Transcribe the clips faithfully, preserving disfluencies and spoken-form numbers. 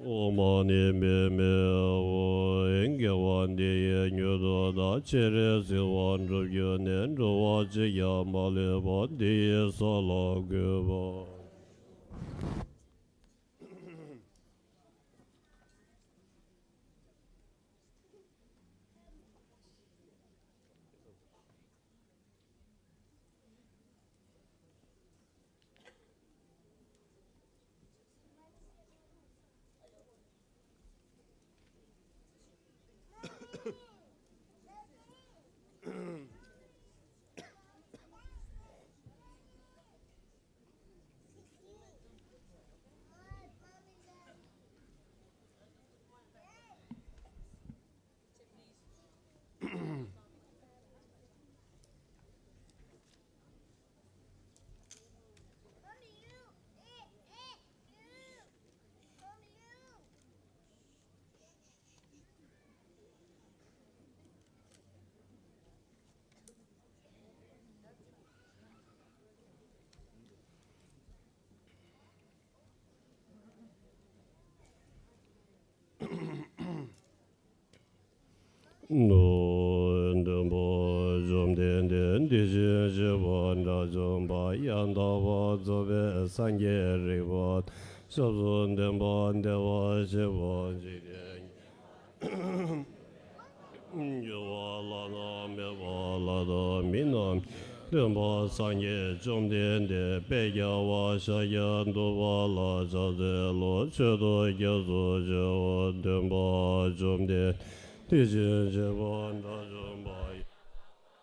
ཨོཾ་མ་ཎི་པདྨེ་ཧཱུྃ། དགེ་བ་འདི་ཡིས་མྱུར་དུ་བདག། ཅེ་རེ་སྲིད་པ་འགྲུབ་གྱུར་ནས། འགྲོ་བ་གཅིག་ཀྱང་མ་ལུས་པ། འདི་ཡི་ས་ལ་འགོད་པ། ནོ། སྟོན་པ་བཅོམ་ལྡན་འདས་དེ་བཞིན་གཤེགས་པ་དགྲ་བཅོམ་པ་ཡང་དག་པར་རྫོགས་པའི་སངས་རྒྱས་རིག་པ་སྐྱབས་སུ་འདུན་པ་བདེ་བར་གཤེགས་པ་འཇིག་རྟེན། འགྱུར་བ་བླ་ན་མེད་པ་ལྷ་དང་མི་རྣམས་སྟོན་པ་སངས་རྒྱས་བཅོམ་ལྡན་འདས་དཔལ་རྒྱལ་བ་ཤཱཀྱ་ཐུབ་པ་ལ་ཕྱག་འཚལ་ལོ། མཆོད་དོ་སྐྱབས་སུ་མཆིའོ། སྟོན་པ་བཅོམ་ལྡན་དེ་བཞིན་གཤེགས་པ་དགྲ་བཅོམ་པ་ཡང་དག་པར་རྫོགས་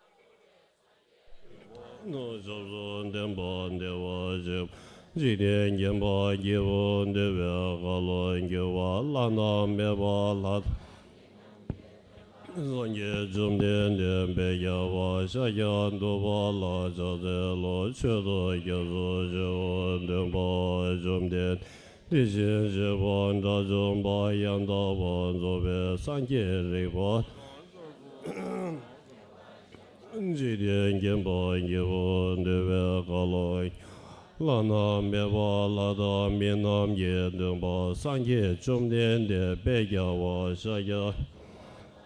པའི་སངས་རྒྱས་རིག་པ་ནོ། སྐྱབས་སུ་འདུན་པ་བདེ་བར་གཤེགས་པ་འཇིག་རྟེན་མཁྱེན་པ་སྐྱེས་བུ་འདུལ་བའི་ཁ་ལོ། འགྱུར་བ་བླ་ན་མེད་པ་ལྷ་དང་སངས་རྒྱས་བཅོམ་ལྡན་འདས་དཔལ་རྒྱལ་བ་ཤཱཀྱ་ཐུབ་པ་ལ་ཕྱག་འཚལ་ལོ། མཆོད་དོ་སྐྱབས་སུ་མཆིའོ། སྟོན་པ་བཅོམ་ལྡན་དེ་བཞིན་གཤེགས་པ་དགྲ་བཅོམ་པ་ཡང་དག་པར་རྫོགས་པའི་སངས་རྒྱས་རིག་པ་འཇིག་རྟེན་མཁྱེན་པ་སྐྱེས་བུ་འདུལ་བའི་ཁ་ལོ། བླ་ན་མེད་པ་ལྷ་དང་མི་རྣམས་ཀྱིས་སྟོན་པ་སངས་རྒྱས་བཅོམ་ལྡན་འདས་དཔལ་རྒྱལ་བ་ཤཱཀྱ་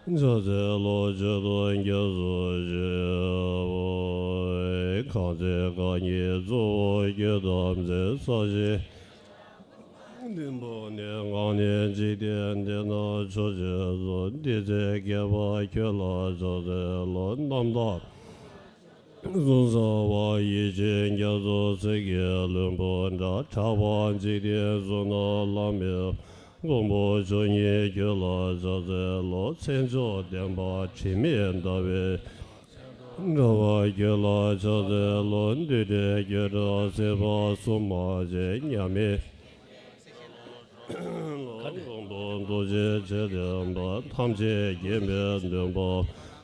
ཕྱག་འཚལ་ལོ། མཆོད་དོ་སྐྱབས་སུ་མཆིའོ། གང་ཚེ་རྐང་གཉིས་གཙོ་བོ་ཁྱོད་བལྟམས་ཚེ། ས་གཞི་བདུན་པོ་ནི་འགགས་ནས་འཇིག་རྟེན་འདི་ན་ཕྱོགས་བཅུ་སོང་། དེ་ཚེ་མཁས་པ་ཁྱོད་ལ་ཕྱག་འཚལ་ལོ། རྣམ་དག་གཟུགས་བཟང་བ་ཡིད་ཅན་རྒྱ་མཚོ་ཚིག་གི་ལྷུན་པོ་འདྲ། གྲགས་པ་འཇིག་རྟེན་གསུམ་ན་བླ་མེད་པ། མགོན་པོ་མཆོག་བརྙེས་ཁྱོད་ལ་ཕྱག་འཚལ་ལོ། མཚན་མཆོག་ལྡན་པ་དྲི་མེད་ཟླ་བའི་འདྲ་བ་ཁྱོད་ལ་ཕྱག་འཚལ་ལོ། འདུས་བྱས་ཁྱོད་འདྲ་སྲིད་པ་གསུམ་མ་མཆིས། མཉམ་མེད་ལ་མགོན་པོ་རྡོ་རྗེ་ཆོས་ལྡན་པ། ཐམས་ཅད་མཁྱེན་པའི་སྟོན་པ་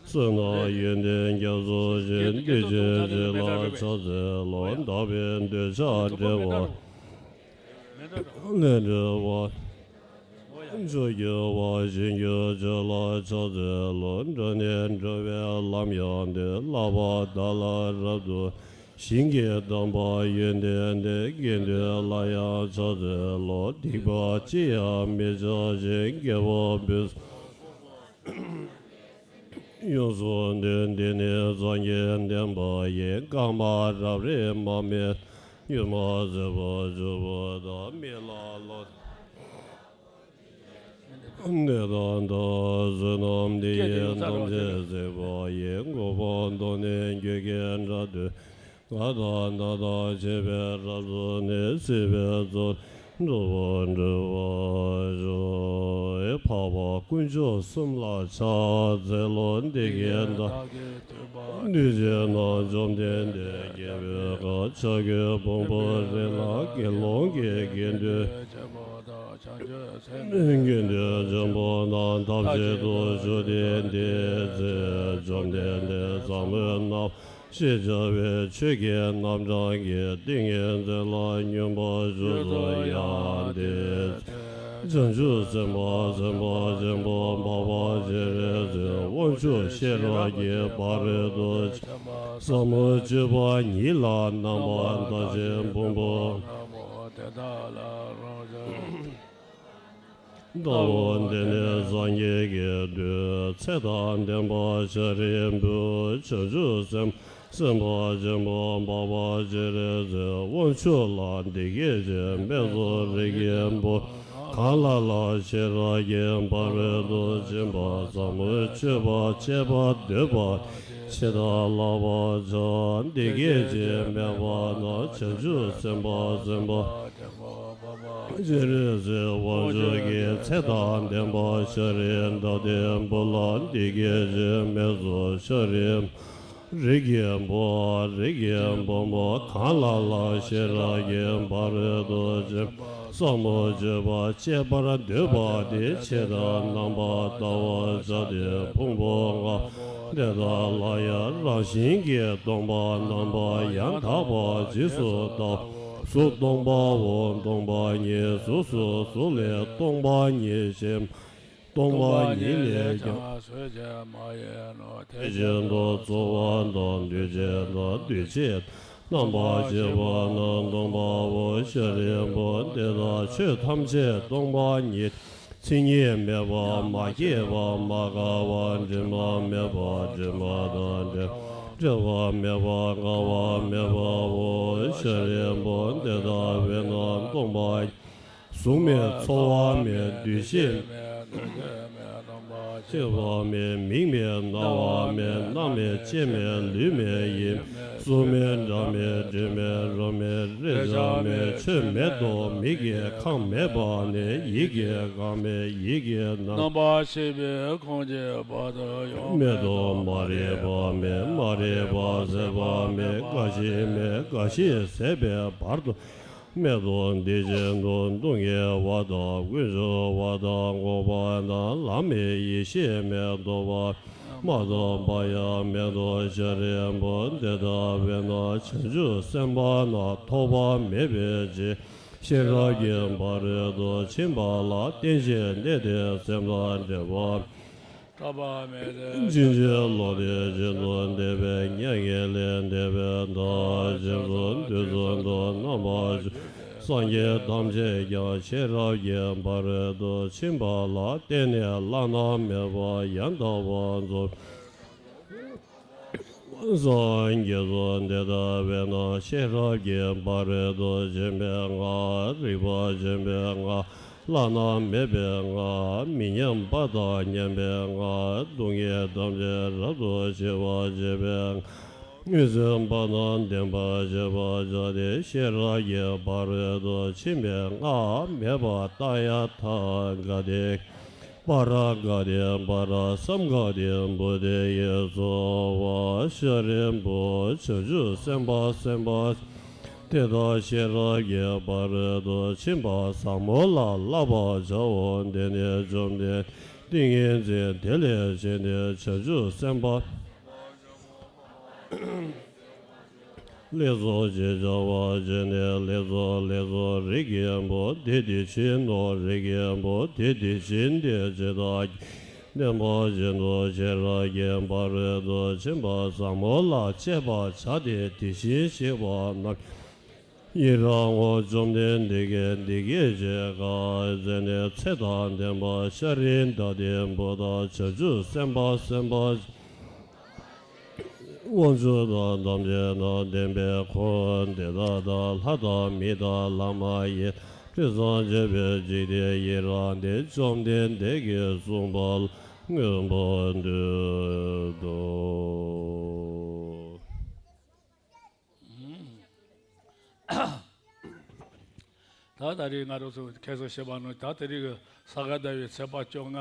བསོད་ནམས་ཡོན་ཏན་རྒྱ་མཚོ་ཆེ། འདི་ཕྱིན་ཆད་ལ་ཕྱག་འཚལ་ལོ། དག་པའི་འདོད་ཆགས་བྲལ་བ་ལས་གྲོལ་བ། མཆོག་གྱུར་པ་ཞིང་ཁྱོད་ཆོས་ལ་ཕྱག་འཚལ་ལོ། འགྲོ་ནས་འགྲོ་བའི་ལམ་ཡང་སྟོན། བསླབ་པ་དག་ལ་རབ་ཏུ་ཞིང་གི་དམ་པ་ཡོན་ཏན་ལྡན། དགེ་འདུན་ལ་ཡང་ཕྱག་འཚལ་ལོ། སྡིག་པ་ཅི་ཡང་མི་བྱ་ཞིང་། དགེ་བ་འབུལ་ཡོངས་སུ་འདུད། འདི་ནི་སངས་རྒྱས་བསྟན་པ་ཡི། བསྐལ་མང་རབ་རིམ་མ་སྨིན། མྱུར་མ་བྱས་པ་བཅུ་པོ་དག། མི་ལ་ལོ་འདི་དག་དང་བསོད་ནམས་འདི་ཡིས་ཐམས་ཅད་གཟིགས་པ་ཡི། གོ་འཕང་ཐོབ་ནས་འགྱུར་གྱི་དགྲ་སྡེ། ང་དང་སྣ་དང་བྱེ་བའི་རབ་ཏུ་ནི། སྲིད་པའི་མཚོ་ལས་འགྲོ་བ་སྒྲོལ་བར་ཤོག། འཕགས་པ་དཀོན་མཆོག་གསུམ་ལ་ཕྱག་འཚལ་ལོ། འདི་སྐད་བདག་གིས་ཐོས་པ་དུས་གཅིག་ན། བཅོམ་ལྡན་འདས་རྒྱལ་པོའི་ཁབ་བྱ་རྒོད་ཕུང་པོའི་རི་ལ་དགེ་སློང་གི་དགེ་འདུན་དགེ་འདུན་ཆེན་པོ་རྣམས་ཐམས་ཅད་དུ་བཞུགས་ཏེ། དེའི་ཚེ་བཅོམ་ལྡན་འདས་ཟབ་མོ་རྣམ་ཤེས་བྱ་བའི་ཆོས་ཀྱི་རྣམ་གྲངས་ཀྱི་ཏིང་ངེ་འཛིན་ལ་སྙོམས་པར་ཞུགས་སོ། ཡང་དེའི་ཚེ་བྱང་ཆུབ་སེམས་དཔའ་སེམས་དཔའ་ཆེན་པོ་འཕགས་པ་སྤྱན་རས་གཟིགས་དབང་ཕྱུག་ཤེས་རབ་ཀྱི་ཕ་རོལ་ཏུ་ཕྱིན་པ་ཟབ་མོ་སྤྱོད་པ་ཉིད་ལ་རྣམ་པར་བལྟ་ཞིང་ཕུང་པོ། དེ་དག་ལ་རང་བཞིན། ལྟ་བུ་འདི་ནི་སངས་རྒྱས་ཀྱི་མཐུས་ཚེ་དང་ལྡན་པ་ཤཱ་རིའི་བུས་བྱང་ཆུབ་སེམས་སེམས་དཔའ་ཆེན་པོ་འཕགས་པ་སྤྱན་རས་གཟིགས་དབང་ཕྱུག་ལ་འདི་སྐད་ཅེས་སྨྲས་སོ། རིགས་ཀྱི་བུ། གང་ལ་ལ་ཤེས་རབ་ཀྱི་ཕ་རོལ་ཏུ་ཕྱིན་པ་ཟབ་མོ་སྤྱོད་པ་སྤྱད་པར་འདོད་པ་ཇི་ལྟར་བསླབ་པར་བྱ། འདི་སྐད་ཅེས་སྨྲས་པ་ན། བྱང་ཆུབ་སེམས་དཔའ་སེམས་དཔའ་སྤྱན་རས་གཟིགས་དབང་ཕྱུག་གིས་ཚེ་དང་ལྡན་པ་ཤཱ་རིའི་འདབ་ལྡན་བུ་ལ་འདི་སྐད་ཅེས་སྨྲས་སོ། ཤཱ་རིའི་རིགས་ཀྱི་བུ། རིགས་ཀྱི་བུ་མོ་གང་ལ་ལ་ཤེས་རབ་ཀྱི་ཕ་རོལ་ཏུ་ཕྱིན་པ་ཟབ་མོ་སྤྱོད་པ་སྤྱད་པར་འདོད་པ་དེ་ཇི་ལྟར་རྣམ་པར་བལྟ་བར་བྱ་སྟེ། ཕུང་པོ་ལྔ་དེ་དག་ལ་ཡང་རང་བཞིན་གྱིས་སྟོང་པ་རྣམ་པར་ཡང་དག་པར་རྗེས་སུ་བལྟ། གཟུགས་སྟོང་པའོ། སྟོང་པ་ཉིད་གཟུགས་སོ། གཟུགས་ལས་སྟོང་པ་ཉིད་ཆེ། སྟོང་པ་ཉིད་ལས་ཀྱང་། དེ་བཞིན་དུ་ཚོར་བ་དང་། འདུ་བྱེད་དང་། འདུ་བྱེད་རྣམ་པར་ཤེས་པ་རྣམས་སྟོང་པའོ། ཤཱ་རིའི་བུ། དེ་ལྟར་ཆོས་ཐམས་ཅད་སྟོང་པ་ཉིད། མཚན་ཉིད་མེད་པ། མ་སྐྱེས་པ། མ་འགགས་པ། དྲི་མ་མེད་པ། དྲི་མ་དང་བྲལ་བ། བྲལ་བ་མེད་པ། འགག་པ་མེད་པའོ། ཤཱ་རིའི་བུ། དེ་ལྟ་བས་ན་སྟོང་པ། གཟུགས་མེད། ཚོར་བ་མེད། འདུ་ཤེས་མེད། རྣམ་པར་ཤེས་པ་མེད། མིག་མེད། རྣ་བ་མེད། སྣ་མེད། ལྕེ་མེད། ལུས་མེད། ཡིད་མེད། གཟུགས་མེད། སྒྲ་མེད། དྲི་མེད། རོ་མེད། རེག་བྱ་མེད། ཆོས་མེད་དོ། མིག་གི་ཁམས་མེད་པ་ནས་ཡིད་ཀྱི་ཁམས་མེད། ཡིད་ཀྱི་རྣམ་རྣམ་པར་ཤེས་པའི་ཁམས་ཀྱི་བར་དུ་ཡང་མེད་དོ། མ་རིག་པ་མེད། མ་རིག་པ་ཟད་པ་མེད། རྒ་ཤི་མེད། རྒ་ཤི་ཟད་པའི་བར་དུ་མེད་དོ། དེ་བཞིན་དུ་སྡུག་བསྔལ་བ་དང་། ཀུན་འབྱུང་བ་དང་། འགོག་པ་དང་། ལམ་མེད། ཡེ་ཤེས་མེད། རྟོགས་པ་མ་ཐོབ་པ་ཡང་མེད་དོ། ཤཱ་རིའི་བུ། དེ་ལྟ་བས་ན་བྱང་ཆུབ་སེམས་དཔའ་རྣམས་ཐོགས་པ་མེད་པའི་ཕྱིར། ཤེས་རབ་ཀྱི་ཕ་རོལ་ཏུ་ཕྱིན་པ་ལ་བརྟེན་ཅིང་གནས་ཏེ། སེམས་དང་བྲལ་བ་ཕྲག་པ་མེད་དེ། ཕྱིན་ཅི་ལོག་སྟེ། རྗེས་སུ་འདེབས་པའི་མྱ་ངན་ལས་འདས་པའི་མཐར་ཕྱིན་སོ། དུས་གསུམ་དུ་རྣམ་པར་སྤྱོད་པའི་སངས་རྒྱས་ཐམས་ཅད་ཀྱང་ཤེས་རབ་ཀྱི་ཕ་རོལ་ཏུ་ཕྱིན་པ་ལ་བརྟེན་ནས་བླ་ན་མེད་པ་ཡང་དག་པར་རྫོགས། སངས་རྒྱས་སོ། དེ་ལྟ་བས་ན་ཤེས་རབ་ཀྱི་ཕ་རོལ་ཏུ་ཕྱིན་པའི་སྔགས། རིག་པ་ཆེན་པོའི་སྔགས། བླ་ན་མེད་པའི་སྔགས། མི་མཉམ་པ་དང་མཉམ་པའི་སྔགས། སྡུག་བསྔལ་ཐམས་ཅད་རབ་ཏུ་ཞི་བར་བྱེད་པའི་སྔགས། མངོན་སུམ་པ་དང་ལྡན་པར་བྱེད་པར་བྱ་སྟེ། ཤེས་རབ་ཀྱི་ཕ་རོལ་ཏུ་ཕྱིན་པའི་སྔགས་མེད་པར་ལྟ་ཡང་ཐ་ག་ཏེ། པཱ་ར་ག་ཏེ་པཱ་ར་སཾ་ག་ཏེ་བོ་དྷི་ཡེ་སྭཱ་ཧཱ། ཤཱ་རིའི་བུ། བྱང་ཆུབ་སེམས་དཔའ་སེམས་དཔའ་དེ་དག་ཤེས་རབ་ཀྱི་ཕ་རོལ་ཏུ་ཕྱིན་པ་ཟབ་མོ་ལ་བསླབ་པར་བྱའོ། འདི་ནི་བཅོམ་ལྡན་ཏིང་ངེ་འཛིན། དེ་ལས་བྱུང་སྟེ་བྱང་ཆུབ་སེམས་དཔའ་ལེགས་སོ་ཞེས་བྱ་བ་བྱས་ནས། ལེགས་སོ་ལེགས་སོ་རིགས་ཀྱི་བུ། དེ་དེ་བཞིན་ནོ། རིགས་ཀྱི་བུ། དེ་དེ་བཞིན་ཏེ། ཇི་ལྟར་བསྟན་པ་བཞིན་དུ་ཤེས་རབ་ཀྱི་ཕ་རོལ་ཏུ་ཕྱིན་པ་ཟབ་མོ་ལ་སྤྱད་པར་བྱ་སྟེ། དེ་བཞིན་གཤེགས་པ་རྣམས་ཀྱིས་ཡི་རང་ངོ་། བཅོམ་ལྡན་འདས་ཀྱིས་འདི་སྐད་ཅེས་བཀའ་སྩལ་ནས། ཚེ་དང་ལྡན་པ་ཤཱ་རིའི་འདབ་ལྡན་བུ་དག་བྱང་ཆུབ་སེམས་དཔའ་སེམས་དཔའ་དབང་ཕྱུག་དང་ཐམས་ཅད་དང་ལྡན་པས། འཁོར་འདས་དག་དང་ལྷ་དང་མི་དང་ལྷ་མ་ཡིན་དྲི་ཟར་བཅས་པའི་འཇིག་རྟེན་ཡི་རངས་ཏེ། བཅོམ་ལྡན་འདས་ཀྱིས་གསུངས་པ་ལ་མངོན་པར་བསྟོད་དོ། ད་ད་རེས་ང་རང་ཚོ་ཁ་སང་བཤད་པ་ནང་ད་དེ་རིང་གི་ས་ག་ཟླ་བའི་ཚེས་པ་བཅོ་ལྔ།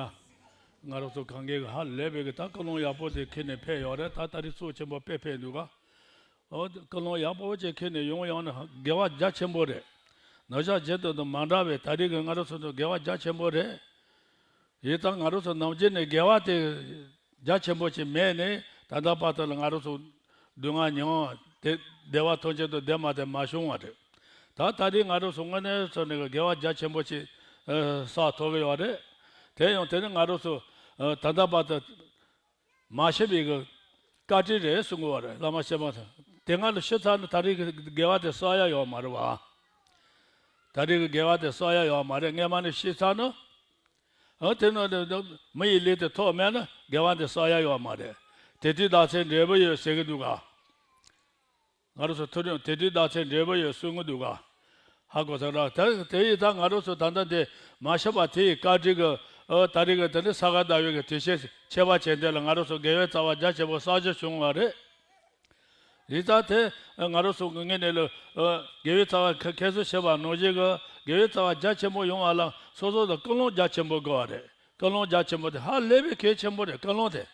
ང་རང་ཚོ་གང་གའི་ཧ་ལས་པའི་གི་ད་ཀུན་སློང་ཡག་པོ་དེ་ཁྱེར་ནས་ཕེབས་ཡོད་རེད། ད་ད་རེས་ཚོགས་ཆེན་པོ་དཔེ་ཕེབས་འདུག་ག། ཨོ་ཀུན་སློང་ཡག་པོ་ཅིག་ཁྱེར་ནས་ཡོང་ཡོང་ན་དགེ་བ་རྒྱ་ཆེན་པོ་རེད། ནང་ཆ་བྱེད་དུ་དུ་མ་འདྲ་བའི་ད་རེས་གི་ང་རང་ཚོ་ཚོ་དགེ་བ་རྒྱ་ཆེན་པོ་རེད། ཡིན་ཙང་ང་རང་ཚོ་ནམ་རྒྱུན་ནས་དགེ་བ་དེ་རྒྱ་ཆེན་པོ་ཅིག་མེད་ནས། ད་ལྟ་བར་དུ་ལ་ང་རང་ཚོ་སྡུག་བསྔལ་མྱོང་དེ་བདེ་བ་ཐམས་ཅད་དུ་བདེ་མ་དེ་མ་བྱུང་བ་རེད། ད་ད་རེས་ང་རང་ཚོ་དངོས་གནས་ཚོ་ནས་དགེ་བ་རྒྱ་ཆེན་པོ་ཅིག་བསགས་ཐུབ་ཀྱི་ཡོད་རེད། དེ་ཡང་དེ་ནི་ང་རང་ཚོ་ད་ལྟ་བར་དུ་མ་ཤེས་པའི་གི་བཀའ་དྲིན་རེད་གསུང་གི་ཡོད་རེད། བླ་མ་སྐྱེས་མ་ཐག་དེ་སྔ་ལ་ཤི་ཚར་ན་ད་རེས་ཀྱི་དགེ་བ་དེ་བསགས་ཡ་ཡོད་མ་རེད་བ། ད་རེས་ཀྱི་དགེ་བ་དེ་བསགས་ཡ་ཡོད་མ་རེད། སྔས་མ་ནས་ཤི་ཚར་ན། ཨ་དེ་ནང་དུ་མི་ཡི་ལུས་དེ་ཐོགས་མེད་ན་དགེ་བ་འདི་བསགས་ཡ་ཡོད་མ་རེད། དེ་དུས་བདག་ཚེ་འབྲས་བུ་ཡོད་ཟེར་གི་འདུག་ག། ང་རང་ཚོ་མཐོ་རིམ་དེ་དུས་བདག་ཚེ་འབྲས་བུ་ཡོད་གསུང་གི་འདུག་ག། ཧ་གོ་སོང་ར། དེ་དེ་ཡིས་ད་ང་རང་ཚོ་ད་ལྟ་འདི་མ་ཤི་བ་དེ་ཡི་བཀའ་དྲིན་གི། ཨ་ད་རེས་གི་དེ་ནི་ས་ག་ཟླ་བའི་གི་དུས་ཆེན་ཁྱད་པར་ཅན་དེ་ལ་ང་རང་ཚོ་དགེ་བའི་རྩ་བ་རྒྱ་ཆེན་པོ་བསགས་རྒྱུ་བྱུང་བ་རེད། ཡིན་ཙང་དེ་ང་རང་ཚོ་གི་ངོས་ནས་ལ་དགེ་བའི་རྩ་བ་ཁ་ཁྱེད་ཚོ་བྱས་པ་ནང་བཞིན་གི་དགེ་བའི་རྩ་བ་རྒྱ་ཆེན་པོ་ཡོང་བ་ལ་སོ་སོ་ལ་ཀུན་སློང་རྒྱ་ཆེན་པོ་དགོས་བ་རེད། ཀུན་སློང་རྒྱ་ཆེན་པོ་དེ་ཧ་ལས་པའི་གལ་ཆེན་པོ་རེད། ཀུན་སློང་དེ།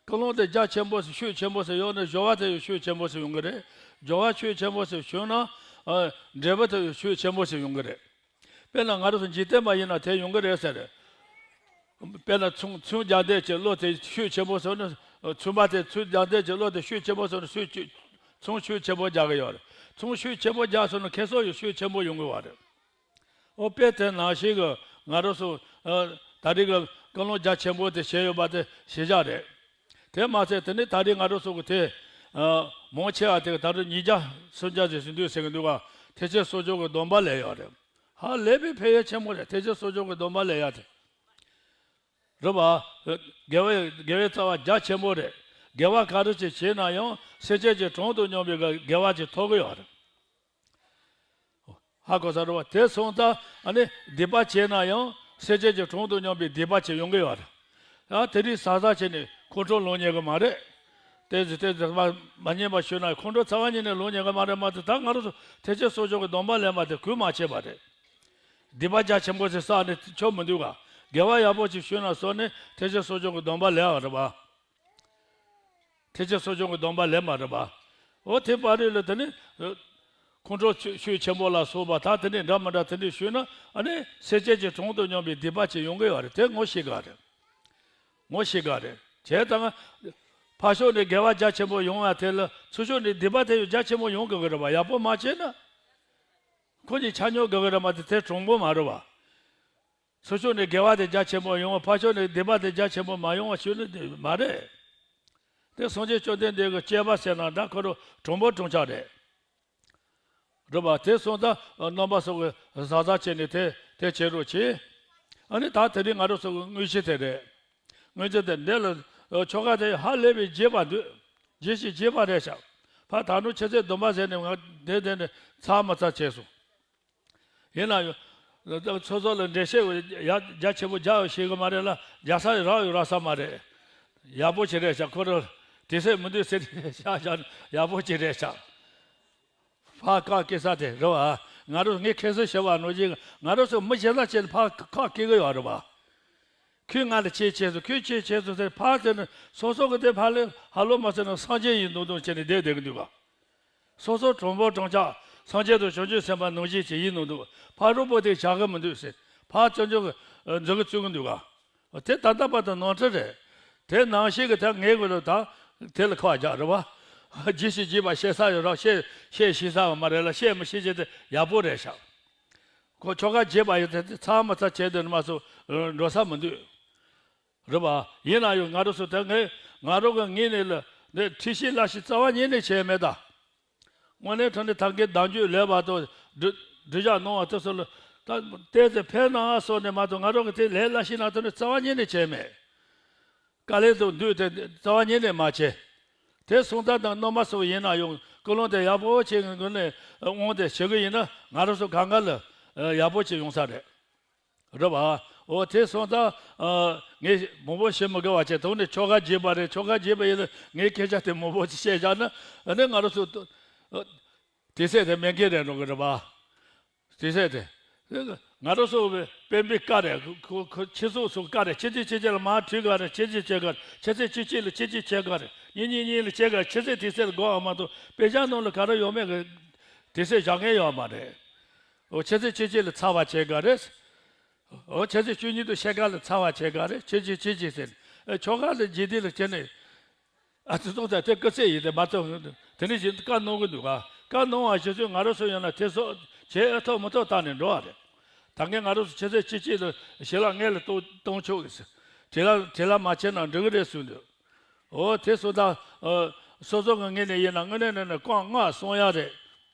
ཀུན་སློང་དེ་རྒྱ་ཆེན་པོ་ཞིག་ཤུགས་ཆེན་པོ་ཞིག་ཡོད་ན་སྦྱོར་བ་དེ་ཡང་ཤུགས་ཆེན་པོ་ཞིག་ཡོང་གི་རེད། སྦྱོར་བ་ཤུགས་ཆེན་པོ་ཞིག་བྱུང་ན་ཨ་འབྲས་བུ་དེ་ཡང་ཤུགས་ཆེན་པོ་ཞིག་ཡོང་གི་རེད། དཔེར་ན་ང་རང་ཚོ་འཇིག་རྟེན་པ་ཡིན་ན་དེ་ཡོང་གི་རེད་ཟེར། དཔེར་ན་མཚུངས་མཚུངས་རྒྱ་ལྡན་གྱི་བློ་དེ་ཤུགས་ཆེན་པོ་སོང་ན་མཚུངས་པ་དེ་མཚུངས་རྒྱ་ལྡན་གྱི་བློ་དེ་ཤུགས་ཆེན་པོ་སོང་ན་ཤུགས་ཆེ་མཚུངས་ཤུགས་ཆེན་པོ་རྒྱག་གི་ཡོད་རེད། མཚུངས་ཤུགས་ཆེན་པོ་རྒྱག་སོང་ན་ཁེ་སང་ཡང་ཤུགས་ཆེན་པོ་ཡོང་གི་ཡོད་རེད། ཨོ་དཔེ་དེ་ནང་བཞིན་གྱི་ང་རང་ཚོ་ཨ་ད་རེས་ཀྱི་ཀུན་སློང་རྒྱ་ཆེན་པོ་དེ་བྱས་ཡོད་པ་དེ་ཞེ་དྲག་རེད། དེ་མ་ཚད་དེ་ནི་ད་རེས་ང་རང་ཚོ་གི་དེ་ཨ་མང་ཆེ་བ་དེ་ད་རེས་ཉིས་བརྒྱ་སུམ་བརྒྱ་ཟེར་ཟིན་དུས་ཟེར་གི་འདུག་ག། ཐེག་ཆེན་གསོ་སྦྱོང་གི་སྡོམ་པ་ལེན་ཡོད་རེད། ཧ་ལས་པའི་ཕན་ཡོན་ཆེན་པོ་རེད། ཐེག་ཆེན་གསོ་སྦྱོང་གི་སྡོམ་པ་ལེན་ཡ་དེ། རེད་པ། དགེ་བའི་དགེ་བའི་རྩ་བ་རྒྱ་ཆེན་པོ་རེད། དགེ་བ་ག་རེ་ཅིག་བྱས་ན་ཡང་སེམས་ཅན་གྱི་གྲངས་དང་མཉམ་པའི་དགེ་བ་ཅིག་ཐོབ་ཀྱི་ཡོད་རེད། ཧ་གོ་ས་རེད་པ། དེ་སོང་ཙང་ཨ་ནི་སྡིག་པ་བྱས་ན་ཡང་སེམས་ཅན་གྱི་གྲངས་དང་མཉམ་པའི་སྡིག་པ་ཅིག་ཡོང་གི་ཡོད་རེད། ཡང་དེ་རིགས་ཟག་ཟག་བྱས་ནས་ཁོང་ཁྲོ་ལངས་ཉན་གི་མ་རེད། དེ་ཚོ་དེ་ཚོ་མ་མ་ཉན་པ་ཞུས་ན་ཁོང་ཁྲོ་རྩ་བ་ཉིད་ནས་ལངས་ཉན་གི་མ་རེད། མ་གཏོགས་ད་ང་རང་ཚོ་ཐེག་ཆེན་གསོ་སྦྱོང་གི་སྡོམ་པ་ལེན་པ་དེ་གུས་མ་བྱས་པ་རེད། སྡིག་པ་རྒྱ་ཆེན་པོ་ཞིག་བསགས་ནས་ཆོག་མི་འདུག་ག། དགེ་བ་ཡག་པོ་ཞིག་ཞུས་ན་སོང་ནས་ཐེག་ཆེན་གསོ་སྦྱོང་གི་སྡོམ་པ་ལེན་པ་རེད་པ། ཐེག་ཆེན་གསོ་སྦྱོང་གི་སྡོམ་པ་ལེན་པ་རེད་པ། འོ་དེ་བར་དུ་ལ་དེ་ནི་ཁོང་ཁྲོ་ཤུགས་ཤུགས་ཆེན་པོ་ལ་སོགས་པ་ད་དེ་ནི་འདྲ་མི་འདྲ་དེ་འདྲ་ཞུས་ན་ཨ་ནི་སེམས་ཅན་གྱི་གྲངས་དང་མཉམ་པའི་སྡིག་པ་ཅིག་ཡོང་གི་ཡོད་རེད། དེ་ངོ་ཤེས་དགོས་རེད། ངོ་ཤེས་དགོས་རེད། བྱས་ཙང་ཕར་ཕྱོགས་ནས་དགེ་བ་རྒྱ་ཆེན་པོ་ཡོང་བ་དེ་ལ་ཚུར་ཕྱོགས་ནས་སྡིག་པ་དེ་ཡང་རྒྱ་ཆེན་པོ་ཡོང་དགོས་ཀྱི་རེད་པ། ཡག་པོ་མ་བྱས་ན། ཁོ་གཉིས་ཆ་སྙོམས་དགོས་ཀྱི་རེད་མ་གཏོགས་དེ་གྲུང་པོ་མ་རེད་པ། ཚུར་ཕྱོགས་ནས་དགེ་བ་དེ་རྒྱ་ཆེན་པོ་ཡོང་བ་ཕར་ཕྱོགས་ནས་སྡིག་པ་དེ་རྒྱ་ཆེན་པོ་མ་ཡོང་བ་ཞུ་ནི་དེ་མ་རེད། དེ་སངས་རྒྱས་བཅོམ་ལྡན་འདས་ཀྱི་སྤྱད་པ་ཟེར་ན་འདྲ་ཁོ་རང་གྲུང་པོ་གྲུང་ཆ་རེད། རེད་པ། དེ་སོང་ཙང་རྣམ་པ་ཚོ་གི་བཟའ་བཟའ་བྱས་ནས་དེ་དེ་བྱེད་རོགས་གྱིས། ཨ་ནི་ད་དེ་རིང་ང་རང་ཚོ་གི་དངོས་གཞི་དེ་རེད། དངོས་གཞི་དེ་འདི་ལ་ཆོ་ག་དེ་ཧ་ལས་པའི་རྒྱས་པ་འདུག་རྒྱས་ཤིང་རྒྱས་པ་རེད་ཤག། ཕར་ད་ནུ་ཆེ་ཚད་སྡོམ་པ་ཟེར་ནས་ང་དེ་དེ་ནས་ཚར་མ་ཚར་བྱས་སོང་། ཡིན་ན་ཡང་། སོ་སོ་ལ་འགྲེལ་བཤད་ཡ་རྒྱ་ཆེན་པོ་རྒྱག་ཡོད་ཤེས་གི་མ་རེད་ལ་རྒྱག་ས་ཡོད་རག་ཡོད་རག་ས་མ་རེད། ཡག་པོ་ཅིག་རེད་ཤག་ཁོ་རང་དུས་ཚོད་མི་འདུག་ཟེར་ཤག་ཤག་ཡག་པོ་ཅིག་རེད་ཤག། ཕར་ཁག་སྐྱེ་ས་དེ་རེད་བ། ང་རང་ངས་ཁ་སང་བཤད་པ་ནང་བཞིན་ང་རང་ཚོ་མི་གཞན་དག་ཅིག་ལ་ཕར་ཁག་སྐྱེ་གི་ཡོད་རེད་བ། ཁོས་ང་ལ་ཅི་བྱས་སོང་། ཁོས་ཅི་བྱས་སོང་ཟེར་ཕར་དེ་ནི་སོ་སོ་གི་དེ་ཕར་ལས་ཧ་ལོ་མ་ཟེར་ན་སངས་རྒྱས་ཡིན་མདོག་མདོག་བྱས་ནས་བསྡད་བསྡད་གི་འདུག་ག། སོ་སོ་གྲུང་པོ་གྲུང་ཆ། སངས་རྒྱས་དང་བྱང་ཆུབ་སེམས་དཔའ་ནང་བཞིན་ཅིག་ཡིན་ནོ་འདུག། ཕ་རོལ་པོ་དེ་བྱ་གི་མི་འདུག་ཟེར། ཕ་ཅོ་ཅོ་གི་འཛུལ་གི་བཙུགས་གི་འདུག་ག། དེ་ད་ལྟ་བར་དུ་ནོར་འཁྲུལ་རེད། དེ་ནང་བཞིན་གི་ད་ངའི་དགོས་ལ་ད་དེ་ལ་ཁ་རྒྱག་རེད་བ། རྒྱས་ཤིང་རྒྱས་པ་བཤད་ས་ཡོད་ར། བཤད་བཤད་ཤེས་ས་ཡོད་མ་རེད་ལ་བཤད་མི་ཤེས་ཅེས་དེ་ཡག་པོ་རེད་ཤག། ཁོ་ཆོ་ག་རྒྱས་པ་ཡོད་དེ་ཚར་མ་ཚར་བྱས་དེ་ནི་མ་སོ་འགྲོ་ས་མི་འདུག། རེད་པ། ཡིན་ན་ཡང་ང་རང་ཚོ་ད་ངས་ང་རང་གི་ངོས་ནས་ལ་ནས་ཁྲིད་ཤེས་ལབ་ཤེས་རྩ་བ་ཉིད་ནས་བྱས་མེད་ད། དངོས་གནས་དྲང་གནས་ད་གིན་གདམ་རྒྱུད་ལས་པ་དང་འདྲི་འདྲི་བྱ་གནང་བ་དེ་ཚོ་ལ་ད་བལྟས་ཚེ་ཕན་ན་སོགས་ནས་མ་གཏོགས་ང་རང་གི་དེ་ལས་སླ་ཤིན་ན་དེ་ནི་རྩ་བ་ཉིད་ནས་བྱས་མེད། དཀའ་ལས་དང་འདུས་དེ་རྩ་བ་ཉིད་ནས་མ་བྱས། དེ་སོང་ད་དང་རྣམ་པ་ཚོ་ཡིན་ན་ཡང་ཀུན་སློང་དེ་ཡག་པོ་བྱེད་ངོས་ནས་དབང་དེ་བྱེད་གི་ཡིན་ན་ང་རང་ཚོ་གང་ག་ལ་ཡག་པོ་བྱེད་ཡོང་ས་རེད། རེད་པ། འོ་དེ་སོང་ཙང་ངས་མང་པོ་བཤད་མི་དགོས་པ་བྱས། དོན་ནི་ཆོ་ག་རྒྱས་པ་རེད། ཆོ་ག་རྒྱས་པ་ཡིན་ན་ངས་སྐད་ཆ་དེ་མང་པོ་ཅིག་བཤད་བཞག་ན་ཨ་ནི་ང་རང་ཚོ་དུས་ཚོད་དེ་མེད་མཁན་རེད་འགྲོ་གི་རེད་པ། དུས་ཚོད་དེ། ང་རང་ཚོ་སྤེན་པའི་བཀའ་རེད། ཁོ་ཁོ་ཁྱེད་ཚོ་ཚོ་བཀའ་རེད། ཁྱེད་ཚོས་ཁྱེད་ཚོ་ལ་མར་བྲིས་ག་རེད། ཁྱེད་ཚོས་བྱེད་ག་རེད། ཁྱེད་ཚོས་གཅིག་གཅིག་ལ་གཅིག་གཅིག་བྱེད་ག་རེད། གཉིས་གཉིས་གཉིས་ལ་བྱེད་ག་རེད། ཁྱེད་ཚོས་དུས་ཚོད་ལ་དགོས་པ་མ་གཏོགས་དཔེ་ཆ་ནང་ལ་ག་རེ་ཡོད་མེད་གི་དུས་ཚོད་བཞག་མཁན་ཡོད་མ་རེད། འོ་ཁྱེད་ཚོས་ཁྱེད་ཚོ་ལ་ཚར་བ་བྱེད་ག་རེད། འོ་ཁྱེད་ཚོས་ཁྱེད་གཉིས་དང་ཕྱེད་ཀ་ལ་ཚར་བ་བྱེད་ག་རེད། ཁྱེད་ཚོས་ཁྱེད་ཚོས་ཟེར། ཨ་ཆོ་ག་ལ་རྗེས་འདེད་ལ་བྱས་ནས། ཨ་ཙི་ཙོག་ཙ་དེ་སྐུ་ཚེ་ཡིན་ཏེ་མ་གཏོགས་དེ་ནི་བཞིན་བཀའ་གནང་གི་འདུག་ག། བཀའ་གནང་བ་ཞིག་ཚོས་ང་རང་ཚོ་ཡོད་ན་དེ་སོགས་བྱེད་ཨེ་ཐུབ་མི་ཐུབ་བལྟས་ནས་འགྲོ་བ་རེད། ད་གིན་ང་རང་ཚོ་ཆེ་ཚད་གཅིག་གཅིག་ལ་ཞལ་ལག་སྔོན་ལ་གཏོང་གཏོང་ཆོག་གི་ཟེར། བྲེལ་ལ་བྲེལ་ལ་མ་བྱས་ན་འགྲིག་གི་རེད་གསུངས་འདུག། འོ་དེ་སོང་ཙང་ཨ་སོ་སོ་གི་ངོས་ནས་ཡིན་ན་དངོས་གནས་ནས་ནས་རྐང་ལྔ་སྲུང་ཡ་རེད།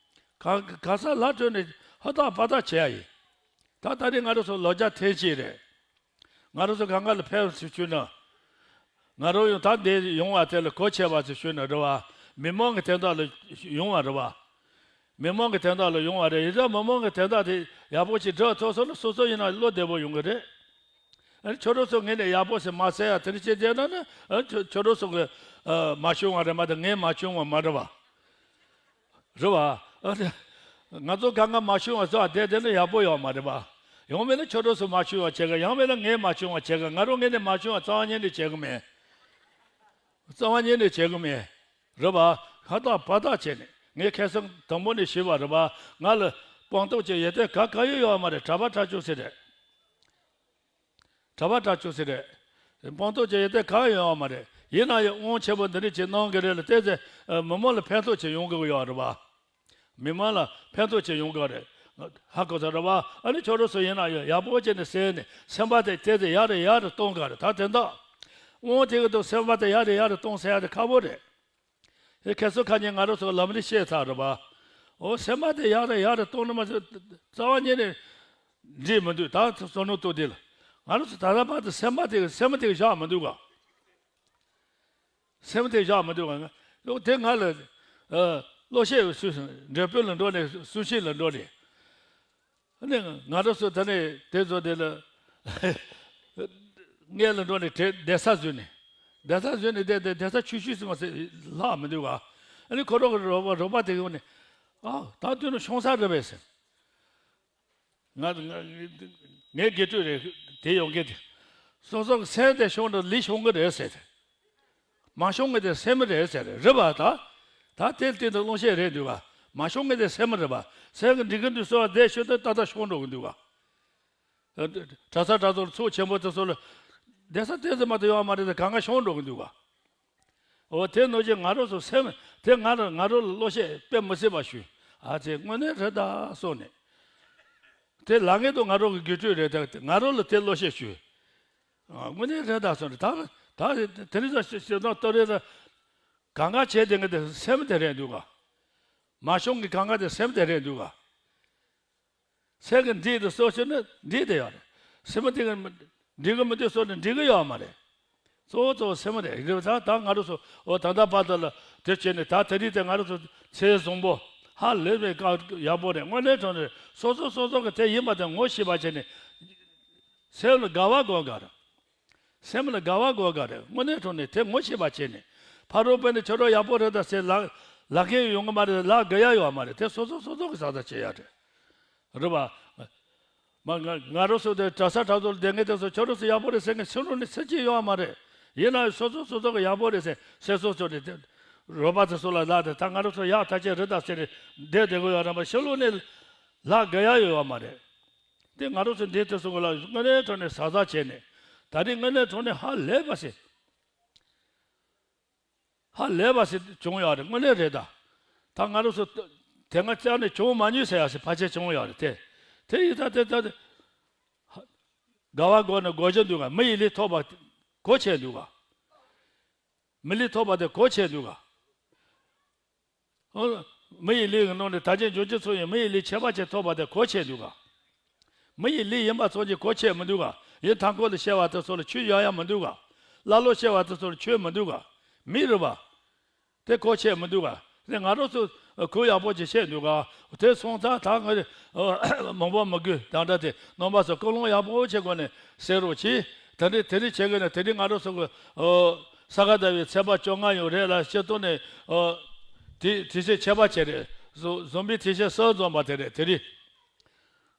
གང་གང་ཟག་ལྷ་གྲོལ་ནས་ཧུར་ཐག་པ་ཐག་བྱེད་ཡ་ཡིན། ད་ད་རེས་ང་རང་ཚོ་ལོ་བརྒྱ་ཐེངས་གཅིག་རེད། ང་རང་ཚོ་གང་ག་ལ་ཕན་ཞིག་བྱུང་ན། ང་རང་ཡང་ད་འདི་ཡོང་བ་དེ་ལ་གོ་ཆེ་བ་ཞིག་བྱུང་ན་རེད་བ། མི་མང་གི་དོན་དག་ལ་ཡོང་བ་རེད་བ། མི་མང་གི་དོན་དག་ལ་ཡོང་བ་རེད། ཡིན་ཙང་མི་མང་གི་དོན་དག་དེ་ཡག་པོ་ཞིག་སྒྲུབ་ཐུབ་སོང་ན་སོ་སོ་ཡིན་ན་བློ་བདེ་པོ་ཡོང་གི་རེད། ཨ་ནི་ཁྱོད་རང་ཚོ་ངས་ནས་ཡག་པོ་ཞིག་མ་བྱས་ཡ་དེ་འདྲ་བྱས་བསྡད་ན་ནི་ཨ་ཁྱོད་ཁྱོད་རང་ཚོ་གི་ཨ་མ་བྱུང་བ་རེད་མ་གཏོགས་ངས་མ་བྱུང་བ་མ་རེད་བ། རེད་བ། ཨ་ནི་ང་ཚོ་གང་ག་མ་བྱུང་བ་ཚོ་བསྡད་བསྡད་ན་ཡག་པོ་ཡོད་མ་རེད་བ། ཡང་མིན་ན་ཁྱོད་རང་ཚོ་མ་བྱུང་བ་བྱེད་གི། ཡང་མིན་ན་ངས་མ་བྱུང་བ་བྱེད་གི། ང་རང་ངས་ནས་མ་བྱུང་བ་རྩ་བ་ཉིད་ནས་བྱེད་གི་མེད། རྩ་བ་ཉིད་ནས་བྱེད་གི་མེད། རེད་བ། ཧ་ཏག་པ་ཏག་བྱས་ནས་ངས་ཁ་སང་དང་པོ་ནས་ཞུས་པ་རེད་བ། ང་ལ་སྤངས་རྟོགས་ཀྱི་ཡོན་ཏན་ག་ག་ཡོད་ཡོད་མ་རེད། གྲྭ་པ་གྲྭ་ཆུང་ཟེར་རེད། གྲྭ་པ་གྲྭ་ཆུང་ཟེར་རེད། སྤངས་རྟོགས་ཀྱི་ཡོན་ཏན་གང་ཡང་ཡོད་མ་རེད། ཡིན་ན་ཡང་དབང་ཆེན་པོ་འདི་འདྲ་ཅིག་གནང་གི་རེད་ལ་བལྟས་ཚེ་མི་མང་ལ་ཕན་ཐོགས་ཅིག་ཡོང་གི་ཡོད་རེད་བ། མི་མང་ལ་ཕན་ཐོགས་ཅིག་ཡོང་གི་རེད། ཧ་གོ་ཚར་རེད་བ། ཨ་ནི་ཁྱོད་རང་ཚོ་ཡིན་ན་ཡང་ཡག་པོ་བྱས་ནས་བསྲེས་ནས་སེམས་པ་དེ་བལྟས་ཚེ་ཡར་རེ་ཡར་རེ་གཏོང་གི་རེད། ད་དེ་འདྲ་དབང་དེ་གི་འདུག་སེམས་པ་དེ་ཡར་རེ་ཡར་རེ་གཏོང་ཟེར་ཡ་དེ་ཁག་པོ་རེད། ཨེ་ཁ་སང་ཁ་ཉིན་ང་རང་ཚོ་ལམ་རིམ་བཤད་ཚར་རེད་པ། འོ་སེམས་པ་དེ་ཡར་རེ་ཡར་རེ་གཏོང་ནི་མ་ཚད་རྩ་བ་ཉིད་ནས་འགྲིག་མི་འདུག་ད་བསམ་བློ་གཏོང་དུས་ལ་ང་རང་ཚོ་ད་ལྟ་བར་དུ་སེམས་པ་དེ་སེམས་པ་དེ་བཞག་མི་འདུག་ག་སེམས་པ་དེ་བཞག་མི་འདུག་ག་ང་ལོ་དེ་ང་ལ་ཨ་བློ་ཤེས་སུ་འབྲས་སྤུངས་ལ་འགྲོ་ནས་གསུང་ཆོས་ལ་འགྲོ་ནས། ཨ་ནི་ང་རང་ཚོ་ད་ནས་དེ་ཚོ་དེ་ལ་སྔས་ལ་འགྲོ་ནས་དེ་གདན་ས་བཟོས་ནས། གདན་ས་བཟོས་ནས་བསྡད་དེ་གདན་ས་ཆུང་ཆུང་ཟིན་མ་ཟེར་ལྷག་མི་འདུག་ག་ཨ་ནི་ཁོ་རང་གི་རོགས་པ་རོགས་པ་དེ་གི་ནས་ཨ་ད་དུས་ནི་ཤོང་ས་རེད་པས་ཟེར། ང་ང་ངའི་དགེ་ཕྲུག་རེད་དེ་ཡོང་མཁན་དེ། སོ་སོ་གི་སེམས་དེ་ཤོང་འགྲོ་ལི་ཤོང་གི་རེད་ཟེར་ཏེ། མ་ཤོང་གི་དེ་སེམས་རེད་ཟེར་རེད་པ་ད། ད་དེ་སྟེང་དུ་གླེང་བཤད་རེད་འདུག་ག་མ་ཤོང་གི་དེ་སེམས་རེད་པ། སེམས་ཀྱི་འགྲིག་གི་འདུག་ཟེར་བ་དེ་ཤོད་དུས་ཏག་ཏག་ཤོང་འགྲོ་གི་འདུག་ག་གྲྭ་ས་གྲྭ་ཚང་ཚོགས་ཆེན་པོ་དེ་ཚོ་ལ་གདན་ས་དེ་ཙམ་མ་གཏོགས་ཡོད་མ་རེད་དེ་གང་ག་ཤོང་འགྲོ་གི་འདུག་ག་འོ་དེ་ནང་བཞིན་ང་རང་ཚོ་སེམས་དེ་ང་རང་ང་རང་ལ་བློ་ཤེས་དཔེ་མི་སྲིད་པ་ཞུས། ཨ་ཙི་དངོས་གནས་རེད་ད་སོང་ནས། དེ་ལ་ངེས་དུ་ང་རང་གི་དགེ་ཕྲུག་རེད་དེ་ང་རང་ལ་དེ་བློ་ཤེས་ཞུས། ཨ་དངོས་གནས་རེད་ད་སོང་ནས་ད་ད་དེ་རིང་ཚོ་ཞེ་སྡང་ལྟོ་རེད་ད། གང་ག་བྱས་དེ་ང་དེ་སེམས་དེ་རེད་འདུག་ག་མ་ཤོང་གི་གང་ག་དེ་སེམས་དེ་རེད་འདུག་ག་སེམས་ཀྱི་འགྲིག་དེ་སོ་སོ་ནི་འགྲིག་དེ་ཡོད་རེད། སེམས་དེ་གི་འགྲིག་གི་མི་འདུག་སོ་ནི་འགྲིག་གི་ཡོད་མ་རེད། གཙོ་བོ་གཙོ་བོ་སེམས་རེད་རེད་ད་ད་ང་རང་ཚོ་འོ་ད་ལྟ་བར་དུ་ལ་དེ་བྱས་ནས་ད་དེ་རིང་དེ་ང་རང་ཚོ་ཚེ་བཟང་པོ་ཧ་ལས་པའི་སྐབས་ཡག་པོ་རེད། དངོས་གནས་དྲང་གནས་སོ་སོ་སོ་སོ་གི་དེ་ཡིན་པ་དེ་ངོ་ཤེས་པ་བྱས་ནས་སེམས་ལ་དགའ་བ་དགོས་ག་རེད། སེམས་ལ་དགའ་བ་དགོས་ག་རེད། དངོས་གནས་དྲང་གནས་དེ་ངོ་ཤེས་པ་བྱས་ནས་ཕ་རོལ་པོ་ནས་ཁྱོད་རང་ཡག་པོ་རེད་ད་ཟེར་ལག་ལག་ཁྱེར་ཡོང་གི་མ་རེད། ལག་དགའ་ཡ་ཡོད་མ་རེད། དེ་སོ་སོ་སོ་སོ་གི་བཟའ་ཟླ་བྱེད་ཡ་རེད། རེད་པ། མ་ང་ང་རང་ཚོ་དེ་གྲྭ་ས་གྲྭ་ཚོ་ལ་བསྡད་མཁན་དེ་ཚོ་ཁྱོད་རང་ཚོ་ཡག་པོ་རེད་ཟེར་མཁན་ཕྱི་ལོགས་ནས་ཟེར་གྱི་ཡོད་མ་རེད། ཡིན་ན་སོ་སོ་སོ་སོ་གི་ཡག་པོ་རེད་ཟེར་ཟེར་སོ་སོ་རེད་དེ། རོགས་པ་དེ་ཚོ་ལ་ལབ་དེ་ད་ང་རང་ཚོ་ཡག་ཐག་ཆོད་རེད་ད་ཟེར་བསྡད་བསྡད་དགོས་ཡོད་རེད་པ། ཕྱི་ལོགས་ནས་ལག་དགའ་ཡ་ཡོད་མ་རེད། དེ་ང་རང་ཚོ་འདི་དེ་ཚོ་གི་ལ་དངོས་གནས་དྲང་གནས་བཟའ་ཟླ་བྱས་ནས་ད་རེས་དངོས་གནས་དྲང་གནས་ཧ་ལས་པ་ཞིག་ཧ་ལས་པ་ཞིག་བྱུང་ཡོད་རེད། དངོས་གནས་རེད་ད། ད་ང་རང་ཚོ་དེ་སྔ་ཅང་ནས་བྱུང་མ་མྱོང་ཟེར་ཡ་ཞིག་ཕལ་ཆེར་བྱུང་ཡོད་རེད་དེ། དེ་ཡིན་ད་དེ་ད་དེ་དགའ་བ་དགོས་ན་དགོས་ཀྱི་འདུག་ག་མི་ཡི་ལུས་ཐོབ་པ་གོ་ཆེ་འདུག་ག་མི་ལུས་ཐོབ་པ་དེ་གོ་ཆེ་འདུག་ག་ཨོ། མི་ཡི་ལུས་ཀྱི་ནང་ནས་དལ་བརྒྱད་འབྱོར་བཅུ་ཚང་ཡང་མི་ཡི་ལུས་ཁྱད་པར་ཅན་ཐོབ་པ་དེ་གོ་ཆེ་འདུག་ག་མི་ཡི་ལུས་ཡིན་པ་ཚང་གི་གོ་ཆེ་མི་འདུག་ག་ཡིན་ཐང་ཁོ་ལ་བཤད་པ་དེ་ཚོ་ལ་ཆོས་ཡོད་ཡ་མི་འདུག་ག་ཀླ་ཀློ་བཤད་པ་དེ་ཚོ་ལ་ཆོས་མི་འདུག་ག་མི་རེད་པ། དེ་གོ་ཆེ་མི་འདུག་ག་དེ་ང་རང་ཚོ་གུ་ཡག་པོ་ཅིག་བཤད་འདུག་ག་དེ་སོང་ཙང་ད་ང་མང་པོ་མི་དགོས། ད་ལྟ་དེ་རྣམ་པ་ཚོ་ཀུན་སློང་ཡག་པོ་བྱེད་དགོས་ནས་ཟེར་རོགས་གྱིས། དེ་རིང་དེ་རིང་བྱེད་དགོས་ན་དེ་རིང་ང་རང་ཚོ་གི་ཨོ། ས་ག་ཟླ་བའི་ཚེས་པ་བཅོ་ལྔ་ཡང་རེད་ལ་སྤྱི་ཚོགས་ནས་ཨོ། དེ་དུས་ཆེན་ཁྱད་པར་ཅན་རེད། བཟོ་བཟོ་པའི་དུས་ཆེན་གསར་འཛོམས་པ་དེ་རེད་དེ་རིང་།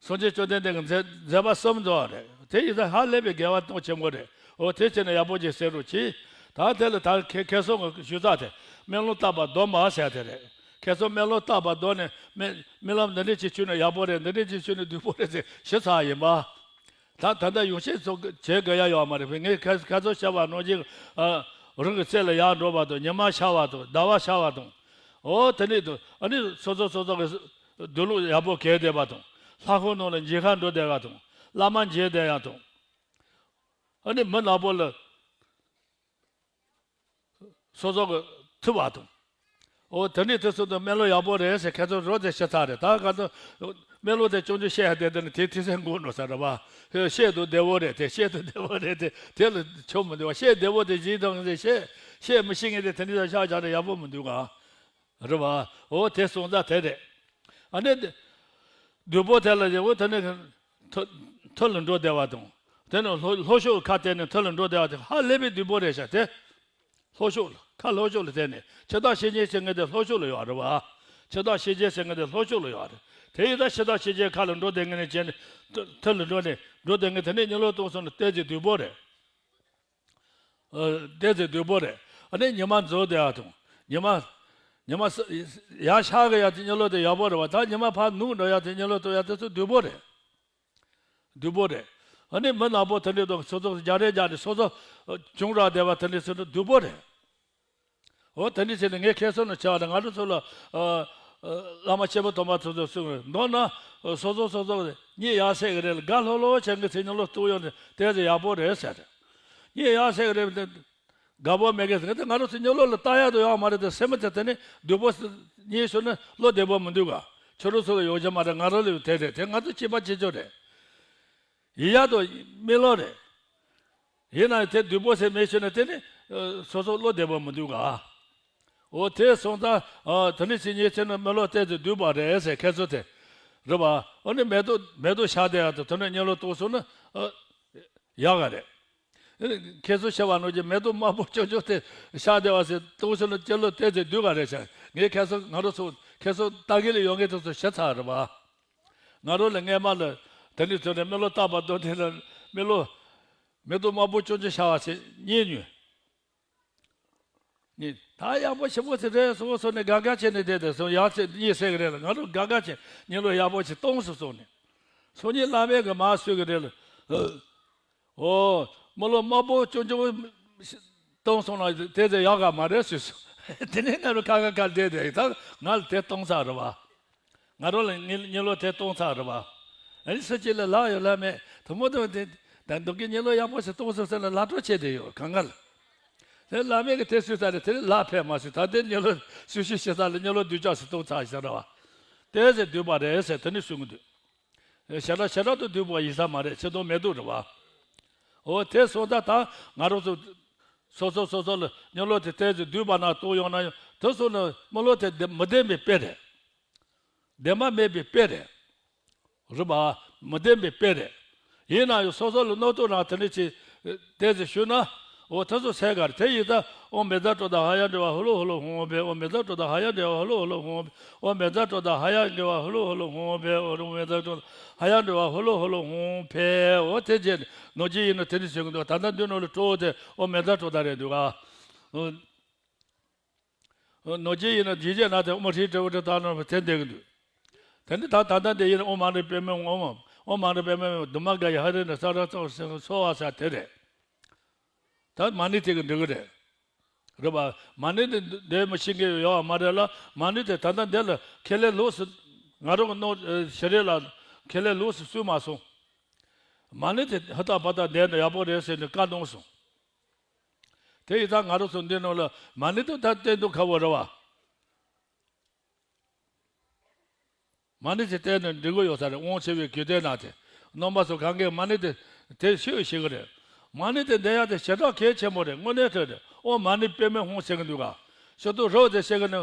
སངས་རྒྱས་བཅོམ་ལྡན་འདས་ཀྱི་མཛད་མཛད་པ་གསར་འཛོམས་པ་རེད། དེ་ཡིན་ཙང་ཧ་ལས་པའི་དགེ་བ་སྟོང་ཆེན་པོ་རེད། ཨོ་དེ་བྱས་ན་ཡག་པོ་ཅིག་ཟེར་རོགས་གྱིས། ད་དེ་ལ་ད་ཁེ་ཁེ་སོང་གི་ཞུ་ཚགས་དེ་སྨོན་ལམ་བཏབ་པ་སྡོམ་པ་ཟེར་དེ་རེད། ཁེ་སོང་སྨོན་ལམ་བཏབ་པ་སྡོམ་ནས་སྨོན་སྨོན་ལམ་འདི་འདྲས་ཅིག་ཞུས་ན་ཡག་པོ་རེད། འདི་འདྲས་ཅིག་ཞུས་ན་སྡུག་པོ་རེད་ཟེར་ཞུ་ཚར་ཡིན་པ། ད་ད་ལྟ་ཡོ་བྱད་ཚོ་བྱེད་དགོས་ཡ་ཡོད་མ་རེད། ངས་ཁ་ཁ་ཚོ་བཤད་པ་ནང་བཞིན་ཨ་རང་གི་རྩེ་ལ་ཡར་འགྲོ་བ་དང་ཉི་མ་ཤར་བ་དང་ཟླ་བ་ཤར་བ་དང་། ཨོ་དེ་ནས་དུ་ཨ་ནི་སོ་སོ་སོ་སོ་གི་འདུག་ལུགས་ཡག་པོ་གས་བསྡད་པ་དང་། ལྷ་ཁང་ནང་ལ་མཇལ་ཁ་འགྲོ་བསྡད་པ་དང་། བླ་མ་མཇལ་བསྡད་ཡ་དང་། ཨ་ནི་མི་ནག་པོ་ལ། སོ་སོ་གི་ཐུབ་པ་དང་། ཨོ་དེ་ནས་དེ་ཚོ་དང་སྨན་བློ་ཡག་པོ་རེད་ཟེར། ཁྱེད་ཚོ་རོ་དེ་ཤི་ཚར་རེད། ད་ག་ཚོད་སྨན་བློ་དེ་ཅུང་ཅུང་བཤད་ཡ་དེ་དེ་ནི་དེ་ཐི་སེ་འགུག་འགྲོ་ས་རེད་བ། བཤད་དུ་བདེ་བོ་རེད་དེ། བཤད་དུ་བདེ་བོ་རེད་དེ། དེ་ལ་ཆོ་མི་འདུག་བ། བཤད་བདེ་བོ་དེ་གཞན་དང་ཟེར། བཤད་བཤད་མི་ཤེས་མཁན་དེ་དེ་འདྲ་ཤག་བཞག་ན་ཡག་པོ་མི་འདུག་ག། རེད་བ། ཨོ་དེ་སོང་ཙང་དེ་རེད། ཨ་ནི་དེ་བདུད་པོ་དེ་ལ་ཡང་ཨོ་དེ་ནི་མཐུ་མཐུ་ལ་འགྲོ་བདེ་བ་དང་། དེ་ནི་ལྷོ་ལྷོ་ཕྱོགས་ཁ་གཏད་ནས་མཐུ་ལ་འགྲོ་བདེ་བ་དེ་ཧ་ལས་པའི་བདུད་པོ་རེད་ཤག་དེ། ལྷོ་ཕྱོགས་ལ། ཁ་ལྷོ་ཕྱོགས་ལ་བསྟན་ནས་འཆི་བདག་གཤེད་མགྱོད་ཟེར་མཁན་དེ་ལྷོ་ཕྱོགས་ལ་ཡོད་རེད་བ། འཆི་བདག་གཤེད་མགྱོད་ཟེར་མཁན་དེ་ལྷོ་ཕྱོགས་ལ་ཡོད་རེད། དེ་ཡིན་ད་འཆི་བདག་གཤེད་མགྱོད་ཁ་ལ་འགྲོ་བསྡད་མཁན་ནས་བྱས་ནས་མཐུ་མཐུ་ལ་འགྲོ་ནས་འགྲོ་བསྡད་མཁན་དེ་ནས་གཉིད་ལོག་ཏོག་སོང་ན་ལྟས་ཀྱི་བདུད་པོ་རེད། ཨ། ལྟས་ཀྱི་བདུད་པོ་རེད། ཨ་ནི་ཉི་མ་འཛུལ་བསྡད་ཡ་དང་། ཉི་མ་ཉི་མ་ས་ཡར་ཤར་གི་ཡ་དེ་གཉིད་ལོག་དེ་ཡག་པོ་རེད་བ། ད་ཉི་མ་ཕར་ནུབ་འགྲོ་ཡ་དེ་གཉིད་ལོག་ཏོག་ཡ་དེ་ཚོ་བདུད་པོ་རེད། བདུད་པོ་རེད། ཨ་ནི་མི་ནག་པོ་དེ་འདྲས་དང་སོ་སོ་རྒྱག་རེས་རྒྱག་ནས་སོ་སོ་བྱུང་རག་བསྡད་པ་དེ་འདྲས་ཟེར་ན་བདུད་པོ་རེད། འོ་དེ་འདྲས་བྱས་ནས་ངས་ཁྱེད་ཚོ་ནང་བྱས་པ་ན་ང་ཚོ་ཚོ་ལ་ཨ་ཨ་བླ་མ་ཆེན་པོ་དམ་པ་ཚོ་ཚོ་གསུངས། མདོར་ན་སོ་སོ་སོ་སོ་གཉིད་ཡར་སད་གི་རེད་ལ་དགའ་ལྷོད་ལྷོད་བྱས་ངས་ཚེ་གཉིད་ལོག་ཏོག་ཡོང་ནས་དེ་ཚོ་ཡག་པོ་རེད་ཟེར། གཉིད་ཡར་སད་གི་རེད། དགའ་པོ་མེད་མཁན་ཟེར་མཁན་དེ་ང་རང་ཚོ་གཉིད་ལོག་ལ་ལྟ་ཡག་དུ་ཡོད་མ་རེད་དེ། སེམས་དེ་དེ་ནི་བདུད་པོ་གཉིད་སོང་ན་བློ་བདེ་པོ་མི་འདུག་ག། ཁྱོད་རང་ཚོ་ལ་ཡོང་རྒྱུ་མ་རེད། ང་རང་ལ་ཡོད་དེ་རེད། དེ་ང་ཚོ་གཅིག་པ་གཅིག་རྐྱང་རེད། ཡིན་ཡག་དུ་མི་ལོག་རེད། ཡིན་ན་དེ་བདུད་པོ་ཟེར་མེད་ཤོད་ན་དེ་ནི་སོ་སོ་བློ་བདེ་པོ་མི་འདུག་ག། འོ་དེ་སོང་ཙང་དེ་ནི་ཕྱི་ཉིན་ཕྱི་ནི་མི་ལོག་ལྟས་དུ་བདུད་པ་རེད་ཟེར་ཁྱེད་ཚོ་དེ་རེད་བ། འོ་ནི་མེ་ཏོག་མེ་ཏོག་ཤར་བསྡད་ཡག་དུ་དེ་ནི་གཉིད་ལོག་ཏོག་སོང་ན་ཡག་ག་རེད། ཁྱེད་ཚོ་ཤེས་པ་ནོར་གྱི་མེ་ཏོག་དམར་པོ་ཅོག་ཅོག་དེ་ཤར་བསྡད་པ་ཟེར་ཏོག་ཙམ་ལ་ཅི་ལོ་བལྟས་ཚེ་སྡུག་ག་རེད་ཤག། ངས་ཁྱེད་ཚོ་ང་རང་ཚོ་ཁྱེད་ཚོ་ལྟ་གི་ལ་ཡོང་མཁན་དེ་ཚོ་ཤེས་ཚར་རེད་བ། ང་རང་ལ་སྔས་མ་ལ་དེ་ནས་ཚོ་ནས་མི་ལོ་རྟག་པར་རྡོ་དེ་ལ་མི་ལོ་མེ་ཏོག་དམར་པོ་ཅོག་ཅོག་ཤར་བ་ཞིག་རྙེད་མྱོང་། ནི་ད་ཡག་པོ་ཞེ་པོ་ཞིག་རེད་སོང་སོང་ནས་དགའ་དགའ་བྱས་ནས་བསྡད་དེ་སོང་། ཡང་ཚེ་གཉིད་སད་གི་རེད་ལ་ང་རང་དགའ་དགའ་བྱས་གཉིད་ལོག་ཡག་པོ་ཞིག་གཏོང་སོང་སོང་ནས་སང་ཉིན་བླ་མས་གི་མར་གསོལ་གི་རེད་ལ། ཨོ། མི་ལོ་དམར་པོ་ཅུང་ཅུང་གཏོང་སོང་ན་དེ་ཚོ་ཡག་ག་མ་རེད་ཟེར་སོང་། དེ་ནས་ང་རང་ཁ་ཁ་ཁ་བསྡད་དེ་ད་ང་ལ་དེ་གཏོང་ཚར་རེད་བ། ང་རང་ལ་གཉིད་གཉིད་ལོག་དེ་གཏོང་ཚར་རེད་བ། ཨ་ནི་སུ་གཅིག་ལ་ལག་ཡོད་ལག་མེད་དུ་མོ་དང་དེ་ད་འདུག་གི་གཉིད་ལོག་ཡག་པོ་ཞིག་གཏོང་སོང་ཟེར་ན་ལག་འཕྲོ་བྱས་དེ་ཡོད་གང་ག་ལ། དེ་བླ་མས་གི་དེ་གསོལ་ཚར་རེད། དེ་ནས་ལག་ཕེབས་མ་སོང་། ད་དེ་གཉིད་ལོག་སུ་ཤི་ཤི་ཚར་ལ་གཉིད་ལོག་སྡུག་ཅག་ཞིག་གཏོང་ཚར་ཞེས་རེད་བ། དེ་ཚེ་སྡུག་པ་རེད་ཟེར་དེ་ནས་གསུང་གི་འདུག། ཞེ་དྲག་ཞེ་དྲག་ཏུ་སྡུག་པ་ཡིན་ས་མ་རེད། ཆེ་མཐོང་མེད་དུ་རེད་བ། འོ་དེ་སོང་ད་ད་ང་རང་ཚོ་སོ་སོ་སོ་སོ་ལ་གཉིད་ལོག་དེ་དེ་ཚོ་སྡུག་པ་ན་གཏོང་ཡོང་ན་ཡང་དེ་སོང་ན་མི་ལོ་དེ་བདེ་མི་བདེན་པའི་དཔེ་རེད། བདེན་པ་མེད་པའི་དཔེ་རེད། རེད་བ། མི་བདེན་པའི་དཔེ་རེད། ཡིན་ན་ཡང་སོ་སོ་ལ་རྣོ་རྟུལ་རང་དེ་འདྲ་ཅིག་དེ་ཚོ་ཞུས་ན། འོ་དེ་ཚོ་སེལ་ག་རེད། དེ་ཡིན་ད་ཨོ་མེ་ད་ཀྲོ་ད་ཧ་ཡ་འདྲི་བ་ཧུ་ལུ་ཧུ་ལུ་ཧུང་བེ། ཨོ་མེ་ད་ཀྲོ་ད་ཧ་ཡ་འདྲི་བ་ཧུ་ལུ་ཧུ་ལུ་ཧུང་བེ། ཨོ་མེ་ད་ཀྲོ་ད་ཧ་ཡ་འདྲི་བ་ཧུ་ལུ་ཧུ་ལུ་ཧུང་བེ། ཨོ་མེ་ད་ཀྲོ་ད་ཧ་ཡ་འདྲི་བ་ཧུ་ལུ་ཧུ་ལུ་ཧུང་བེ། འོ་དེ་རྗེས་ནོར་གྱི་ཡིན་ན་དེ་འདྲ་ཞུ་གི་འདུག། ད་ལྟ་འདི་ནང་ལ་ཀྲོ་དེ་ཨོ་མེ་ད་ཀྲོ་ད་རེད་འདུག་ག། ཨོ། ནོར་གྱི་ཡིན་ན་ཇི་བྱས་ན་དེ་ཨོ་མ་ཧྲི་ཏྲི་ཝི་ཏྲི་ད་ནོར་བ་དེ་འདེགས་ཀྱི་འདུག། དེ་ནི་ད་ད་ལྟ་འདི་ཡིན་ཨོ་མ་ཎི་པདྨེ་ཧཱུྃ། ཨོ་མ་ཨོ་མ་ཎི་པདྨེ་ཧཱུྃ་དྷཱུ་མ་ག་ཡ་ཧ་རི་ན་ས་ར་ཙོ་སོ་བ་ས་དེ་རེད། ད་མ་ཎི་དེ་གི་འགྲིག་གི་རེད། རེད་པ། མ་ཎི་དེ་འདོན་མི་ཤེས་མཁན་ཡོད་པ་མ་རེད་ལ། མ་ཎི་དེ་ད་ལྟ་འདི་ལ་ཁས་ལེན་ལོགས་སུ་ང་རང་གི་ནོར་ཞི་རེད་ལ་ཁས་ལེན་ལོགས་སུ་གསུངས་མ་སོང་། མ་ཎི་དེ་ཧ་ཏ་པ་ཏ་འདོན་ན་ཡག་པོ་རེད་ཟེར་ནས་བཀའ་གནང་སོང་། དེ་ཡིན་ཙང་ང་རང་ཚོ་འདི་ནང་ལ་མ་ཎི་དེ་ད་བསྟན་དུས་ཁག་པོ་རེད་བ། མ་ཎི་དེ་བསྟན་ན་འགྲིག་གི་ཡོད་ས་རེད། དབང་ཆེ་བའི་རྒྱུད་སྡེ་ནང་དེ་རྣམ་པ་ཚོ་གང་གས་མ་ཎི་དེ་དེ་ཤེས་ཤེས་གི་རེད། མ་ཎི་དེ་འདོན་ཡག་དེ་ཞེ་དྲག་གལ་ཆེན་པོ་རེད། དངོས་གནས་དྲང་རེད། ཨོ་མ་ཎི་པདྨེ་ཧཱུྃ་ཟེར་གི་འདུག་ག། ཞོ་ཏུ་རོ་དེ་བཤད་གི་ནི་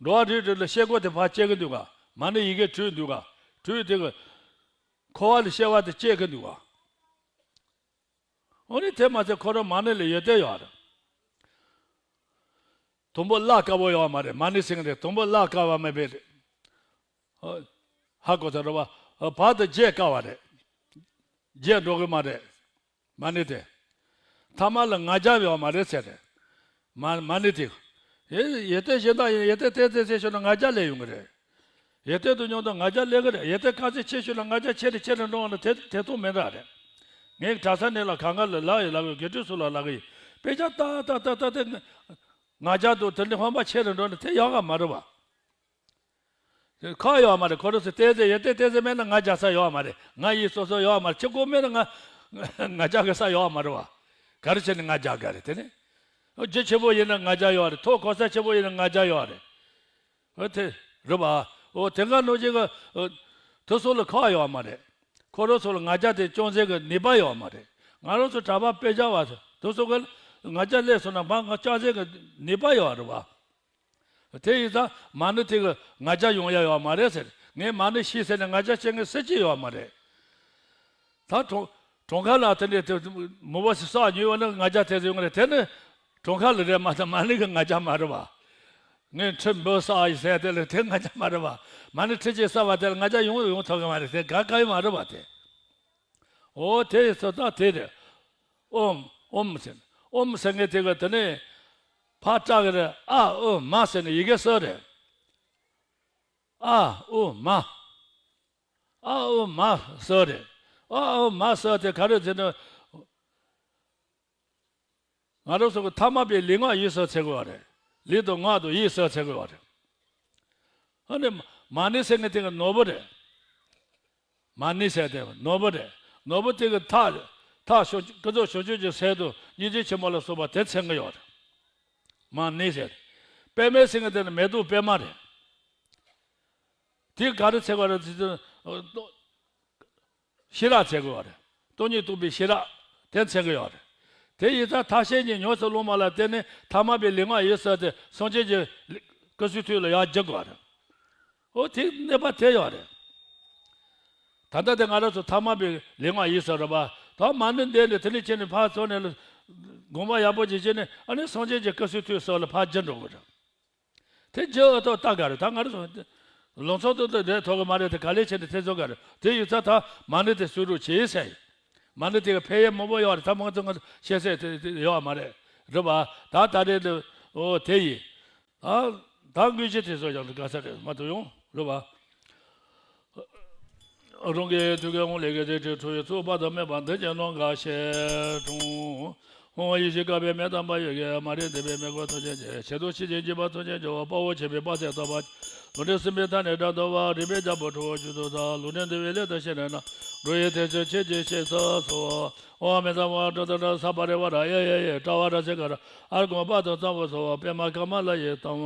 འགྲོ་བ་རིགས་དྲུག་ལ་བཤད་སྒོ་དེ་ཕར་བཅད་གི་འདུག་ག། མ་ཎི་ཡི་གེ་དྲུག་འདུག་ག། དྲུག་དེ་གི་འཁོར་བ་ལ་བཤད་པ་དེ་བཅད་གི་འདུག་ག། འོ་ནི་དེ་མ་ཚད་ཁོ་རང་མ་ཎི་ལ་ཡོན་ཏན་ཡོད་རེད། དུམ་བུ་བརླག་དཀའ་བོ་ཡོད་མ་རེད། མ་ཎི་ཟེར་གི་རེད། དུམ་བུ་བརླག་དཀའ་བ་མེད་པའི་རེད། ཧ་གོ་ཚར་རེད་བ། བར་དུ་བརྗེད་དཀའ་བ་རེད། བརྗེད་འགྲོ་གི་མ་རེད། མ་ཎི་དེ། ཐ་མ་ལ་ང་རྒྱལ་ཡོད་མ་རེད་ཟེར་རེད། མ་མ་ཎི་དེ། ཡེ་ཡེ་ཏེ་གཞན་དག་ཡིན། ཡེ་ཏེ་ཏེ་ཏེ་ཟེར་ཤོད་ན་ང་རྒྱལ་སླེབས་ཡོང་གི་རེད། ཡེ་ཏེ་དུ་ཉོན་དང་ང་རྒྱལ་སླེབས་གི་རེད། ཡེ་ཏེ་དཀའ་ཚེགས་ཆེ་ཤོས་ལ་ང་རྒྱལ་ཆེ་རུ་ཆེ་རུ་འགྲོ་བ་ནི་དེ་དེ་ཐུག་མེད་འདྲ་རེད། ངས་གྲྭ་ས་ནས་ལ་གང་ག་ལ་ལག་ཡོད་ལག་ཡོད་དགེ་ཕྲུག་ཚོ་ལ་ལག་གི་ཡིན། དཔེ་ཆ་ཏག་ཏག་ཏག་ཏག་དེ་ང་རྒྱལ་དུ་དེ་འདྲ་ཧོན་པ་ཆེ་རུ་འགྲོ་ནི་དེ་ཡག་ག་མ་རེད་བ། ཁག་ཡོད་མ་རེད། ཁོ་རང་ཚོ་ཏེ་ཙེ་ཡེ་ཏེ་ཏེ་ཙེ་མེད་ན་ང་རྒྱལ་ས་ཡོད་མ་རེད། ང་ཡི་སོ་སོ་ཡོད་མ་རེད། ཁྱེད་ཀོ་མེད་ན་ང་ང་རྒྱལ་གི་ས་ཡོད་མ་རེད་བ། ག་རེ་བྱས་ནས་ང་རྒྱལ་ག་རེད་དེ་ནི། རྒྱུ་ཆེན་པོ་ཡིན་ན་ང་རྒྱལ་ཡོད་རེད། ཐོག་གོ་ས་ཆེན་པོ་ཡིན་ན་ང་རྒྱལ་ཡོད་རེད། འོ་དེ་རེད་པ། འོ་དེ་ག་ནང་བཞིན་གི་དེ་ཚོ་ལ་ཁག་ཡོད་མ་རེད། ཁོ་རང་ཚོ་ལ་ང་རྒྱལ་དེ་སྐྱོན་ཟེར་གི་ནུས་པ་ཡོད་མ་རེད། ང་རང་ཚོ་གྲྭ་པ་དཔེ་ཆ་བ་དེ་ཚོ་གི་ང་རྒྱལ་སླེབས་སོང་ན་མ་ང་སྐྱོན་ཟེར་གི་ནུས་པ་ཡོད་རེད་པ། དེ་ཡིན་ཙང་མ་ཎི་དེ་གི་ང་རྒྱལ་ཡོང་ཡ་ཡོད་མ་རེད་ཟེར། ངས་མ་ཎི་ཤེས་ཟེར་ནས་ང་རྒྱལ་བྱེད་མཁན་སུ་གཅིག་ཡོད་མ་རེད། ད་གྲོང་གྲོང་ཁ་ལ་དེ་འདྲའི་དེ་མོ་བ་ཞིག་བསགས་ཉོས་པ་ནི་ང་རྒྱལ་དེ་ཚོ་ཡོང་གི་རེད། དེ་ནི་གྲོང་ཁ་ལ་རེད་མ་གཏོགས་མ་ཎི་གི་ང་རྒྱལ་མ་རེད་པ། ངས་ཁྲི་འབུམ་བསགས་ཡིན་ཟེར་དེ་ལ་དེ་ང་རྒྱལ་མ་རེད་པ། མ་ཎི་ཁྲི་གཅིག་བསགས་པ་དེ་ལ་ང་རྒྱལ་ཡོང་ཡོང་ཐུབ་གི་མ་རེད། དེ་ག་ག་ཡོད་མ་རེད་པ་དེ། འོ་དེ་ཡིན་ཙང་ད་དེ་རེད། ཨོམ་ཨོམ་ཟེར། ཨོམ་ཟེར་མཁན་དེ་ག་དེ་ནས་ཕར་བཀྲག་གི་རེད། ཨ་ཨོ་མ་ཟེར་ནས་ཡི་གེ་གསལ་རེད། ཨ་ཨོ་མ། ཨ་ཨོ་མ་གསལ་རེད། ཨ་ཨོ་མ་གསལ་དེ་ག་རེ་ཟེར་ན། ང་རང་ཚོ་གི་ཐ་མལ་པའི་ལུས་ངག་ཡིད་གསལ་བྱེད་དགོས་པ་རེད། ལུས་དང་ངག་དང་ཡིད་གསལ་བྱེད་དགོས་པ་རེད། ཨ་ནི་མ་ཎི་ཟེར་མཁན་དེ་གི་ནོར་བུ་རེད། མ་ཎི་ཟེར་དེ་ནོར་བུ་རེད། ནོར་བུ་དེ་གི་མཐའ་མཐའ་བྱང་ཆུབ་ཀུན་རྫོབ་བྱང་ཆུབ་ཀྱི་སེམས་དང་སྙིང་རྗེ་ཆེན་པོ་ལ་སོགས་པ་དེ་མཚོན་གི་ཡོད་རེད། མ་ཎི་ཟེར། པདྨའི་སེང་གེ་དེ་ནི་མེ་ཏོག་པདྨ་རེད། དེ་ག་རེ་མཚོན་གི་ཡོད་རེད་ཟེར་དུས། ཤེས་རབ་མཚོན་གི་ཡོད་རེད། སྟོང་ཉིད་རྟོགས་པའི་ཤེས་རབ་དེ་མཚོན་གི་ཡོད་རེད། དེ་ཡིན་ཙང་ཐ་ཤལ་གཉིས་ཉམས་སུ་བླངས་པ་ལ་བརྟེན་ནས་ཐ་མལ་པའི་ལུས་ངག་ཡིད་གསལ་དེ་སངས་རྒྱས་ཀྱི་སྐུ་གསུང་ཐུགས་ལ་ཡར་འགྱུར་དགོས་རེད། འོ་དེ་གནས་པ་དེ་ཡོད་རེད། ད་ལྟ་དེ་ང་རང་ཚོ་ཐ་མལ་པའི་ལུས་ངག་ཡིད་གསལ་རེད་པ། ད་མ་ཎི་འདོན་ནས་དེ་ནས་ཁྱེར་ནས་ཕར་ཚུར་ནས་དགོངས་པ་ཡག་པོ་ཅིག་བྱས་ནས་ཨ་ནི་སངས་རྒྱས་ཀྱི་སྐུ་གསུང་ཐུགས་སོགས་ལ་ཕར་འགྱུར་འགྲོ་གི་རེད། དེ་རྒྱུ་ཨ་ཐོག་ལྟ་ག་རེད། ད་ང་རང་ཚོ་ལང་ཚོ་ཏོག་ཏོག་བསྡད་ཐུབ་གི་མ་རེད། དེ་ག་ལེ་བྱས་ནས་དེ་ཚོ་ག་རེད། དེ་ཡིན་ཙང་ད་མ་ཎི་དེ་སུས་རུ་བྱེད་ཟེར། མ་ཎི་དེ་ག་ཕན་ཡོན་མང་པོ་ཡོད་རེད། ད་མང་ཚོ་ང་ཚོ་ཤེས་ཚད་དེ་དེ་ཡོད་མ་རེད། རེད་པ། ད་ད་རེད་དེ། འོ་དེ་ཡིན། ད་ད་དངོས་གཞི་དེ་ཚོ་ཡང་དགའ་ས་རེད་མ་གཏོགས་ཡོང་རེད་པ། རང་གི་ཐུགས་ཀའི་ཧཱུྃ་ལས་སྐད་ཅིག་ཁྲོ་བོའི་ཚོགས་དཔག་ཏུ་མེད་པ་འདི་ཉིད་ནམ་མཁའ་ཤར་འཁྲུངས། ཧཱུྃ་ཡེ་ཤེས་དཀར་པོའི་མེ་དམ་པ་ཡི་གེ། མ་རིག་འདུས་པའི་མི་མགོ་ཐོད་ཅན་གྱི། ཞལ་དུ་ཕྱག་གི་འཇིགས་པ་ཐོད་ཅན་གྱི། དཔའ་བོ་ཆེན་པོའི་དཔག་ཚད་དམ་པ། ལུས་ཀྱི་སྲིན་བུའི་མཐའ་ནི་བྲལ་འདུ་བ། རིག་པའི་རྒྱལ་པོ་ཁྲོ་བོ་ཁྱོད་དུ་བལྟ། ལུས་ཀྱི་འདུལ་བའི་གླུ་དང་ཤེས་རབ་སྣང་། འགྲོ་བའི་དོན་བྱེད་ཕྱིར་ཁྱེད་ཆོས་སུ་གསོལ། ཨོཾ་མི་ཛཿ་ཧཱུྃ་ཏུཏྟཱ་ན་ས་པ་རི་ཝཱ་ར་ཨཱ་ཡ་ཡ་ཡེ་ཏྲ་ཝ་ར་ཙི་ག་ར་ཨ་རུ་ཀོཾ་དཔག་ཏུ་ཚངས་སུ་གསོལ། པདྨ་ཀ་མ་ལ་ཡི་དམ།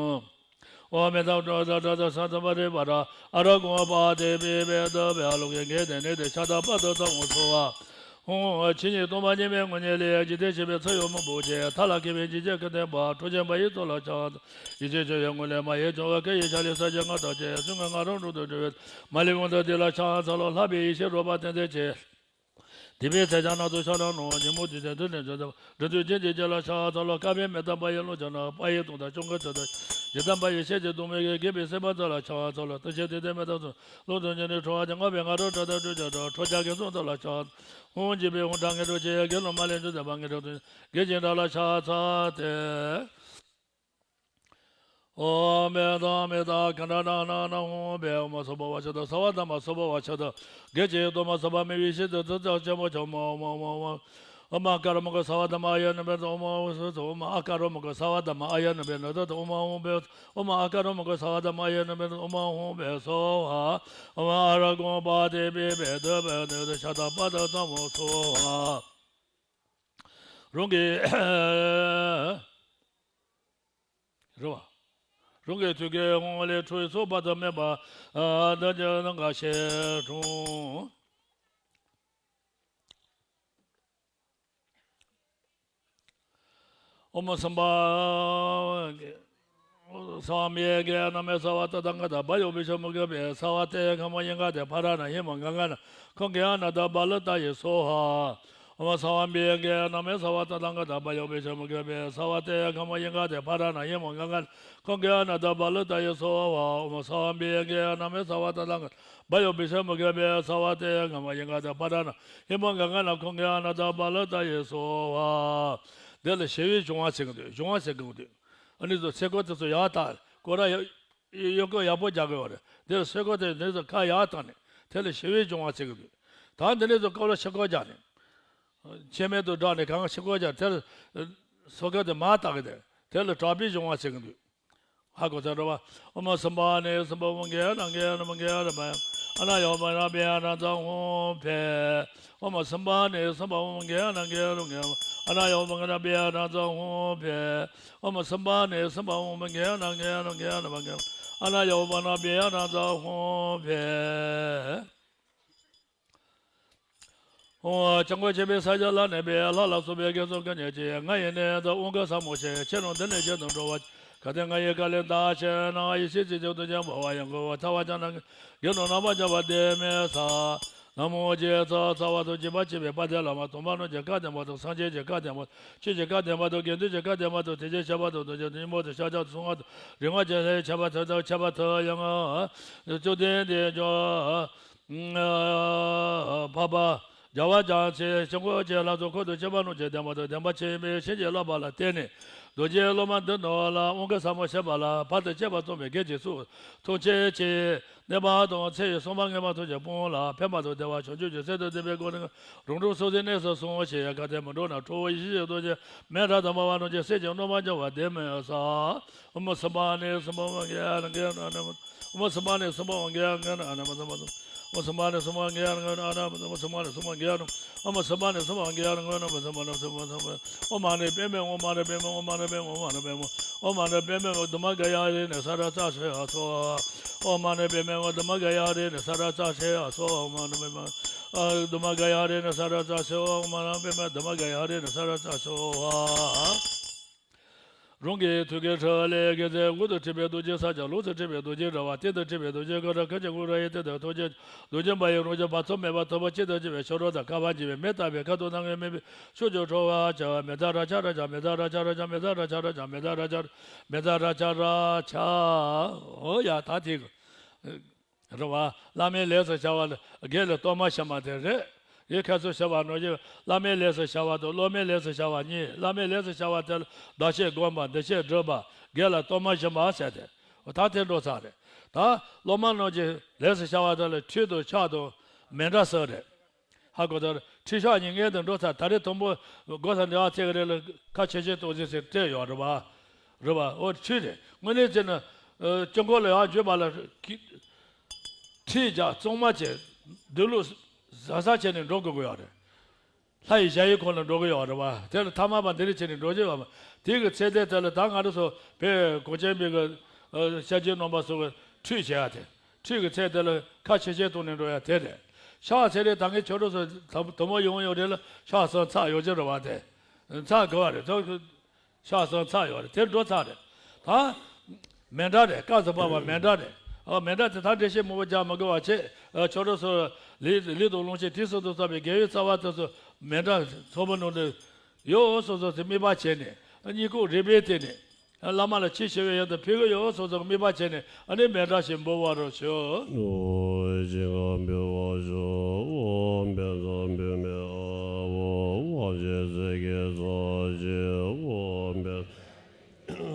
ཨོཾ་མི་ཛཿ་ཧཱུྃ་ཏུཏྟཱ་ན་ས་པ་རི་ཝཱ་ར་ཨ་རུ་ཀོཾ་པཱ་ཏི་པི་ཝེ་ཏུ་བེ་ཨ་ལོ་ཀེ་གྷེ་ཏེ་ནི་ཏེ་ཤ་ཏ་པ་ཏུ་ཚངས་སུ་གསོལ། ཨོཾ་ཆོས་ཉིད་སྟོང་པ་ཉིད་མའི་ངོ་བོ་ཉིད་ལས། འཇིག་རྟེན་ཤེས་པའི་ཚུལ་ཡོད་མང་པོ་ཅན། མཐའ་ལ་སྐྱེ་བའི་འཇིགས་བྱེད་ཀུན་ལྡན་པ། ཁྲོ་ཆེན་པ་ཡི་ཚོགས་ལ་ཕྱག་འཚལ། ཡེ་ཤེས་ཆུ་ཡི་རྔུལ་ལས་མ་ཡིན་བྱུང་བའི་སྐུ་ཡི་ཆ་ལུགས་སངས་རྒྱས་མངའ་བདག་ཅན། གསུང་གི་ང་རོ་འགྲོ་དོན་སྒྲུབ་པའི་མ་ལུས་དབང་དུ་བསྡུས་ལ་ཕྱག་འཚལ་ལོ། ལྷག་པའི་ཡེ་ཤེས་རོལ་པ་ཏན་ཏན་ཅན། སྡིག་པའི་ཚེ་ཆང་རྣམས་སུ་ཕྱག་ན་རྣམས། ཉོན་མོངས་སྡིག་ཅན་དུག་ལྔས་བཅོམ་པ། སྒྲིབ་གདུལ་ཅན་གྱི་རྒྱུད་ལ་ཕྱག་འཚལ་ལོ། དཀར་པོའི་མེ་དམ་པ་ཡི་ཀློང་ཆེན་ན། དཔལ་ཡེ་སྟོང་དང་སྐྱོང་ཀུན་ཚུལ་དང་། ཡི་དམ་པ་ཡེ་ཤེས་ཀྱི་གདོང་མའི་གི། དགེ་བའི་སྲིད་པ་ཚུལ་ལ་ཕྱག་འཚལ་ལོ། བརྟུལ་ཞུགས་དུས་མཐའི་མེ་ཏོག་ཚོམ། རླུང་དང་ཉི་ནི་ཁྲོ་བ་ཅན། སྔགས་པའི་ང་རོ་སྒྲ་དང་སྤྲོས་བྲལ་དང་། ཁྲོ་རྒྱལ་གྱི་གསུང་ཚུལ་ལ་ཕྱག་འཚལ། ཧཱུྃ་འཇིགས་པའི་དབང་དྲག་ངེས་འགྲོ་ཆེ། དགེ་སློང་མ་ལུས་འཇོམས་མཛད་པ། ངེས་འགྲོ་དོན་གྱི་རྒྱལ་ཆེན་དགྲ་ལ་ཕྱག་འཚལ་ཏེ། ཨོཾ་མི་ཛཿ་མི་ཛཿ་གྷཎྜ་ཊཱ་ན་ཧཱུྃ་ཕཊ། ཨོཾ་སྭ་བྷཱ་ཝ་ཤུདྡྷ་སརྦ་དྷརྨ་སྭ་བྷཱ་ཝ་ཤུདྡྷ། དགེ་བཅུའི་སྟོབས་མ་ཟད་པ། མི་བསྐྱོད་ཆོས་ཀྱི་ཐུགས་རྩལ་ཆེན་པོ་ཆེན་མོ། ཨོཾ་ཨ་ཀ་ར་མུ་ཀ་སརྦ་དྷརྨ་ཨཱ་ཡ་ནུ་བྷེ་ཏ། ཨོཾ་ཨ་ཨོ་སྭ་ཨོཾ་ཨ་ཀ་ར་མུ་ཀ་སརྦ་དྷརྨ་ཨཱ་ཡ་ནུ་བྷེ་ཏ། ཨོཾ་ཨ་ཨོཾ་བྷེ། ཨོཾ་ཨ་ཀ་ར་མུ་ཀ་སརྦ་དྷརྨ་ཨཱ་ཡ་ནུ་བྷེ་ཏ། ཨོཾ་ཨ་ཨོཾ་བྷེ་སྭཱ་ཧཱ། ཨོཾ་ཨ་ར་ཀོཾ་པཱ་ཏི་པི་ཝེ་ཏུ་བེ་ནི་ཏེ་ཤ་ཏ་པ་ཏུ་ཚངས་སུ་གསོལ། རང་གི་རེད་བ། རང་གི་ཐུགས་ཀའི་ཧཱུྃ་ལས་ཁྲོ་བོའི་ཚོགས་དཔག་ཏུ་མེད་པ་འདི་ཉིད་ནམ་མཁའ་ཤར་འཁྲུངས། ཨོཾ་སྭ་བྷཱ། སྭ་བྷཱ་མི་ཡེ་གྷྱ་ན་མེ་སརྦ་ཏ་ཐཱ་ག་ཏ་བྷ་ཡོ་བི་ཤ་མུ་ཁེ་བྷྱཿ་སརྦ་ཏྱ་ཡ་གྷརྨ་ཡེ་ག་དེ་ཕ་ར་ཎ་ཧི་མ་ག་ག་ན་ཁོ་གྷྱ་ན་ད་བ་ལི་ཏ་ཡེ་སྭཱ་ཧཱ། ཨོཾ་སྭ་བྷཱ་མི་ཡེ་གྷྱ་ན་མེ་སརྦ་ཏ་ཐཱ་ག་ཏ་བྷ་ཡོ་བི་ཤ་མུ་ཁེ་བྷྱཿ་སརྦ་ཏྱ་ཡ་གྷརྨ་ཡེ་ག་དེ་ཕ་ར་ཎ་ཧི་མ་ག་ག་ན་ཁོ་གྷྱ་ན་ད་བ་ལི་ཏ་ཡེ་སྭཱ་ཧཱ། ཨོཾ་སྭ་བྷཱ་མི་ཡེ་གྷྱ་ན་མེ་སརྦ་ཏ་ཐཱ་ག་ཏ་བྷ་ཡོ་བི་ཤ་མུ་ཁེ་བྷྱཿ་སརྦ་ཏྱ་ཡ་གྷརྨ་ཡེ་ག་དེ་ཕ་ར་ཎ་ཧི་མ་ག་ག་ན་ཁོ་གྷྱ་ན་ད་བ་ལི་ཏ་ཡེ་སྭཱ་ཧཱ། དེ་ལ་ཞི་བའི་སྦྱོར་བ་བྱེད་ཀྱི་འདུག་སྦྱོར་བ་བྱེད་ཀྱི་འདུག་ཨ་ནི་ཚོ་ཚེ་སྐོར་དེ་ཚོ་ཡག་ཐག་སྐོར་ར་ཡག་གཡོག་སྐོར་ཡག་པོ་རྒྱག་དགོས་པ་རེད། འདིར་སེ་གོལ་དེ་འདི་ཚོ་ཁ་ཡར་བཏང་ནས་དེ་ལ་ཞི་བའི་སྦྱོར་བ་བྱེད་ཀྱི་འདུག་ད་འདི་ནས་ཚོ་སྐོར་ལ་ཕྱི་སྐོར་རྒྱག་ནས། ཆེ་མེད་དུ་བསྒྲགས་ནས་གང་ཕྱི་སྐོར་རྒྱག་དེ་ལ་སེ་གོལ་དེ་མར་བཏང་གི་དེ་དེ་ལ་དྲག་པོའི་སྦྱོར་བ་བྱེད་ཀྱི་འདུག་ཧ་གོ་ཚར་རེད་བ། ཨོཾ་སུ་བྷ་ཎི་སུ་བྷ་ཝང་གི་ཨ་ན་གི་ཨ་ན་མ་གི་ཨ་ན་མ་ཡ། ཨ་ན་ཡོ་བ་ན་བི་ཡ་ན་ཛ་ཧོ་ཕེ། ཨོཾ་སུ་བྷ་ཎི་སུ་བྷ་ཝང་གི་ཨ་ན་གི་ཨ་ན་མ་གི་ཨ་ན་ཡོ་བ་ན་བི་ཡ་ན་ཛ་ཧོ་ཕེ། ཨོཾ་སུ་བྷ་ཎི་སུ་བྷ་ཝང་གི་ཨ་ན་གི་ཨ་ན་གི་ཨ་ན་མ་གི་ཨ་ན་ཡོ་བ་ན་བི་ཡ་ན་ཛ་ཧོ་ཕེ། ཨོ། སྐྱབས་མགོན་ཆེན་པོའི་ས་སྐྱ་ལ་གནས་པའི་ལྷ་ལ་སོགས་པའི་དགེ་ཚོགས་གང་ཉིད་ཀྱིས། ང་ཡི་ནི་ད་དབང་བསྐུར་ཟབ་མོ་ཆེ། ཁྱེད་རང་འདི་ནས་རྗེས་སུ་འགྲོ་བ། གལ་ཏེ་ང་ཡི་བཀའ་ལས་འདའ་ཤེས་ན། ཡེ་ཤེས་ཀྱི་ཆར་དུ་འཇོམས་པ་ཡང་དགོས་པ། ཐལ་བ་ཅན་དགེ་སློང་རྣམ་པར་འཇོམས་པ་དེ་མི་ཟ། ན་མོ་རྗེ་ཙོ་ཙ་བ་དང་བྱིས་པ་སྐྱེས་པའི་དཔལ་ལྡན་བླ་མ་དམ་པ་རྣམས་ཀྱི་བཀའ་བདེན་པ་དང་། སངས་རྒྱས་ཀྱི་བཀའ་བདེན་པ་དང་། ཆོས་ཀྱི་བཀའ་བདེན་པ་དང་། དགེ་འདུན་གྱི་བཀའ་བདེན་པ་དང་། དེ་བཞིན་གཤེགས་པ་དང་རྡོ་རྗེ་དང་སྙིང་པོ་དང་ཤཱཀྱ་དང་གསང་སྔགས་དང་རིག་སྔགས་ཀྱི་ལྷའི་ཁྱད་པར་དག་དང་། ཁྱད་པར་དག་ཡང་བཅུ་བདུན་དེ་ཀྱང་། འཕགས་པ་རྒྱལ་བ་རྒྱ་མཚོའི་ཞིང་ཁམས་ཀྱི་ལྷ་ཚོགས་འཁོར་དང་བཅས་པ་རྣམས་ཀྱི་བདེན་པ་དང་། བདེན་པ་ཆེན་པོའི་བྱིན་གྱིས་བརླབས་པ་ལ་བརྟེན་ནས། རྡོ་རྗེ་སློབ་མ་འདི་རྣམས་ལ་དབང་བསྐུར་ཟབ་མོ་བྱེད་པ་ལ་བར་དུ་གཅོད་པ་སྤངས་པའི་དགེ་གི་ཚོགས་ཐམས་ཅད་ཀྱི་གནས་པ་དང་། ཚེ་ཡི་བསམ་པ་ངན་པ་ཐམས་ཅད་སྤངས་ལ། ཕན་པ་དང་བདེ་བ་བྱང་ཆུབ་ཀྱི་སྲོལ་དང་ལྡན་པའི་སྒོ་ནས་རང་གྲོལ་སངས་རྒྱས་གནས་སུ་སོང་ཞིང་གཏན་མི་འགྲོ་ན་ཁྲོ་བོ་ཡེ་ཤེས་ཀྱི་རྡོ་རྗེ་མི་འདྲ་དང་འཕགས་པ་རྣམས་ཀྱི་སྲས་ཀྱི་སྣང་བ་འབྱུང་བ་དེ་མི་ཟ། ཨོཾ་སུ་བྷ་ཎི་སུ་བྷ་ཝང་གི་ཨ་ན་གི་ཨ་ན་མ་ཨོཾ་སུ་བྷ་ཎི་སུ་བྷ་ཝང་གི་ཨ་ན་གི་ཨ་ན་མ་ཨོཾ་སུ་བྷ་ཎི་སུ་བྷ་ཝང་གི་ཨ་ན་གི་ཨ་ན་མ་ཨོཾ་སུ་བྷ་ཎི་སུ་བྷ་ཝང་གི་ཨ་ན་ཨོཾ་སུ་བྷ་ཎི་སུ་བྷ་ཝང་གི་ཨ་ན་གི་ཨ་ན་མ་སུ་བྷ་ཎི་སུ་བྷ་ཝང་གི་ཨ་ན། ཨོཾ་མ་ཎི་པདྨེ་ཧཱུྃ། མ་ཎི་པདྨེ་ཧཱུྃ། མ་ཎི་པདྨེ་ཧཱུྃ། མ་ཎི་པདྨེ་ཧཱུྃ། ཨོཾ་མ་ཎི་པདྨེ་ཧཱུྃ། དྷཱུ་མ་ག་ཡ་རི་ནི་ས་ར་ཙ་ཤི་ཡ་སྭཱ་ཧཱ། ཨོཾ་མ་ཎི་པདྨེ་ཧཱུྃ། དྷཱུ་མ་ག་ཡ་རི་ནི་ས་ར་ཙ་ཤི་ཡ་སྭཱ་ཧཱ། ཨོཾ་མ་ཎི་པདྨེ་ཨ་དྷཱུ་མ་ག་ཡ་རི་ནི་ས་ར་ཙ་ཤི། ཨོཾ་མ་ཎི་པདྨེ་དྷཱུ་མ་ག་ཡ་རི་ནི་ས་ར་ཙ་ཤི་སྭཱ་ཧཱ། རང་གི་ཐུགས་ཀའི་ཁྲོད་ལས་དགེ་རྩའི་དབང་དུ་འཁྲིད་པའི་རྡོ་རྗེ་ས་སྐྱ། ལོངས་སུ་འཁྲིད་པའི་རྡོ་རྗེ་དྲི་བ། གཏན་དུ་འཁྲིད་པའི་རྡོ་རྗེ་སྐད་གྲགས། ཁམས་ཀྱི་དངོས་གྲུབ་ཡོན་ཏན་དང་ཐམས་ཅད་རྡོ་རྗེ་འབར་བའི་རང་བཞིན་པ། ཐོགས་མེད་པ་མཐུ་པོ་གཅིག་ཏུ་བསྒྲིལ་བའི་ཕྱོགས་རིས་དང་ཁ་བ་འབྱེད་པའི་མེ་ལྟ་བུའི་ཁ་དོག་སྣ་ལྔའི་མེ་བོས་ཕྱོགས་བཅུར་འཕྲོ་བར་བྱ། མེ་ཙ་ར་ཙ་ར་ཙ། མེ་ཙ་ར་ཙ་ར་ཙ། མེ་ཙ་ར་ཙ་ར་ཙ། མེ་ཙ་ར་ཙ་ར་ཙ། མེ་ཙ་ར་ཙ་ར་ཙ། འོ་ཡ་ད་དེ་གི། རེད་བ། བླ་མའི་ལས་སུ་བྱ་བ་ལ་དགེ་ལ་གཏོར་མ་བྱིན་པ་དེ་རེད། ཡིད་ཁ་ཚུར་བྱ་བ་ནང་བཞིན་བླ་མའི་ལས་སུ་བྱ་བ་དང་སློབ་མའི་ལས་སུ་བྱ་བ་གཉིས། བླ་མའི་ལས་སུ་བྱ་བ་དེ་ལ་བདག་བསྐྱེད་བསྒོམ་པ། འདུ་ཤེས་སྒྲིམ་པ། དགེ་ལ་གཏོར་མ་བྱིན་པ་ཟེར་ཏེ། ད་དེ་འགྲོ་ཚར་རེད། ད་སློབ་མ་རྣམས་ཀྱི་ལས་སུ་བྱ་བ་དེ་ལ་ཁྲུས་དང་ཕྱག་དང་མཎྜལ་སོགས་རེད། ཧ་གོ་ད། ཁྲུས་ཕྱག་གཉིས་སྔོན་དུ་འགྲོ་ཚར། ད་རེས་དང་པོ་སྒོ་ས་འདི་ཨ་ཚེ་གི་རེད་ལ་ཁ་ཆེ་ཆེ་གཏོང་ཟིན་ཟེར་སྤྲད་ཡོད་རེད་བ། རེད་བ། ཨོ་ཁྲུས་རེད། དངོས་གནས་བྱས་ན་ཨ་དཀྱིལ་འཁོར་ལ་ཡར་འཇུག་པ་ལ་ཁྲུས་རྒྱག་གཙང་མ་བྱས་འདུག་ལུགས་བཟང་ས་བྱས་ནས་འགྲོ་དགོས་ཀྱི་ཡོད་རེད། ལྷ་ཡི་ཞལ་ཡི་ཁོངས་ལ་འགྲོ་གི་ཡོད་རེད་བ། དེ་ལ་ཐ་མལ་པ་འདི་རིགས་བྱས་ནས་འགྲོ་གི་ཡོད་མ། དེ་གི་ཚེ་འདས་དེ་ལ་ད་ང་རང་ཚོ་བོད་གངས་ཅན་པའི་གི་ཨ་ཤཱཀྱའི་རྣམ་པ་ཚོ་གི་ཁྲུས་བྱེད་ཡ་དེ། ཁྲུས་ཀྱི་ཚེ་དེ་ལ་ཁ་ཆེ་ཆེ་གཏོང་ནས་འགྲོ་ཡ་དེ་རེད། ཕྱག་འཚལ་རེད། ད་ངས་ཁྱོད་རང་ཚོ་དུ་དུ་མ་ཡོང་ཡོང་རེད་ལ་ཕྱག་སོང་ཚར་ཡོད་ཀྱི་རེད་བ། དེ་ཚར་དགོས་བ་རེད། ད་ཕྱག་སོང་ཚར་ཡོད་རེད། དེ་འགྲོ་ཚར་རེད། ད་མཎྜལ་རེད། སྐབས་སུ་བབས་པ་མཎྜལ་རེད། ཨ་མཎྜལ་དེ་ད་འགྲེལ་བཤད་མང་པོ་རྒྱག་མི་དགོས་པ་བྱས། ཨ་ཁྱོད་རང་ཚོ་ལས་ལས་དང་ལོངས་སྤྱོད་དུས་གསུམ་དུ་བསགས་པའི་དགེ་བའི་རྩ་བ་དེ་ཚོ་མཎྜལ་ཚོགས་པ་ནང་དུ་ཡོད་སོ་སོ་དེ་དམིགས་པ་བྱས་ནས། ཨ་གཉིད་ཁུག་རེག་པའི་སྟེང་ནས། ཨ་བླ་མ་ལ་ཆོས་ཞུ་བའི་ཡུལ་དུ་ཕེབས་ཀྱི་ཡོད་སོ་སོ་དམིགས་པ་བྱས་ནས། ཨ་ནི་མཎྜལ་ཞིག་འབུལ་བར་ཞུ། ཨོ། ཞིང་ཁམས་འབུལ་བར་ཞུ། ཨོ་བཛྲ་བྷཱུ་མི་ཨ་ཧོ། ཨོ་ཞེས་ཟེར་གྱི་ས་ཞེས། ཨོ་བཛྲ་ཨ་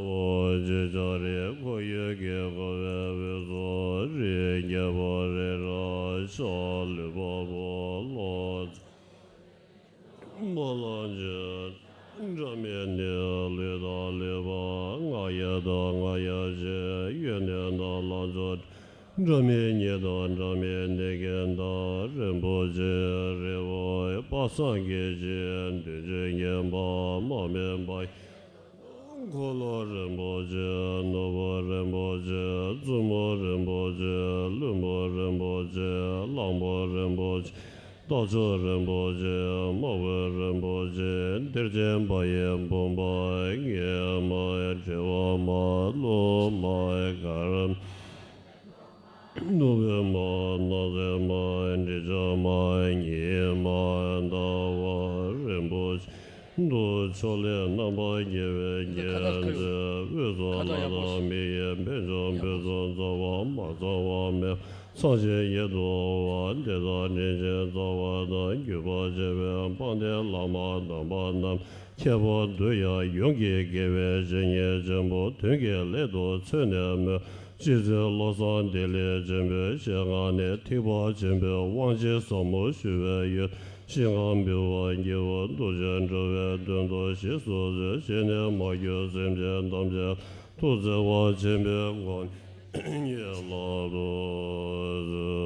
ཧོ། ཅེས་བྱ་རིགས་འཁོར་ཡུག་གིས་བསྐོར་བའི་དབུས་སུ་རིའི་རྒྱལ་པོ་རི་རབ་ཤ་ལུས་འཕགས་པོ་ལྷོ་མ་ལ་ཆེན། སྒྲ་མེད་ནི་ལུས་དང་ལུས་པ་ང་རྒྱལ་དང་ང་རྒྱལ་ཆེ། ཡོན་ཏན་དང་ལང་ཚོ་སྒྲ་མེད་ཉིད་དང་སྒྲ་མེད་ནི་གན་དང་རིན་པོ་ཆེ་རི་བོ་དཔག་བསམ་གྱི་ཞིང་བདུད་ཀྱིས་བརྒྱན་པ་མ་སྨིན་པ། འཁོར་ལོ་རིན་པོ་ཆེ། ནོར་བུ་རིན་པོ་ཆེ། བཙུན་མོ་རིན་པོ་ཆེ། བློན་པོ་རིན་པོ་ཆེ། གླང་པོ་རིན་པོ་ཆེ། རྟ་མཆོག་རིན་པོ་ཆེ། དམག་དཔོན་རིན་པོ་ཆེ། གཏེར་ཆེན་འབའ་ཡི་བུམ་པ་ངན་མ་དྲི་བ་མ་ལོ་མ་གར་ནུབ་པའི་མ་ནགས་ཚལ་མ་འབྲི་ཆུ་མ་ཉི་མ་ཟླ་བ་རིན་པོ་ཆེ། འདུ་ཕྱོགས་ལས་རྣམ་པར་རྒྱལ་བའི་རྒྱལ་མཚན། དབུས་སུ་ལྷ་དང་མི་ཡི་ཕན་ཕྱོགས་ཕུན་སུམ་ཚོགས་པ་མ་ཚང་བ་མེད་པ་ཚངས་ཞིང་ཡིད་དུ་འོང་བ་དེ་དག་དྲིན་ཅན་རྩ་བ་དང་བརྒྱུད་པར་བྱེད་པའི་དཔལ་ལྡན་བླ་མ་དམ་པ་རྣམས་ཁྱད་པར་དུ་ཡང་ཡོངས་ཀྱི་དགེ་བའི་བཤེས་གཉེན་ཆེན་པོ་དོན་གྱི་སླད་དུ་མཚོན་ནས་སྨོས། སྤྱི་མཚན་བློ་བཟང་བདེ་ལེགས་ཆེན་པོའི་ཞལ་སྔ་ནས་ཐེག་པ་ཆེན་པོའི་དབང་ཆེན་ཟབ་མོ་ཞུ་བའི་ཡུལ་ཞིང་ཁམས་འབུལ་བ་དགེ་བ་རྡོ་རྗེ་འགྲོ་བའི་དོན་དུ་གཤེགས་སུ་གསོལ། ཞལ་ནས་མ་གྱུར་སེམས་ཅན་ཐམས་ཅད་ ཐུགས་བརྩེ་བ་ཆེན་པོའི་སྒོ་ནས་ཡན་ལག་ཏུ།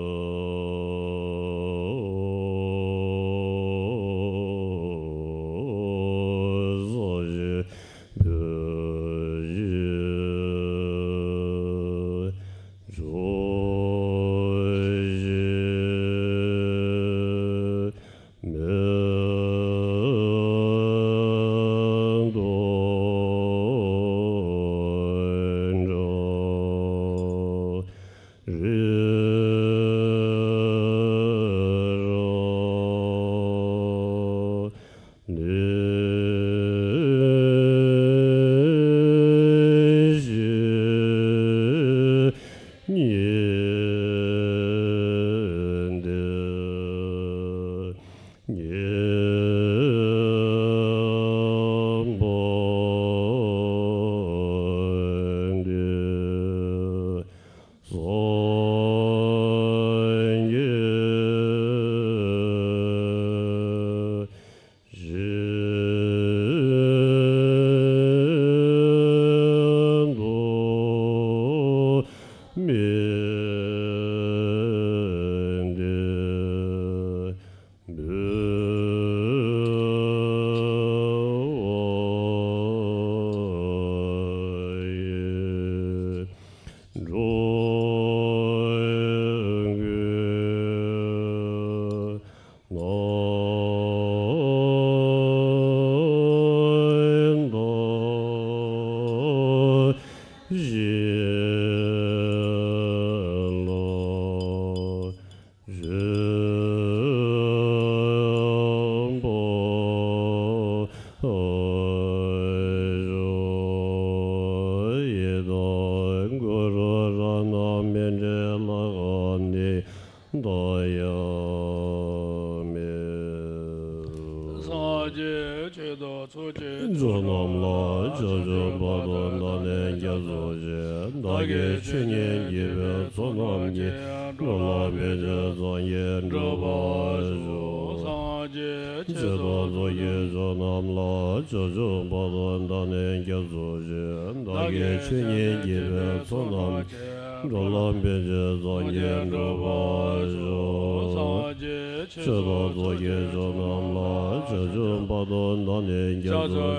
སངས་རྒྱས་ཆོས་དང་ཚོགས་ཀྱི་མཆོག་རྣམས་ལ། བྱང་ཆུབ་བར་དུ་བདག་ནི་སྐྱབས་སུ་མཆི། བདག་གིས་ཆོས་ཉིད་ཀྱི་བོད་མཚོ་རྣམས་ཀྱི། འགྲོ་ལ་ཕན་ཕྱིར་སངས་རྒྱས་འགྲུབ་པར་ཤོག་སངས་རྒྱས་ཆོས་དང་ཚོགས་ཀྱི་མཆོག་རྣམས་ལ། བྱང་ཆུབ་བར་དུ་བདག་ནི་སྐྱབས་སུ་མཆི། བདག་གིས་ཆོས་ཉིད་ཀྱི་བོད་མཚོ་རྣམས་ཀྱི། འགྲོ་ལ་ཕན་ཕྱིར་སངས་རྒྱས་འགྲུབ་པར་ཤོག་སངས་རྒྱས་ཆོས་དང་ཚོགས་ཀྱི་མཆོག་རྣམས་ལ། བྱང་ཆུབ་བར་དུ་བདག་ནི་སྐྱབས་སུ།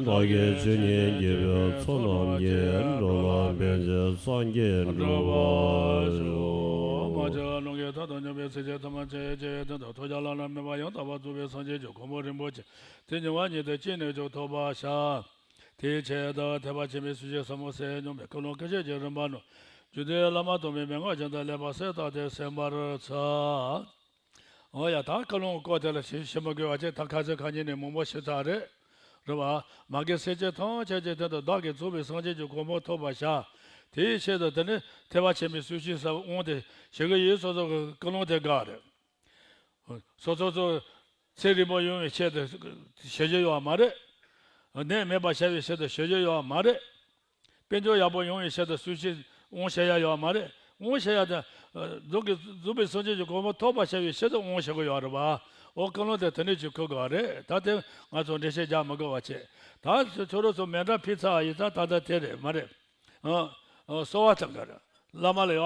བདག་གིས་ཆོས་ཉིད་ཀྱི་བོད་མཚོ་རྣམས་ཀྱི། འགྲོ་ལ་ཕན་ཕྱིར་སངས་རྒྱས་འགྲུབ་པར་ཤོག་མ་ཆེན་ལ་ལུང་གིས་མཐའ་དང་མཉམ་པའི་སེམས་ཅན་ཐམས་ཅད་ཀྱི་དོན་དུ་ཐུགས་ཀྱང་བླ་ན་མེད་པ་ཡང་དག་པར་རྫོགས་པའི་སངས་རྒྱས་ཀྱི་གོ་འཕང་རིན་པོ་ཆེ་དེ་ཉེ་བར་གཉིས་ཏེ་གཅིག་ནས་ཀྱང་ཐོབ་པར་བྱ། དེའི་ཆེད་དུ་ཐེག་པ་ཆེན་པོའི་སྲོལ་འབྱེད་ཟབ་མོ་ཟེར་སྙམ་པའི་བཀའ་ལུང་ཀུན་བཤད་ཀྱི་རིམ་པ་ནང་རྒྱུད་སྡེའི་བླ་མ་དམ་པའི་མན་ངག་ཅན་དུ་སླེབས་པ་གསལ་བཏབ་སྟེ་གསན་པར་འཚལ། འོ་ཡ། ད་བཀའ་ལུང་སྐོར་དེ་ལ་ཞིབ་ཞིབ་མ་དགོས་པ་བྱས། ད་ཁ་སང་ཁ་ཉིན་ནས་མང་པོ་ཞུས་ཚར་རེད། རེད་བ། མ་གི་སེམས་ཅན་ཐམས་ཅད་ཀྱི་དོན་དུ་བདག་གིས་རྫོགས་པའི་སངས་རྒྱས་ཀྱི་གོ་འཕང་ཐོབ་པར་བྱ། དེའི་ཆེད་དུ་དེ་ནི་ཐེག་པ་ཆེན་པོའི་སྲོལ་འབྱེད་ཟབ་དབང་དེ་ཞུ་གི་ཡོད། སོ་སོ་གི་བཀའ་ལུང་དེ་དགའ་རེད། སོ་སོ་ཚོ་ཚེ་རིང་པོ་ཡོང་བའི་ཆེད་དུ་ཞུ་རྒྱུ་ཡོད་མ་རེད། ནད་མེད་པར་བྱ་བའི་ཆེད་དུ་ཞུ་རྒྱུ་ཡོད་མ་རེད། དཔལ་འབྱོར་ཡག་པོ་ཡོང་བའི་ཆེད་དུ་སྲོལ་འབྱེད་དབང་བྱེད་ཡ་ཡོད་མ་རེད། དབང་བྱེད་ཡ་དེ་རྫོགས་ཀྱི་རྫོགས་པའི་སངས་རྒྱས་ཀྱི་གོ་འཕང་ཐོབ་པར་བྱ་བའི་ཆེད་དུ་དབང་བྱེད་དགོས་ཡོད་རེད་བ། འོ་བཀའ་ལུང་དེ་དེ་ནས་ཅིག་འཁུར་དགོས་རེད། ད་དེ་ང་ཚོ་འགྲེལ་བཤད་རྒྱག་མི་དགོས་པ་བྱས། ད་ཁྱོད་རང་ཚོ་མཎྜལ་ཕུལ་ཚར་ཡིན་ཙང་ད་ལྟ་དེ་རེད་མ་རེད། ཨ། ཨ། གསོལ་བ་བཏབ་ག་རེད། བླ་མ་ལ་ཡ་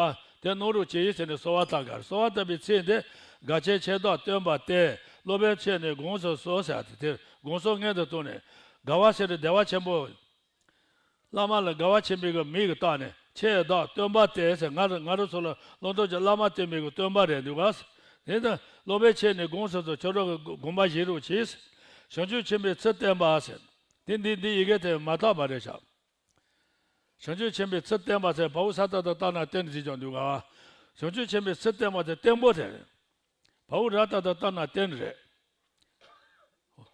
དེ་གནང་རོགས་གྱིས་ཟེར་ནས་གསོལ་བ་བཏབ་ག་རེད། གསོལ་བ་བཏབ་པའི་ཚེ་འདི་དགའ་ཆེན་ཆེ་བདག་སྟོན་པ་སྟེ། སློབ་དཔོན་ཁྱེད་ནི་དགོངས་སུ་གསོལ་ཟེར་ཏེ། དེ་དགོངས་སུ་སྔོན་དུ་བཏང་ནས། དགའ་བ་ཟེར་དེ་བདེ་བ་ཆེན་པོ། བླ་མ་ལ་དགའ་བ་ཆེན་པོའི་གི་མིང་གི་བཏགས་ནས། ཆེ་བདག་སྟོན་པ་སྟེ་ཟེར། ང་རང་ང་རང་ཚོ་ལ་བླང་དོར་གྱི་བླ་མ་སྟོན་པའི་གི་སྟོན་པ་རེད་འདུག་ག། དེ་ལྟར་སློབ་དཔོན་ཁྱེད་ནི་དགོངས་སུ་གསོལ། ཁྱོད་རང་གི་དགོངས་པ་བཞེས་རོགས་གྱིས། བྱང་ཆུབ་ཆེན་པོའི་ཚུལ་བསྟན་པ་ཟེར། དེ་འདི་འདི་ཡི་གེ་དེ་མ་བཏགས་པ་རེད་ཤག་བྱང་ཆུབ་ཆེན་པོའི་ཚུལ་བསྟན་པ་ཟེར། བའོ་ས་ཏ་བཏགས་བཏགས་ན་བསྟན་ཟེར་ཀྱང་འདུག་ག། བྱང་ཆུབ་ཆེན་པོའི་ཚུལ་བསྟན་པ་དེ་བརྟན་པོ་རེད། བའོ་ར་ཏ་བཏགས་བཏགས་ན་བརྟན་རེད།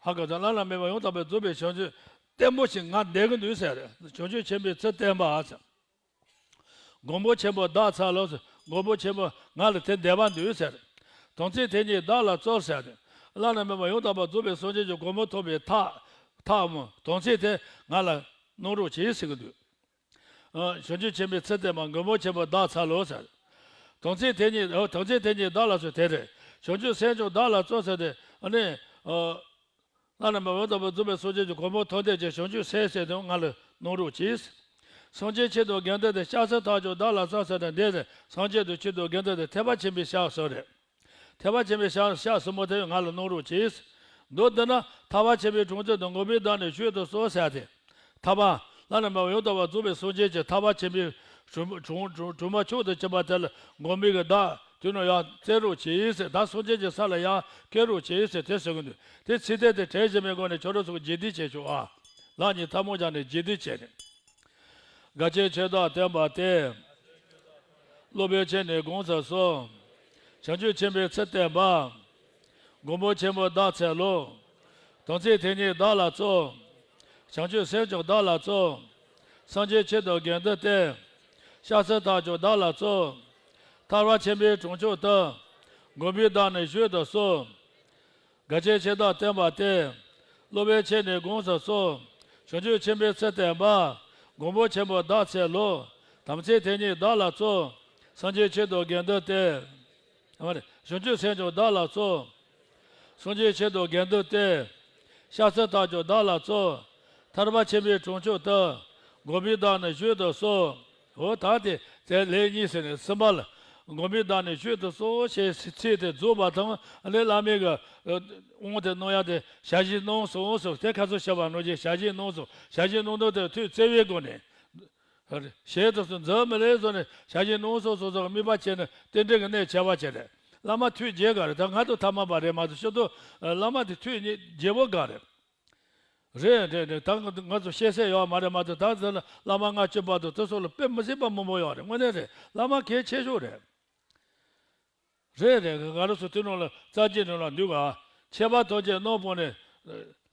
ཧ་ག་ཙང་བླ་ན་མེད་པ་ཡང་དག་པར་རྫོགས་པའི་བྱང་ཆུབ་བརྟན་པོ་ཞིག་ང་བསྡད་ཀྱི་འདུག་ཟེར། བྱང་ཆུབ་ཆེན་པོའི་ཚུལ་བསྟན་པ་ཟེར། མགོན་པོ་ཆེན་པོ་བདག་འཚལ་ལོ་ཟེར། མགོན་པོ་ཆེན་པོ་ང་ལ་དེ་བདེ་བ་འདུག་ཟེར། དམ་ཚིག་དེ་ཉིད་བདག་ལ་སྩོལ་ཟེར་ཏེ། བླ་ན་མེད་པ་ཡང་དག་པར་རྫོགས་པའི་སངས་རྒྱས་ཀྱི་གོ་འཕང་ཐོབ་པའི་ཐབས་ཐབས་མོ་དམ་ཚིག་དེ་ང་ལ་གནང་རོགས་གྱིས་ཟེར་གྱི་འདུག་ཨ། བྱང་ཆུབ་ཆེན་པོའི་ཚུལ་བསྟན་པ། མགོན་པོ་ཆེན་པོ་བདག་འཚལ་ལོ་ཟེར། དམ་ཚིག་དེ་ཉིད། ཨ། དམ་ཚིག་དེ་ཉིད་བདག་ལ་སྩོལ། དེ་རེད། བྱང་ཆུབ་སེམས་ཀྱང་བདག་ལ་སྩོལ་ཟེར་ཏེ། ཨ་ནི། ཨ། བླ་ན་མེད་པ་ཡང་དག་པར་རྫོགས་པའི་སངས་རྒྱས་ཀྱི་གོ་འཕང་ཐོབ་འདོད་ཀྱི་བྱང་ཆུབ་སེམས་ཟེར་དེ་ང་ལ་གནང་རོགས་གྱིས། སངས་རྒྱས་ཆེད་དུ་དགེ་འདུན་ཏེ། སྐྱབས་སུ་ཐག་ཆོད་བདག་ལ་སྩོལ་ཟེར་ནས་འདི་ནི་སངས་རྒྱས་དང་ཆེད་དུ་དགེ་འདུན་ཏེ་ཐེག་པ་ཆེན་པོའི་ཞབས་སུ་རེད། ཐེག་པ་ཆེན་པོའི་ཞབས་ཞབས་ཟུར་མོ་དེ་ང་ལ་གནང་རོགས་གྱིས། མདོར་བསྡུ་ན་ཐར་པ་ཆེན་པོའི་གྲོང་ཁྱེར་དུ་མགོན་པོའི་བདག་ནི་བཞུགས་སུ་གསོལ་ཟེར་ཏེ། ཐར་པ་བླ་ན་མེད་པ་ཡང་དག་པར་རྫོགས་པའི་སངས་རྒྱས་ཀྱི་ཐར་པ་ཆེན་པོའི་གྲོང་གྲོང་གྲོང་གྲོང་པ་མཆོག་ཏུ་གྱུར་པ་དེ་ལ་མགོན་པོའི་གི་བདག་དེ་ནང་ཡར་སྩལ་རོགས་གྱིས་ཟེར། ད་སངས་རྒྱས་ཀྱི་ས་ལ་ཡར་བསྐྱལ་རོགས་གྱིས་ཟེར་དེ་ཟེར་གི་འདུག་དེ་ཚིག་དོན་དེ་དྲན་བཞིན་པའི་སྒོ་ནས་ཁྱོད་རང་ཚོ་རྗེས་ཟློས་བྱེད་ཆོག་ཨ། ལག་གཉིས་ཐལ་མོ་སྦྱར་ནས་རྗེས་ཟློས་བྱས་ནས། དགའ་ཆེན་ཆོས་བདག་བསྟན་པ་སྟེ། སློབ་དཔོན་མཁྱེན་ནས་དགོངས་སུ་གསོལ། བྱང་ཆུབ་ཆེན་པོའི་ཚུལ་བསྟན་པ། མགོན་པོ་ཆེན་པོ་བདག་འཚལ་ལོ། དམ་ཚིག་དེ་ཉིད་བདག་ལ་སྩོལ། བྱང་ཆུབ་སེམས་ཀྱང་བདག་ལ་སྩོལ། སངས་རྒྱས་ཆེད་དུ་དགེ་འདུན་ཏེ། སྐྱབས་སུ་ཐག་ཆོད་བདག་ལ་སྩོལ། ཐར་པ་ཆེན་པོའི་གྲོང་ཁྱེར་དུ། མགོན་པོའི་བདག་ནི་བཞུགས་སུ་གསོལ། དགའ་ཆེན་ཆོས་བདག་བསྟན་པ་སྟེ། སློབ་དཔོན་མཁྱེན་ནས་དགོངས་སུ་གསོལ། བྱང་ཆུབ་ཆེན་པོའི་ཚུལ་བསྟན་པ། མགོན་པོ་ཆེན་པོ་བདག་འཚལ་ལོ། དམ་ཚིག་དེ་ཉིད་བདག་ལ་སྩོལ། སངས་རྒྱས་ཆེད་དུ་དགེ་འདུན་ཏེ། ཨ་མ་རེད། བྱང་ཆུབ་སེམས་ཀྱང་བདག་ལ་སྩོལ། སངས་རྒྱས་ཆེད་དུ་དགེ་འདུན་ཏེ། སྐྱབས་སུ་ཐག་ཆོད་བདག་ལ་སྩོལ། ཐར་པ་ཆེན་པོའི་གྲོང་ཁྱེར་དུ། མགོན་པོའི་བདག་ནི་བཞུགས་སུ་གསོལ། འོ་ད་དེ་དེ་ལན་གཉིས་ཟེར་ནས་གསུམ་པ་ལ། མགོན་པོའི་བདག་ནི་བཞུགས་སུ་གསོལ་ཞེས་ཚིག་དེ་རྫོགས་པ་དང་ཨ་ནི་བླ་མའི་གི་དབང་དེ་གནང་ཡ་དེ་ཞལ་བཞེས་གནང་སོང་ཟེར། དེ་ཁ་སང་བཤད་པ་ནང་བཞིན་ཞལ་བཞེས་གནང་སོང་། ཞལ་བཞེས་གནང་དོན་དེ་ཐུགས་བརྩེ་བའི་སྒོ་ནས། ཞལ་དུ་སོང་འཛམ་མི་ལས་བཟོ་ནས་ཞལ་བཞེས་གནང་སོང་སོང་སོང་དམིགས་པ་བྱས་ནས་རྟེན་འབྲེལ་གྱི་གནད་བྱས་པ་བྱས་ཏེ། བླ་མ་ཐུགས་དགྱེས་ག་རེད། ད་ང་དང་ཐ་མལ་པ་རེད་མ་གཏོགས་ཕྱི་དོ་བླ་མ་དེ་ཐུགས་དགྱེས་པོ་ག་རེད། རེད་རེད་རེད། ད་ང་ང་ཚོ་ཤེས་ཚད་ཡོད་མ་རེད་མ་གཏོགས། ད་ཚོ་ལ་བླ་མ་ལྔ་བཅུ་བར་དུ་དེ་སོགས་ལ་དཔེ་མི་སྲིད་པ་མང་པོ་ཡོད་རེད། དངོས་གནས་རེད། བླ་མ་གལ་ཆེ་ཤོས་རེད། རེད་རེད། ང་རང་ཚོ་དེ་ནང་ལ་རྩ་ཆེ་ནང་ལ་འདུག་ག་མཆོད་པ་ཐམས་ཅད་གནང་བ་ནས་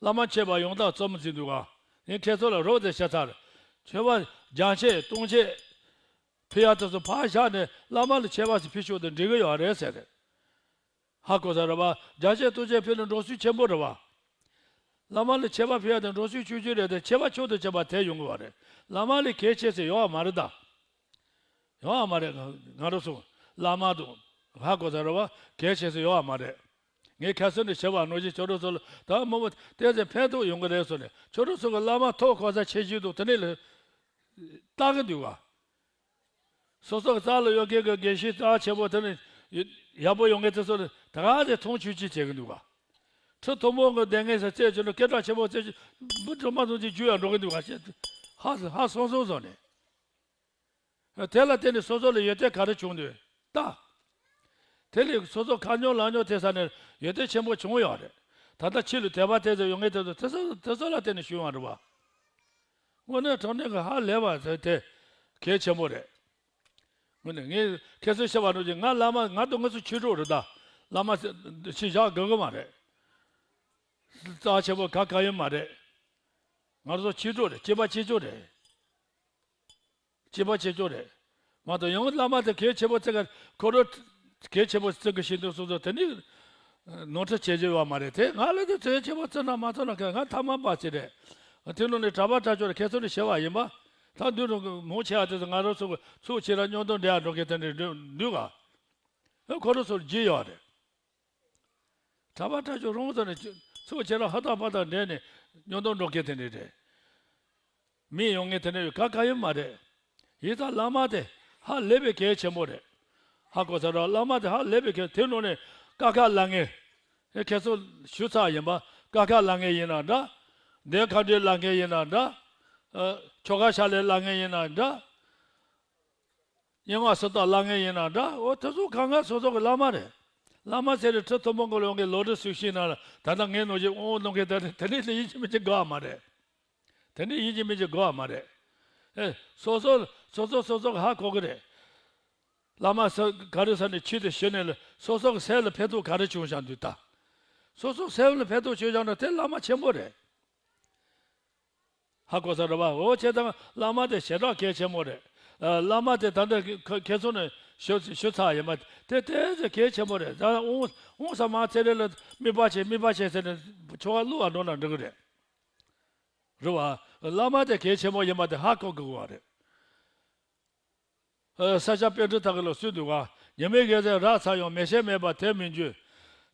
བླ་མ་མཆོད་པ་ཡང་དག་རྩོམ་ཟིན་འདུག་ག་ངས་ཁྱེད་ཚོ་ལ་རོགས་དེ་བཤད་ཚར། མཆོད་པ་བརྒྱ་ཆད་སྟོང་ཆད་ཕུལ་ཡ་དེ་ཚོ་ཕར་བཞག་ནས་བླ་མ་ལ་མཆོད་པ་ཞིག་ཕུལ་ཆོག་དེ་འགྲིག་གི་ཡོད་རེད་ཟེར། ཧ་གོ་ས་རེད་བ། བརྒྱ་ཆད་སྟོང་ཆད་ཕུལ་ན་འགྲོ་སོང་ཆེན་པོ་རེད་བ། བླ་མ་ལ་མཆོད་པ་ཕུལ་ཡ་དེ་འགྲོ་སོང་ཆུང་ཆུང་རེད་དེ། མཆོད་པ་མཆོག་ཏུ་གྱུར་པ་དེ་ཡོང་གི་བ་རེད། བླ་མ་ལས་གལ་ཆེ་ཟེར་ཡོད་བ་མ་རེད་ད། ཡོང་བ་མ་རེད། ང་རང་ཚོ་བླ་མ་དང་ཧ་གོ་ས་རེད་བ། གལ་ཆེ་ཟེར་ཡོད་བ་མ་རེད། ངས་ཁ་སང་ནས་བྱས་པ་ནང་བཞིན་ཁྱོད་རང་ཚོ་ལ་ད་མང་པོ་བལྟས་ཚེ་ཕན་ཐོགས་ཡོང་གི་རེད་ཟེར་ནས། ཁྱོད་རང་ཚོ་གི་བླ་མ་ཐོག་གོ་ས་ཆེ་ཤོས་དང་དེ་ནས་ལ་བལྟ་གི་འདུག་བ། སོ་སོ་གི་རྩ་ལ་ཡོད་མཁན་གྱི་དགེ་བཤེས་རྩ་ཆེན་པོ་དེ་ནས་ཡག་པོ་ཡོང་མཁན་དེ་ཚོ་ལ་ད་ག་དེ་མཐོང་ཆུང་ཆུང་བྱེད་ཀྱི་འདུག་བ། ཁྲི་མཐོན་པོ་གི་སྡེ་ངན་ས་རྩད་ཆོད་ནས་སྐད་གྲགས་ཆེན་པོ་རྩད་ཆོད་འབུ་གྲོག་མ་ཚོ་ཅིག་རྒྱུ་ཡང་འགྲོ་གི་འདུག་བ། ཧ་ཧ་སོང་སོང་སོང་ནས། དེ་ལ་བརྟེན་ནས་སོ་སོ་ལ་ཡོན་ཏན་ག་རེ་བྱུང་འདུག་ལྟ། དེ་ལས་སོ་སོ་ཁ་ཉོ་ལག་ཉོ་དེ་ས་ནས་ཡོན་ཏན་ཆེན་པོ་བྱུང་ཡོད་རེད། ད་ལྟ་ཕྱི་ལ་དད་པ་དེ་ཚོ་ཡོང་མཁན་དེ་ཚོ་དེ་ཚོ་དེ་ཚོ་ལ་བརྟེན་ནས་བྱུང་བ་རེད་བ། དངོས་གནས་དྲང་གནས་ཀྱི་ཧ་ལས་པ་དེ་དེ་གལ་ཆེན་པོ་རེད། དངོས་གནས་ངས་ཁྱེད་ཚོས་བཤད་པ་ནང་བཞིན་ང་བླ་མ་ང་དང་ང་ཚོ་ཆོས་གྲོགས་རེད་ད། བླ་མ་ཞིག་བཞག་དགོས་གི་མ་རེད། རྩ་ཆེན་པོ་ག་ག་ཡོད་མ་རེད། ང་ཚོ་ཆོས་གྲོགས་རེད། སྐྱེས་པ་སྐྱེས་ཆོག་རེད། སྐྱེས་པ་སྐྱེས་ཆོག་རེད། མ་གཏོགས་ཡང་བླ་མ་དེ་གལ་ཆེན་པོ་བརྩི་ག་ཁོ་རང་གལ་ཆེན་པོ་བརྩི་གི་ཤེས་འདུག་སོང་ཙང་དེ་ནི་ནོར་འཁྲུལ་བྱེད་རྒྱུ་ཡོད་མ་རེད་དེ། ང་ལ་དེ་གལ་ཆེན་པོ་བརྩི་ན་མ་བརྩི་ན་ང་ཐ་མལ་པ་ཅིག་རེད། དེ་ནང་ནས་གྲྭ་པ་གྲྭ་ཆོས་རེད། ཁྱེད་ཚོ་ནས་བྱས་པ་ཡིན་པ། ད་འདུག་རུང་མང་ཆེ་བ་དེ་ཚོ་ང་རང་ཚོ་གི་ཚོགས་ཆེ་ར་སྙོན་དོན་འདྲེ་ཡ་འགྲོ་མཁན་དེ་འདྲ་འདུག་ག་ཁོ་རང་ཚོར་རྒྱུས་ཡོད་རེད། གྲྭ་པ་གྲྭ་ཆོས་རང་ཚོ་ནས་ཚོགས་ཆེ་ར་ཧ་ཐག་པ་ཐག་འདྲེས་ནས་སྙོན་དོན་འགྲོ་མཁན་དེ་འདྲ་རེད། མི་ཡོང་ངེས་དེ་འདྲ་ཡོད་ག་ག་ཡོད་མ་རེད། ཡིན་ཙང་བླ་མ་དེ་ཧ་ལས་པའི་གལ་ཆེན་པོ་རེད། ཧ་གོ་ས་ར་བླ་མ་དེ་ཧ་ལས་པའི་གལ། དེ་ནང་ནས་ཀ་ཁ་ལ་ངེ། ཨེ་ཁྱེད་ཚོ་ཞུ་ཚར་ཡིན་པ། ཀ་ཁ་ལ་ངེ་ཡིན་ན་འདྲ། འདོད་ཁ་འདྲེ་ལ་ངེ་ཡིན་ན་འདྲ། ཨ་ཆོ་ག་ཤ་ལས་ལ་ངེ་ཡིན་ན་འདྲ། སྙན་ངག་སུམ་རྟགས་ལ་ངེ་ཡིན་ན་འདྲ། འོ་དེ་ཚོ་གང་ག་སོ་སོ་གི་བླ་མ་རེད། བླ་མ་ཟེར་རེ་ཁྲི་མཐོན་པོ་གི་ལོག་གི་ལོ་རེ་སུག་ཤིང་ན་ད་ལྟ་ངའི་ནང་བཞིན་དབང་གནང་མཁན་དེ་དེ་འདྲས་ལ་ཡིན་གཅིག་མིན་གཅིག་དགོས་པ་མ་རེད། དེ་འདྲས་ཡིན་གཅིག་མིན་གཅིག་དགོས་པ་མ་རེད། ཨེ། སོ་སོ་སོ་སོ་སོ་སོ་གི་ཧ་གོ་གི་རེད། བླ་མ་ས་ག་རེ་ས་ནས་ཆོས་དེ་ཞུ་ནས་ལ་སོ་སོ་གི་སེམས་ལ་ཕན་ཐོགས་ག་རེ་བྱུང་བཞག་འདུག་ད། སོ་སོ་སེམས་ལ་ཕན་ཐོགས་བྱུང་བཞག་ན་དེ་བླ་མ་ཆེན་པོ་རེད། ཧ་གོ་ས་རེད་བ། འོ་བྱས་ཙང་བླ་མ་དེ་ཞེ་དྲག་གལ་ཆེན་པོ་རེད། ཨ། བླ་མ་དེ་ད་ལྟ་ཁ་ཁྱེད་ཚོ་ནས་ཞུ་ཞུ་ཚར་ཡིན་པ་དེ་དེ་ཚོ་གལ་ཆེན་པོ་རེད། ད་འོང་འོང་ས་མ་ཚེ་རིང་ལ་དམིགས་པ་བྱེད་དམིགས་པ་བྱེད་ཟེར་ནས་ཆོ་ག་བླུག་པ་འགྲོ་ན་འགྲིག་གི་རེད། རེད་བ། བླ་མ་དེ་གལ་ཆེན་པོ་ཡིན་པ་དེ་ཧ་གོ་དགོས་པ་རེད། ཨ། ས་སྐྱ་པཎྜི་ཏ་གི་ལ་གསུངས་འདུག་ག་ཉི་མའི་འོད་ཟེར་རགས་ཚ་ཡང་། མེ་ཤེལ་མེད་པར་དེར་མི་འགྱུར།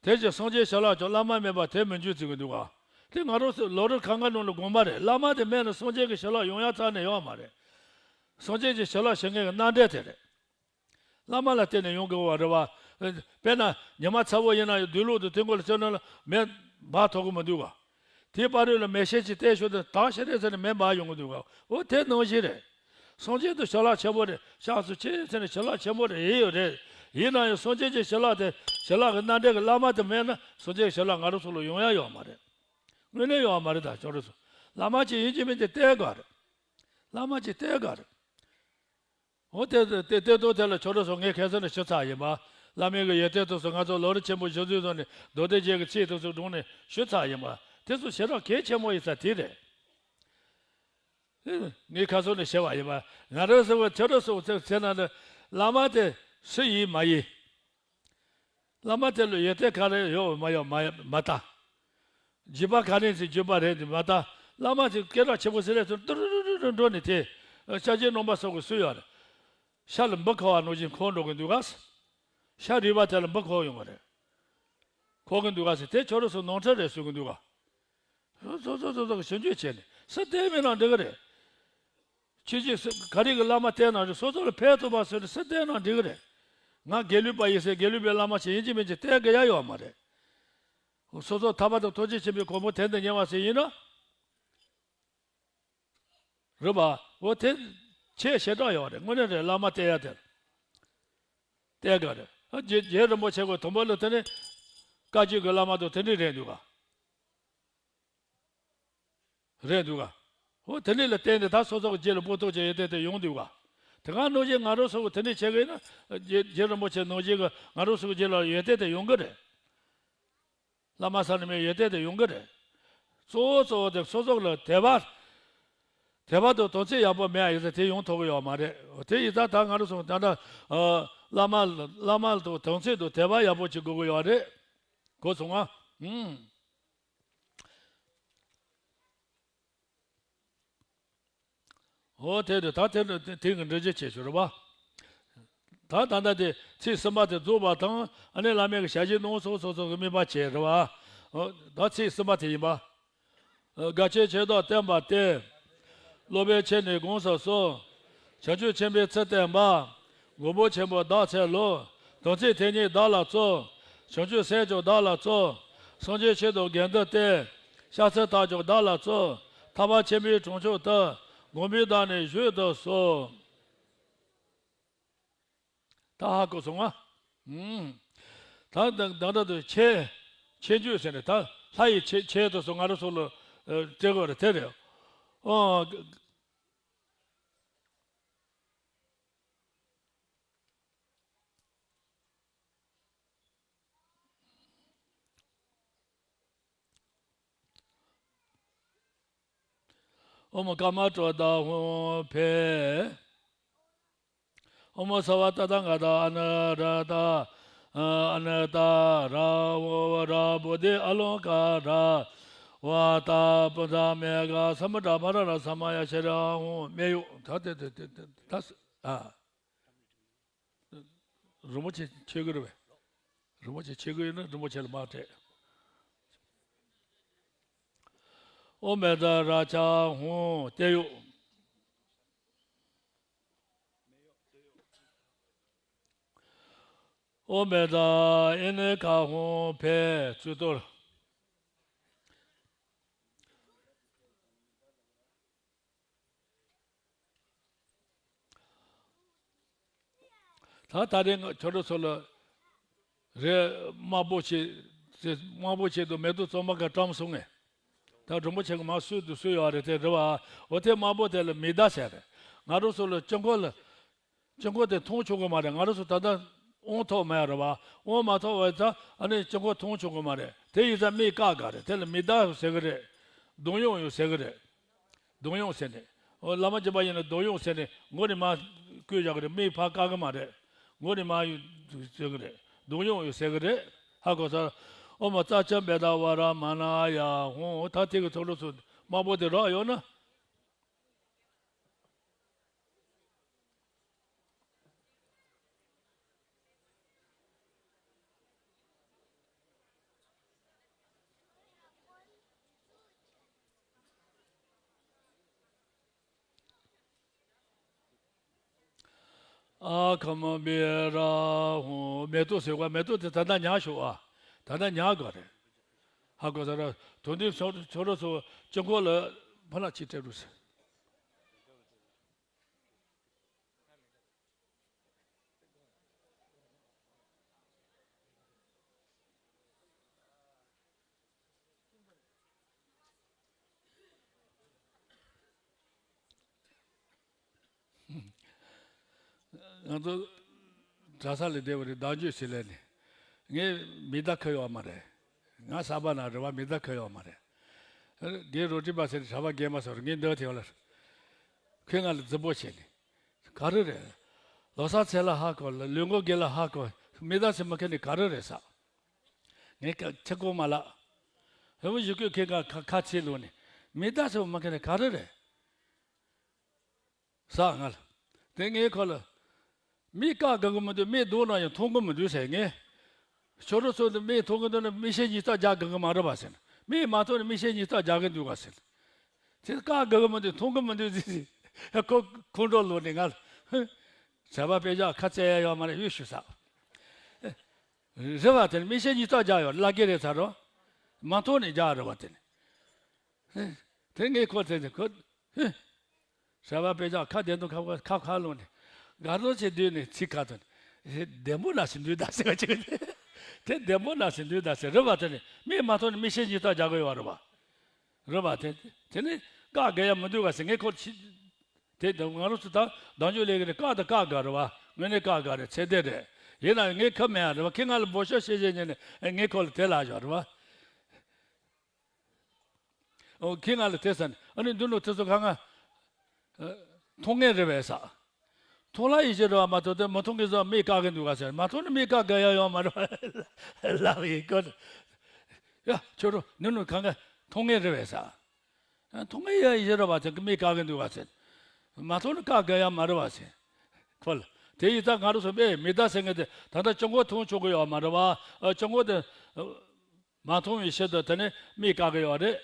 དེ་བཞིན་སངས་རྒྱས་བྱིན་རླབས་ཀྱང་། བླ་མ་མེད་པར་དེར་མི་འགྱུར་ཟེར་གི་འདུག་ག་དེ་ང་རང་ཚོ་ལོ་རེ་གང་ག་ནང་ལ་དགོངས་པ་རེད། བླ་མ་དེ་མེད་ན་སངས་རྒྱས་ཀྱི་བྱིན་རླབས་ཡོང་ཡ་རྩ་ནས་ཡོད་མ་རེད། སངས་རྒྱས་ཀྱི་བྱིན་རླབས་ཞུ་མཁན་གྱི་རྣམ་འདྲེན་དེ་རེད། བླ་མ་ལ་བརྟེན་ནས་ཡོང་དགོས་པ་རེད་བ། དཔེར་ན་ཉི་མ་ཚ་བོ་ཡིན་ན་ཡང་སྡོད་ལུགས་དང་དེ་འགོ་ལ་བརྩོན་ན་ལ་མེ་འབར་ཐུབ་ཀྱི་མི་འདུག་ག་དེའི་བར་དུ་ལ་མེ་ཤེལ་གྱིས་བལྟས་ཞོར་དུ་དྭངས་ཤིག་རེད་ཟེར་ནས་མེ་འབར་ཡོང་གི་འདུག་ག་འོ་དེ་ནང་བཞིན་རེད། སངས་རྒྱས་དང་བྱིན་རླབས་ཆེན་པོ་རེད། སྐྱབས་སུ་མཆི་ཟེར་ནས་བྱིན་རླབས་ཆེན་པོ་རེད་ཡིན་ཡོད་རེད། ཡིན་ན་ཡང་སངས་རྒྱས་ཀྱི་བྱིན་རླབས་དེ་བྱིན་རླབས་ཀྱི་རྣམ་འདྲེན་གྱི་བླ་མ་དེ་མེད་ན་སངས་རྒྱས་ཀྱི་བྱིན་རླབས་ང་རང་ཚོ་ལ་ཡོང་ཡ་ཡོད་མ་རེད། དངོས་གནས་ཡོད་མ་རེད། ད་ཁྱོད་རང་ཚོ་བླ་མ་གཅིག་ཡིན་གཅིག་མིན་གཅིག་བསྟེན་དགོས་རེད། བླ་མ་གཅིག་བསྟེན་དགོས་རེད། འོ་དེ་དེ་དེ་དོན་དེ་ལ་ཁྱོད་རང་ཚོ་ངས་ཁ་སང་ནས་ཞུ་ཚར་ཡིན་པ། བླ་མའི་གི་ཡོན་ཏན་དེ་ཚོ་ང་ཚོ་ལམ་རིམ་ཆེན་པོ་བཞི་ཚུལ་ཐོག་ནས་མདོ་སྡེ་རྒྱན་གྱི་ཚིག་དེ་ཚོ་དྲངས་ནས་ཞུ་ཚར་ཡིན་པ། དེ་ཚོ་ཞེ་དྲག་གལ་ཆེན་པོ་ཡིན་ས་དེ་རེད། ངས་ཁ་སང་ནས་བཤད་པ་ཡིན་པ། ང་རང་ཚོ་ཁྱོད་རང་ཚོ་ཚེ་ཚེ་ན་ནི་བླ་མ་དེ་སུ་ཡིན་མ་ཡིན། བླ་མ་དེ་ལ་ཡོན་ཏན་ག་རེ་ཡོད་མ་ཡོད་མ་མ་ལྟ། བརྒྱུད་པ་ག་རེ་ཚོས་བརྒྱུད་པ་རེད་འདི་མ་ལྟ། བླ་མ་ཚོས་སྐད་གྲགས་ཆེན་པོ་ཟེར་རེད་ཚོ་ཏུ་རུ་རུ་རུ་རུ་འགྲོ་ནས་དེ། ཤཱཀྱའི་རྣམ་པ་སོགས་ཀྱི་སུ་ཡོད་རེད། ཤ་ལ་འབུ་འཁོར་བ་ནང་བཞིན་འཁོར་འགྲོ་གི་འདུག་ག་ཤ་རུལ་བ་དེ་ལ་འབུ་འཁོར་ཡོང་གི་རེད། འཁོར་གི་འདུག་ག་ཟེར་དེ་ཁྱོད་རང་ཚོ་ནོར་འཁྲུལ་རེད་ཟེར་གི་འདུག་ག་སོ་སོ་སོ་སོ་གི་ཞིབ་འཇུག་བྱས་ནས་སུ་བསྟེན་མིན་ན་འགྲིག་གི་རེད། ཁྱེད་ཀྱིས་སུ་ག་རེ་གི་བླ་མ་བསྟེན་ན་རེད། སོ་སོ་ལ་ཕན་ཐོགས་པ་བཟོས་ནས་སུ་བསྟེན་ན་འགྲིག་གི་རེད། ང་དགེ་ལུགས་པ་ཡིན་ཟེར་དགེ་ལུགས་པའི་བླ་མ་ཞིག་ཡིན་གཅིག་མིན་གཅིག་བསྟེན་དགོས་ཡ་ཡོད་མ་རེད། སོ་སོ་ཐར་པ་དང་ཐུགས་རྗེ་ཆེན་པོའི་གོ་འཕང་དེ་འདི་ཉེ་བ་ཞིག་ཡིན་ན། རེད་པ། འོ་དེ་ཁྱད་ཞེ་དྲག་ཡོད་རེད། དངོས་གནས་རེད། བླ་མ་བསྟེན་ཡ་དེ་བསྟེན་དགོས་རེད། རྗེ་རྗེ་རིན་པོ་ཆེ་གི་དུམ་བུ་ལ་དེ་ནི་བཀའ་བརྒྱུད་ཀྱི་བླ་མ་དང་དེ་འདྲ་རེད་འདུག་ག་རེད་འདུག་ག་འོ་དེ་འདྲ་ལ་བརྟེན་ནས་ད་སོ་སོ་གི་རྗེས་ལ་སྤོ་ཐུབ་ཀྱི་ཡོན་ཏན་དེ་ཡོང་འདུག་ག་དེ་ག་ནང་བཞིན་ང་རང་ཚོ་གི་དེ་འདྲ་བྱེད་དགོས་ན་རྗེ་རྗེ་རིན་པོ་ཆེ་ནང་བཞིན་གི་ང་རང་ཚོ་གི་རྗེས་ལ་ཡོན་ཏན་དེ་ཡོང་གི་རེད། བླ་མ་ས་ནས་མའི་ཡོན་ཏན་དེ་ཡོང་གི་རེད། གཙོ་བོ་གཙོ་བོ་དེ་སོ་སོ་ལ་དད་པ། དད་པ་དང་དམ་ཚིག་ཡག་པོ་མེད་ཡིན་ཙང་དེ་ཡོང་ཐུབ་ཀྱི་ཡོད་མ་རེད། དེ་ཡིན་ཙང་ད་ང་རང་ཚོ་ད་ལྟ་བླ་མ་བླ་མ་དང་དམ་ཚིག་དང་དད་པ་ཡག་པོ་བྱེད་དགོས་ཀྱི་ཡོད་རེད། གོ་སོང་ང་། ཨུམ། འོ་དེ་དུས་ད་དེ་དེ་དེ་གི་འགྲེལ་བརྗོད་བྱེད་ཤོག་རེད་པ། ད་ད་ལྟ་དེ་ཚིག་གསུམ་པ་དེ་རྫོགས་པ་དང་ཨ་ནི་བླ་མའི་གི་ཞལ་བཞེས་གནང་སོགས་སོགས་སོགས་ཀྱི་དམིགས་པ་བྱས་རེད་པ། འོ་ད་ཚིག་གསུམ་པ་དེ་ཡིན་པ། དགའ་ཆེན་ཆོས་བདག་བསྟན་པ་སྟེ། སློབ་དཔོན་ཁྱེད་ནི་དགོངས་སུ་གསོལ། བྱང་ཆུབ་ཆེན་པོའི་ཚུལ་བསྟན་པ། མགོན་པོ་ཆེན་པོ་བདག་འཚལ་ལོ། དམ་ཚིག་དེ་ཉིད་བདག་ལ་སྩོལ། བྱང་ཆུབ་སེམས་ཀྱང་བདག་ལ་སྩོལ། སངས་རྒྱས་ཆོས་དང་དགེ་འདུན་ཏེ། སྐྱབས་སུ་བདག་ཀྱང་བདག་ལ་སྩོལ། ཐར་པ་ཆེན་པོའི་གྲོང་ཆོག་ཏུ། དགོངས་པའི་བདག་ནི་བཞུད་དུ་གསོལ། ད་ཧ་གོ་སོང་ང་། ཨུམ། ད་ད་ད་ད་དུ་ཆེ་ཆེ་འཇུག་ཟེར་ནས་ད་ལྷ་ཡི་ཆེ་ཆེ་དུ་སོང་ང་རང་ཚོ་ལ་སྤྲད་དགོས་རེད་དེ་རེད། ཨོ། ཨོཾ་ཀརྨ་གྲུབ་མཐའ་ཧཱུྃ་ཕཊ། ཨོཾ་སརྦ་ཏ་ཐཱ་ག་ཏ་ཨ་ནུ་ར་ཏ་ཨ་ནུ་ཏ་ར་ཨོ་ར་བོ་དྷི་ཨ་ལོ་ཀ་ར་ཝ་ཏ་པུ་ཛ་མེ་ག་ས་མུ་དྲ་ཕ་ར་ར་ས་མ་ཡ་ཤ་ར་ཧཱུྃ། སྨད་གཡོགས་ད་དེ་དེ་དེ་དེ་ད་ཨ། རིན་པོ་ཆེ་མཆོད་ཀྱི་རེད་པས། རིན་པོ་ཆེ་མཆོད་ཀྱི་ཡོད་ན་རིན་པོ་ཆེ་ལ་མར་སྤྲད། ཨོཾ་མེ་ཙ་རཀྵ་ཧཱུྃ་སྟེང་གཡོགས། ཨོཾ་མེ་ཙ་ཨི་ནི་ཀ་ཧཱུྃ་ཕཊ་གཙུག་ཏོར། ད་ད་རེས་ང་ཁྱོད་རང་ཚོ་ལ་རེད། དམར་པོ་བྱེད་དམར་པོ་བྱེད་དུ་མེ་ཏོག་བཙོ་མ་ག་བཀྲམ་སོང་ངས། ད་རིན་པོ་ཆེ་གི་མ་སུས་དུ་སུས་ཡོད་རེད་དེ་རེད་བ། འོ་དེ་དམར་པོ་དེ་ལ་མི་ད་ཟེར་རེད། ང་རང་ཚོ་ལ་དཀྱིལ་འཁོར་ལ། དཀྱིལ་འཁོར་དེ་མཐོང་ཆོག་གི་མ་རེད། ང་རང་ཚོ་ད་ལྟ་དབང་ཐོབ་མེད་རེད་བ། དབང་མ་ཐོབ་བས་ཙང་ཨ་ནི་དཀྱིལ་འཁོར་མཐོང་ཆོག་གི་མ་རེད། དེ་ཡིན་ཙང་མིག་བཀག་དགོས་རེད། དེ་ལ་མི་ད་ཟེར་གི་རེད། གདོང་གཡོགས་ཡང་ཟེར་གི་རེད། གདོང་གཡོགས་ཟེར་ནས། འོ་བླ་མ་སྦྱིན་པ་ཡིན་ན་གདོང་གཡོགས་ཟེར་ནས་མགོ་ནས་མར་བསྐོར་བཞག་གི་རེད། མིག་ཕར་བཀག་གི་མ་རེད། མགོ་ནས་མར་ཡོད་ཟེར་གི་རེད། གདོང་གཡོགས་ཡང་ཟེར་གི་རེད། ཧ་གོ་སོང་། ཨོཾ་ཙཀྵ་བེ་ཏ་ཝ་ར་མ་ན་ཡ་ཧཱུྃ། ད་དེ་གི་ཚོགས་གྲོགས་ཚོ་དམར་པོ་དེ་རག་ཡོད་ན། ཨ་ཁ་མ་བི་ར་ཧུ། མེ་ཏོག་ཟེར་བ། མེ་ཏོག་དེ་ད་ལྟ་ཉར་ཤོག་ཨ། ད་ལྟ་ཉར་དགོས་རེད། ཧ་གོ་ས་ར། དོན་དུ་ཁྱོད་ཁྱོད་རང་ཚོ་སྤྱི་འཁོར་ལ་ཕ་ལ་ཅིག་སྤྲད་རོགས་ཟེར། ང་ཚོ་གྲྭ་ས་ལས་བསྡད་པ་རེད། བདག་འཇུག་ཟེར་ལས་ནས། ངས་མི་བདག་ཁ་ཡོད་མ་རེད། ང་གསར་པ་ན་རེད་བ། མི་བདག་ཁ་ཡོད་མ་རེད། རྒན་རོ་ཏི་པ་ཟེར་གྲྭ་པ་རྒན་མ་ཟེར་ངས་འདི་དེ་བ་ལ། ཁོས་ང་ལ་རྫུན་པོ་བྱས་ནས། ག་རེ་རེད། ལོ་གསར་ཚེས་ལ་ཧ་གོ་ལ། ལུས་འགོ་དགེ་ལ་ཧ་གོ། མི་བདག་ཟེར་མ་ཁ་ནས་ག་རེ་རེད་ཟེར། ངས་ཁ་ཆེ་གོ་མ་ལགས། ཧེ་བོ་ཞུ་ཁོས་ཁྱེད་ཀ་ཁ་ཁ་ཆེ་ལོ་ནས། མི་བདག་ཟེར་མ་ཁ་ནས་ག་རེ་རེད་ཟེར་ང་ལ། དེ་ངས་ཁོ་ལ། མི་བཀག་དགོས་ཀྱི་མི་འདུག་མི་འདུག་ན་ཡང་མཐོང་གི་མི་འདུག་ཟེར་ངས། ཁྱོད་རང་ཚོ་འདི་མི་མཐོང་གི་འདུག་ན་མིག་ཤེལ་ཉིས་རྩ་རྒྱག་དགོས་ཀྱི་མ་རེད་པ་ཟེར། མི་མ་མཐོང་ན་མིག་ཤེལ་ཉིས་རྩ་རྒྱག་གི་འདུག་ག་ཟེར། དེ་བཀག་དགོས་ཀྱི་མི་འདུག་མཐོང་གི་མི་འདུག་ཟེར། ཁོ་ཁོང་ཁྲོ་ལངས་ནས་ང་ལ། བྱ་བ་དཔེ་བཞག་ཁ་རྩེ་ཡ་ཡོད་མ་རེད། ཡོད་ཞུ་ས། རེད་བ། དེ་ནི་མིག་ཤེལ་ཉིས་རྩ་རྒྱག་ཡོད་བརླག་གི་རེད་ཚར་རོ། མ་མཐོང་ནས་རྒྱག་རེད་བ་དེ་ནི། དེ་ངས་ཁོ་དེ་ནི་ཁོ། བྱ་བ་དཔེ་བཞག་ཁ་བདེ་འདུག་ཁ་ཁ་ཁ་ལོང་ནས། དགའ་རོགས་བྱེད་དུས་ནས་ཚིག་ཁ་དོན། བདེ་མོ་ན་ཟིན་དུས་ད་ཟེར་བ་ཅིག་དེ་བདེ་མོ་ན་ཟིན་དུས་ད་ཟེར་རེད་བ། དེ་ནི་མིག་མ་མཐོང་ནས་མིག་ཤེལ་ཉིས་རྩ་རྒྱག་གི་ཡོད་བ་རེད་བ། རེད་བ། དེ་དེ་ནི་བཀག་དགོས་ཡ་མི་འདུག་ག་ཟེར་ངས་ཁོ་ཆི། དེ་དང་ང་རང་ཚོ་ད་གདམ་ཆོས་ལས་ཀྱི་རེད། བཀག་དང་བཀག་དགོས་རེད་བ། དངོས་གནས་བཀག་དགོས་རེད། ཚད་ལྡན་རེད། ཡིན་ན་ངས་ཁ་མེད་ཡ་རེད་བ། ཁྱེད་ང་ལ་འབོད་ཤོག་བྱེད་བྱེད་ཉན་ནས་ངས་ཁོ་ལ་དེ་ལ་བཞག་རེད་བ། ཨོ་ཁྱེད་ང་ལ་དེ་ཟེར་ནས། ཨ་ནི་འདི་ནོ་དེ་ཚོ་གང་ང་། མཐོང་ངེས་རེད་བས་ས། མཐོང་ལ་ཡིད་ཆེས་རེད་བ། མ་མཐོང་དེ་མ་མཐོང་གི་བཟོ་མིག་བཀག་གི་འདུག་ག་ཟེར། མ་མཐོང་ན་མིག་བཀག་དགོས་ཡ་ཡོད་མ་རེད་བ། ལབ་ཡིན་ཀོ། ཡ་ཁྱོད་རོ་འདི་ནོ་གང་ང་མཐོང་ངེས་རེད་བས་ས། མཐོང་ངེས་ཡ་ཡིད་ཆེས་རེད་བ། དེ་གི་མིག་བཀག་གི་འདུག་ག་ཟེར། མ་མཐོང་ན་བཀག་དགོས་ཡ་མ་རེད་བ་ཟེར། ཁོ་ལ་དེ་ཡིན་ད་ང་རང་ཚོ་དཔེ་མི་བདག་ཟེར་མཁན་དེ་ད་ལྟ་སྤྱི་འཁོར་མཐོང་ཆོག་གི་ཡོད་མ་རེད་བ། ཨ་སྤྱི་འཁོར་དེ། མ་མཐོང་བའི་ཕྱིར་དུ་དེ་ནི་མིག་བཀག་གི་ཡོད་རེད།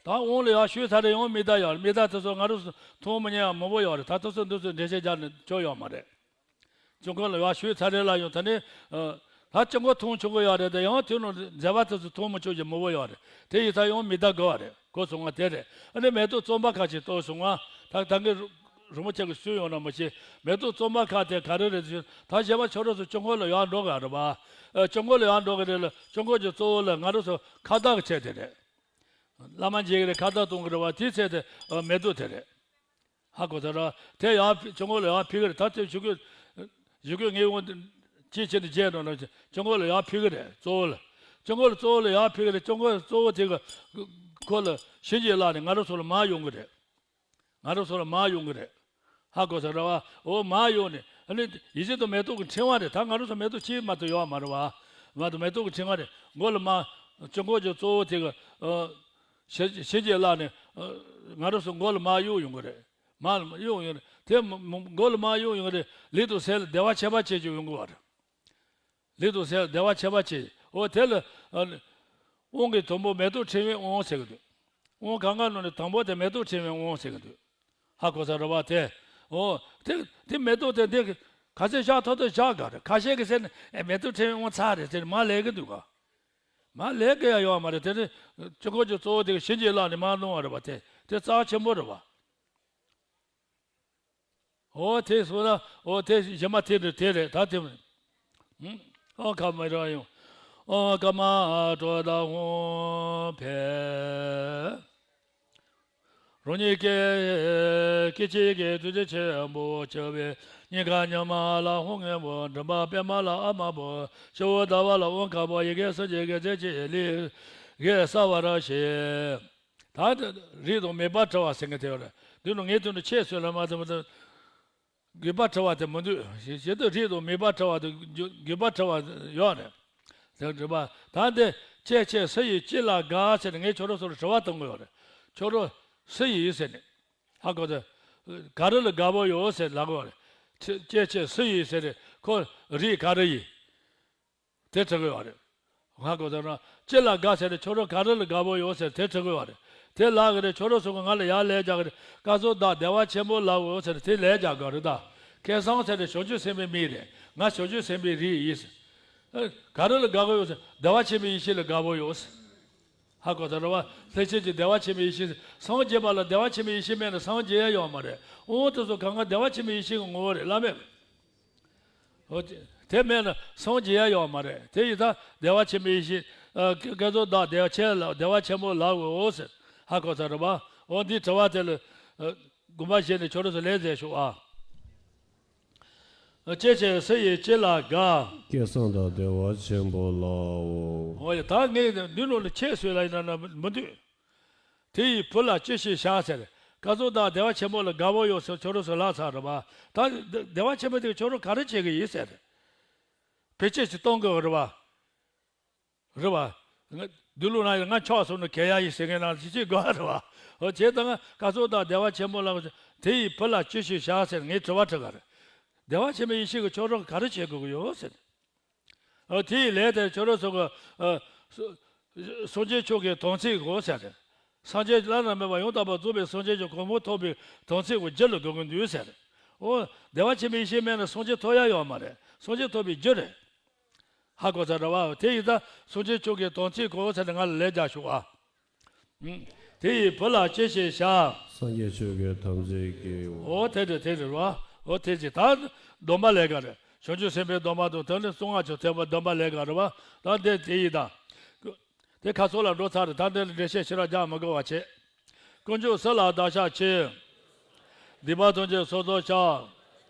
ད་དབང་ལ་ཡར་ཞུས་ཚར་རེད། ཡང་མི་བདག་ཡོད་རེད། མི་བདག་དེ་ཚོ་ང་རང་ཚོ་མཐོང་མི་ཉན་ཡ་མང་པོ་ཡོད་རེད། ད་དེ་ཚོ་འདི་ཚོ་འགྲེལ་བཤད་རྒྱག་ནས་ཆོག་ཡོད་མ་རེད། སྤྱི་འཁོར་ལ་ཡར་ཞུས་ཚར་རེད་ལ། ཡང་དེ་ནི་ད་སྤྱི་འཁོར་མཐོང་ཆོག་གི་ཡོད་རེད། དེ་ཡང་དེ་ནང་མཛད་པ་དེ་ཚོ་མཐོང་མི་ཆོག་རྒྱུ་མང་པོ་ཡོད་རེད། དེ་ཡིན་ད་ཡང་མི་བདག་དགོས་པ་རེད། གོ་སོང་ང་། དེ་རེད། ཨ་ནི་མེ་ཏོག་རྩོམ་པ་ཁ་ཅིག་གཏོར་སོང་ང་། ད་ད་གིན་རིན་པོ་ཆེ་གི་སུན་ཡོང་ན་མ་ཤེས། མེ་ཏོག་རྩོམ་པ་ཁ་དེ་ག་རེ་རེད་ཟེར། ད་གཞན་པ་ཁྱོད་རང་ཚོ་སྤྱི་འཁོར་ལ་ཡར་འགྲོ་ག་རེད་བ། ཨ་སྤྱི་འཁོར་ལ་ཡར་འགྲོ་གི་རེད་ལ། སྤྱི་འཁོར་གྱི་གཙོ་བོ་ལ་ང་རང་ཚོ་ཁ་བཏགས་ཀྱི་ཆས་དེ་རེད། བླ་མ་མཇལ་གི་རེད། ཁ་བཏགས་གཏོང་གི་རེད་བ། དེའི་ཆས་དེ་ཨ་མེ་ཏོག་དེ་རེད། ཧ་གོ་ཚར་ར། དེ་ཡར་ཕི་སྤྱི་འཁོར་ལ་ཡར་ཕུལ་གི་རེད། ད་དེ་ཞུ་གི་ཞུ་གི་ངས་འོང་དེ་ཅི་བྱེད་ནས་བརྗེད་འགྲོ་ན། སྤྱི་འཁོར་ལ་ཡར་ཕུལ་གི་རེད། གཙོ་བོ་ལ། སྤྱི་འཁོར་ལ་གཙོ་བོ་ལ་ཡར་ཕུལ་གི་རེད། སྤྱི་འཁོར་གཙོ་བོ་དེ་གི་ཁོ་ལ་བྱིན་གྱིས་བརླབས་ནས་ང་རང་ཚོ་ལ་མར་ཡོང་གི་རེད། ང་རང་ཚོ་ལ་མར་ཡོང་གི་རེད། ཧ་གོ་ཚར་ར་བ། འོ་མར་ཡོང་ནས་ཨ་ནི་ཡིད་བཞིན་དུ་མེ་ཏོག་གི་ཕྲེང་བ་རེད། ད་ང་རང་ཚོ་མེ་ཏོག་གཅིག་མ་གཏོགས་ཡོད་མ་རེད་བ། མ་གཏོགས་མེ་ཏོག་གི་ཕྲེང་བ་རེད། མགོ་ལ་མར་སྤྱི་འཁོར་གྱི་གཙོ་བོ་དེ་གི་ཨ་བྱིན་བྱིན་གྱིས་བརླབས་ནས་ཨ་ང་རང་ཚོ་མགོ་ལ་མར་གཡུག་ཡོང་གི་རེད། མར་གཡུག་ཡོང་རེད། དེ་མ་མ་མགོ་ལ་མར་གཡུག་ཡོང་གི་རེད། ལུས་དང་སེམས་ལ་བདེ་བ་ཁྱད་པར་ཅན་ཅིག་ཡོང་གི་བ་རེད། ལུས་དང་སེམས་ལ་བདེ་བ་ཁྱད་པར་ཅན། འོ་དེ་ལ་ཨ་དབང་གི་དང་པོ་མེ་ཏོག་ཕྲེང་བའི་དབང་ཟེར་གི་འདུག་དབང་གང་ག་ནང་ནས་དང་པོ་དེ་མེ་ཏོག་ཕྲེང་བའི་དབང་ཟེར་གི་འདུག་ཧ་གོ་ས་རེད་བ། དེ་འོ་དེ་དེ་མེ་ཏོག་དེ་འདི་ག་ཚོད་བཞག་ཐུབ་ཐུབ་བཞག་དགོས་རེད། ཁ་ཤས་ཀྱིས་ཟེར་ནས་ཨེ་མེ་ཏོག་ཕྲེང་བའི་དབང་ཚར་རེད་ཟེར་ནས་མར་ལེན་གི་འདུག་ག་མར་ལེན་གི་ཡ་ཡོད་མ་རེད། དེ་ནི་སྤྱི་འཁོར་གྱི་གཙོ་བོ་དེ་གི་བྱིན་གྱིས་བརླབས་ནས་མར་གནང་བ་རེད་བ། དེ་དེ་རྩ་ཆེན་པོ་རེད་བ། འོ་དེ་སོང་ན་འོ་དེ་གཞན་མ་དེ་འདྲ་དེ་རེད། ད་དེ་མ་ཨོ་ཁ་མ་ར་ཡོང་། ཨོ་ཀ་མ་ཀྲོ་ད་ཧོ་ཕེ། རང་ཉིད་ཀྱི་སྐད་ཅིག་གིས་ཐུགས་རྗེ་ཆེན་པོ་བྱ་བའི་སྙིང་ག་ཉི་མ་ལ་ཧོ་ངན་པོ། མགྲིན་པ་པདྨ་ལ་ཨ་མ་པོ། ཕྱི་བོ་ཟླ་བ་ལ་ཨོ་ཁ་པོ། ཡི་གེ་སུམ་བརྒྱད་ཀྱི་རྩེ་གཅིག་ལས་གེ་ས་བ་ར་ཤེ། ད་རིགས་དང་མོས་པ་བྲལ་བ་ཟེར་མཁན་དེ་ཡོད་རེད། འདི་ནི་ངས་དོན་དུ་ཆེད་གསོལ་ལ་མ་དམ་དུ་དགོས་པ་བྲལ་བ་དེ་མི་འདུག་ཞེ་དུ་རིགས་དང་མོས་པ་བྲལ་བ་དེ་དགོས་པ་བྲལ་བ་ཡོད་རེད། དེ་འདྲ་པ་ད་འདི་ཅེ་ཅེ་སུ་ཡིས་ཅི་ལ་དགའ་ཟེར་ནས་ངས་ཁྱོད་རང་ཚོ་ལ་དྲི་བ་གཏོང་གི་ཡོད་རེད། ཁྱོད་རང་སུ་ཡིས་ཟེར་ནས། ཧ་གོ་ཚར། ག་རེ་ལ་དགའ་པོ་ཡོད་ཟེར་ལབ་གི་ཡོད་རེད། ཅེ་ཅེ་སུ་ཡིས་ཟེར་ནས་ཁོ་རིགས་ག་རེ་ཡིན། དེ་དྲི་གི་ཡོད་རེད། ཧ་གོ་ཚར་ན་ཅི་ལ་དགའ་ཟེར་ནས་ཁྱོད་རང་ག་རེ་ལ་དགའ་པོ་ཡོད་ཟེར་དེ་དྲི་གི་ཡོད་རེད། དེ་ལབ་གི་རེད། ཁྱོད་རང་ཚོ་གིས་ང་ལ་ཡར་ལན་རྒྱག་གི་རེད། སྐལ་བཟང་བདག་བདེ་བ་ཆེན་པོ་ལབ་འོ་ཟེར་ནས་དེ་ལན་རྒྱག་དགོས་རེད་ད། སྐལ་བཟང་ཟེར་ནས་བྱང་ཆུབ་སེམས་དཔའི་མིང་རེད། ང་བྱང་ཆུབ་སེམས་དཔའི་རིགས་ཡིན། ཨ། ག་རེ་ལ་དགའ་གི་ཡོད་ཟེར། བདེ་བ་ཆེན་པོའི་ཡེ་ཤེས་ལ་དགའ་པོ་ཡོད། ཧ་གོ་ད་རེད་བ། ལྷན་སྐྱེས་ཀྱི་བདེ་བ་ཆེན་པོའི་ཡེ་ཤེས། སངས་རྒྱས་པ་ལ་བདེ་བ་ཆེན་པོའི་ཡེ་ཤེས་མེད་ན་སངས་རྒྱས་ཡ་ཡོད་མ་རེད། ཨོ་དེ་ཚོ་གང་ག་བདེ་བ་ཆེན་པོའི་ཡེ་ཤེས་ཀྱི་ངོ་བོ་རེད། བླ་མེད། ཨོ་དེ་དེ་མེད་ན་སངས་རྒྱས་ཡ་ཡོད་མ་རེད། དེ་ཡིན་ད་བདེ་བ་ཆེན་པོའི་ཡེ་ཤེས། ཨ། བསྐྱེད་རྫོགས་བདག་བདེ་བ་ཆེན་ལ་བདེ་བ་ཆེན་པོ་ལབ་དགོས་ཟེར། ཧ་གོ་ཚར་རེད་པ། འོ་འདི་དྲི་བ་དེ་ལ། ཨ། དགོངས་པ་བཞེས་ནས་ཁྱོད་རང་ཚོ་ལན་མཛད་ཤོག་ཨ། ཨ། སྐྱེ་ཞིང་སུ་ཡི་སྤྱི་ལ་དགའ། སྐལ་བཟང་དང་བདེ་བ་ཆེན་པོ་ལའོ། འོ་ཡ། ད་ངས་འདི་ནང་ལ་ཁྱེད་བཟོས་ལ་ཡིན་ན་ན་མི་འདུག་དེ་ཡི་བུ་ལ་ཅི་ཞིག་བྱ་ཟེར། བསྐྱེད་རྫོགས་བདག་བདེ་བ་ཆེན་པོ་ལ་དགའ་པོ་ཡོད་ཟེར་ཁྱོད་རང་ཚོ་ལབ་ཚར་རེད་པ། ད་བདེ་བ་ཆེན་པོ་དེ་ཁྱོད་རང་ག་རེ་བྱེད་ཀྱི་ཡིན་ཟེར། བེད་སྤྱོད་ཅིག་གཏོང་དགོས་རེད་པ། རེད་པ། ང་། འདི་ལུགས་ན་ང་ཆོག་སོང་ན་གལ་ཡ་ཡིན་ཟེར་མཁན་ནང་ཅི་ཅི་དགོས་རེད་པ། འོ་བྱས་ཙང་བསྐྱེད་རྫོགས་བདག་བདེ་བ་ཆེན་པོ་ལ་དེ་ཡི་བུ་ལ་ཅི་ཞིག་བྱ་ཟེར་ངས་དྲི་བ་དྲི་ག་རེད། བདེ་བ་ཆེན་པོའི་ཡེ་ཤེས་ཀྱིས་ཁྱོད་རང་ག་རེ་བྱེད་དགོས་ཀྱི་ཡོད་ཟེར། ཨ། དེ་ཡི་ལན་དེར་ཁྱོད་རང་ཚོ་གི། ཨ། སངས་རྒྱས་མཆོག་གི་དམ་ཚིག་གོ་ཟེར། སངས་རྒྱས་བླ་ན་མེད་པ་ཡང་དག་པར་རྫོགས་པའི་སངས་རྒྱས་ཀྱི་གོ་འཕང་ཐོབ་པའི་དམ་ཚིག་གི་རྒྱུ་ལ་དགོས་ཀྱི་འདུག་ཟེར། འོ། བདེ་བ་ཆེན་པོའི་ཡེ་ཤེས་མེད་ན་སངས་རྒྱས་ཐོབ་ཡ་ཡོད་མ་རེད། སངས་རྒྱས་ཐོབ་པའི་རྒྱུ་རེད། ཧ་གོ་ཚར་རེད་པ། དེ་ཡིན་ད་སངས་རྒྱས་མཆོག་གི་དམ་ཚིག་གོ་ཟེར་ནས་ང་ལ་ལན་རྒྱག་ཤོག་ཨ། ཨུམ། དེ་ཡི་བུ་ལ་ཅི་ཞིག་བྱ། སངས་རྒྱས་མཆོག་གི་དམ་ཚིག་གིས། འོ་དེ་རེད་དེ་རེད་པ། འོ་དེ་ཅི་ད་སྡོམ་པ་ལས་ཀ་རེད། བྱང་ཆུབ་སེམས་དཔའི་སྡོམ་པ་དང་དེ་ནི་གསང་སྔགས་ཀྱི་ཐེག་པ་སྡོམ་པ་ལས་ཀ་རེད་པ། ད་འདི་དེ་ཡིན་ད། དེ་ཁ་སོ་ལ་འགྲོ་ཚར་རེད། ད་འདི་ལ་འགྲེལ་བཤད་ཞེ་དྲག་རྒྱག་མི་དགོས་པ་བྱེད། དཀོན་མཆོག་སུ་ལ་བདག་ཕྱག་བྱེད། སྡིག་པ་ཐམས་ཅད་སོ་སོར་བཤགས།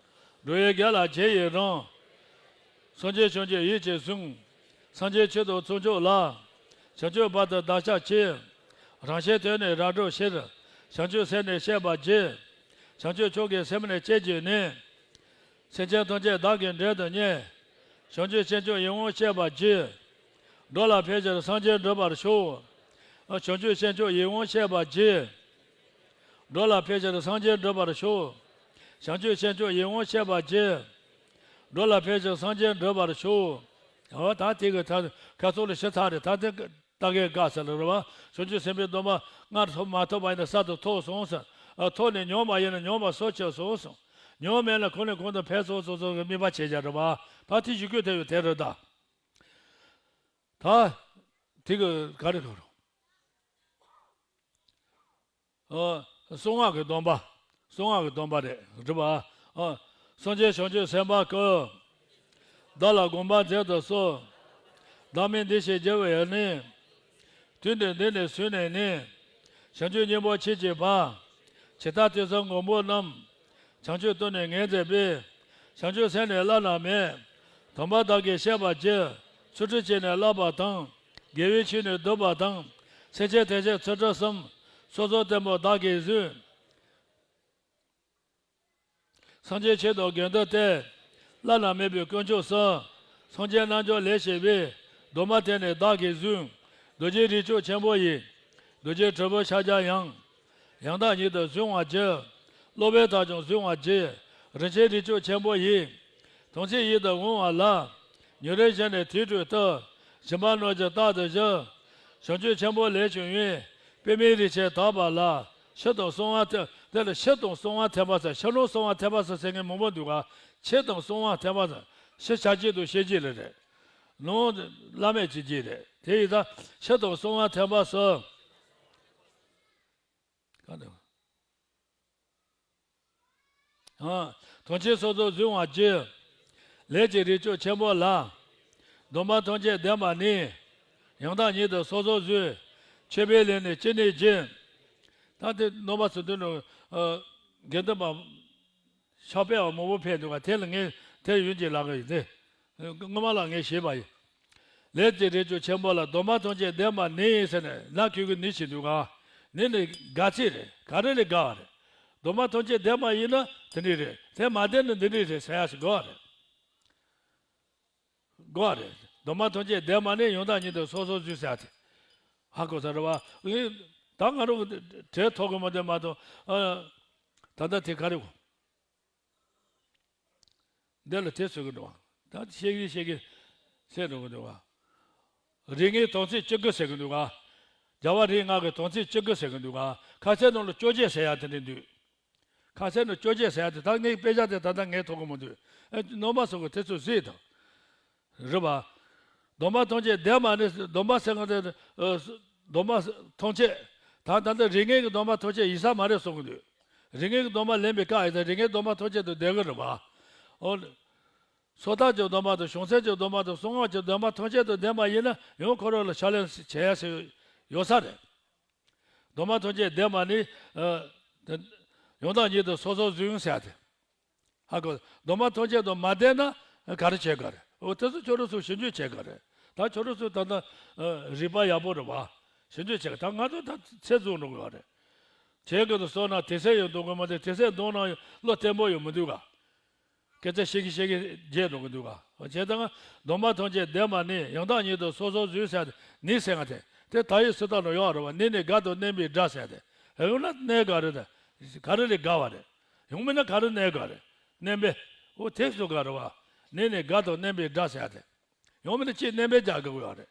འགྲོ་བའི་དགེ་ལ་རྗེས་ཡི་རང་། སངས་རྒྱས་བྱང་ཆུབ་ཡིད་ཀྱིས་ཟུངས། སངས་རྒྱས་ཆོས་དང་ཚོགས་མཆོག་ལ། བྱང་ཆུབ་བར་དུ་བདག་ཕྱག་བྱེད། རང་གཞན་དོན་ནི་རབ་བསྒྲུབ་ཕྱིར། བྱང་ཆུབ་སེམས་ནི་བསྐྱེད་པར་བགྱི། བྱང་ཆུབ་མཆོག་གི་སེམས་ནི་བསྐྱེད་བགྱིས་ནས། སེམས་ཅན་ཐམས་ཅད་བདག་གིས་འདྲལ་དུ་གཉེར། བྱང་ཆུབ་སེམས་མཆོག་ཡིད་འོང་སྤྱད་པར་བགྱི། འགྲོ་ལ་ཕན་ཕྱིར་སངས་རྒྱས་འགྲུབ་པར་ཤོག། བྱང་ཆུབ་སེམས་མཆོག་ཡིད་འོང་སྤྱད་པར་བགྱི། འགྲོ་ལ་ཕན་ཕྱིར་སངས་རྒྱས་འགྲུབ་པར་ཤོག། བྱང་ཆུབ་སེམས་མཆོག་ཡིད་འོང་སྤྱད་པར་བགྱི། འགྲོ་ལ་ཕན་ཕྱིར་སངས་རྒྱས་འགྲུབ་པར་ཤོག། འོ་ད་དེ་གི་ད་ཁ་ཚོགས་ལ་ཞི་ཚར་རེད། ད་དེ་ད་གའི་དགའ་ས་ལ་རེད་པ། བྱང་ཆུབ་སེམས་དཔའི་སྡོམ་པ་སྔར་ཐོབ་མ་ཐོབ་པ་ཡིན་ན་གསར་དུ་ཐོབ་སོང་ཟེར། ཨ། ཐོབ་ནས་མྱོང་བ་ཡིན་ན་མྱོང་བ་སོར་ཆུད་སོང་ཟེར། མྱོང་མེད་ན་གོང་ནས་གོང་དུ་འཕེལ་སོང་སོང་སོང་གི་དམིགས་པ་བྱེད་བྱ་རེད་པ། ད་དེ་ཞུ་རྒྱུ་དེ་ཡོད་དེ་རེད་ད། ད་དེ་གི་ག་རེ་ག་རེ། ཨ། གསང་སྔགས་ཀྱི་སྡོམ་པ། གསང་སྔགས་ཀྱི་སྡོམ་པ་རེད། རེད་པ། ཨ། སངས་རྒྱས་བྱང་ཆུབ་སེམས་དཔའ་ཀུན། བདག་ལ་དགོངས་པ་མཛད་དུ་གསོལ། བདག་མིང་འདི་ཞེས་བགྱི་བ་ཡི་ནི། དུས་འདི་འདི་ནས་ཚུར་ནས་ནི། བྱང་ཆུབ་སྙིང་པོར་མཆིས་ཀྱི་བར། ཇི་ལྟར་དེ་ཚེ་མགོན་པོ་རྣམས། བྱང་ཆུབ་ཏུ་ནི་ངེས་མཛད་པའི། བྱང་ཆུབ་སེམས་ནི་བླ་ན་མེད། དམ་པ་བདག་གིས་བཤད་པར་བགྱི། ཚུལ་ཁྲིམས་ཀྱིས་ནི་བསླབ་པ་དང་། དགེ་བའི་ཆོས་ནི་སྒྲུབ་པ་དང་། སེམས་ཅན་ཐམས་ཅད་ཚུལ་ཁྲིམས་གསུམ། སོ་སོར་བརྟན་པོ་བདག་གིས་བཟུང་། སངས་རྒྱས་ཆོས་དང་དགེ་འདུན་ཏེ། བླ་ན་མེད་པའི་དཀོན་མཆོག་གསུམ། སངས་རྒྱས་རྣལ་འབྱོར་ལས་བྱེད་པའི། སྡོམ་པ་དེ་ནི་བདག་གིས་བཟུང་། རྡོ་རྗེ་རིགས་དྲུག་ཆེན་པོ་ཡི། རྡོ་རྗེ་དྲིལ་བུ་ཕྱག་རྒྱ་ཡང་། ཡང་དག་ཉིད་དུ་གཟུང་བར་བགྱི། སློབ་པའི་མཐར་ཀྱང་གཟུང་བར་བགྱི། རིན་ཆེན་རིགས་དྲུག་ཆེན་པོ་ཡི། དམ་ཚིག་ཡིད་དུ་འོང་བ་ལ། ཉིན་རེ་བཞིན་ནས་དུས་དྲུག་ཏུ། སྦྱིན་པ་གནང་རྒྱུ་རྟག་ཏུ་བཞག། བྱང་ཆུབ་ཆེན་པོ་ལས་བྱུང་བའི། པདྨའི་རིགས་ཆེན་དག་པ་ལ། ཕྱི་དང་གསང་བ་ཐེག་དེ་ལ་ཕྱི་དང་གསང་བ་ཐེག་པ་ཟེར། ཕྱི་ནང་གསང་བ་ཐེག་པ་ཟེར་ཟེར་མཁན་མང་པོ་འདུག་ག་ཕྱི་དང་གསང་བ་ཐེག་པ་ཟེར། ཕྱི་བྱ་བྱེད་དང་ཤེས་བྱེད་ལ་རེད། ནང་བླ་མེད་ཀྱི་རྒྱུད་རེད། དེ་ཡིན་ཙང་ཕྱི་དང་གསང་བ་ཐེག་པ་སོགས། ག་འདྲ། ཨ། དོན་ཆེན་སོ་སོར་གཟུང་བར་བགྱི། ལས་ཀྱི་རིགས་དྲུག་ཆེན་པོ་ལ། སྡོམ་པ་ཐམས་ཅད་ལྡན་པ་ནི། ཡང་དག་ཉིད་དུ་སོ་སོར་གཟུང་། མཆོད་པའི་ལས་ནི་ཅི་ནུས་བགྱི། ད་དེ་ནོར་བ་ཚོ་འདི་ནང་། ཨ། དགེ་འདུན་པ། ཕྱག་དཔེ་བ་མང་པོ་ཕེབས་འདུག་ག་དེ་ལ་ངས་དེ་ཡོན་གྱི་ལག་གི་ཡིན་ཏེ། སྔོན་མ་ལ་ངས་ཞེས་པ་ཡིན། ལས་ཀྱི་རིགས་དྲུག་ཆེན་པོ་ལ། སྡོམ་པ་ཐམས་ཅད་ལྡན་པ་ནི་ཟེར་ནས་ལ་ཁུལ་གྱི་ནི་བྱེད་འདུག་ག་ནི་ནི་དགག་ཚིག་རེད། ག་རེ་ལས་དགག་པ་རེད། སྡོམ་པ་ཐམས་ཅད་ལྡན་པ་ཡིན་ན་དེ་འདྲ་རེད། དེ་མ་ལྡན་ན་འདི་འདྲ་རེད་ཟེར་ཡ་ཞིག་དགོས་པ་རེད། དགོས་པ་རེད། སྡོམ་པ་ཐམས་ཅད་ལྡན་པ་ནི། ཡང་དག་ཉིད་དུ་སོ་སོར་གཟུང་ཟེར་ཡ་དེ། ཧ་གོ་ས་རེད་བ། ངས་ད་ང་རང་གྲལ་ཐོག་གི་མ་དེ་མ་གཏོགས། ཨ། ད་ལྟ་དེ་ག་རེ་གོ། འདི་ལ་དེ་ཟེར་གི་འདུག་བ། ད་བཤད་ཀྱི་བཤད་ཀྱི་ཟེར་འགྲོ་གི་འདུག་བ། རིགས་ལྔའི་དམ་ཚིག་བཅུ་དགུ་ཟེར་གི་འདུག་ག་རྒྱལ་བ་རིགས་ལྔ་གི་དམ་ཚིག་བཅུ་དགུ་ཟེར་གི་འདུག་ག་ཁ་ཆེ་ནང་ལ་བཅོ་བརྒྱད་ཟེར་ཡ་དེ་འདྲ་འདུག་ཁ་སང་ནས་བཅོ་བརྒྱད་ཟེར་ཡ་དེ་ད་ངའི་དཔེ་ཆ་དེ་ད་ལྟ་ངས་མཐོང་གི་མི་འདུག་ཨ་ནོར་མ་སོགས་ཀྱི་དེ་ཚོ་གཟིགས་དང་། རེད་པ། སྡོམ་པ་མཐུན་རྐྱེན་ལྡན་པ་ནི་སྡོམ་པ་ཟེར་ག་དེ་ཨ་སྡོམ་པ་མཐུན་རྐྱེན། ད་ད་ལྟ་རིགས་ངེས་ཀྱི་སྡོམ་པ་མཐུན་རྐྱེན་ཡིན་ས་མ་རེད་གསུང་གི་འདུག་རིགས་ངེས་ཀྱི་སྡོམ་པ་ལེན་པའི་སྐབས་ཡིན་ད་རིགས་ངེས་སྡོམ་པ་མཐུན་རྐྱེན་དུ་ལྡན་གི་རེད་པ། ཨོ། སོ་ཐར་གྱི་སྡོམ་པ་དང་བྱང་སེམས་ཀྱི་སྡོམ་པ་དང་གསང་སྔགས་ཀྱི་སྡོམ་པ་མཐུན་རྐྱེན་དུ་ལྡན་པ་ཡིན་ན་ཡང་ཁོ་རང་ལ་ཕྱག་ལེན་བྱེད་ཡ་ཞིག་ཡོད་ས་རེད། སྡོམ་པ་མཐུན་རྐྱེན་ལྡན་པ་ནི། ཨ། དེ། ཡང་དག་ཉིད་དུ་སོ་སོར་བཟུང་ཟེར་ཏེ། ཧ་གོ། སྡོམ་པ་མཐུན་རྐྱེན་དུ་མ་ལྡན་ན་ག་རེ་བྱེད་དགོས་རེད། འོ་དེ་ཚོ་ཁྱོད་རང་ཚོ་ཞིབ་འཇུག་བྱེད་དགོས་རེད། ད་ཁྱོད་རང་ཚོ་ད་ལྟ་ཨ་རིག་པ་ཡག་པོ་རེད་པ། ཞིབ་འཇུག་བྱེད་དགོས། ད་ང་ཚོ་ད་ཚེ་བཟུང་འགྲོ་གི་ཡོད་རེད། བྱེད་དགོས་དུ་སོང་ན་དེ་སྲས་ཡང་འདོན་དགོས་མ་དེ་དེ་སྲས་འདོན་ན་བློ་བརྟན་པོ་ཡོང་མི་འདུག་ག་སྐད་ཆ་བཤད་ཀྱི་བཤད་ཀྱི་བརྗེད་འགྲོ་གི་འདུག་ག་བྱས་ཙང་སྡོམ་པ་མཐུན་རྐྱེན་ལྡན་པ་ནི་ཡང་དག་ཉིད་དུ་སོ་སོར་བཟུང་ཟེར་ཏེ་ནི་ཟེར་ང་དེ་དེ་ད་ཡི་སུ་ད་ནོ་ཡོག་རེད་བ། ནི་ནི་དགའ་དང་མནན་པའི་སྒྲ་ཟེར་ཏེ་ཡང་ན་གནས་ག་རེ་ད་ག་རེ་རེད་དགའ་བ་རེད། ཡང་མིན་ན་ག་རེ་གནས་ག་རེད། མནན་པས། འོ་དེ་སུ་ག་རེད་བ། ནི་ནི་དགའ་དང་མནན་པའི་སྒྲ་ཟེར་ཏེ་ཡང་མིན་ན་ཅི་མནན་པས་རྒྱག་དགོས་ཡོག་རེད།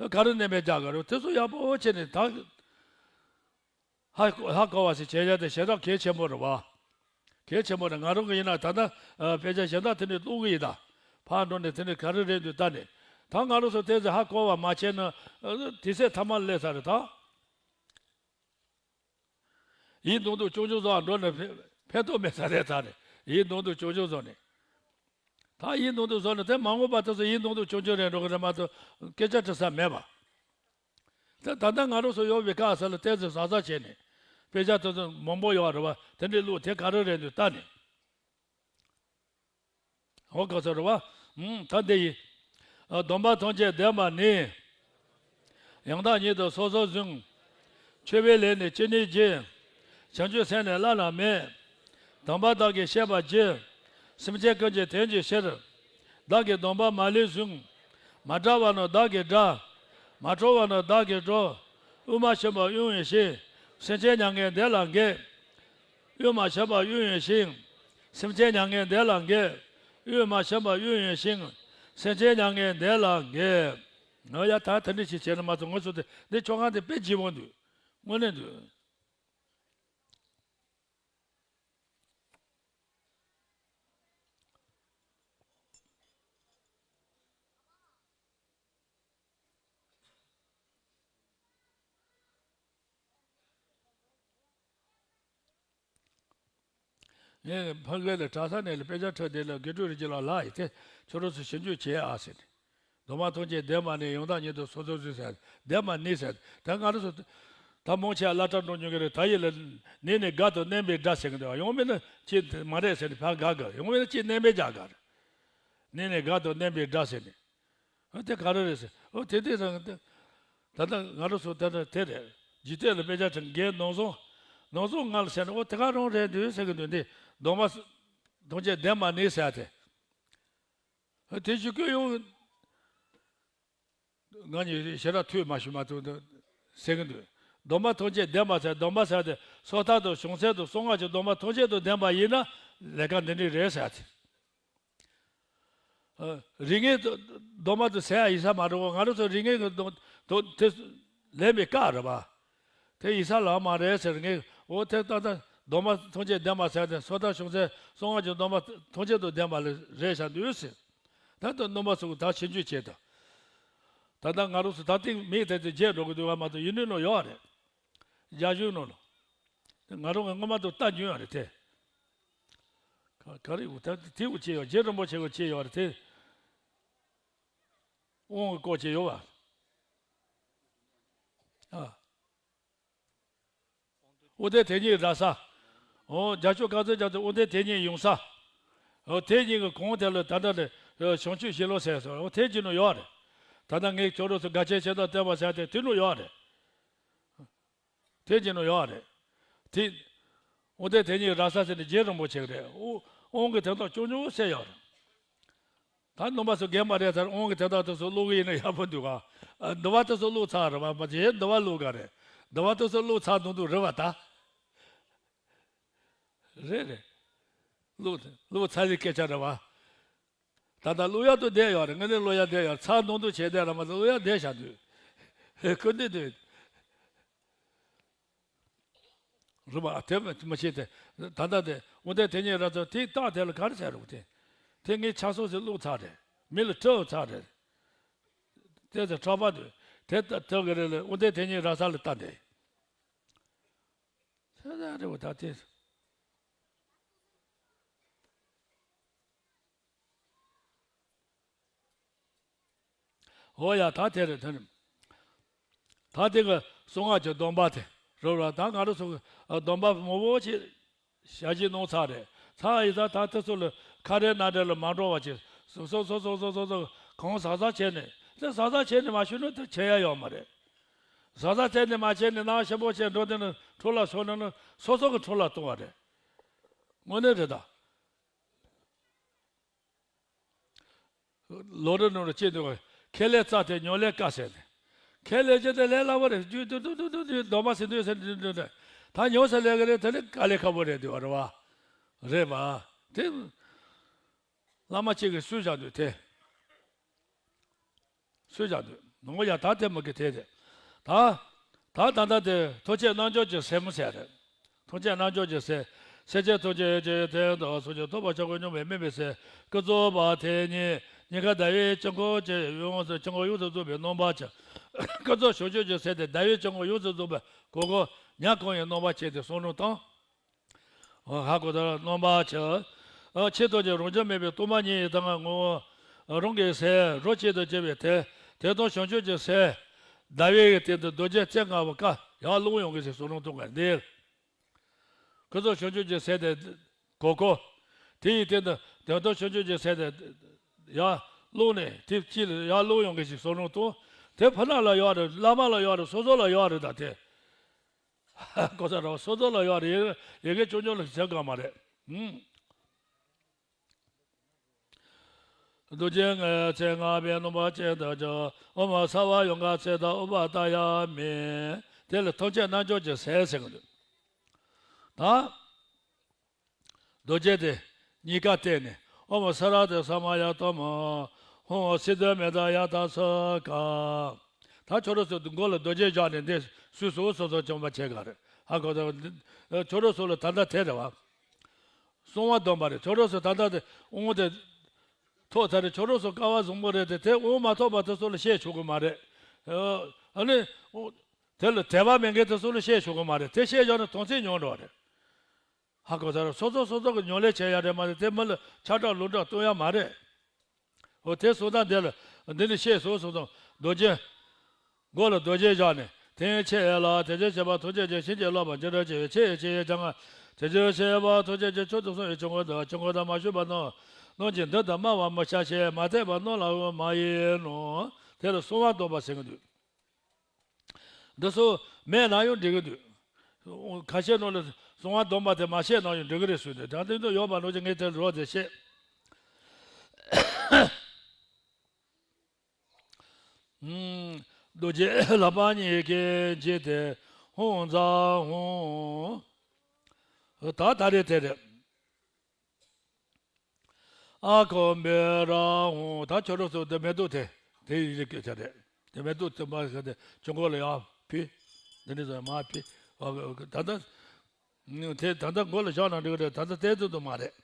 ག་རེ་མནན་པས་རྒྱག་ག་རེད། དེ་ཚོ་ཡག་པོ་བྱས་ནས་ད། ཧ་ཧ་གོ་བ་ཞིག་བྱས་ཡ་དེ་ཞེ་དྲག་གལ་ཆེན་པོ་རེད་བ། གལ་ཆེན་པོ་རེད། ང་རང་གི་ཡིན་ན་ད་ལྟ་ཨ་དཔེ་ཆ་གཞན་དག་དེ་འདྲས་ཀློག་གི་ཡིན་ད། ཕར་འགྲོ་ནས་དེ་འདྲས་ག་རེ་རེད་འདུག་ལྟ་ནས། ད་ང་རང་ཚོ་དེ་ཚོ་ཧ་གོ་བ་མ་བྱས་ན་ཨ་དེ་ཚོ་ཐ་མ་སླེབས་ས་རེད་ད། ཡིད་མདུན་དུ་སྐྱོང་ཆུང་བཟོ་བ་འགྲོ་ནས་ཕན་ཕན་ཐོགས་མེད་ས་རེད་ད་རེད། ཡིད་མདུན་དུ་སྐྱོང་ཆུང་བཟོ་ནས། ད་ཡིད་མདུན་དུ་བཟོ་ནས་དེ་མ་འོངས་པ་དེ་ཚོ་ཡིད་མདུན་དུ་སྐྱོང་ཆུང་རེད་འགྲོ་གི་རེད་མ་གཏོགས་སྐད་ཆ་དྲི་ས་མེད་པ། ད་ད་ལྟ་ང་རང་ཚོ་ཡོད་པའི་སྐབས་ས་ལ་བལྟས་ཚེ་ཟག་ཟག་བྱས་ནས་དཔེ་ཆ་དེ་ཚོ་མང་པོ་ཡོད་རེད་བ། དེ་འདྲའི་ལུགས་དེ་ག་རེ་རེད་འདུག་ལྟ་ནས། འོ་ག་ཚོད་རེད་བ། ཨུམ་ད་འདི་ཡིན། ཨ་སྡོམ་པ་མཐུན་རྐྱེན་ལྡན་པ་ནི། ཡང་དག་ཉིད་དུ་སོ་སོར་བཟུང་། མཆོད་པའི་ལས་ནི་ཅི་ནུས་ཀྱིས། བྱང་ཆུབ་སེམས་ནི་བླ་ན་མེད། དམ་པ་བདག་གིས་བཤད་པར་བགྱི། སེམས་ཅན་ཀུན་གྱི་དོན་གྱི་ཕྱིར། བདག་གིས་སྡོམ་པ་མ་ལུས་བཟུང་། མ་བྲལ་བ་ནི་བདག་གི་དགྲ། མ་གྲོལ་བ་ནི་བདག་གི་གྲོགས། དབུགས་མ་ཆད་པར་དབྱུང་བའི་ཞིང་། སེམས་ཅན་མྱ་ངན་འདས་ལ་འགོད། དབུགས་མ་ཆད་པར་དབྱུང་བའི་ཞིང་། སེམས་ཅན་མྱ་ངན་འདས་ལ་འགོད། དབུགས་མ་ཆད་པར་དབྱུང་བའི་ཞིང་། སེམས་ཅན་མྱ་ངན་འདས་ལ་འགོད། ང་ཡ་ད་དེ་འདྲ་ཞིག་བྱས་ན་མ་གཏོགས་ང་ཚོ་དེ་འདི་ཆོ་ག་འདི་དཔེ་ལྗིད་པོ་འདུག་དངོས་གནས་འདུག་ངས་ཕ་གི་ལ་གྲྭ་ས་ནས་ལ་དཔེ་ཆ་ཁྲིད་དེ་ལ་དགེ་ཕྲུག་རེ་གཅིག་ལ་ལགས་ཡིན་ཏེ་ཁྱོད་རང་ཚོ་ཞིབ་འཇུག་བྱེད་ཨ་ཟེར་ནས། སྡོམ་པ་མཐུན་རྐྱེན་ལྡན་པ་ནི་ཡང་དག་ཉིད་དུ་སོ་སོར་བཟུང་ཟེར། ལྡན་པ་ནི་ཟེར། ད་ང་རང་ཚོ་ད་མང་ཆེ་བ་སློབ་གྲྭ་འགྲོ་མྱོང་གི་རེད། ད་ཡིན་ལ་ནི་ནི་དགའ་དང་མནན་པའི་སྒྲ་ཟེར་གི་འདུག་ཡང་མིན་ན་ཅི་མ་རེད་ཟེར་ནས་ཕར་དགའ་དགའ། ཡང་མིན་ན་ཅི་མནན་པའི་རྒྱག་དགའ་རེད། ནི་ནི་དགའ་དང་མནན་པའི་སྒྲ་ཟེར་ནས། ཨ་དེ་ག་རེ་རེད་ཟེར། ཨོ་དེ་དེ་རང་དེ། ད་ལྟ་ང་རང་ཚོ་དེ་དེ་རེད། འཇིག་རྟེན་ལ་དཔེ་ཆ་ཁྲིད་མཁན་ནང་གསུང་། ནང་གསུང་ང་ལ་ཟེར་ན་ཨོ་དེ་ག་རང་རེད་འདུག་ཟེར་གི་འདུག་འདི་སྡོམ་པ་མཐུན་རྐྱེན་ལྡན་པ་ནི་ཟེར་ཏེ། ཨ་དེ་ཞུ་གི་ཡོང་། ང་གཉིས་ཞེ་དྲག་ཐུགས་མ་ཞུ་མ་ཐུབ་འདུག་ཟེར་གི་འདུག་སྡོམ་པ་མཐུན་རྐྱེན་ལྡན་པ་ཟེར། སྡོམ་པ་ཟེར་ཏེ་སོ་ཐར་དང་བྱང་སེམས་དང་གསང་སྔགས་ཀྱི་སྡོམ་པ་མཐུན་རྐྱེན་དུ་ལྡན་པ་ཡིན་ན་ལས་ཀ་འདི་འདྲ་རེད་ཟེར་ཏེ། ཨ། རིགས་ངེས་སྡོམ་པ་དེ་ཟེར་ཡ་ཡིན་ས་མ་རེད་གོ། ང་རང་ཚོ་རིགས་ངེས་ཀྱི་སྡོམ་དེ་ལེན་པའི་སྐབས་རེད་པ། དེ་ཡིན་ས་ལ་མ་རེད་ཟེར། ངས་འོ་དེ་ལྟ་ལྟ་སྡོམ་པ་མཐུན་རྐྱེན་ལྡན་པ་ཟེར་ཏེ་སོ་ཐར་བྱང་སེམས་གསང་སྔགས་ཀྱི་སྡོམ་པ་མཐུན་རྐྱེན་དུ་ལྡན་པ་ལ་རེད་བཞག་འདུག་ཟེར། ད་ལྟ་སྣོན་པ་ཚོ་ད་ཕྱིན་ཆོད་བྱས་ད། ད་ལྟ་ང་རང་ཚོ་ད་ཐེངས་མིག་དེ་ཚོ་བརྗེད་འགྲོ་གི་འདུག་བ་མ་གཏོགས་ཡིན་ནོ་ཡོད་རེད། རྒྱ་གཞུང་ནང་ལ། ང་རང་གི་སྔོན་མ་དུ་ལྟ་རྒྱུ་ཡོད་རེད་དེ། ག་ག་རེ་འུ་ད་དེ་འུ་ཅེ་ཡོད། རྗེ་རིན་པོ་ཆེ་གི་ཅེ་ཡོད་རེད་དེ། དབང་གི་སྐོར་ཅེ་ཡོད་བ། ཨ། དབང་ལྡན་དེ་ཉིད་ར་ས། འོ་རྒྱ་ཤོད་བཀའ་སྩལ་རྒྱ་མཚོ་དབང་ལྡན་དེ་ཉིད་ཡོང་ས། འོ་དེ་ཉིད་ཀྱི་གོང་དེ་ལ་ད་ལྟ་ལས་བྱང་ཆུབ་ཤིང་ལོ་ཟེར་སོང་། འོ་དེ་ཅི་ནུ་ཡོད་རེད། ད་ལྟ་ངས་ཁྱོད་རང་ཚོ་དགའ་ཆེན་ཆེ་དང་བསྟན་པ་ཟེར་དེ་དེ་ནུ་ཡོད་རེད། དེ་ཅི་ནུ་ཡོད་རེད། དེ། དབང་ལྡན་དེ་ཉིད་ར་ས་ཟེར་ནས་རྗེ་རིན་པོ་ཆེ་གི་རེད། དབང་དབང་གི་དོན་དག་ཅུང་ཅུང་གསལ་ཡོད་རེད། ད་ནང་པ་ཚོ་རྒན་པ་རེད་ཚར་དབང་གི་དོན་དག་དེ་ཚོ་ཀློག་གི་ཡིན་ན་ཡག་པོ་འདུག་ག་ཨ་འདི་བ་དེ་ཚོ་ཀློག་ཚར་རེད་བ། མ་ཚད་འདི་བ་ཀློག་ག་རེད། འདི་བ་དེ་ཚོ་ཀློག་ཚར་འདུག་འདུག་རེད་བ་ད། རེད་རེད། ཀློག་ཀློག་ཚར་གི་སྐད་ཆ་རེད་བ། ད་ལྟ་ཀློག་ཡག་ཏུ་བསྡད་ཡོད་རེད། དངོས་གནས་ཀློག་ཡག་བསྡད་ཡོད་རེད། ཚར་འདུག་འདུག་བྱས་བསྡད་ར་མ་གཏོགས་ཀློག་ཡག་བསྡད་བཞག་འདུག་ཁོ་འདི་འདུག་རེད་པ། དེ་མ་མ་བྱེད་དེ། ད་ལྟ་དེ་དབུ་མཐའི་དེ་ཉིད་ར་ཚ་དེ་རྟགས་དེ་ལ་ག་རེ་བྱས་རུང་དེ། དེ་ངས་ཆ་སོགས་སུ་བླུགས་ཚར་རེད། མི་ལ་སྤྲོད་ཚར་རེད། དེ་ཚེ་ཁྲག་པ་དུས་དེ་ལྟ་ཐོག་གི་རེད་ལ། དབུ་མཐའི་དེ་ཉིད་ར་ཚ་ལ་ལྟ་འདི། ཚེ་ཚ་རེད་པ་ད་དེ། འོ་ཡ། ད་དེ་རེད་དེ་རེད། ད་དེ་གི་གསང་སྔགས་ཀྱི་སྡོམ་པ་དེ་རུ་ར། ད་ང་རང་ཚོ་གི་སྡོམ་པ་མང་པོ་ཞིག་ཞལ་བཞེས་གནང་ཚར་རེད། ཚར་ཡིན་ཙང་ད་དེ་ཚོ་ལ་ཁ་རས་སྣ་འདྲེན་ལ་མ་འགྲོ་བ་ཅིག་སོ་སོ་སོ་སོ་གང་ཟག་ཟག་བྱས་ནས། དེ་ཟག་ཟག་བྱས་ནས་མ་ཞུས་ན་དེ་བྱེད་ཡ་ཡོད་མ་རེད། ཟག་ཟག་བྱས་ནས་མ་བྱས་ནས་ནང་ཞིབ་པོ་བྱས་འགྲོ་དེ་ནི་འཕྲོ་བརླག་སོང་ན་ནི་སོ་སོ་གི་འཕྲོ་བརླག་གཏོང་བ་རེད། དངོས་གནས་རེད་ད། ལོ་རེ་ནང་རེ་སྐྱེས་འདུག་ག་ཁས་ལེན་རྩ་དེ་ཉོན་ལེན་དཀའ་ཟེར་ནས། ཁས་ལེན་རྒྱུ་དེ་ལས་སླ་བོ་རེད། རྒྱུ་དུ་དུ་དུ་དུ་དུ་སྡོམ་པ་ཟེར་འདུག་ཟེར་འདུག་འདུག་འདུག་ད་ཉོན་ཟེར་ལས་ཀ་རེད། དེ་ནི་དཀའ་ལས་ཁག་པོ་རེད་འདུག་རེད་བ། རེད་བ། དེ་བླ་མ་གཅིག་གིས་སུས་བཞག་འདུག་དེ། སུས་བཞག་འདུག་ནོ་ཡ། ད་དེ་མ་གི་དེ་རེད། ད་ད་ད་ད་དེ་ཐུགས་རྗེ་རྣལ་འབྱོར་གྱི་ཟེར་མོ་ཟེར་རེད། ཐུགས་རྗེ་རྣལ་འབྱོར་གྱི་ཟེར། སེམས་ཅན་ཐམས་ཅད་ཀྱི་དོན་དུ་སངས་རྒྱས་ཐོབ་པར་བྱ་དགོས་སྙམ་པའི་དམིགས་པའི་ཚེ། ཀུན་རྫོབ་པ་དེ་ཉིད་ཉེན་ཁ་ཟླ་བའི་དཀྱིལ་འཁོར་གྱི་ཡོངས་སུ་དཀྱིལ་འཁོར་ཡོངས་སུ་རྫོགས་པའི་རྣམ་པ་ཅན། ཀུན་རྫོབ་བྱང་ཆུབ་ཀྱི་སེམས་དེ་ཟླ་བའི་དཀྱིལ་འཁོར་ཡོངས་སུ་རྫོགས་པའི་གོ་འཁོར་ཉ་གང་ཡིན་རྣམ་པ་ཅན་དེ་གསུང་རབ་དང་། ཧ་གོ་ད་རྣམ་པ་ཅན། ཆེས་ཐོག་གི་རང་བྱུང་མེད་པའི་སྟོང་པ་ཉིད་ཡི་མཐའ་ལྔ་ངོ་བོ་རང་གི་སེམས་རོ་གཅིག་ཏུ་གྱུར་པའི་དེ། དེ་དང་བྱང་ཆུབ་ཀྱི་སེམས་ཟླ་བའི་སྟེང་དུ་རྡོ་རྗེ་རྩེ་ལྔ་པོ་ཀ་ཡར་ཀློང་ཡོང་གི་ཞིག་གསུང་རབ་དང་འདི། ཀུན་རྫོབ་བྱང་ཆུབ་ཀྱི་སེམས་དེ་གོ་འཁོར། དེ་ཡི་སྟེང་དུ་དོན་དམ་བྱང་ཆུབ་ཀྱི་སེམས་དེ་ཡར་ཀློང་ནས་དེ་གཅིག་ལ་ཡར་ཀློང་ཡོང་གི་ཞིག་གསུང་རབ་དང་། དེ་ཕ་ན་ལ་ཡོད་རེད། བླ་མ་ལ་ཡོད་རེད། སོ་སོ་ལ་ཡོད་རེད། ད་དེ་གོ་ས་རང་སོ་སོ་ལ་ཡོད་རེད། ཡི་གེ་ཆུང་ཆུང་ལ་བྱེད་དགོས་མ་རེད། ཧུམ། རྡོ་རྗེ་ལྔའི་ཚེ་ལྔ་པའི་རྣམ་པ་ཅན་དུ་གྱུར། ཨོཾ་སརྦ་ཡོ་ག་ཙིཏྟ་ཨུ་པ་ཏ་ཡ་མི། དེ་ལ་ཐམས་ཅད་རྣལ་འབྱོར་གྱི་ཟས་ཟེར་གི་འདུག་ད་རྡོ་རྗེ་དེ་གཉིས་ཀ་བསྟན་ནས། ཨོཾ་སཱ་ར་ཏེ་ས་མ་ཡ་ཏོ་མ། ཧཱུྃ་སིདྡྷི་མེ་ཏ་ཡ་ཏ་ས་ཀ། ད་ཁྱོད་རང་ཚོ་མགོ་ལ་རྡོ་རྗེ་བཞག་ནས་འདི་སུས་སོ་སོ་སོ་སོ་བྱུང་བ་བྱེད་ག་རེད། ཧ་གོ་ད། ཁྱོད་རང་ཚོ་ལ་ད་ལྟ་དེ་རེད་བ། གསང་བ་སྡོམ་པ་རེད། ཁྱོད་རང་ཚོ་ད་ལྟ་དེ་དབང་དེ་ཐོབ་ཚར་རེད། ཁྱོད་རང་ཚོ་སྐལ་བ་བཟང་པོ་རེད་དེ། དེ་དབང་མ་ཐོབ་པ་དེ་ཚོ་ལ་བཤད་ཆོག་གི་མ་རེད། ཨ་ནི་དེ་ལ་དད་པ་མེད་མཁན་དེ་ཚོ་ལ་བཤད་ཆོག་གི་མ་རེད། དེ་བཤད་བཞག་ན་དོན་ཚན་ཉུང་འགྲོ་བ་རེད། ཧ་གོ་ཚར། སོ་སོ་སོ་སོ་གི་ཉམས་ལེན་བྱེད་ཡ་རེད་མ་རེད། དེ་མི་ལ་ཆགས་སྒྲག་ལུས་སྒྲག་གཏོང་ཡ་མ་རེད། འོ་དེ་གསུངས་སྟངས་འདི་ལ་འདི་ནི་ཤེས་སོང་གསུངས་སོང་། རྡོ་རྗེ། མགོ་ལ་རྡོ་རྗེ་བཞག་ནས། དེ་ཡང་ཆེ་ལ་དེ་བཞིན་གཤེགས་པ་ཐམས་ཅད་ཀྱི་བྱིན་གྱིས་བརླབ་པར་འགྱུར་རོ་ཞེས་པའི་ཕྱིར་ཕྱིར་བྱ་ང་། དེ་བཞིན་གཤེགས་པ་ཐམས་ཅད་ཀྱི་མཆོག་ཏུ་གསུངས་པའི་ཆོས་འཁོར་དུ་ཆོས་འཁོར་དུ་མ་ཞུགས་པ་རྣམས་རྣམས་ཀྱིས་འདི་ལྟར་སྨྲ་བར་མི་བྱ་ཞེས་མ་བསྟན་པ་རྣམས་ལའང་མ་ཡིན་ནོ། དེ་ལ་གསང་བ་སྡོམ་པ་ཟེར་གྱི་འདུག་འདི་ཚོ་མེད་ན་ཡང་འགྲིག་གི་འདུག་ཁ་ཤས་ནང་ལ་གསང་བ་སྡོམ་པ་དེ་མ་བཤད་ན་ཡང་འགྲིག་གི་རེད་ཟེར་ནས། ད་དེ་ཚོ་ཡོད་པ་ནང་བཞིན་ངས་དེ་རོགས་དེ་བཤད། རྡོ་རྗེ་ལག་པ་གཉིས་ཀྱིས་འཇིགས་ཏེ་ཧཱུྃ་ཛཿཧཱུྃ། ད་ད་རེད་དེ་རེད། ཨ་ཁོ་བེ་ར་ཧཱུྃ། ད་ཁྱོད་རང་ཚོ་དེ་མེ་ཏོག་དེ་དེ་ཡི་རིགས་སྐད་ཆ་རེད། དེ་མེ་ཏོག་དེ་མ་ཟེར་ཏེ་ཆུ་མགོ་ལ་ཡར་ཕུལ། འདི་ནི་ཚོ་མར་ཕུལ། ད་ལྟ་དེ་ད་ལྟ་མགོ་ལ་བཞག་ན་འགྲིག་གི་རེད། ད་ལྟ་དེ་ཚོ་དུ་མ་རེད།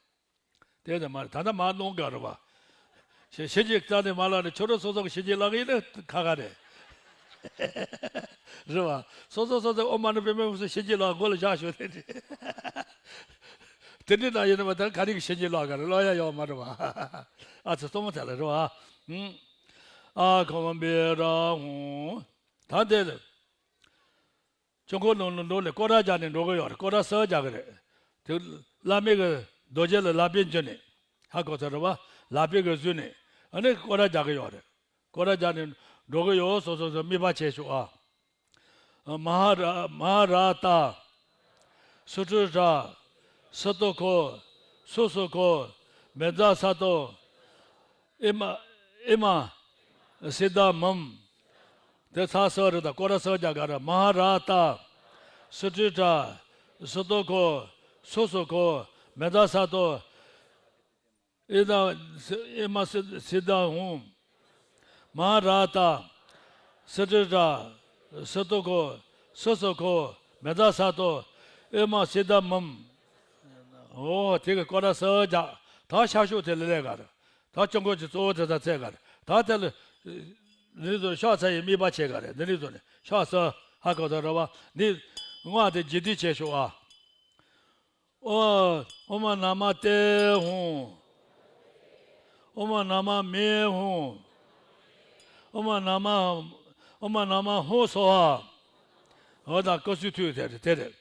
དེ་ནི་མ་རེད། ད་ལྟ་མར་གནང་ག་རེད་བ། ཞེ་ཞེ་གཅིག་རྩ་ནས་མ་ལབ་ནས་ཁྱོད་རང་སོ་སོ་གི་ཞེ་གཅིག་ལབ་གི་ཡིན་ན་ཁ་ཁ་རེད། རེད་བ། སོ་སོ་སོ་སོ་ཨོཾ་མ་ཎི་པདྨེ་ཧཱུྃ་སུ་ཞེ་གཅིག་ལབ་མགོ་ལ་བཞག་ཞོག་དེ་འདྲ། དེ་འདྲ་ན་ཡིན་ན་མ་ད་ག་རེ་གི་ཞེ་གཅིག་ལབ་ག་རེད། ལབ་ཡ་ཡོད་མ་རེད་བ། ཨ་ཙི་གཙོ་མོ་དེ་ལ་རེད་བ། ཨ་ཁོ་བེ་ར་ཧཱུྃ། ད་དེ་ལ། ཆུ་མགོ་ནང་ལ་འགྲོ་ནས་སྐོར་ར་རྒྱག་ནས་འགྲོ་གི་ཡོད་རེད། སྐོར་ར་གསར་རྒྱག་གི་རེད། དེ་བླ་མའི་གི་རྡོ་རྗེ་ལ་ལག་པས་འཇུས་ནས། ཧ་གོ་ཚར་རེད་བ། ལག་པས་གི་བཟུང་ནས་ཨ་ནི་སྐོར་ར་རྒྱག་གི་ཡོད་རེད། སྐོར་ར་རྒྱག་ནས་འགྲོ་གི་ཡོད། སོ་སོ་སོ་དམིགས་པ་བྱས་ཤོག་ཨ། མ་ཧཱ་ར་མ་ཧཱ་ར་ཏ། སུ་ཏྲུ་ཏྲ། སུ་ཏོ་ཁོ། སུ་སུ་ཁོ། མེ་ཛ་ས་ཏོ། ཨི་མ་ཨི་མ། སི་ཏ་མམ། དེ་ཚ་སོ་རི་དང་ཀོ་ར་སོ་རྒྱ་ག་ར་མ་ཧཱ་ར་ཏ། སུ་ཏྲི་ཏྲ། སུ་ཏོ་ཁོ། སུ་སུ་ཁོ། མེ་ཛ་ས་ཏོ། ཨི་ད་ཨི་མ་སི་སི་ཏ་ཧུམ། མ་ཧཱ་ར་ཏ། སུ་ཏྲི་ཏྲ། སུ་ཏོ་ཁོ། སུ་སུ་ཁོ། མེ་ཛ་ས་ཏོ། པདྨ་སིདྡྷ་མུམ། འོ་དེ་གི་སྐོར་ར་སུ་རྒྱག་ད་ཤར་ཕྱོགས་དེ་ལ་ལས་ག་རེད། ད་སྐྱབས་མགོན་གྱི་གཙོ་བོ་དེ་ད་ཚད་ག་རེད། ད་དེ་ལ་ནི་ཚོ་ཕྱག་འཚལ་ཡི་དམིགས་པ་བྱེད་ག་རེད། འདི་ནི་ཚོ་ནི་ཕྱག་སུ་ཧ་གོ་ད་ར་བ་འདི་ངོ་དེ་རྗེས་ཏིག་བྱེད་ཤོག་ཨ། ཨོ། ཨོཾ་ན་མ་ཏེ་ཧཱུྃ། ཨོཾ་ན་མ་མེ་ཧཱུྃ། ཨོཾ་ན་མ། ཨོཾ་ན་མ་ཧཱུྃ་སྭཱ་ཧཱ། འོ་ད་སྐབས་སུ་མཐུན་དེ་རེད་དེ་རེད།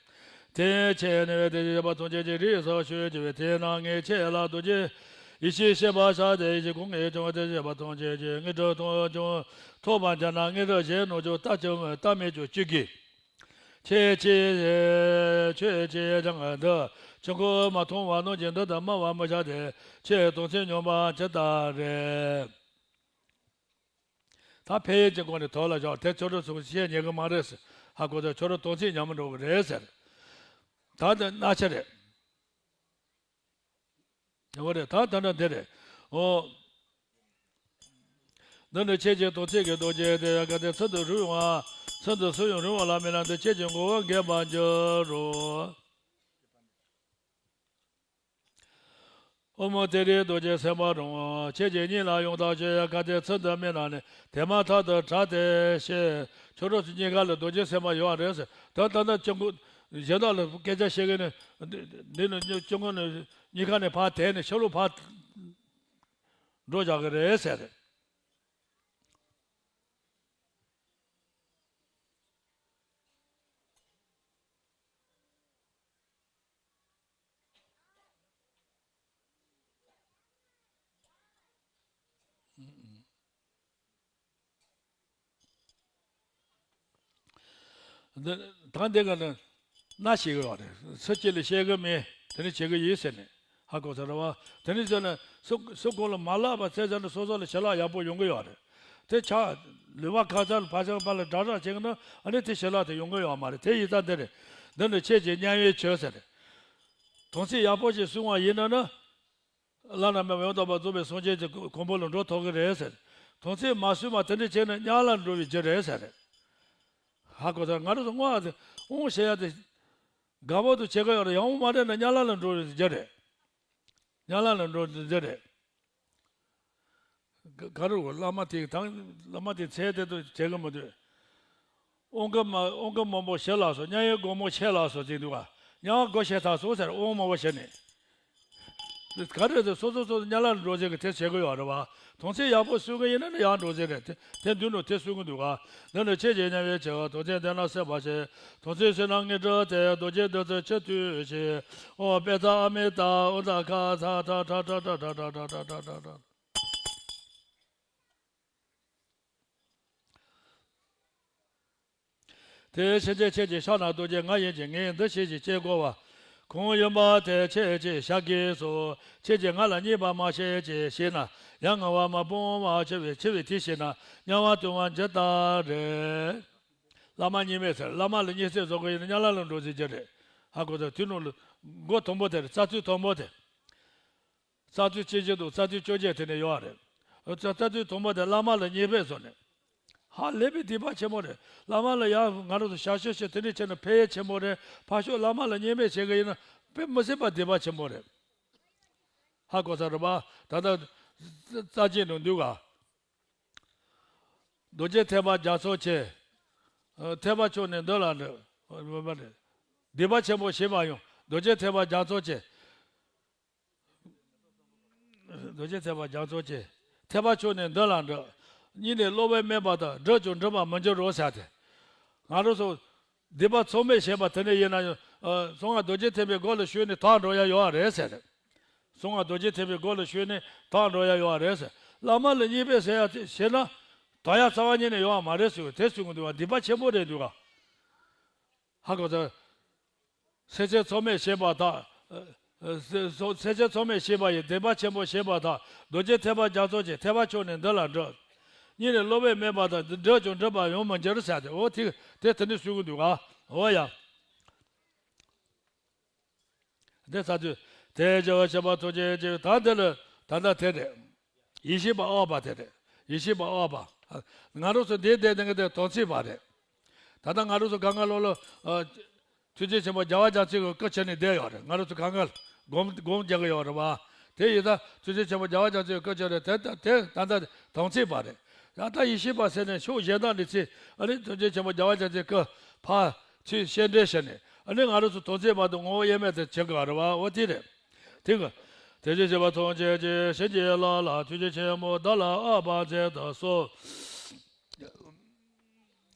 དེ་ཕྱིར་ནི་བས་དེ་བཞིན་གཤེགས་པ་ཐམས་ཅད་ཀྱི་རིགས་སུ་ཞུགས་པའི་དེས་ན་ངས་ཁྱེད་ལ་རྡོ་རྗེ་ཡེ་ཤེས་བཤད་པར་བྱ་སྟེ། ཡེ་ཤེས་ཀུན་གྱི་འབྱུང་བ་དེ་བཞིན་གཤེགས་པ་ཐམས་ཅད་ཀྱི་དངོས་གྲུབ་ཐོབ་ཀྱང་ཐོབ་པར་བྱ་ན། དངོས་གྲུབ་གཞན་རྣམས་ཀྱང་ལྟ་ཅི་ལྟ་མི་ཆོག་ཅི་དགོས། ཁྱེད་ཀྱིས་ཁྱོད་ཀྱིས་ཀྱང་འདི་ཆོས་འཁོར་མ་མཐོང་བ་རྣམས་ཀྱིས་འདི་ལྟར་སྨྲ་བར་མི་བྱ་སྟེ། ཁྱེད་དམ་ཚིག་ཉམས་པ་ཇི་ལྟར་རེད། ད་ཕན་ཡོན་གྱི་སྒོ་ནས་དོགས་ལ་བཞག་དེ་ཁྱོད་རང་ཚོས་བཤད་ཉན་གི་མ་རེད་ཟེར། ཧ་གོ་ད་ཁྱོད་རང་དམ་ཚིག་ཉམས་འགྲོ་གི་རེད་ཟེར། ད་འདི་སྣ་ཆ་རེད། འོ་རེད་ད་ད་འདྲ་འདི་རེད། འོ། འདི་ནི་ཁྱེད་ཀྱི་དམ་ཚིག་གི་རྡོ་རྗེ་སྟེ། གལ་ཏེ་ཚུལ་དུ་རུང་བ། ཚུལ་དུ་སུ་ཡང་རུང་བ་ལ་སྨོད་ན། འདི་ཁྱེད་ཀྱི་མགོ་བོ་འགས་པར་འགྱུར་རོ། ཨོཾ་ཏེ་རེ་རྡོ་རྗེ་སེམས་དཔའ་རུང་། ཁྱེད་ཀྱི་སྙིང་ལ་ཡང་དག་ཞུ། གལ་ཏེ་ཚུལ་དུ་སྨོད་ན་ནི། དེ་མ་ཐག་ཏུ་བྲལ་ཏེ་ཤི། ཁྱོད་རང་ཚོ་སྙིང་ག་ལ་རྡོ་རྗེ་སེམས་དཔའ་ཡོད་རེད་ཟེར། ད་ད་ལྟ་སྐྱབས་མགོན་གཞན་དག་ལ་སྐད་ཆ་བཤད་གི་ནི། འདི་ནི་སྐྱབས་མགོན་ནི་སྙིང་ག་ནས་ཕར་དེད་ནས་ཤི་ལུགས་ཕར་འགྲོ་བཞག་གི་རེད་ཟེར། འདི་ད་འདི་ག་ནི་སྣ་ཞིག་ཡོད་རེད། སུ་གཅིག་ལ་བཤད་གི་མེད། དེ་ནི་བྱེད་གི་ཡིན་ཟེར་ནས་ཧ་གོ་ཚར་བ། དེ་ནི་ཟེར་ནས་སུ་སུ་གོང་ལ་མ་བརླག་པ་ཚེ་ཟེར་ནས་སོ་སོ་ལ་ཞལ་ལག་ཡག་པོ་ཡོང་གི་ཡོད་རེད། དེ་ཆ་ལུས་པ་ཁ་ཚར་ལ་ཕ་ཚང་པ་ལ་དགྲ་དགྲ་བྱེད་གི་ན་ཨ་ནི་དེ་ཞལ་ལག་དེ་ཡོང་གི་ཡོད་མ་རེད། དེ་ཡིན་ཙང་འདི་རེད། འདི་ནི་ཁྱེད་ཀྱི་དམྱལ་བའི་ཆོས་ཟེར། དམ་ཚིག་ཡག་པོ་ཞིག་བསྲུང་བ་ཡིན་ན་ནི། བླ་ན་མེད་པ་ཡང་དག་པར་རྫོགས་པའི་སངས་རྒྱས་ཀྱི་གོ་འཕང་ལ་འགྲོ་ཐུབ་ཀྱི་རེད་ཟེར། དམ་ཚིག་མ་བསྲུངས་པ་དེ་འདྲ་བྱས་ན་དམྱལ་བ་ལ་འགྲོ་བའི་རྒྱུ་རེད་ཟེར། ཧ་གོ་ཚར། ང་རང་ཚོ་སྔོན་ལ་དབང་བྱེད་ཡ་དེ་དགའ་པོ་དུ་བྱེད་ཀྱི་ཡོད་རེད། ཡང་དབང་མ་སྤྲད་ན་དམྱལ་བ་ལ་འགྲོ་བའི་རྒྱུ་རེད། དམྱལ་བ་ལ་འགྲོ་བའི་རྒྱུ་རེད། ག་ག་རུ་བླ་མ་དེ་དང་བླ་མ་དེ་ཚེ་དེ་དུ་བྱེད་ཀྱི་མི་འདུག་དབང་གི་མ་དབང་གི་མང་པོ་ཞུ་ལགས་སོ། དམྱལ་བའི་སྒོ་མང་ཕྱེ་ལགས་སོ་ཟེར་འདུག་ག་དམྱལ་བ་སྒོ་ཕྱེ་ཐག་སོང་ཟེར། དབང་མང་པོ་ཞུ་ནས། ག་རེ་ཟེར། སོ་སོ་སོ་སོ་དམྱལ་བ་ལ་འགྲོ་ཟེར་གི་དེ་བྱེད་ཀྱི་ཡོད་རེད་བ། དམ་ཚིག་ཡག་པོ་བསྲུང་གི་ཡིན་ན་ནི་ཡང་འགྲོ་ཟེར་རེད། དེ་དེ་མདུན་དུ་དེ་གསུང་གི་འདུག་ག་འདི་ནི་ཁྱེད་ཀྱི་དམྱལ་བའི་ཆེ་བ། དམ་ཚིག་འདི་ན་སྲེད་པར་བྱེད། དམ་ཚིག་བསྲུངས་ན་དངོས་གྲུབ་སྟེ། རྡོ་རྗེ་བདུད་རྩི་ཆུ་བཏུལ་ཞིང་། ཨོཾ་པཉྩ་ཨ་མི་ཏ་ཨུ་ཏ་ཁ་ཚ་ཏྲ་ཏྲ་ཏྲ། དེ་ཕྱིན་ཆད་ཁྱེད་ཀྱི་ཕྱག་ན་རྡོ་རྗེ་ང་ཡིན་གྱི། ངས་འདི་ཞིག་ཅེས་བསྒོ་བ། གང་ཡིན་པ་དེ་ཁྱེད་ཀྱིས་བྱ་དགོས་སོ། ཁྱེད་ཀྱིས་ང་ལ་བརྙས་པ་མ་བྱེད་ཅེས་བྱས་ན། ཡང་ངལ་བ་མ་སྤོང་བར་འཆི་བའི་འཆི་བའི་དུས་ཤེས་ན། དམྱལ་བ་ལྟུང་བ་ཇི་ལྟར་རེད། བླ་མ་བརྙས་པས་ཟེར། བླ་མ་ལ་བརྙས་བརྩེ་བཟོ་གི་ཡིན་ན་དམྱལ་བ་ལ་འགྲོ་ཟེར་རྒྱུ་རེད། ཧ་གོ་ཚར། དུས་ནང་ལ་སྒོ་དང་པོ་དེ་རེད། རྩ་ཚིག་དང་པོ་དེ། རྩ་ཚིག་གཅིག་བཞི་འདུག་རྩ་ཚིག་བཅོ་བརྒྱད་དེ་ནས་ཡོད་རེད། རྩ་རྩ་ཚིག་དང་པོ་དེ་བླ་མ་ལ་བརྙས་པས་བཟོ་ནས། ཧ་ལས་པའི་སྡིག་པ་ཆེན་པོ་རེད། བླ་མ་ལ་ཡང་ང་རང་ཚོ་ཞབས་ཞུ་བྱེད་དེ་འདྲ་བྱས་ན་ཕན་ཡོན་ཆེན་པོ་རེད། ཕར་ཕྱོགས་བླ་མ་ལ་བརྙས་པས་བྱེད་གི་ཡིན་ན་དཔེ་མི་སྲིད་པ་སྡིག་པ་ཆེན་པོ་རེད། ཧ་གོ་ཚར་རེད་པ། ད་ལྟ་རྩ་ཆེན་དུ་འདུག་ག་རྡོ་རྗེ་ཐེག་པ་རྒྱ་མཚོ་ཆེ། ཐེག་པ་མཆོག་ནི་འདི་ལ་འདྲི། སྡིག་པ་ཆེན་པོ་ཞེས་པ་ཡང་རྡོ་རྗེ་ཐེག་པ་རྒྱ་མཚོ་ཆེ། རྡོ་རྗེ་ཐེག་པ་རྒྱ་མཚོ་ཆེ། ཐེག་པ་མཆོག་ནི་འདི་ལ་འདྲི། སྙིང་ནས་སློབ་པའི་དམན་པ་དག་འགྲུབ་ཀྱང་འགྲུབ་པར་མི་འགྱུར་རོ་ཟེར་ཏེ། ང་རང་ཚོ་སྡིག་པ་ཚང་མས་བྱས་པ་དེ་འདྲ་ཡིན་ན་ཡང་གསང་སྔགས་རྡོ་རྗེ་ཐེག་པའི་སྒོ་ལ་ཞུགས་ནས་དག་འགྲོ་ཡ་ཡོད་རེད་ཟེར། གསང་སྔགས་རྡོ་རྗེ་ཐེག་པའི་སྒོ་ལ་ཞུགས་ནས་དག་འགྲོ་ཡ་ཡོད་རེད་ཟེར། བླ་མ་ལ་བརྙས་པས་ཟེར་ཡ་དེ་བྱས་ན་དག་ཡ་རྩ་བ་ཉིད་ནས་ཡོད་མ་རེད་ཟེར་དེ་གསུང་གི་འདུག་བ། སྡིག་པ་ཆེན་པོ་རེད་འདུག་ག་ཧ་གོ་ཚར། སེམས་ཅན་ཚང་མས་བྱས་པ་དག་ཨ་ཨ་སེམས་ཅན་ཚང་མས་བྱས་པ་ཡི་སྡིག་པ་ཆེན་པོ་བྱས་པ་དག་རྡོ་རྗེ་ཐེག་པ་རྒྱ་མཚོ་ཆེ། ཐེག་པ་མཆོག་ནི་འདི་ལ་འགྲུབ། སྙིང་ནས་སློབ་པའི་དམན་པ་དག་འགྲུབ་ཀྱང་འགྲུབ་པར་ཡང་མི་འགྱུར་ཟེར་ཏེ། འོ་དེ་དེ་དེ་ནས་གསུང་གི་འདུག་ག་འོ་ཡ། དེ་ཚ་དུས་དེ་ཇི་བ་ཞེས་པ་ཐུགས་རྗེ་ཆེ། ད་འདི་ལ་ད་ལྟ་དེ་རེད། ཡེ་ཤེས་པ་ཨོ་པ་དེ་རེད། ཡེ་ཤེས་པ་ཨོ་པ། ང་རང་ཚོ་འདི་བསྡད་ནས་དེ་དོན་ཚིག་པ་རེད། ད་ལྟ་ང་རང་ཚོ་གང་ག་ལོ་ལོ་ཨ། ཐུགས་རྗེ་ཆེན་པོ་རྒྱལ་བ་རྒྱ་མཚོའི་སྐུ་བྱོན་ནས་བསྡད་ཡོད་རེད། ང་རང་ཚོ་གང་ག་སྒོམ་སྒོམ་རྒྱག་གི་ཡོད་རེད་བ། དེ་ཡིན་ད་ཐུགས་རྗེ་ཆེན་པོ་རྒྱལ་བ་རྒྱ་མཚོའི་སྐུ་བྱོན་རེད། དེ་ད་དེ་ད་ལྟ་དམ་ཚིག་པ་རེད། ཡང་ད་ཡེ་ཤེས་པ་ཟེར་ནས་ཕྱོགས་གཞན་དག་ནས་ཚེ་ཨ་ནི་ཐུགས་རྗེ་ཆེན་པོ་རྒྱལ་བ་རྒྱ་མཚོའི་སྐུ་ཕར་ཚུར་བཤད་འདྲེན་བྱས་ནས་ཨ་ནི་ང་རང་ཚོ་དོན་ཚན་བར་དུ་ངོ་བོ་དབྱེར་མེད་དུ་བྱེད་དགོས་རེད་བ། འོ་དེ་རེད། དེ་ག་དེ་བཞིན་གཤེགས་པ་ཐམས་ཅད་ཀྱིས་བྱིན་གྱིས་བརླབས་ལ་ཐུགས་རྗེ་ཆེན་པོ་བདག་ལ་འཕགས་པ་མཛད་དུ་གསོལ།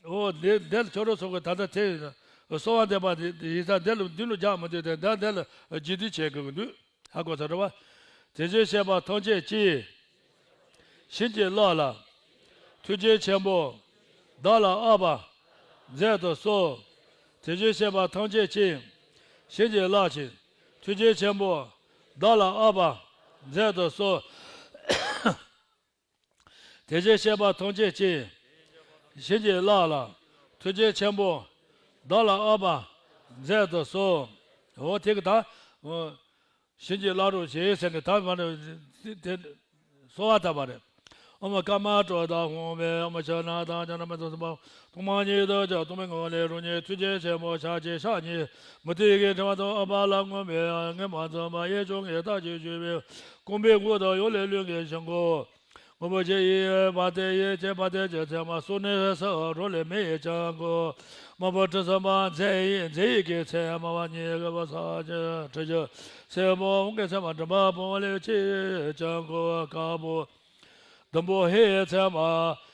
འོ་འདི་འདི་ལ་ཁྱོད་རང་ཚོ་གི་ད་ལྟ་དེ་གསོལ་བ་འདེབས་པ་འདི་ཡིན་ཙང་འདི་ལ་འདི་ལ་རྒྱག་མི་འདུག་སྟེ། ད་འདི་ལ་རྗེས་ཟློས་བྱེད་དགོས་ཀྱི་འདུག་ཧ་གོ་ཚར་བ། དེ་བཞིན་གཤེགས་པ་ཐམས་ཅད་ཀྱིས་བྱིན་གྱིས་བརླབས་ལ་ཐུགས་རྗེ་ཆེན་པོ་བདག་ལ་འཕགས་པ་མཛད་དུ་གསོལ། དེ་བཞིན་གཤེགས་པ་ཐམས་ཅད་ཀྱིས་བྱིན་གྱིས་བརླབས་ཤིང་ཐུགས་རྗེ་ཆེན་པོ་བདག་ལ་འཕགས་པ་མཛད་དུ་གསོལ། དེ་བཞིན་གཤེགས་པ་ཐམས་ཅད་ཀྱིས་བྱིན་གྱིས་བརླབས་ལ་ཐུགས་རྗེ་ཆེན་པོ་བདག་ལ་འཕགས་པ་མཛད་དུ་གསོལ། འོ་དེ་གི་ད་བྱིན་གྱིས་བརླབ་རོགས་ཞེས་ཟེར་ནས་ད་མ་ནི་དེ་གསོལ་བ་བཏབ་པ་རེད། ཨོཾ་ཀརྨ་གྲུབ་མཐའ་ཧཱུྃ་ཕཊ། ཨོཾ་ཕྱག་ན་བདག་ཉ་ན་མི་ཚ་སུ་པ། ཐོག་མ་ཉིད་དུ་ཀྱང་སྟོང་པའི་ངང་ལས་རང་ཉིད་ཐུགས་རྗེ་ཆེན་པོ་ཕྱག་རྒྱའི་ཕྱག་གཉིས་མུ་ཏིག་གི་ཕྲེང་བ་དང་ཨ་པ་ལ་མངོན་པར་མངོན་པར་འཛིན་པ་གཡས་བརྐྱང་གི་ལྟག་གཅིག་བཅུ་པའི་རྐང་པའི་མགུ་ཏོ་གཡོན་ལས་ཀླུ་གི་དཀྱིལ་འཁོར། སྔོན་པོ་ཆེ་ཡི་བར་དེ་ཡི་ཆེ་བར་དེ་ཆེ་ཚད་མ་སོགས་ནི་སོགས་རང་ལས་མེ་ཡི་དཀྱིལ་འཁོར། དམར་པོ་དྲི་ཟ་མ་མཛེ་ཡི་མཛེ་ཡི་གི་ཚད་མ་བ་ཉིད་ཀྱི་བ་ས་ཆ་དྲི་ཆུ་སེར་པོ་འོང་གི་ཚད་མ་མགྲིན་པ་པོ་ལས་ཆེ་དཀྱིལ་འཁོར་དཀར་པོ། ཟླུམ་པོ་ཧེ་ཚད་མ་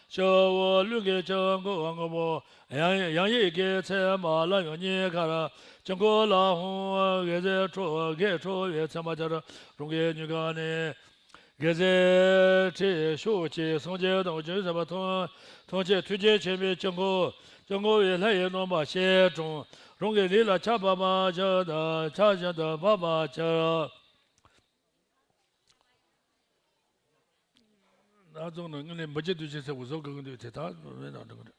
ཤ་བོ་ཀླུ་གི་དཀྱིལ་འཁོར་སྔོན་པོ་ཡང་ཡང་ཡི་གི་ཚད་མ་ལ་ཡང་གཉིས་ཀར་དཀྱིལ་འཁོར་ལ་ཧཱུྃ་གེ་སར་ཁྲོ་གེ་ཁྲོ་བོའི་ཚད་མ་ཆ་ར་རང་གི་མྱུ་གུ་ནས། གེ་སར་ཁྲི་ཤོག་ཅིག་སངས་རྒྱས་དང་བྱང་ཆུབ་སེམས་དཔའ་ཐམས་ཐམས་ཅད་ཐུགས་རྗེ་ཆེན་པོའི་དཀྱིལ་འཁོར་དཀྱིལ་འཁོར་བའི་ལྷ་ཡི་རྣམ་པ་ཞལ་དྲངས། རང་གི་ལུས་ལ་ཆར་འབབ་པ་ཆར་དང་ཆར་བཞིན་དུ་འབབ་པ་ཆར། ད་རྫོང་ནང་དངོས་གནས་མི་བརྗེད་དུས་ཆེན་ཟེར་བ་བཟོ་དགོས་ཀྱི་འདུག་དེ་དག་མེད་ན་འགྲིག་གི་རེད།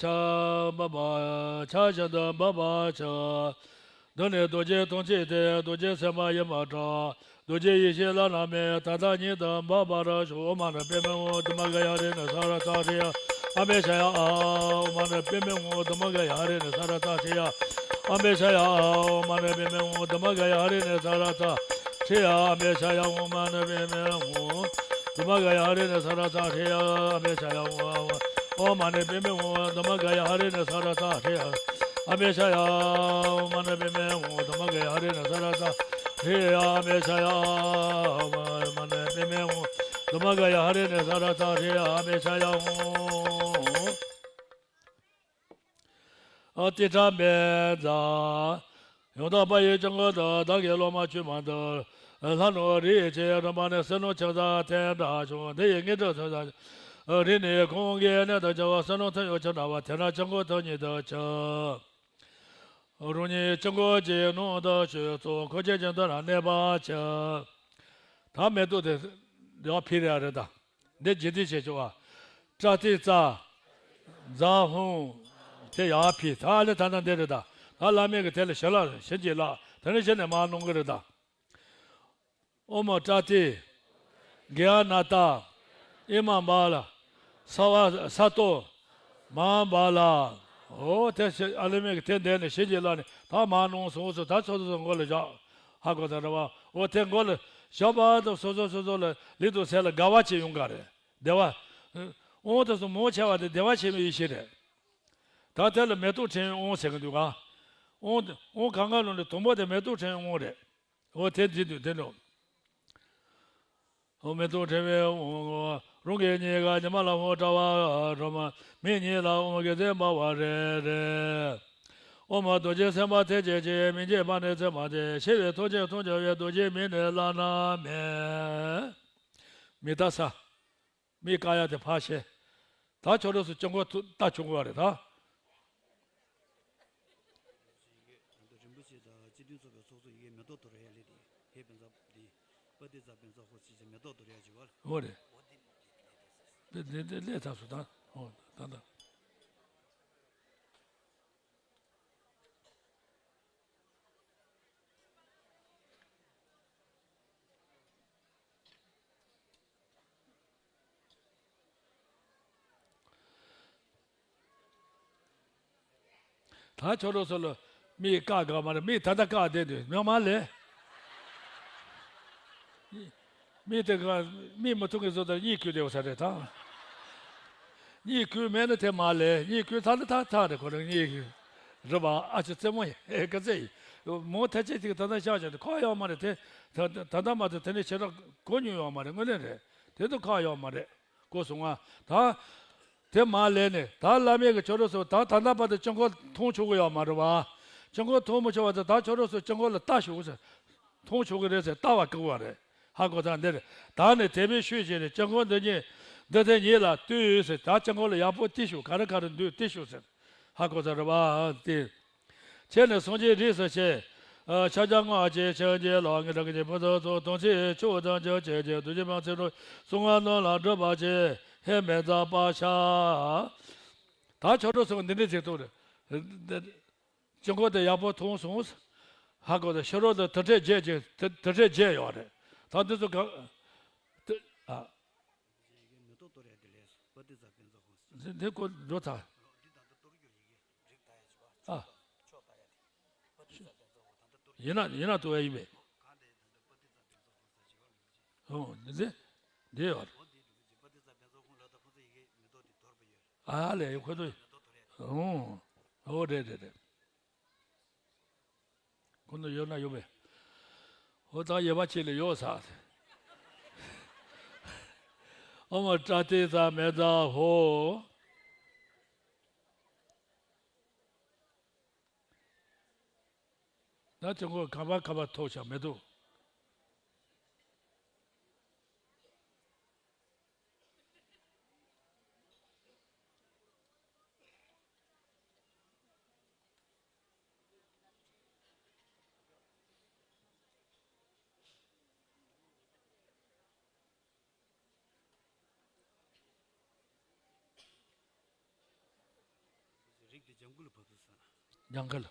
ཆར་འབབ་པ་ཆར་བཞིན་དུ་འབབ་པ་ཆར། འདི་ནི་རྡོ་རྗེ་ཐམས་ཅད་དེ་རྡོ་རྗེ་སེམས་དཔའ་ཡིན་པར་གྲགས། རྡོ་རྗེ་ཡེ་ཤེས་བླ་ན་མེད་ད་ལྟ་ཉིད་དུ་འབབ་པར་ཤོག་ཨོཾ་མ་ཎི་པདྨེ་ཧཱུྃ། དྷཱུ་མ་ག་ཡ་ཧ་རི་ནི་ས་ར་ཙ་ཧྲི་ཡ། ཨ་མེ་ཤ་ཡ་ཨ། ཨོཾ་མ་ཎི་པདྨེ་ཧཱུྃ། དྷཱུ་མ་ག་ཡ་ཧ་རི་ནི་ས་ར་ཙ་ཧྲི་ཡ། ཨ་མེ་ཤ་ཡ་ཨ། ཨོཾ་མ་ཎི་པདྨེ་ཧཱུྃ། དྷཱུ་མ་ག་ཡ་ཧ་རི་ནི་ས་ར་ཙ་ཧྲི་ཡ། ཨ་མེ་ཤ་ཡ་ཨོཾ་མ་ཎི་པདྨེ་ཧཱུྃ། དྷཱུ་མ་ག་ཡ་ཧ་རི་ནི་ས་ར་ཙ་ཧྲི་ཡ། ཨ་མེ་ཤ་ཡ་ཨོཾ། ཨོཾ་མ་ཎི་པདྨེ་ཧཱུྃ། དྷཱུ་མ་ག་ཡ་ཧ་རི་ནི་ས་ར་ཙ་ཧྲི་ཡ། ཨ་མེ་ཤ་ཡ་ཨོཾ་མ་ཎི་པདྨེ་ཧཱུྃ། དྷཱུ་མ་ག་ཡ་ཧ་རི་ནི་ས་ར་ཙ་ཧྲི་ཡ། ཨ་མེ་ཤ་ཡ་ཨོཾ་མ་ཎི་པདྨེ་ཧཱུྃ། དྷཱུ་མ་ག་ཡ་ཧ་རི་ནི་ས་ར་ཙ་ཧྲི་ཡ། ཨ་མེ་ཤ་ཡ་ཨོཾ། ཨ་ཏི་ཏྲ་མེ་ཛ། ཡང་དག་པ་ཡི་དཀྱིལ་འཁོར་དུ་བདག་གི་སློབ་མ་བཅོས་མ་འདི། ལྷ་ནོར་རིགས་ཀྱི་རིམ་པ་ནི་བསོད་ནམས་ཆེ་ས་དེ་འདྲ་བྱུང་། འདི་ཡི་དངོས་གྲུབ་ཐོབ་ས་རིགས་ནི་གང་གི་གནས་དང་བཅས་པ་བསོད་ནམས་མཐུ་ཡོད་ཕྱིར་འདྲ་བ་དེ་ན་དཀྱིལ་འཁོར་དུ་ཉིད་དུ་གྱུར། རང་ཉིད་དཀྱིལ་འཁོར་གྱི་ནང་དུ་བྱོན་སོ། འཁོར་བཅས་ཀྱི་མདུན་ན་གནས་པར་གྱུར། ད་མེ་ཏོག་དེ་ཡར་ཕུལ་ཡ་རེད་ད། འདི་རྗེས་ཟློས་བྱེད་ཆོག་པ། པྲ་ཏཱིཙྪ། ཛ་ཧཱུྃ། དེ་ཡར་ཕུལ། ད་ཨ་ནི་ད་ལྟ་འདི་རེད་ད། ད་བླ་མའི་གི་དེ་ལ་ཞལ་ལག་བྱིན་གྱིས་བརླབས། དེ་ནས་གཞི་ནས་མར་གནང་གི་རེད་ད། ཨོཾ་པྲ་ཏཱི། ཛྙཱ་ན་ཏ། ཨི་མ་བ་ལ། སརྦ་ས་ཏོ། མ་བ་ལ། འོ་དེ་ཞེས་ཨ་ལི་མེ་གི་དེ་འདས་ནས་ཞེས་ཀྱི་ལ་ནི་ད་མ་ནོང་སོང་སོ། ད་སོ་སོ་སོ་མགོ་ལ་བཞག་ཧ་གོ་ད་ར་བ། འོ་དེ་མགོ་ལ་བཞག་པ་དང་སོ་སོ་སོ་སོ་ལ་ལུས་དང་སེམས་ལ་དགའ་བ་ཅིག་ཡོང་ག་རེད། བདེ་བ། དབང་དུ་སོང་མང་ཆེ་བ་དེ་བདེ་བ་ཆེན་པོའི་ཡེ་ཤེས་རེད། ད་དེ་ལ་མེ་ཏོག་ཕྲེང་བའི་དབང་ཟེར་གི་འདུག་ག་དབང་དབང་གང་ག་ལོ་ནི་དང་པོ་དེ་མེ་ཏོག་ཕྲེང་བའི་དབང་རེད། འོ་དེ་འཛིན་དུས་དེ་འགྲོ། འོ་མེ་ཏོག་ཕྲེང་བའི་དབང་། རང་གི་སྙིང་ག་ཉི་མ་ལ་འོ་དྲ་བ་གྲོལ་མ། མིག་གཉིས་ལ་འོ་གེ་ཙེ་འབར་བ་རེ་རེ། ཨོཾ་རྡོ་རྗེ་སེམས་དཔའ་ཐལ་བྱེད་ཀྱི་མིག་འབྱེད་པ་ནི་ཚད་མ་སྟེ། ཤེས་པའི་ཐོག་ཆེན་ཐོག་ཆུང་བའི་རྡོ་རྗེའི་མིག་ནི་བླ་ན་མེད། མིག་ལྟ་ས། མིག་དཀར་ཡ་དེ་ཕར་ཤེས། ད་ཁྱོད་རང་ཚོ་སྤྱང་པོ་ཐུག་ལྟ་བྱུང་བ་རེད་ད། རིན་པོ་ཆེ་དང་སྤྱི་མཐུན་ཚོགས་པའི་ཚོགས་གཙོ་ཡི་གེ་མེ་ཏོག་རྡོ་ར་ཡ་ལེ་དེ་ཧེ་བན་ཛ་དེ་པ་ཏི་ཛ་བན་ཛ་ཧོ་ཅི་ཅི་མེ་ཏོག་རྡོ་ར་ཡ་ཅི་བ་ལ། འོ་རེད། དེ་དེ་དེ་ལས་ཐབས་སུ་ད་འོ་ད་ད། ད་ཁྱོད་རང་ཚོ་ལ་མིག་བཀག་དགོས་མ་རེད། མིག་ད་ལྟ་བཀག་བསྡད་འདུག་མི་མ་ལས། མིག་དེ་ག་མིག་མི་ཐུག་གི་བཟོ་ལྟར་གཉིད་ཁུག་བསྡད་ཡོད་ས་རེད་ད། གཉིད་ཁུག་མེད་ན་དེ་མ་ལས། གཉིད་ཁུག་ཚར་ན་ད་ཐག་རེད། ཁོ་རང་གཉིད་ཁུག་རེད་པ། ཨ་ཅེ་རྩེད་མོ་ཡིན་ཨེ་ག་ཚད་ཡིན། མོ་ཐལ་ཆེ་ཅིག་ད་ལྟ་བཞག་བཞག་ནས་ཁག་ཡོད་མ་རེད་དེ། ད་ད་ལྟ་མ་གཏོགས་དེ་ནས་ཞེ་དྲག་གོ་མྱོང་ཡོད་མ་རེད། དངོས་གནས་རེད། དེ་ཚོ་ཁག་ཡོད་མ་རེད། གོ་སོང་ང་། ད་དེ་མ་ལས་ནས་ད་བླ་མས་ཀྱི་ཁྱོད་རང་ཚོ་ད་ད་ལྟ་བར་དུ་སྤྱང་ཀི་མཐོང་ཆོག་གི་ཡོད་མ་རེད་པ། སྤྱང་ཀི་མཐོང་མི་ཆོག་པ་དེ་ད་ཁྱོད་རང་ཚོ་སྤྱང་ཀི་ལ་ལྟ་ཤོག་ཟེར། མཐོང་ཆོག་གི་རེད་ཟེར་ལྟ་བ་བཀག་པ་རེད། ཧ་གོ་ཚར་འདི་རེད། ད་ནས་དེ་བས་ཤོད་བྱས་ནས་སྤྱང་ཀི་འདི་གཉིས་འདི་ཐེངས་གཉིས་ལ་ལྟོས་ཟེར། ད་སྤྱང་ཀི་ལ་ཡག་པོ་ལྟོས་ཤོག་ག་རེ་ག་རེ་འདུག་ལྟོས་ཤོག་ཟེར། ཧ་གོ་ཚར་རེད་པ། དེ། ཁྱེད་ནི་སངས་རྒྱས་རིགས་སུ་ཆེ། ཤཱཀྱ་ངོ་ཨ་ཅེ་ཆོས་རྗེ་ལ་ངེད་རང་གི་བུ་ཚོ་ཚོ་དོན་ཆེ་ཆུ་དང་ཆུ་ཆེ་ཆེ་དུ་ཅི་མང་ཚེ་རུ་གསུང་བ་རྣོན་ལ་སྒྲུབ་པ་ཆེ་ཧེ་མེ་ཛ་པ་ཤ། ད་ཁྱོད་རང་ཚོ་འདི་འདྲའི་ཚིག་ཐོག་རེད། སྤྱང་ཀི་དེ་ཡག་པོ་མཐོང་སོང་། ཧ་གོ་ད་ཕྱི་རོལ་དུ་དུར་ཁྲོད་བརྒྱད་ཅིག་དུར་ཁྲོད་བརྒྱད་ཡོད་རེད། ད་འདི་ཚོ་ག་དུ་ཨ། འདི་འདི་སྐོར་འགྲོ་ཐལ། ཨ། ཡིན་ན་ཡིན་ན་དུ་བ་ཡིན་པས། ཨོ་འདི་འདི་འདི་ཡོད། ཨ་ལས་ཁོ་ཚོ། ཨོ་ཨོ་རེད་རེད་རེད། ཁོ་ཚོ་ཡོད་ན་ཡོད་པས། ཨོ་ད་ཡེ་བ་ཆེ་ལས་ཡོད་ས། ཨོ་མ་ཏྲ་ཏི་ས་མེ་ཛ་ཧོ། ད་དེ་ཁོ་ག་པར་ག་པར་ཐོགས་ཤག་མི་འདུག་རིགས་དེ་ལྗང་གུ་ལ་བབས་སོང་ཟེར་ན། ལྗང་གུ་ལ།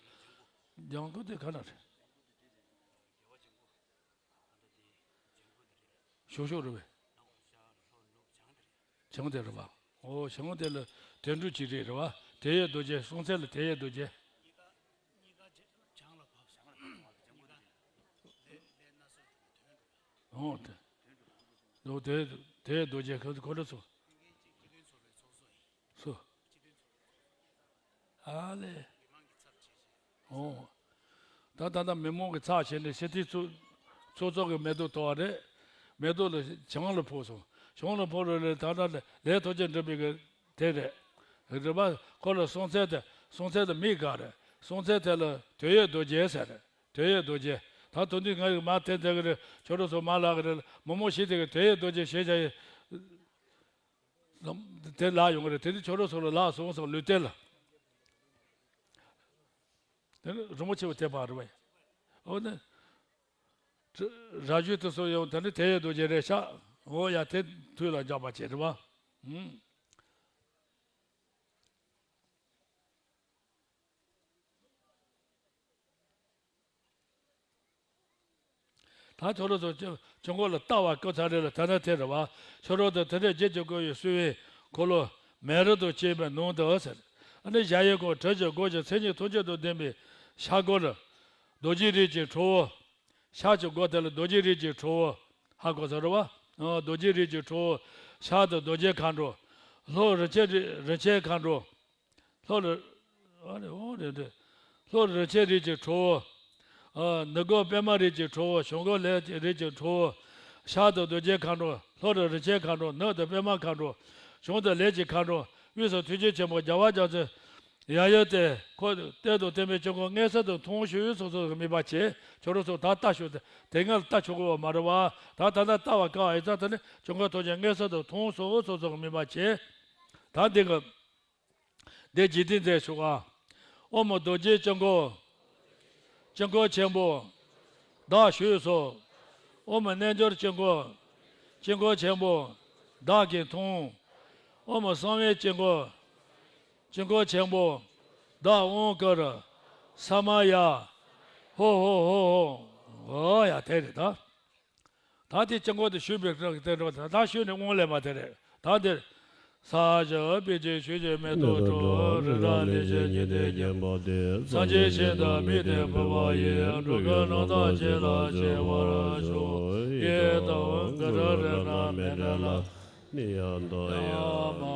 ལྗང་གུ་དེ་ག་ལ་རེད། ཞོག་ཞོག་རེད་པས། བྱང་དེ་རེད་པ། ཨོ་བྱང་དེ་ལ་དོན་གྲུབ་ཅིག་རེད་རེད་པ། དེ་ཡི་རྡོ་རྗེ། སྲོང་བཙན་ལ་དེ་ཡི་རྡོ་རྗེ། ཨོ་དེ། ཨོ་དེ་དེ་ཡི་རྡོ་རྗེ་ཁོ་ཁོ་རེ་ཚོ། སུ། ཨ་ལས། ཨོ། ད་ད་ལྟ་མི་མང་གི་ཚབ་བྱས་ནས་སི་ཏི་ཚོགས་ཚོགས་གཙོ་གི་མེ་ཏོག་གཏོར་བ་རེད། མེ་ཏོག་ལ་བྱང་ལ་ཕོག་སོང་། བྱང་ལ་ཕོག་རེད་ལས། ད་ལྟ་ལས་ཐོག་ཅན་འགྲུབ་པའི་གི་དེ་རེད། རེད་པ། ཁོ་ལ་སྲོང་བཙན་དེ་སྲོང་བཙན་དེ་མི་དགའ་རེད། སྲོང་བཙན་དེ་ལ་དོལ་ཡོད་རྡོ་རྗེ་ཟེར་རེད། དོལ་ཡོད་རྡོ་རྗེ། ད་དོན་དུ་ང་ཡི་མ་དེ་དེ་གི་རེད། ཁྱོད་རང་ཚོ་མ་ལག་གི་རེད། མི་མང་ཞིག་དེ་གི་དོལ་ཡོད་རྡོ་རྗེ་ཞེས་བྱ་ཡི། ལམ་དེ་ལ་ཡོང་གི་རེད། དེ་ནི་ཁྱོད་རང་ཚོ་ལ་ལག་སོང་སོང་ལུས་རྟེན་ལ། དེ་ནི་རིན་པོ་ཆེ་བ་དེ་པར་རེད་པས། འོ་ནི། ར་རྒྱུད་དུ་སོང་ཡོང་དེ་ནི་དེ་ཡི་རྡོ་རྗེ་རེད་ཤག་འོ་ཡ་དེ་དུས་ལ་འཇགས་པ་བྱེད་རེད་པ། ཧུམ། ད་ཁྱོད་རང་ཚོ་ཆུ་ཆུ་འགོ་ལ་ལྟ་བ་བཀོད་ཚར་རེད་ལ། ད་ནི་དེ་རེད་པ། ཕྱི་རོལ་དུ་དེ་འདྲའི་རྒྱལ་གྱི་སྐུ་ཡི་བསུ་བའི་འཁོར་ལོ་མེ་རི་དང་བཅས་པའི་ནང་དུ་ཟེར། ཨ་ནི་གཞལ་ཡས་ཁང་བྲག་གི་སྒོ་ཀྱི་མཚན་ཉིད་ཐམས་ཅད་དང་ལྡན་པའི་ཤར་སྒོ་ལ་རྡོ་རྗེ་རིགས་ཀྱི་ཁྲོ་བོ། ཤར་གྱི་སྒོ་དེ་ལ་རྡོ་རྗེ་རིགས་ཀྱི་ཁྲོ་བོ། ཧ་གོ་ཚར་རེད་པ། ཨ་རྡོ་རྗེ་རིགས་ཀྱི་ཁྲོ་བོ། ཤར་དུ་རྡོ་རྗེ་མཁའ་འགྲོ། ལྷོ་རིན་ཆེན་རི་རིན་ཆེན་མཁའ་འགྲོ། ལྷོ་ལ། ཨ་རེ་ཨོ་རེ་རེ། ལྷོ་རིན་ཆེན་རིགས་ཀྱི་ཁྲོ་བོ། ཨ་ནུབ་སྒོ་པདྨ་རིགས་ཀྱི་ཁྲོ་བོ། བྱང་སྒོ་ལས་ཀྱི་རིགས་ཀྱི་ཁྲོ་བོ། ཤར་དུ་རྡོ་རྗེ་མཁའ་འགྲོ། ལྷོ་རུ་རིན་ཆེན་མཁའ་འགྲོ། ནུབ་ཏུ་པདྨ་མཁའ་འགྲོ། བྱང་དུ་ལས་ཀྱི་མཁའ་འགྲོ། དབུས་སུ་ཐུགས་རྗེ་ཆེན་པོ་རྒྱལ་བ་རྒྱ་མཚོའི་ཡབ་ཡུམ་སྟེ། ཁོ་བསྟན་དང་བསྟན་པའི་སྤྱི་སྒོ་མངོན་སུམ་དུ་མཐོང་ཞུ་སོ་སོ་གི་དམིགས་པ་བྱས། ཁྱོད་རང་ཚོ་ད་ལྟ་ཞུ་དེ་དེ་སྔར་ལྟ་ཆོག་གི་ཡོད་མ་རེད་པ། ད་ད་ལྟ་ལྟ་བ་དཀའ་བ་ཡིན་ཙང་དེ་ནི་སྤྱི་སྒོ་ཐོག་ཆེན་མངོན་སུམ་དུ་མཐོང་སོ་སོ་སོ་གི་དམིགས་པ་བྱས། ད་འདི་གི། འདི་འཇིག་རྟེན་མཛད་ཆོག་ག་ཨོཾ་རྡོ་རྗེ་སྤྱི་སྒོ། སྤྱི་སྒོ་ཆེན་པོ། བདག་ཞུས་སོ། ཨོཾ་རྣལ་འབྱོར་སྤྱི་སྒོ། སྤྱི་སྒོ་ཆེན་པོ། བདག་གིས་མཐོང་། ཨོཾ་གསང་བའི་སྤྱི་སྒོ། སྤྱི་སྒོ་ཆེན་པོ། བདག་དབང་བསྐུར། ས་མ་ཡ། ཧོ་ཧོ་ཧོ་ཧོ། འོ་ཡ་དེ་རེད་ད། ད་དེ་སྤྱི་སྒོ་དེ་ཞུས་པའི་སྐབས་དེ་འགྲོ། ད་ད་ཞུས་ནས་དབང་ལེན་པ་དེ་རེད། ད་འདིར། ས་ཞབས་པད་ཀྱི་ཆོས་ཀྱི་མེ་ཏོག་སྤྲོ། རི་རབ་གླིང་བཞི་ཉི་ཟླས་བརྒྱན་པ་སྟེ། སངས་རྒྱས་ཞིང་དུ་དམིགས་ཏེ་འབུལ་བ་ཡིས། འགྲོ་ཀུན་རྣམ་དག་བྱིན་རླབས་ཆེ་བར་ཤོག །ཡི་དམ་ག་ར་རེ་ན་མེ་འབྲས་ལ། ནི་ཡང་དག་ཡང་མ།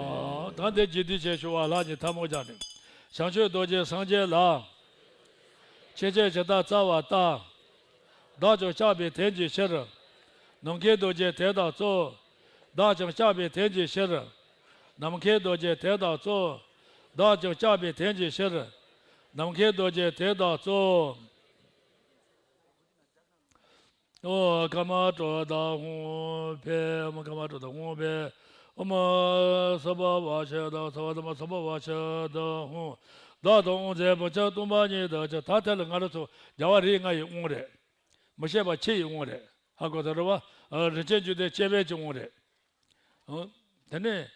ད་འདི་རྗེས་ཟློས་བྱས་ཞུ་བ་ལྷག་ཉིན་ཐལ་མོ་སྦྱར་ནས། བྱང་ཆུབ་རྡོ་རྗེ་སངས་རྒྱས་ལ། ཆོས་འཆད་ཇི་ལྟར་སྩལ་བ་ལྟར། བདག་ཀྱང་བཤགས་པའི་དོན་གྱི་ཕྱིར། ནམ་མཁའི་རྡོ་རྗེ་དེ་དག་སྩོལ། བདག་ཀྱང་བཤགས་པའི་དོན་གྱི་ཕྱིར། ནམ་མཁའི་རྡོ་རྗེ་དེ་དག་སྩོལ། བདག་ཀྱང་བཤགས་པའི་དོན་གྱི་ཕྱིར། ནམ་མཁའི་རྡོ་རྗེ་དེ་དག་སྩོལ། ཨོཾ་ཀརྨ་གྲུབ་མཐའ་ཧཱུྃ་ཕཊ། ཨོཾ་ཀརྨ་གྲུབ་མཐའ་ཧཱུྃ་ཕཊ། ཨོཾ་སརྦ་བྷ་ཤ་དྷརྨ་སརྦ་བྷ་ཤ་དྷརྨ་ཧཱུྃ། བདག་དང་དབང་རྫས་བུམ་ཆུང་སྟོང་པ་ཉིད་དུ་གྱུར། ད་དེ་ལ་ང་རང་ཚོ་རྒྱལ་བ་རིགས་ལྔ་ཡི་དབང་རེད། མི་ཤེས་པ་ཕྱི་ཡི་དབང་རེད། ཧ་གོ་ད་རེད་བ། རིན་ཆེན་འབྱུང་ལྡན་སྐྱེ་བོའི་གྱི་དབང་རེད། ཨོ། དེ་ནས།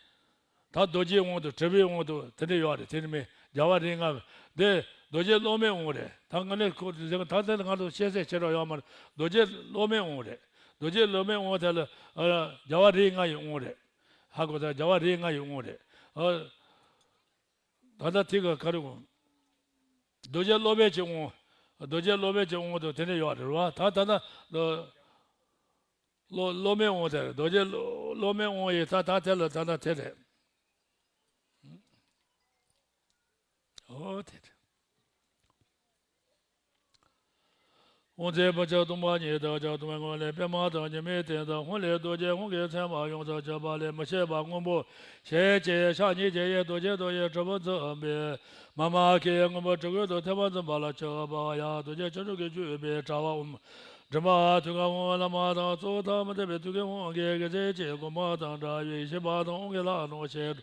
ད་རྡོ་རྗེའི་དབང་དུ་དྲི་བའི་དབང་དུ་དེ་འདྲ་ཡོད་རེད། དེ་ནི་མི་རྒྱལ་བ་རིགས་ལྔ། འདི་རྡོ་རྗེ་སློབ་མའི་དབང་རེད། ད་ང་ནི་ཁོ་ད་དེ་ང་ཚོ་ཤེས་ཚད་ཆེ་རོགས་ཡོད་མ་རེད། རྡོ་རྗེ་སློབ་མའི་དབང་རེད། རྡོ་རྗེ་སློབ་མའི་དབང་དེ་ལ་རྒྱལ་བ་རིགས་ལྔ་ཡི་དབང་རེད། ཧ་གོ་ད་རྒྱལ་བ་རིགས་ལྔ་ཡི་དབང་རེད། ཨ། ད་ལྟ་དེ་ག་ག་རེ་དགོངས། རྡོ་རྗེ་སློབ་མའི་གི་དབང་། རྡོ་རྗེ་སློབ་མའི་གི་དབང་དུ་དེ་འདྲ་ཡོད་རེད་བ། ད་ད་ལྟ། སློབ་སློབ་མའི་དབང་དེ་རེད། རྡོ་རྗེ་སློབ་སློབ་མའི་དབང་ཡིན་ད་ད་དེ་ལ་ད་ལྟ་དེ་རེད། ཨོ་དེ་རེད། དབང་རྫས་བུམ་ཆུང་སྟོང་པ་ཉིད་དུ་གྱུར། སྟོང་པའི་ངང་ལས་པདྨ་དང་ཉི་མའི་སྟེང་དུ་ཧཱུྃ་ལས་རྡོ་རྗེ་ཧཱུྃ་གི་མཚན་མ་ཡོངས་སུ་གྱུར་པ་ལས་མི་ཤེས་པ་སྔོན་པོ་ཞལ་གྱི་ཕྱག་གཉིས་ཀྱིས་གཡས་རྡོ་རྗེ་རྡོ་རྗེ་དྲིལ་བུ་འཛིན་པའི་མཱ་མ་ཀཱིས་སྔོན་པོ་གྲི་གུག་ཏུ་ཐལ་བ་འཛིན་པ་ལ་ཕྱག་འཚལ་བ་ཡང་རྡོ་རྗེ་ཁྱུང་འགྲོས་ཀྱིས་བརྒྱུད་པའི་དྲ་བ་ཨོཾ། མགྲིན་པ་ཐུགས་ཀར་ཨོཾ། ལྷ་མ་དང་གཙོ་བོ་ཐ་མ་ཐིག་པའི་ཐུགས་ཀའི་དབང་གིས་དགེ་མཚན་གྱི་དགོངས་པ་དང་འདྲ་བའི་ཡེ་ཤེས་པ་དང་དབང་གི་ལྷ་རྣམས་ཞལ་དུ་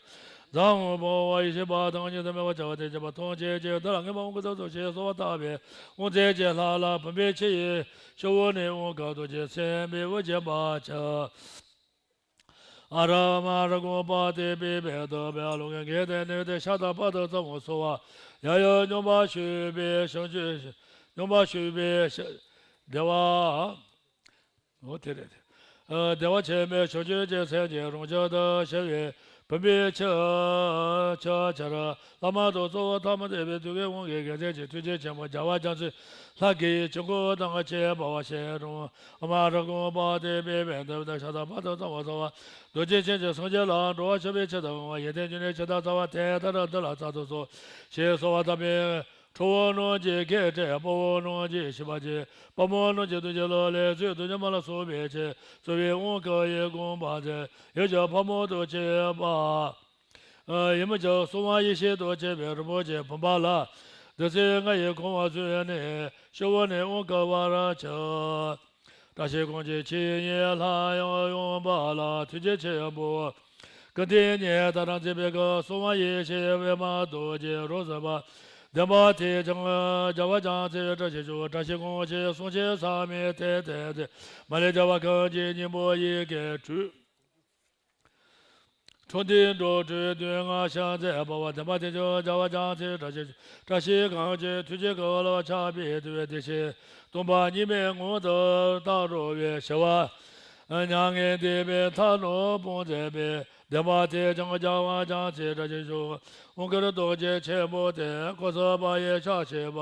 འཛམ་བུ་བོ་ཡེ་ཤེས་པ་དང་གཉིས་སུ་མེད་པར་འཆར་བ་དེ་བཞིན་པ་ཐམས་ཅད་ཀྱིས་བདག་ལ་མངོན་པར་དབང་བསྐུར་དུ་གསོལ་ཞེས་གསོལ་བ་བཏབ་པས། དབང་རྫས་ཀྱི་ལྷ་ལ་བུམ་པའི་ཆུ་ཡིས་ཕྱི་བོ་ནས་དབང་བསྐུར། རྡོ་རྗེ་སེམས་དཔའི་དབུ་རྒྱན་པ་ཕྱག་ཨ་ར་མ་ར་གུ་པ་ཏི་པི་བེ་ཏུ་བེ། ཨ་ལོ་ཀེ་གེ་ཏེ་ནི་ཏེ་ཤ་ཏ་པ་ཏུ་ཙ་བོ་སོ་བ། ཡ་ཡོ་སྙོམས་པར་ཞུགས་པའི་བྱང་ཆུབ། སྙོམས་པར་ཞུགས་པའི་བདེ་བ། འོ་དེ་རེད། ཨ། བདེ་བ་ཆེན་པོའི་བྱང་ཆུབ་ཀྱི་སེམས་ཀྱི་རང་བཞིན་དུ་ཞི་བའི་བུམ་པའི་ཆུ། ཆུ་ཆར། ལྷ་མ་དང་གཙོ་བོ་ཐ་མ་ཐིག་པའི་ཐུགས་ཀའི་དབང་གིས་དགེ་མཚན་གྱི་ཐུགས་རྗེ་ཆེན་པོ་རྒྱལ་བ་རྒྱ་མཚོའི་ལྷ་སྐུའི་དཀྱིལ་འཁོར་དང་ཁྱད་པར་བ་ཞིག་རུང་། ཨ་མ་ར་གུ་པ་ཏི་པི་བེ་ཏུ་བེ་ཏུ་ཤ་ཏ་པ་ཏུ་ཙ་བོ་སོ་བ། རྡོ་རྗེ་སེམས་ཀྱི་སངས་རྒྱས་ལ་འགྲོ་བ་སྤྱོད་པའི་ཕྱིར་དུ་འོང་བ་ཡོན་ཏན་འབྱུང་གནས་ཇི་ལྟར་སྩལ་བ་དེ་ལྟར་འདི་ལ་སྩལ་དུ་གསོལ། ཞེས་གསོལ་བ་བཏབ་པས། ཁྲོ་བོ་རྣམས་ཀྱིས་སྐད་བསྒྲགས། དཔའ་བོ་རྣམས་ཀྱིས་ཤིས་པ་བགྱི། དཔའ་མོ་རྣམས་ཀྱིས་རྡོ་རྗེ་གླུ་ལེན་ཚུལ་རྡོ་རྗེ་མ་ལ་སོགས་པའི་ཕྱིར་གཙོ་བོའི་དབང་བསྐུར་བའི་དགོངས་པ་མཛད། ཡུལ་གྱི་ཕག་མོ་དང་བཅས་པ། ཡུལ་མི་གྱི་སྲུང་མ་ཡེ་ཤེས་དང་བཅས་པའི་རིན་པོ་ཆེའི་བུམ་པ་ལ་བདུད་རྩི་ལྔ་ཡིས་གང་བར་བརྫིས་ནས་ཕྱི་བོ་ནས་དབང་བསྐུར་བར་བྱ། བཀྲ་ཤིས་གང་གི་ཆུ་ཡིས་ལྷ་ཡང་ཡངས་པ་ལ་ཐུགས་རྗེ་ཆེན་པོ། ཀུན་ཏུ་ཉི་ཟླ་རྣམས་མཛེས་པའི་གི་སྲུང་མ་ཡེ་ཤེས་པདྨ་རྡོ་རྗེ་རོ་ཟིལ་པ། ལྡན་པ་དེས་ཀྱང་རྒྱལ་བ་རྒྱ་མཚོའི་བཀྲ་ཤིས་ཤོག། བཀྲ་ཤིས་གང་ཞིག་བསམ་ཤིང་ཟབ་མོའི་དོན་དེ་མཛད། མ་ལུས་རྒྱལ་བ་གང་གི་སྙིང་པོ་ཡི་གེར་བྲིས། འཕྲོ་འདུས་འགྲོ་དྲུག་དོན་ལྔ་ཞལ་མཛེས་པ་བ། ལྡན་པ་དེས་ཀྱང་རྒྱལ་བ་རྒྱ་མཚོའི་བཀྲ་ཤིས་ཤོག། བཀྲ་ཤིས་གང་ཞིག་ཐུགས་རྗེ་གང་ལ་ཆགས་པའི་དུས་དེ་བཞིན་སྟོང་པ་ཉིད་མའི་ངང་དུ་རྟག་རོལ་པའི་ཞི་བ་མྱ་ངན་འདས་པའི་མཐའ་རྣམས་སྤངས་མཛད་པའི། ལྡན་པ་དེས་ཀྱང་རྒྱལ་བ་རྒྱ་མཚོའི་བཀྲ་ཤིས་ཤོག། དབང་བསྐུར་རྡོ་རྗེ་ཆེན་པོ་དེ་འཁོར་ཚུགས་པ་ཡི་ཕྱག་བཞི་པ།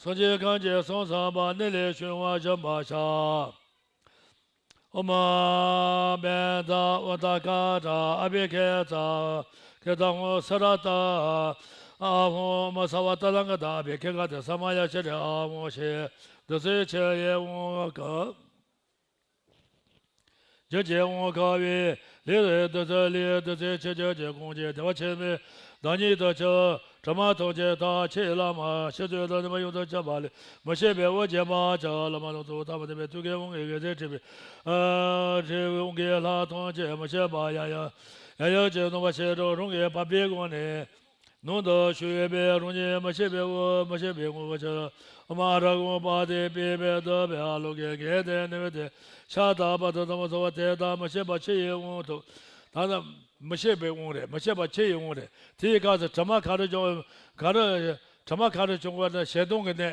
སངས་རྒྱས་གང་གི་གསུང་ཟབ་པ་ནི་ལས་བྱུང་བ་བཞིན་པར་བྱ། ཨོཾ་པཉྩ་ཨུཏྟ་ཀ་ཏ་ཨ་བྷི་ཥིཥྛ་ཀི་ཏ་ཧཱུྃ་སི་ར་ཏ་ཨཱཿཧཱུྃ། ཨོཾ་སརྦ་ཏ་ལ་ཀ་ཏ་ཨ་བྷི་ཥིཥྛ་ཏ་ས་མ་ཡ་ཤྲཱི་ཨཱཿཧཱུྃ། ཞེས་བདུད་རྩིའི་ཆུ་ཡིས་དབང་བསྐུར། རྒྱུད་ཀྱི་དབང་བསྐུར་བས་ལས་བདུད་རྩི་ལས་བདུད་རྩིའི་ཆུ་རྒྱུད་ཀྱི་གང་ཞིག་བདེ་བ་ཆེན་པོའི་བདག་ཉིད་དུ་གྱུར། དྲི་མ་ཐམས་ཅད་དག། ཆོས་བླ་མ་ཞིག་ཚུལ་དང་ལྡན་པ་ཡོངས་སུ་གྱུར་པ་ལས་མི་ཤེས་པའི་དབུ་རྒྱན་པ་ཕྱག་ལྷ་མ་དང་གཙོ་བོ་ཐ་མ་ཐིག་པའི་ཐུགས་ཀའི་དབང་གིས་དགེ་མཚན་བྲིས་པའི་ཨ་བྲིས་པའི་དབང་གིས་ལྷ་ཐམས་ཅད་མི་ཤེས་པ་ཡང་ཡང་ཡང་ཡང་ཅིག་སྣང་བ་ཞེས་གྲགས། རང་གི་བ་སྤུའི་སྒང་ནས་ནང་དུ་ཞུགས་པའི་རང་བཞིན་མི་ཤེས་པའི་དབུ་མི་ཤེས་པའི་དབང་གིས་ཕྱག་ཨ་མ་ར་གུ་པ་ཏི་པི་བེ་ཏུ་བེ། ཨ་ལོ་ཀེ་གེ་ཏེ་ནི་ཏེ་ཤ་ཏ་པ་ཏུ་ཙ་བོ་སོ་བ། དེ་ལྟར་མི་ཤེས་པ་ཆུ་ཡི་དབང་དུ། ད་ནི་མི་ཤེས་པའི་དབང་རེད། མི་ཤེས་པ་ཆུ་ཡི་དབང་རེད། དེའི་སྐབས་སུ་དྲི་མ་ག་རེ་བྱུང་། ག་རེ་དྲི་མ་ག་རེ་བྱུང་བ་ནི་ཞེ་སྡང་གི་གནས།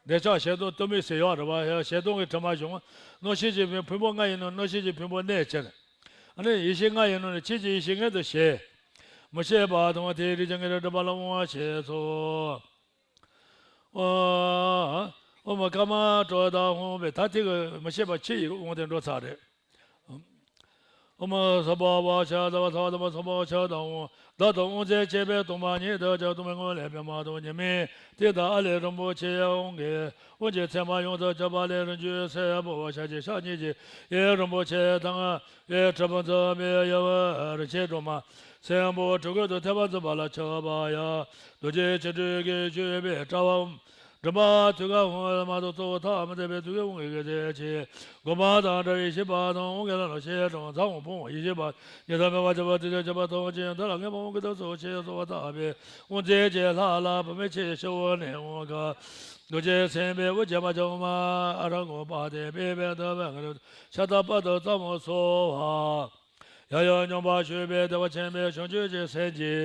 འདོད་ཆགས་ཞེ་སྡང་གཏི་མུག་ཟེར་ཡོད་རེད་བ། ཞེ་སྡང་གི་དྲི་མ་བྱུང་། རྣམ་ཤེས་ཀྱི་ཕུང་པོ་ལྔ་ཡིན་ནོ། རྣམ་ཤེས་ཀྱི་ཕུང་པོ་གནས་ཕྱིར། ཨ་ནི་ཡེ་ཤེས་ལྔ་ཡིན་ནོ་ནི་ཕྱིན་ཅི་ཡེ་ཤེས་མངོན་དུ་བྱེད། མི་ཤེས་པ་དང་དེའི་རིགས་ཀྱི་ངེས་དོན་སྒྲུབ་པ་ལ་དབང་བ་བྱས་སོ། ཨོ་མ་ཀ་མ་གྲོ་དང་འོང་བས་ད་དེ་གི་མི་ཤེས་པ་ཕྱི་ཡི་དབང་དེ་འགྲོ་ཚར་རེད། ཨོ་མ་ས་པ་བ་ཤ་ད་བ་ས་བ་ད་མ་ས་པ་ཤ་དང་འོང་བདག་དང་དབང་རྫས་བཅས་པའི་སྟོང་པ་ཉིད་དུ་ཅིག་སྟོང་པའི་ངང་ལས་པདྨ་དང་ཉི་མའི་སྟེང་དུ་ཨ་ལས་རིན་པོ་ཆེ་དབང་གི་དབང་གི་མཚན་མ་ཡོངས་སུ་གྱུར་པ་ལས་རིན་ཆེན་སེར་པོ་ཞལ་གཅིག་ཕྱག་གཉིས་ཀྱིས་ཡེ་རིན་པོ་ཆེ་དང་ཡེ་དྲིལ་བུ་འཛིན་པའི་ཡབ་རིན་ཆེན་སྒྲོལ་མ་སྲིན་པོ་གྲི་གུག་ཏུ་ཐལ་བ་འཛིན་པ་ལ་ཆགས་པ་ཡང་རྡོ་རྗེ་འཆང་གྲོལ་གྱི་སྤྱོད་པའི་དྲ་བའམ་མགྲིན་པ་ཐུགས་ཀར་འོང་བ་མ་གཏོགས་གཙོ་བོ་ཐ་མ་དད་པའི་ཐུགས་ཀའི་དབང་གི་དགེ་རྩ་ཆེ། སྒོམ་པ་དང་འདྲ་བའི་ཤེས་པ་དང་དབང་གི་ལམ་ལ་ཤེས་དང་ཚ་འོང་ཕུང་བ་ཡེ་ཤེས་པ་ཉི་ཟླ་མེད་པ་བྱེད་པ་དེ་ལྟར་བྱེད་པ་ཐམས་ཅད་འདི་ལ་ངེས་པ་དབང་གི་བདག་སོགས་ཆེས་གཙོ་བོ་ཐ་མའི་དབང་རྫས་ཀྱི་ལྷ་ལ་བུད་མེད་ཆེ་ཤོས་ནས་དབང་གི་རྡོ་རྗེ་སེམས་དཔའི་དབུ་རྒྱན་པ་ཅང་མ་ཨ་ར་གོ་པ་དེ་པའི་པའི་འདབ་པའི་ང་ཤ་སྟག་པ་དང་ཙམ་སོ་བ། ཡང་ཡང་སྙོམས་པར་ཞུགས་པའི་བདེ་བ་ཆེན་པོའི་བྱང་ཆུབ་ཀྱི་སེམས་ཀྱི་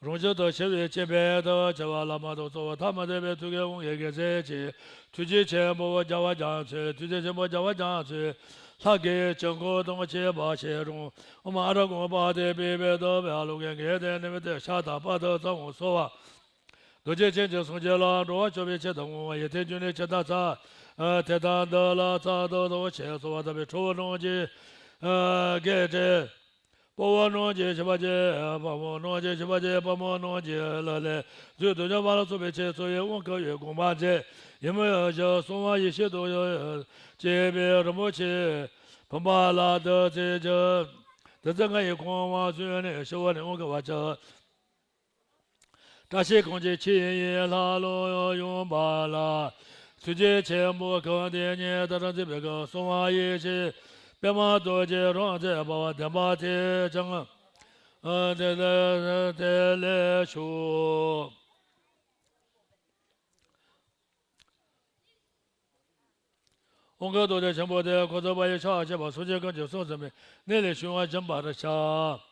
རང་བཞིན་དུ་ཞི་བའི་སྤྱད་པས་དུ་བྱ་བ་ལ་མ་གཏོགས་གཙོ་བོ་ཐ་མ་དད་པའི་ཐུགས་ཀའི་དབང་གི་དགེ་རྩ་ཆེ། ཐུགས་རྗེ་ཆེན་པོ་རྒྱལ་བ་རྒྱ་མཚོའི་ཐུགས་རྗེ་ཆེན་པོ་རྒྱལ་བ་རྒྱ་མཚོའི་ལྷ་སྐུའི་དཀྱིལ་འཁོར་དང་བཅས་པ་ཞིག་རུང་ཨོཾ་ཨ་ར་གོ་པ་དེ་པའི་པའི་འདབ་པའི་ཨ་ལོ་ཀེ་གེ་དེ་ནི་མི་དེ་ཤ་སྟག་པ་དང་ཙམ་སོ་བ། རྡོ་རྗེ་ཅན་གྱི་སངས་རྒྱས་ལ་འགྲོ་བ་སྐྱོབ་པའི་ཆེད་དུ་འོང་བ་ཡི་དེ་རྒྱུ་ནི་ཇི་ལྟར་ཚ། དེ་ལྟར་འདི་ལ་རྩ་དང་དང་ཆེས་གཙོ་བ་དམ་པའི་ཁྲོ་བོ་རྣམས་ཀྱི་སྐད་དེ། དཔའ་བོ་རྣམས་ཀྱི་ཞི་བ་ཆེ། དཔའ་མོ་རྣམས་ཀྱི་ཞི་བ་ཆེ། དཔའ་མོ་རྣམས་ཀྱི་ལག་ལེན་མཛོད་དུ་འཇོམས་པ་ལ་སོགས་པའི་ཆེས་གཙོ་བོའི་དབང་བསྐུར་བའི་དགོངས་པ་མཛད། ཡིད་མོས་ཀྱི་གསང་བ་ཡེ་ཤེས་དང་བཅས་པའི་རིན་པོ་ཆེ་བུམ་པ་ལ་བདུད་རྩི་བརྒྱབ། བདུད་རྩི་ལྔ་ཡི་ཁང་བ་བརྫིས་ནས་ཞི་བ་ནས་དབང་བསྐུར་བར་བྱ། བཀྲ་ཤིས་གང་ཆེ་ཁྱེད་ཡི་ལྷ་ལུ་ཡོངས་པ་ལ། ཐུགས་རྗེ་ཆེན་པོ་གང་དེ་ཉིད་དུ་རང་བརྩེ་བའི་གསང་བ་ཡེ་ཤེས་པདྨ་རྡོ་རྗེ་རང་རྩེ་འབར་བ་ལྡན་པ་དེས་ཀྱང་དེ་ལས་དེ་ལས་ཞུ། དབང་བསྐུར་རྡོ་རྗེ་ཆེན་པོ་དེ་འཁོར་ཚོགས་པ་ཡི་ཕྱག་བྱས་པ་སངས་རྒྱས་ཀུན་གྱི་གསུང་ཟིན་པའི་གནས་ལས་བྱུང་བ་སྦྱིན་པར་བྱ།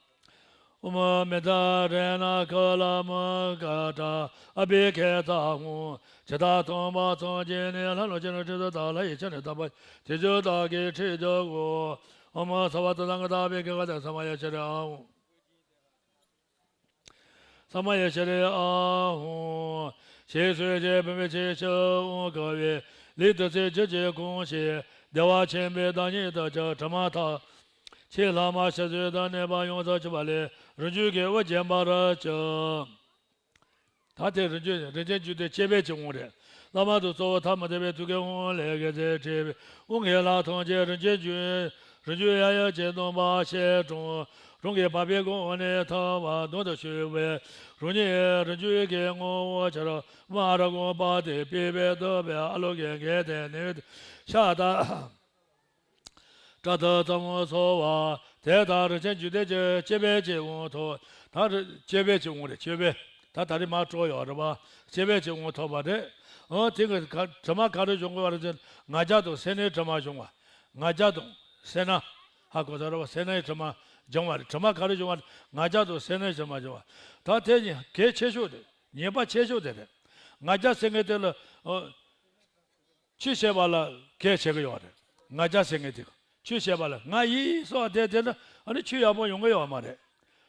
ཨོཾ་མནྡ་རཏྣ་ཀ་ལ་མུ་ཀ་ཏྲ་ཨ་བྷི་ཥིག་ཏ་ཧཱུྃ། ཇི་ལྟར་སྟོན་པ་སངས་རྒྱས་ནས། ལྷ་རྣམས་ཀྱི་ནི་ཁྲོད་དུ་བདག་ལྷ་ཡི་ཁྱིམ་ནས་བཏགས་པ་དེ་ཚུ་བདག་གིས་ཁྲིད་དུ་གོ། ཨོཾ་སརྦ་ཏ་ཐཱ་ག་ཏ་ཨ་བྷི་ཥིག་ཏ་ས་མ་ཡ་ཤྲཱི་ཨཱཿཧཱུྃ། ས་མ་ཡ་ཤྲཱི་ཨཱཿཧཱུྃ། ཞེས་གསོལ་ཞིང་བུམ་པའི་ཕྱི་བཤམས་དབང་བསྐུར་བས་ལུས་བདུད་རྩིའི་རྒྱུན་གྱིས་གང་ཞིང་བདེ་བ་ཆེན་པོའི་བདག་ཉིད་དུ་གྱུར། དྲི་མ་ཐམས་ཅད་ལྷག་མ་ཞི་བྱེད་དུ་གནས་པ་ཡོངས་སུ་གྱུར་པ་ལས་རིན་ཆེན་གྱི་དབུ་བརྒྱན་པར་གྱུར། ད་དེ་རིན་ཆེན་རིན་ཆེན་རྒྱུ་དེ་སྤྱད་པའི་གི་དབང་རེད། བླ་མ་དང་གཙོ་བོ་ཐ་མ་དད་པའི་ཐུགས་ཀའི་དབང་ལས་དགེ་རྩས་འཕྲོས་པའི་དབང་གི་ལྷ་ཐམས་ཅད་རིན་ཆེན་རྒྱུ་རིན་ཆེན་ཡང་ཡང་ཅན་སྟོན་པ་ཞལ་དྲངས། རང་གི་འཕགས་པའི་དགུང་ནས་ཐལ་བ་དོན་དུ་ཞུགས་པས་རང་ཉིད་རིན་ཆེན་གྱི་ངོ་བོར་གྱུར། མ་ཧཱ་ར་གོ་པ་དེ་པའི་པའི་འདབ་པའི་ཨ་ལོ་ཀེ་གེ་དེ་ནི་ཤ་སྟག་པྲ་ཏི་ཙམ་སོ་བ། དེ་ལྟར་རིན་ཆེན་རྒྱུ་དེ་ཀྱི་སྤྱད་པའི་གི་དབང་ཐོབ། ད་རི་སྤྱད་པའི་གི་དབང་རེད། སྤྱོད་པས་ད་ད་རེས་མར་སྤྲོ་ཡོད་རེད་པ། སྤྱད་པའི་གི་དབང་ཐོབ་པ་རེད། འོ་དེ་གི་ག་དྲི་མ་ག་རེ་སྦྱོང་དགོས་པ་རེད་ཟེར་ན་ང་རྒྱལ་དང་སེར་སྣའི་དྲི་མ་སྦྱོང་བ། ང་རྒྱལ་དང་སེར་སྣ། ཧ་གོ་ས་རེད་པ། སེར་སྣའི་དྲི་མ་སྦྱོང་བ་རེད། དྲི་མ་ག་རེ་སྦྱོང་བ་རེད། ང་རྒྱལ་དང་སེར་སྣའི་དྲི་མ་སྦྱོང་བ། ད་དེ་གལ་ཆེ་ཤོས་དེ་ཉེས་པ་ཆེ་ཤོས་དེ་རེད། ང་རྒྱལ་ཟེར་མཁན་དེ་ལ་ཨོ། ཆོས་བཤད་པ་ལ་གལ་ཆེ་གི་ཡོད་རེད། ང་རྒྱལ་ཟེར་མཁན་དེ་ཆོས་བཤད་པ་ལ་ང་ཡིན་སོགས་དེ་དེ་ན་ཨ་ནི་ཆོས་ཡག་པོ་ཡོང་གི་ཡོད་མ་རེད།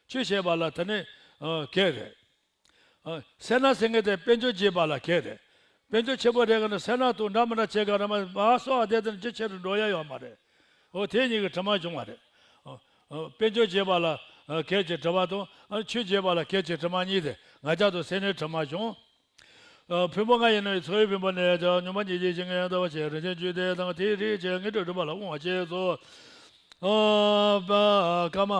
ཆོས་བཤད་པ་ལ་དེ་ནི་ཨ་གལ་རེད། ཨ་སེར་སྣ་ཟེར་མཁན་དེ་དཔལ་འབྱོར་རྒྱས་པ་ལ་གལ་རེད། དཔལ་འབྱོར་ཆེན་པོ་རེད་ག་ན་སེར་སྣ་དང་འདྲ་མི་འདྲ་བྱེད་ག་ར་མ་མ་སོགས་དེ་དེ་ནི་ཇེ་ཆེ་རུ་འགྲོ་ཡ་ཡོད་མ་རེད། འོ་དེ་གཉིས་ཀྱི་དྲི་མ་སྦྱོང་བ་རེད། ཨ་ཨ་དཔལ་འབྱོར་རྒྱས་པ་ལ་ཨ་གལ་ཆེ་དྲི་མ་དང་ཨ་ཆོས་རྒྱས་པ་ལ་གལ་ཆེ་དྲི་མ་གཉིས་དེ་ང་རྒྱལ་དང་སེར་སྣའི་དྲི་མ་སྦྱོང་། ཕུང་པོ་ལྔ་ཡི་ནང་ནས་ཚོར་བའི་ཕུང་པོ་ནས་ཀྱང་སྙོམས་པར་འཇུག་པའི་ཞིང་ངེས་འདུ་བ་ཞེས་རིན་ཆེན་རྒྱུ་དེ་དང་དེའི་རིགས་ཀྱི་ངེས་དོན་སྒྲུབ་པ་ལ་དབང་བ་བཅས་སོ། ཨ་པ་ཀ་མ་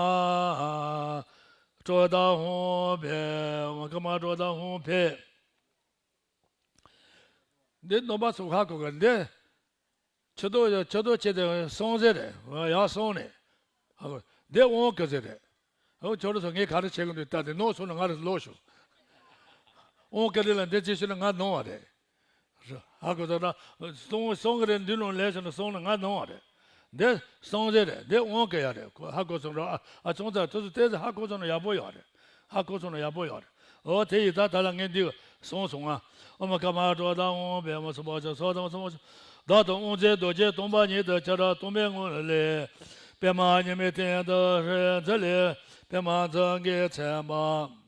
ཀྲོ་ད་ཧོང་ཕེ། ཀ་མ་ཀྲོ་ད་ཧོང་ཕེ། འདི་རྣམ་པ་ཚོ་ཧ་གོ་ག་འདི། ཆུ་ཐོག་ཆུ་ཐོག་ཆེ་དེ་སོང་ཟེར་རེད། ཡར་སོང་ནས། ཨ་ཁོ་འདི་དབང་བསྐུར་ཟེར་རེད། ཨོ་ཁྱོད་རང་ཚོ་ངས་ག་རེ་བྱེད་གི་འདུག་ལྟ་དེ་ནོར་སོང་ན་ང་རང་ལོག་ཤོག་དབང་བསྐུར་ལ་འདི་ཅི་ཞུ་ན་ང་ནོར་བ་རེད། ཧ་གོ་སོང་ན་སོང་སོང་གི་རེད། འདི་ནང་ལས་སོང་ན་སོང་ན་ང་ནོར་བ་རེད། འདི་སོང་ཟེར་རེད། འདི་དབང་བསྐུར་ཡ་རེད། ཁོ་ཧ་གོ་སོང་ར། ཨ་ཨ་ཚོང་ཚ་ཐུ་སུ་ཏེ་ཧ་གོ་སོང་ན་ཡག་པོ་ཡོད་རེད། ཧ་གོ་སོང་ན་ཡག་པོ་ཡོད་རེད། འོ་དེ་ཡིས་ད་ད་ལ་ངས་འདི་གསུངས་སོང་ང་། ཨོཾ་ཀ་མ་ཀྲོ་ད་ཧོང་ཕེ། མ་སུ་པ་ཅ་སོ་དང་སོ་མ་སུ། བདག་དང་དབང་རྫས་རྡོ་རྗེ་སྟོང་པ་ཉིད་དུ་ཁྱབ་པ་སྟོང་པའི་ངང་ལས་ པདྨ་ཉི་མའི་སྟེང་དུ་རིག་འཛིན་ལས། པདྨ་འཛིན་གྱིས་མཚན་པ།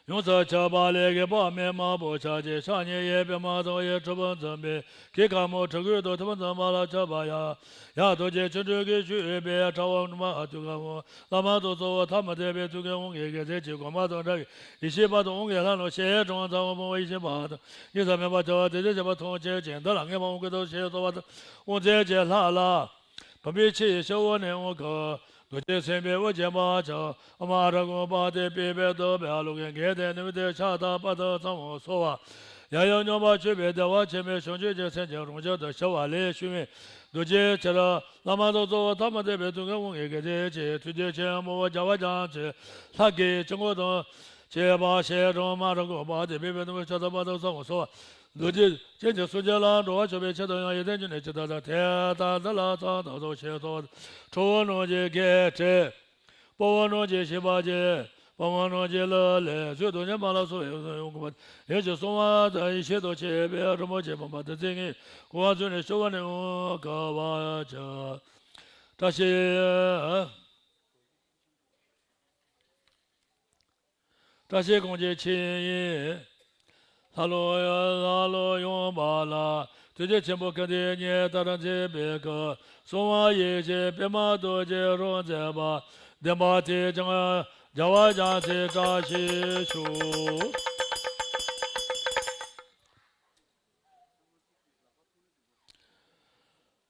ཡོངས་སུ་ཁྱབ་པ་ལས། བགེགས་པ་མེ་དམར་པོ་ཆར་གྱི་ཕྱག་གཉིས་ཡིས། པདྨ་ཟླ་བའི་དྲིལ་བུ་འཛིན་པའི། གོས་དཀར་མོ་གྲི་གུག་ཏུ་ཐུབ་པ་འཛིན་པ་ལ་ཆགས་པ་ཡང་། ཡང་རྡོ་རྗེ་ཆོ་འཕྲུལ་གྱིས་ཞུས་པའི། དྲ་བ་འབྲུ་མ་ཐུགས་ཀར་འོང་། བླ་མ་དང་གཙོ་བོ་ཐ་མ་དད་པས། ཐུགས་ཀའི་དབང་གིས་དགེ་མཚན་གྱི་དགོངས་པ་དང་འདྲ་བའི་ཡེ་ཤེས་པ་དང་དབང་གི་ལྷ་རྣམས་ཞལ་དྲངས། ཚངས་པ་སྤངས་པ་ཡེ་ཤེས་པ་དང་གཉིས་སུ་མེད་པར་གྱུར་པ་དེ་ཚེ་བྱེད་པ་ཐམས་ཅད་ཀྱིས། འདི་ལ་མངོན་པར་བསྔགས་པ་ཞེས་གསོལ་བ་དང་། དབང་མཛད་ཀྱི་ལྷ་ལ། བུམ་པའི་ཆུ་ཡི་ཕྱི་འོག་ནས་དབང་བསྐུར། རྡོ་རྗེ་སེམས་དཔའི་དབུ་རྒྱན་མ་ཆགས། ཨོཾ་ཨཱཿུར་བྷཱུ་ཏེ་པུཥྤེ་ཏུཏྟེ་ཨཱ་ལོ་ཀེ་གྷནྡྷེ་ནཻ་ཝི་ཏེ་ཤ་ཏ་པ་ཏུ་ཙམ་ཨོཾ་སྭ་ཧཱ། ཡང་ཡང་སྙོམས་པར་ཞུགས་པའི་བདེ་བ་ཆེན་པོས་བྱང་ཆུབ་ཀྱི་སེམས་ཀྱི་རང་བཞིན་དུ་ཞི་བ་ལས་བྱུང་བའི་རྡོ་རྗེའི་ཕྱིར། བླ་མ་དང་གཙོ་བོ་ཐ་མ་དད་པས། ཐུགས་ཀའི་དབང་གིས་དགེ་མཚན་གྱི་ཐུགས་རྗེ་ཆེན་པོ་རྒྱལ་བ་རྒྱ་མཚོའི་ལྷ་སྐད་ཀྱི་གོ་དང་བཅས་པ་ཞལ་དྲངས། ཨོཾ་ཨཱཿུར་བྷཱུ་ཏེ་པུཥྤེ་ཏུཏྟེ་ཨཱ་ལོ་ཀེ་གྷནྡྷེ་ནཻ་ཝི་ཏེ་ཤ་ཏ་པ་ཏུ་ཙམ་ཨོཾ་སྭ་ཧཱ། རྡོ་རྗེ་སྤྱན་གྱི་གསུང་རྒྱུན་ལ་འགྲོ་བ་མཆོད་པའི་ཆེད་དུ་ཡང་ཡོན་ཏན་གྱི་གནས་ཇི་ལྟར་དང་དེ་ལྟར་འདི་ལ་ཕྱག་བཏབ་ཅིང་ཞེས་གསོལ་བ། ཁྲོ་བོ་རྣམས་ཀྱིས་བགེགས་བསྐྲད། དཔའ་བོ་རྣམས་ཀྱིས་ཞིང་པ་བརྒྱན། དཔའ་མོ་རྣམས་ཀྱིས་གླུ་ལེན། གཟུགས་དང་བརྙན་པ་ལ་སོགས་པའི་དབང་བསྐུར་བ། ཡིད་ཀྱིས་གསོལ་བ་དང་ཡེ་ཤེས་དང་བཅས་པའི་རིན་པོ་ཆེ་བུམ་པ་བདུད་རྩི་ལྔའི་གོ་འཕང་བརྫུས་ནས་ཞི་བ་ནི་དབང་བསྐུར་བར་བྱ། བཀྲ་ཤིས། བཀྲ་ཤིས་གང་གི་ཆུ་ཡིས་ལྷ་ལུང་ལྷ་ལུང་ཡངས་པ་ལ། ཐུགས་རྗེ་ཆེན་པོ་སྐུ་མདོག་ཉི་ལྟར་མཛེས་པའི་སྐུ། གསང་བ་ཡེ་ཤེས་པདྨ་རྡོ་རྗེའི་རང་རྩལ་པ། བདེན་པ་དེས་ཀྱང་རྒྱལ་བ་རྒྱ་མཚོའི་བཀྲ་ཤིས་ཤོག།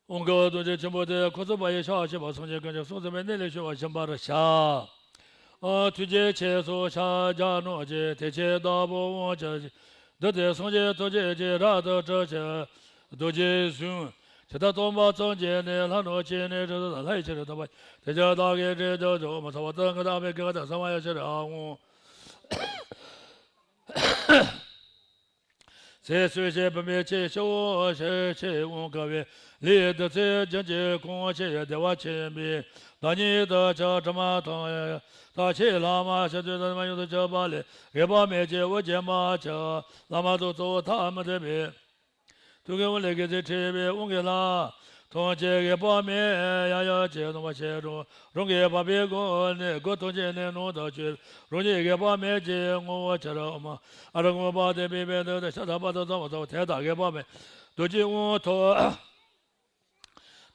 དབང་བསྐུར་རྡོ་རྗེ་ཆེན་པོ་དེ། འཁོར་ཚོགས་པ་ཡི་ཕྱག་བཞི་པ་སངས་རྒྱས་ཀུན་གྱི་གསུང་ཟབ་མོའི་གནས་ལས་བྱུང་བ་བྱིན་པར་བྱ། ཨ། ཐུགས་རྗེ་ཆེ་སོགས་ཕྱག་རྒྱ་རྣམས་ཀྱིས། དེ་ཕྱིར་བདག་པོས་དབང་བསྐུར་ཞིང་། འདི་ལྟར་སངས་རྒྱས་ཐམས་ཅད་ཀྱིས། རབ་ཏུ་གྲོལ་ཕྱིར་རྡོ་རྗེ་གསུངས། ཇི་ལྟར་སྟོན་པ་ཐམས་ཅད་ནི། ལྷ་རྣམས་ཀྱིས་ནི་གྲོལ་དུ་གསོལ། ལྷ་ཡི་ཕྱིར་བཏང་བ་ཡི། དེ་ཕྱིར་བདག་གིས་གྲོལ་དུ་གསོལ། ཨོཾ་ས་བ་ཏུ་དངུལ་དང་ཨ་མའི་གི་ག་དང་ས་མ་ཡ་ཤྲཱི་ཨ་ཧོ། ཚེ་བསོད་ཅིང་བུམ་པའི་ཆུ་ཞི་བ་ཞིང་ཆེས་དབང་བསྐུར་བའི། ལས་བདུད་རྩི་ལྗོན་ཀྱི་གང་ཕྱིར། བདེ་བ་ཆེན་པོའི་བདག་ཉིད་དུ་གྱུར། དྲི་མ་དང་དག་ཆེས་ལྷག་མ་ཞིག་ཏུ་དྲི་མ་ཡོངས་སུ་གྱུར་པ་ལས། བགེགས་པ་མེད་ཅིང་དབུ་རྒྱན་མ་ཆགས། བླ་མ་དང་གཙོ་བོ་ཐ་མ་དད་པས། ཐུགས་ཀའི་དབང་ལས་དགེ་མཚན་འཕྲད་པའི་དབང་གི་ལྷ་ཐམས་ཅད་བགེགས་པ་མེད་ཡང་ཡང་ཅིག་གཏོང་བ་ཞེས་དྲང་། རང་གི་བ་སྤུའི་སྒོ་ནས་སྒོ་ཐམས་ཅད་ནས་ནང་དུ་བྱོན། རང་ཉིད་བགེགས་པ་མེད་ཅིང་མངོན་པར་གྱུར། ཨོཾ་ཨཱཿུར་བྷཱུ་ཏེ་པུཥྤེ་ཏུཏྟེ་ཤ་ཏ་པ་ཏུ་ཙམ་ཨོཾ་སྭ་ཧཱ། དེ་ལྟར་བགེགས་པ་མེད་རྡོ་རྗེའི་དབང་ཐོབ།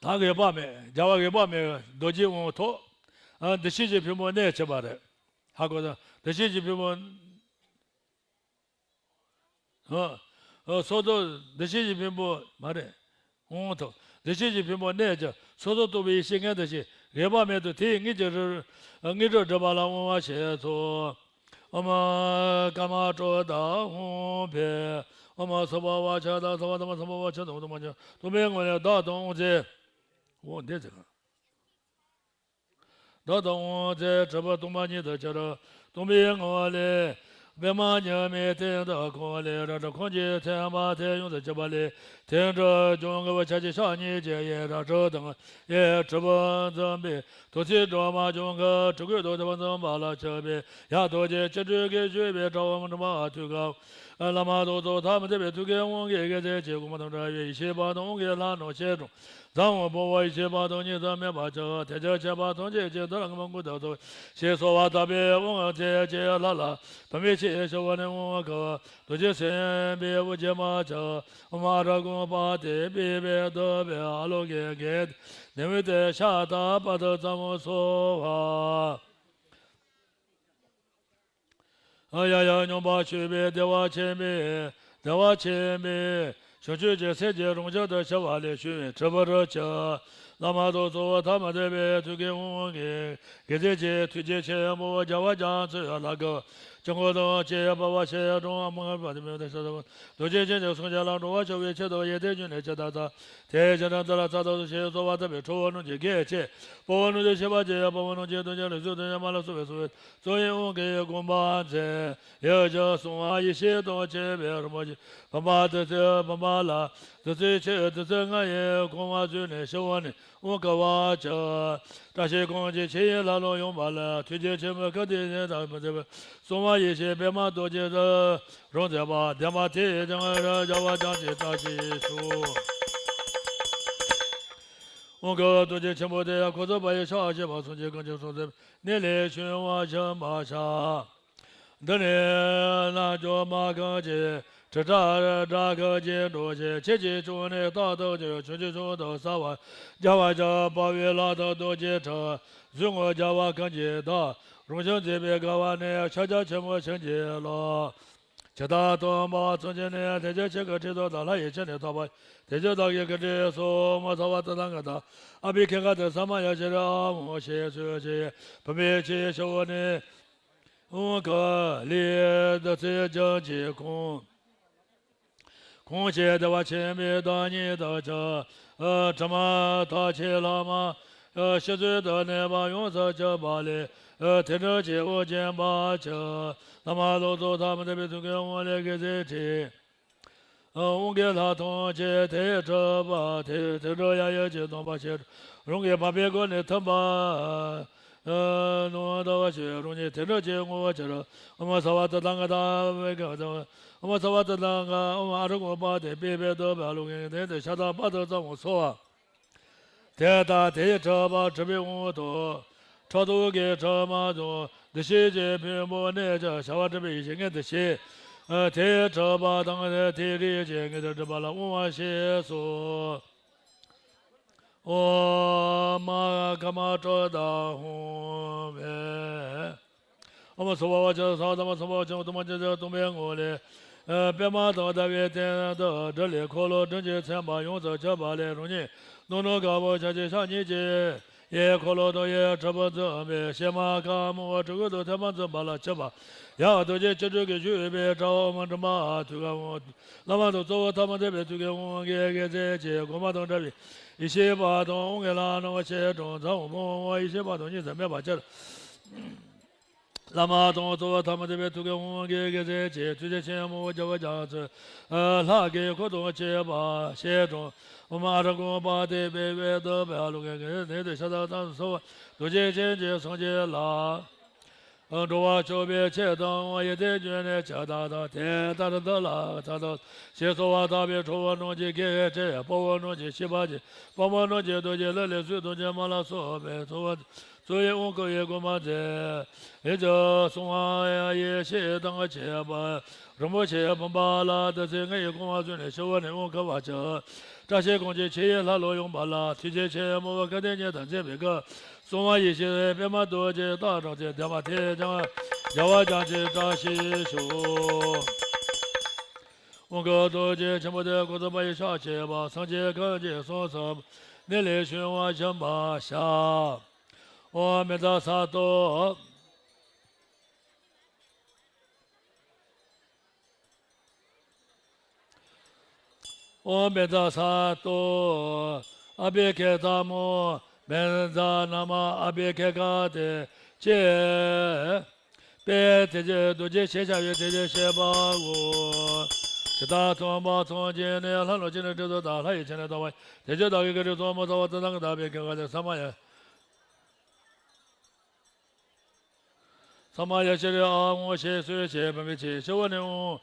ད་བགེགས་པ་མེད། རྒྱལ་བ་བགེགས་པ་མེད་རྡོ་རྗེའི་དབང་ཐོབ། ཨ། འདུ་ཤེས་ཀྱི་ཕུང་པོ་གནས་ཕྱིན་པ་རེད། ཧ་གོ་སོང་། འདུ་ཤེས་ཀྱི་ཕུང་པོ། ཨ། ཨ། སོར་རྟོག་འདུ་ཤེས་ཀྱི་ཕུང་པོ་མ་རེད། དབང་ཐོབ། འདུ་ཤེས་ཀྱི་ཕུང་པོ་གནས་ཀྱི་སོར་རྟོག་རྟོག་པའི་ཡེ་ཤེས་མངོན་དུ་བྱས། བགེགས་པ་མེད་དུ་དེའི་དངོས་ཀྱི་རིགས། དངོས་གྲུབ་སྒྲུབ་པ་ལ་དབང་བ་ཞེས་སོ། ཨོཾ་ཀརྨ་གྲུབ་མཐའ་དབང་ཕྱུག། ཨོཾ་སྭ་བྷཱ་ཝ་ཤ་ཏ་སྭ་བྷཱ་ཐ་མ་སྭ་བྷཱ་ཝ་ཤ་ཏ་སྟོང་པའི་ངང་ལས་བདག་ལྟ་དབང་མཛད། འོ་འདི་ཟེར། བདག་ལྟ་དབང་མཛད་གྲུབ་པ་སྟོང་པ་ཉིད་དུ་གྱུར། སྟོང་པའི་ངང་ལས་པདྨ་ཉི་མའི་སྟེང་དུ་གང་ལས་རལ་གྲི་ཁོང་གིས་མཚན་པ་དེ་ཡོངས་སུ་གྱུར་པ་ལས། ཐལ་འགྲོ་སྦྱང་དགོས་པའི་ཕྱག་རྒྱའི་ཕྱག་གཉིས་ཀྱིས་ཡི་རལ་གྲི་དང་ཡི་གྲི་གུག་འཛིན་པའི། དུག་རྩུབ་སྒྲོན་མ་སྦྱང་གི་གྲི་གུག་ཏུ་ཐུབ་པ་འཛིན་པ་ལ་ཆགས་པའི། ཡང་རྡོ་རྗེ་ཆོ་འཕྲུལ་གྱིས་ཞུས་པའི་དྲ་བ་འབྲུ་མ་ཐུགས་ཀར། བླ་མ་དང་གཙོ་བོ་ཐ་མ་དད་པས། ཐུགས་ཀའི་དབང་གིས་དགེ་མཚན་གྱི་དགོངས་པ་དང་འདྲ་བའི་ཡེ་ཤེས་པ་དང་དབང་གི་ལྷ་རྣམས་ཞལ་དྲངས། ཚངས་པ་སྤངས་པ་ཡེ་ཤེས་པ་དང་གཉིས་སུ་མེད་པར་གྱུར། དེ་ཕྱིར་བྱེད་པ་ཐམས་ཅད་ཀྱིས། འདི་ལ་མངོན་པར་བསྔགས་པ་ཞེས་གསོལ་བ་བཏབ་པས། དབང་མཛད་ཀྱི་ལྷ་ལ། བུམ་པའི་ཆུ་ཡིས་ཞི་བ་ནི་དབང་བསྐུར། རྡོ་རྗེ་སེམས་དཔའི་དབུ་རྒྱན་མ་ཆགས། ཨོཾ་ཨཱཿུར་བྷཱུ་ཏེ་པུཥྤེ་ཏུཏྟེ་ཨཱ་ལོ་ཀེ་གྷནྡྷེ་ནཻ་ཝི་ཏེ་ཤ་ཏ་པ་ཏུ་ཙམ་ཨོཾ་སྭ་ཧཱ། ཡང་ཡང་སྙོམས་པར་ཞུགས་པའི་བདེ་བ་ཆེན་པོའི། བདེ་བ་ཆེན་པོའི་བྱང་ཆུབ་ཀྱི་སེམས་ཀྱི་རང་བཞིན་དུ་ཞི་བ་ལས་བྱུང་བའི་དྲིལ་བུར་གྱུར། བླ་མ་དང་གཙོ་བོ་ཐ་མ་དད་པས། ཐུགས་ཀའི་དབང་གིས་དགེ་མཚན་གྱི་ཐུགས་རྗེ་ཆེན་པོ་རྒྱལ་བ་རྒྱ་མཚོའི་ལྷ་སྐུ། ཀྱང་གོས་དང་བཅས་པ་ཞལ་དྲངས། ཨོཾ་ཨཱཿུར་བྷཱུ་ཏེ་པུཥྤེ་ཏུཏྟེ་ཨཱ་ལོ་ཀེ་གྷནྡྷེ་ནཻ་ཝི་ཏེ་ཤ་ཏ་པ་ཏུ་ཙམ་ཨོཾ་སྭ་ཧཱ། རྡོ་རྗེ་སྤྱན་གྱི་གསུང་རྒྱུན་ལ་འགྲོ་བ་མཆོད་པའི་ཆེད་དུ་ཡོན་ཏན་གྱི་གནས་ཇི་ལྟར་དང་། དེ་ཕྱིར་འདི་ལ་ཕྱག་བཏབ་ཅིང་ཞེས་གསོལ་བ་བཏབ་པས། ཁྲོ་བོ་རྣམས་ཀྱིས་བགེགས་བསྐྲད། དཔའ་བོ་རྣམས་ཀྱིས་ཞིང་པ་བརྒྱན། དཔའ་མོ་རྣམས་ཀྱིས་རྡོ་རྗེ་གླུ་གཟུགས་དང་བརྙན་པ་ལ་སོགས་པས་གསོལ་བའི་གཙོ་བོའི་དབང་གིས་དགོངས་པ་མཛད། ཡིད་ཀྱིས་གསང་བ་ཡེ་ཤེས་དང་བཅས་པའི་རིན་པོ་ཆེ་བུམ་པ་བདུད་རྩིའི་བུམ་པ་ལ། བདུད་རྩིའི་ཆུ་བདུད་རྩི་ལྔ་ཡིས་གང་བ་བརྫུས་ནས་ཞི་བ་ནི་དབང་བསྐུར་བར་བྱ། བཀྲ་ཤིས་གང་གི་ཆུ་ཡིས་ལྷ་ལུང་ཡངས་པ་ལ། ཐུགས་རྗེ་ཆེན་པོ་སྐུ་མདོག་ཉི་ལྟར་མཛེས་པའི། གསང་བ་ཡེ་ཤེས་པདྨ་རྡོ་རྗེའི་རང་རྩལ་པ། བདེན་པ་དེས་ཀྱང་རྒྱལ་བ་རྒྱ་མཚོའི་བཀྲ་ཤིས་ཤོག། དབང་གི་རྡོ་རྗེ་ཆེན་པོ་དེ་ཡང་འཁོར་ཚོགས་པ་ཡི་ཕྱག་བྱས་པ་སངས་རྒྱས་གང་ཅི་གསུང་ཚུལ་ནི་ལས་བྱུང་བ་བྱིན་པར་བྱ། འདི་ནི་རྣལ་འབྱོར་མ་གང་གི་དྲི་བྲལ་དགྲ་གང་གི་འགྲོ་ཞིང་ཆོས་ཀྱི་ཕྱོགས་ནས་རྟག་ཏུ་བྱུང་བྱང་ཆུབ་མཆོག་ཏུ་གསལ་བར་སྦྱང་བར་བྱ། འཕགས་པའི་ལམ་དང་རྡོ་རྗེ་ཁྲི། གཟུངས་སྔགས་རྒྱལ་བ་གང་གི་བདག་རང་བྱུང་མཛད་པའི་དགའ་བ་ནི་ཕྱག་རྒྱ་ཆེན་པོ་བྱིན་གྱིས་རློབས། ཇི་ལྟར་སྟོན་པ་སངས་རྒྱས་ནས། དེ་ཕྱིར་ཁྱེད་ཀྱི་ཁྲི་ཐོག་ཏུ་ལྷ་ཡི་ཁྱིམ་ནས་ཐོབ་པ། དེ་ཕྱིར་བདག་གིས་གང་དྲིས་སོ། མ་ཚང་བ་དེ་དང་ང་དང་ཨ་བྷི་ཁེ་ཀ་དེ་ས་མ་ཡ་ཤི་ར་ཨ་མོ་ཞེས་གསོལ་ཞིང་བུམ་པའི་ཕྱིར་ཞུ་བ་ནི། འོང་གི་ལས་བདུད་རྩིའི་ལྗོན་གྱིས་གང་གང་བྱས་བདེ་བ་ཆེན་པོའི་བདག་ཉིད་དུ་གྱུར། དྲི་མ་དག་ཕྱིར་ལྷག་མ་ཞི་བར་དུ་གནས་པ་ཡོངས་སུ་གྱུར་པ་ལས། དེ་འདྲ་ཅིག་དབུགས་འབྱིན་པར་གྱུར། བླ་མ་ལོངས་སུ་ཐ་མ་དད་པའི་ཐུགས་ཀའི་དབང་ལས་དགེ་ཚུལ་ཁྲིམས། དབང་གི་ལྷ་མཐོང་ཆེན་དེ་ཡི་གྲུབ་པ་དེ། དེ་འདྲ་ཡ་ཡི་ཅིག་སྟོན་པ་ཞེས་རང་གི་འཕགས་པའི་སྒོ་ནས་ཐོན་པ། རྣམ་དག་ཞུ་རང་ཉིད་དེ་འདྲ་ཅིག་བསྔོ་བར་གྱུར། ཨོཾ་སརྦ་ཏི་ཏང་ག་ཏ་བེ་ཀ་ཏ། ཨོཾ་སརྦ་ཏི་ཏང་ག། ཨོཾ་ཨ་རོ་གོ་པ་དེ་པི་བེ་ཏོ་བེ་ལུ་གེ་དེ་དེ་ཤ་ཏ་པ་ཏོ་ཙམ་སོ། དེ་ལྟར་དེ་ཡི་གྲུབ་པ་གྲུབ་པའི་དབང་དུ། ཕྲག་དོག་གི་དྲི་མ་དང་། འདུ་ཤེས་ཀྱི་ཕུང་པོ་གནས་ཀྱི་བྱ་བ་སྒྲིབ་པའི་ཡེ་ཤེས་ལྔའི་འདུ་ཤེས། དེ་ཡི་གྲུབ་པ་དང་དེ་རིགས་ཀྱི་ངེས་དོན་སྒྲུབ་པ་ལ་དབང་བ་ཞེས་སོ། ཨོཾ་མ་ཀ་མ་ཀྲོ་དྷ་ཧཱུྃ་ཕཊ། ཨོཾ་སྭ་བྷཱ་ཝ་ཙ་ས་དྷརྨ་སྭ་བྷཱ་ཝ་ཙ་སྟོང་པ་ཉིད་ཀྱི་སྟོང་པའི་ངོ་ལས། པདྨ་དང་ཟླ་བའི་སྟེང་དུ་སྒྲིལ་ལས་འཁོར་ལོ་བདུན་གྱིས་མཚན་པ་ཡོངས་སུ་གྱུར་པ་ལས། རང་ཉིད་རྣམ་སྣང་དཀར་པོ་ཕྱག་རྒྱའི་ཞབས་གཉིས་ཀྱིས་ཡེ་འཁོར་ལོ་དང་ཡེ་གྲུབ་པ་འཛིན་པའི་ཕྱེ་མ་དཀར་མོ་གྲི་གུག་ཏུ་ཐིམ་པ་འཛིན་པ་ལ་མཆིས་པ། ཡང་རྡོ་རྗེ་སྤྱི་སྤྲོས་ཀྱིས་བཞུགས་པའི་དཔྲལ་བ་མ་འདྲེན་པ་ཐུགས་ཀར་དབང་། བླ་མ་དང་གཙོ་བོ་ཐ་མ་དད་པའི་ཐུགས་ཀའི་དབང་གིས་དགེ་མཚན་གྱི་དགོངས་པ་དང་འདྲ་བའི་ཡེ་ཤེས་པ་དང་དབང་གི་ལྷ་རྣམ་པ་ཕྱེད་དྲུག་འཛམ་བུ་བུམ་པ་ཡེ་ཤེས་པ་དང་གཉིས་སུ་མེད་པར་གྱུར། བླ་མ་དང་གཙོ་བོ་ཐ་མ་དད་པའི་ཐུགས་ཀའི་དབང་གིས་དགེ་མཚན་གྱི་ཐུགས་རྗེ་ཆེན་མོ་རྒྱལ་བ་རྒྱ་མཚོ། ལྷ་དཀྱིལ་འཁོར་དང་བཅས་པ་ཕྱེད་དྲུག་ཨོཾ་ཨ་ར་གུ་པ་ཏི་པི་བེ་ཏོ་བེ་ཨ་ལུ་གེ་གེ་དེ་དེ་ཤ་ཏ་ཏ་སོ་བ་རྡོ་རྗེ་ཅན་གྱི་སངས་རྒྱས་ལ། འགྲོ་བ་སྐྱོབ་པའི་ཆེད་དུ་ཡིད་བརྟན་གྱུར་ནས་ཇི་ལྟར་དང་དེ་ལྟར་འདི་ལ་ཕྱག་འཚལ་ཞེས་གསོལ་བ་བཏབ་པས། ཁྲོ་བོ་རྣམས་ཀྱིས་སྐད་འཕྲོག་དཔའ་བོ་རྣམས་ཀྱིས་ཤེས་པར་བྱེད། དཔའ་མོ་རྣམས་ཀྱིས་རྡོ་རྗེ་ལག་ལེན་སྲོལ་གཏོད་ཅིང་མ་ལ་སོགས་པའི་གསོལ་བ་གསོལ་བའི་དབང་བསྐུར་བའི་དགོངས་པ་མཛད། ཡིད་ཀྱི་གསང་བ་ཡེ་ཤེས་དང་བཅས་པ་རིན་པོ་ཆེ་བུམ་པ་ལ་བདུད་རྩི་ལྔ་ཡིས་བཀང་བ་བཟུང་ནས་ཞུ་བ་ནས་དབང་བསྐུར་བར་གྱུར། བཀྲ་ཤིས་གང་བྱོའི་ཆུ་ཡི་ལྷ་ལུ་ཡོངས་པ་ལ། ཐུགས་རྗེ་ཆེན་མོ་བ་སྐལ་ལྡན་སྙིང་དང་མཛེས་པའི་སྐུ། གསང་བ་ཡེ་ཤེས་པདྨ་རྡོ་རྗེ་སྟག་འཕྲང་ཅན་ལྡན་མ་ཐེག་ཆེན་རྒྱལ་བ་རྒྱ་མཚོའི་བཀྲ་ཤིས་ཤོག། དབང་གི་རྡོ་རྗེ་ཆེན་པོ་དེ་འཁོར་ཚོགས་པ་ཡི་ཕྱག་བྱས་པ། སངས་རྒྱས་གང་གིས་གསུང་གསུངས་པ་ནི་ལས་བྱུང་བ་བྱིན་པར་བྱ། ཨོཾ་མེ་ཏཱ་སཏྭ། ཨོཾ་བཛྲ་སཏྭ། ཨ་བྷི་ཥིཏྟ་མོ། བཛྲ་ན་མ་ཨ་བྷི་ཥིཀ་ཏེ། ཅེས་པས་དེ་རྗེས་རྡོ་རྗེ་ཞེས་བྱ་བའི་དེ་ཉིད་བཤད་པའོ། ཇི་ལྟར་སྟོན་པ་སངས་རྒྱས་ནས། ལྷ་རྣམས་ཀྱི་ནི་ཁྲི་ཐོག་ཏུ་ལྷ་ཡི་ཁྱིམ་ནས་ཐོབ་པ། དེ་ཕྱིར་བདག་གིས་གང་དྲིས་སོ། མ་ཚང་བ་དེ་དང་ང་དང་ཨ་བྷི་ཥིཀ་ཏེ་ས་མ་ཡ། ས་མ་ཡ་ཤྲཱི་ཨཱཿཧཱུྃ་ཞེས་གསོལ་ཞིང་བུམ་པའི་ཕྱིར་ཞུ་བ་ནས།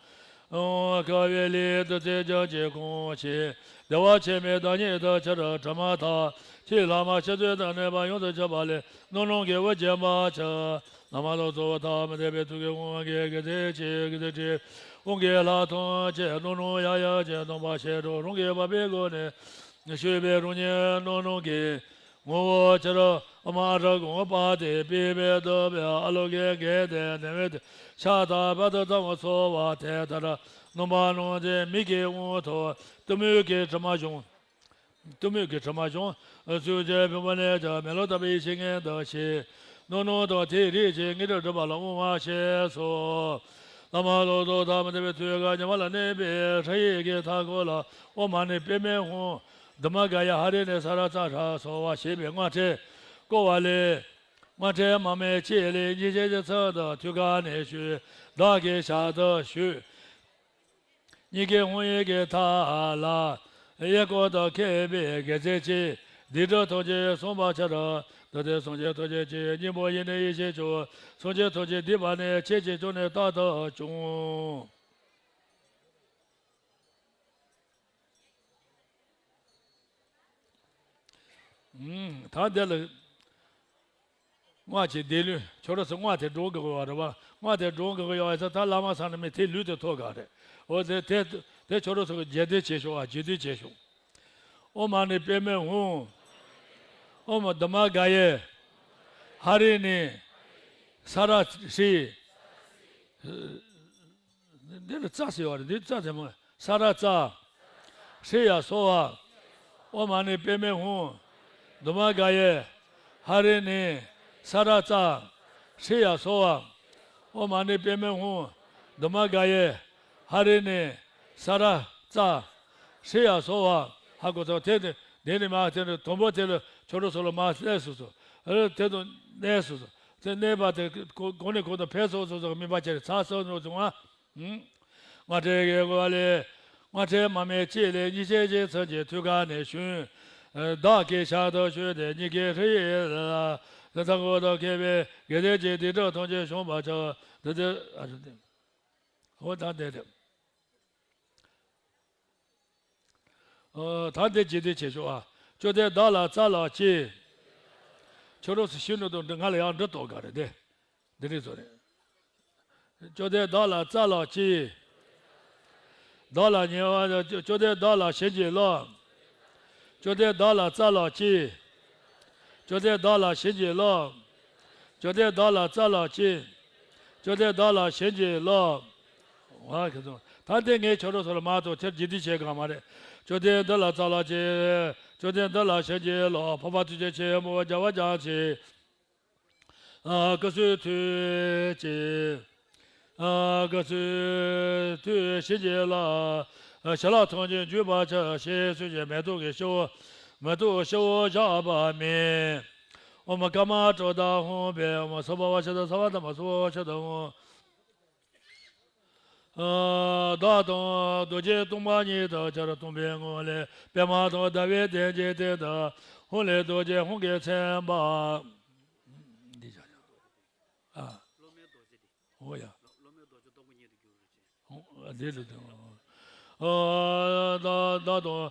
ཨོཾ་ཀ་པཱི་ལའི་བདུད་རྩིའི་ལྗོན་གྱིས་གང་ཞིང་། བདེ་བ་ཆེན་པོའི་བདག་ཉིད་དུ་གྱུར། དྲི་མ་དག་ཕྱིར་ལྷག་མ་ཞི་བར་དུ་གནས་པ་ཡོངས་སུ་གྱུར་པ་ལས། རྣམ་སྣང་གིས་དབུགས་འབྱིན་པར་བྱ། བླ་མ་དང་གཙོ་བོ་ཐ་མ་དད་པའི་ཐུགས་ཀའི་དབང་གིས་དགེ་མཚན་གྱི་དགེ་ཚུལ་ཁྲིམས། དབང་གི་ལྷ་མཐོང་ཆེན་རྣམ་སྣང་ཡང་ཡང་ཅིག་སྟོན་པ་ཞེས་གྲགས། རང་གི་འཕགས་པའི་སྒོ་ནས་བཞུགས་པའི་རང་ཉིད་རྣམ་སྣང་གི་ངོ་བོར་གྱུར། ཨོཾ་ཨ་ར་གུ་པ་ཏི་པི་བེ་ཏོ་བེ་ཨ་ལོ་ཀེ་གེ་ཏེ་ནེ་ཝེ་ཏི་ཤ་ཏ་པ་ཏོ་ཙམ་སོ་བ། དེ་ལྟར་རྣམ་པར་སྣང་མཛད་མིག་གི་དབང་དུ་གཏི་མུག་གི་དྲི་མ་སྦྱོང་། གཏི་མུག་གི་དྲི་མ་སྦྱོང་། གཟུགས་ཀྱི་ཕུང་པོ་གནས་ཀྱི་མེ་ལོང་ལྟ་བུའི་ཡེ་ཤེས་མངོན་དུ་བྱེད། རྣམ་སྣང་དང་དེའི་རིགས་ཀྱི་དངོས་གྲུབ་སྒྲུབ་པ་ལ་དབང་བ་ཞེས་སོ། བླ་མ་ལོངས་སུ་ཐ་མ་དད་པའི་ཐུགས་ཀ་ཉི་མ་ལ་གནས་པའི་ཧྲཱི་ཡིག་གི་མཐའ་སྐོར་ལ་ཨོཾ་མ་ཎི་པདྨེ་ཧཱུྃ། དྷཱུ་མ་ག་ཡ་ཧ་རི་ནས་ས་ར་ཙ་ར་སོ་བ་ཞེས་པའི་སྔགས་ཕྲེང་བསྐོར་བ་ལས། སྔགས་ཕྲེང་མ་སྨད་གཅིག་ལས་སྙིང་རྗེ་གི་ཚུལ་དུ་ཐུགས་ཀ་ནས་ཞུ། བདག་གི་ཞལ་དུ་ཞུགས། སྙིང་གའི་དབང་ཡིག་གི་མཐའ་ལ་གཡས་སྐོར་དུ་མཁས་པའི་དགེ་མཚན་གྱིས་སྡིག་སྒྲིབ་ཐམས་ཅད་སངས་པར་འགྱུར། ད་དེ་སངས་རྒྱས་ཐམས་ཅད་ཀྱི་སྙིང་པོ་ཡེ་ནས་ཡེ་ཤེས་མཆོག། སངས་རྒྱས་ཐམས་ཅད་སྡིག་པ་ནི་ཆེད་ཀྱི་སྐྱོན་ནི་རྟག་ཏུ་བྱུང་། ད་འདི་ལ། སྔགས་ཀྱི་བཟླས་ལུས་ཁྱོད་རང་ཚོ་སྔགས་དེ་སྒྲུབ་དགོས་ཀྱི་ཡོད་རེད་པ། སྔགས་དེ་སྒྲུབ་དགོས་ཀྱི་ཡོད་ཡ་ཚ་ད་བླ་མ་ཚང་ནས་མི་དེ་ལུས་དེ་ཐོབ་ག་རེད། འོ་དེ་དེ་དེ་ཁྱོད་རང་ཚོ་གི་རྗེས་ཟློས་བྱེད་ཤོག་ཨ། རྗེས་ཟློས་བྱེད་ཤོག་ཨོཾ་མ་ཎི་པདྨེ་ཧཱུྃ། ཨོཾ་དྷཱུ་མ་ག་ཡེ། ཧ་རི་ཎི། ས་ར་ཧྲི། འདི་ལ་ཙ་ཟེར་བ་རེད། འདི་ཙ་ཟེར་མ། ས་ར་ཙ། ཧྲི་ཡ་སྭཱ་ཧཱ། ཨོཾ་མ་ཎི་པདྨེ་ཧཱུྃ། དྷཱུ་མ་ག་ཡེ། ཧ་རི་ཎི། ས་ར་ཙ། ཧྲི་ཡ་སྭཱ་ཧཱ། ཨོཾ་མ་ཎི་པདྨེ་ཧཱུྃ། དྷཱུ་མ་ག་ཡེ། ཧ་རི་ཎི། ས་ར་ཙ། ཧྲི་ཡ་སྭཱ་ཧཱ། ཧ་གོ་ཚོ་དེ་དེ་དེ་ནི་མ་དེ་ནི་དུམ་བུ་དེ་ལ་ཁྱོད་རང་ཚོ་ལ་མ་གནས་སུ་སོ། ཨ་དེ་དུ་གནས་སུ་སོ། དེ་གནས་པ་དེ་གོ་གོ་ནས་གོ་དང་ཕན་སོ་སོ་སོ་སྨིན་པ་ཅན་ཚ་སོ་ནོ་བྱུང་བ། སྔགས་ཕྲེང་གི་སྒོ་ལས། སྔགས་ཕྲེང་མ་མེད་གཅིག་ལས་གཉིས་ཆེན་གྱི་ཚུལ་གྱིས་ཐུགས་ཀ་ནས་ཞུན། བདག་གིས་ཞལ་དུ་ཞུས་ཏེ་ཉིད་ཀྱི་ཧྲཱི་ཡིག་ལ། ལ་དང་པོ་དང་མཁས་པའི་དགེ་ལྡན་གྱི་སྡིག་སྒྲིབ་ཐམས་ཅད་བྱང་བར་བྱ། འདི་འདི་ཨ་རུ་འདི། འོ་ད་འདི་རེད། ཨོ། ད་འདི་རྗེས་ཟློས་བྱེད་ཤོག་ཨ། བཅོམ་ལྡན་བདག་ལ་སྩལ་ལགས་ཀྱིས། ཁྱོད་རང་ཚོ་ཤེས་ནོ་དང་འདི་ང་ལ་ཡང་འདྲི་ཏོག་ག་རེ་དེ། འདི་རེད་ཚོ་རེད། བཅོམ་ལྡན་བདག་ལ་སྩལ་ལགས་ཀྱིས། བདག་ལ་ཉེ་བ་བཅོམ་ལྡན་བདག་ལ་བྱིན་གྱིས་རློབས། བཅོམ་ལྡན་བདག་ལ་སྩལ་ལགས་ཀྱིས། བཅོམ་ལྡན་བདག་ལ་བྱིན་གྱིས་རློབས། བཅོམ་ལྡན་བདག་ལ་སྩལ་ལགས་ཀྱིས། བཅོམ་ལྡན་བདག་ལ་བྱིན་གྱིས་རློབས། ཨ་ཁྱེད་ཚོ། ད་འདི་ངས་ཁྱོད་རང་ཚོ་ལ་མ་གཏོགས་ཁྱེད་རྗེས་འདི་བྱེད་ག་མ་རེད། བཅོམ་ལྡན་འདི་ལ་སྩལ་ལགས་ཀྱིས། བཅོམ་ལྡན་འདི་ལ་བྱིན་གྱིས་རློབས། འཕགས་པ་ཐུགས་རྗེ་ཆེན་པོ་རྒྱལ་བ་རྒྱ་ཆེ། ཨ་སྐུ་གསུང་ཐུགས་ཀྱི། ཨ་སྐུ་གསུང་ཐུགས་བྱིན་གྱིས་རློབས། ཨ་ཞལ་ལག་ཐམས་ཅད་འཇུག་པར་བྱ་ཞེས་གསོལ་ཞིང་མེ་ཏོག་གི་སྤྱི་བོ། མེ་ཏོག་སྤྱི་བོར་བཞག་པ་མིན། ཨོཾ་ཀརྨ་གྲུབ་མཐའ་ཧཱུྃ་ཕཊ། ཨོཾ་སྭ་བྷཱ་ཝ་ཤུདྡྷ་སརྦ་དྷརྨ་སྭ་བྷཱ་ཝ་ཤུདྡྷ་ཧཱུྃ། ཨ་བདག་དང་རྡོ་རྗེ་སྟོང་པ་ཉིད་དུ་གྱུར། སྟོང་པའི་ངང་ལས་པདྨ་དང་ཟླ་བའི་གདན་གྱི་སྟེང་དུ་ཧཱུྃ་ལས་རྡོ་རྗེ་ཧཱུྃ་གིས་མཚན་པ། འདི་བྱ་བྱ། ཨ། སློབ་མའི་རྡོ་རྗེ་འདི། འོ་ཡ། སློབ་མའི་རྡོ་རྗེ་སྟོང་པ་ཉིད་དུ་གྱུར་ཅིང་། འོ་འདི་ལ་དེ། ཨ་བདག་དང་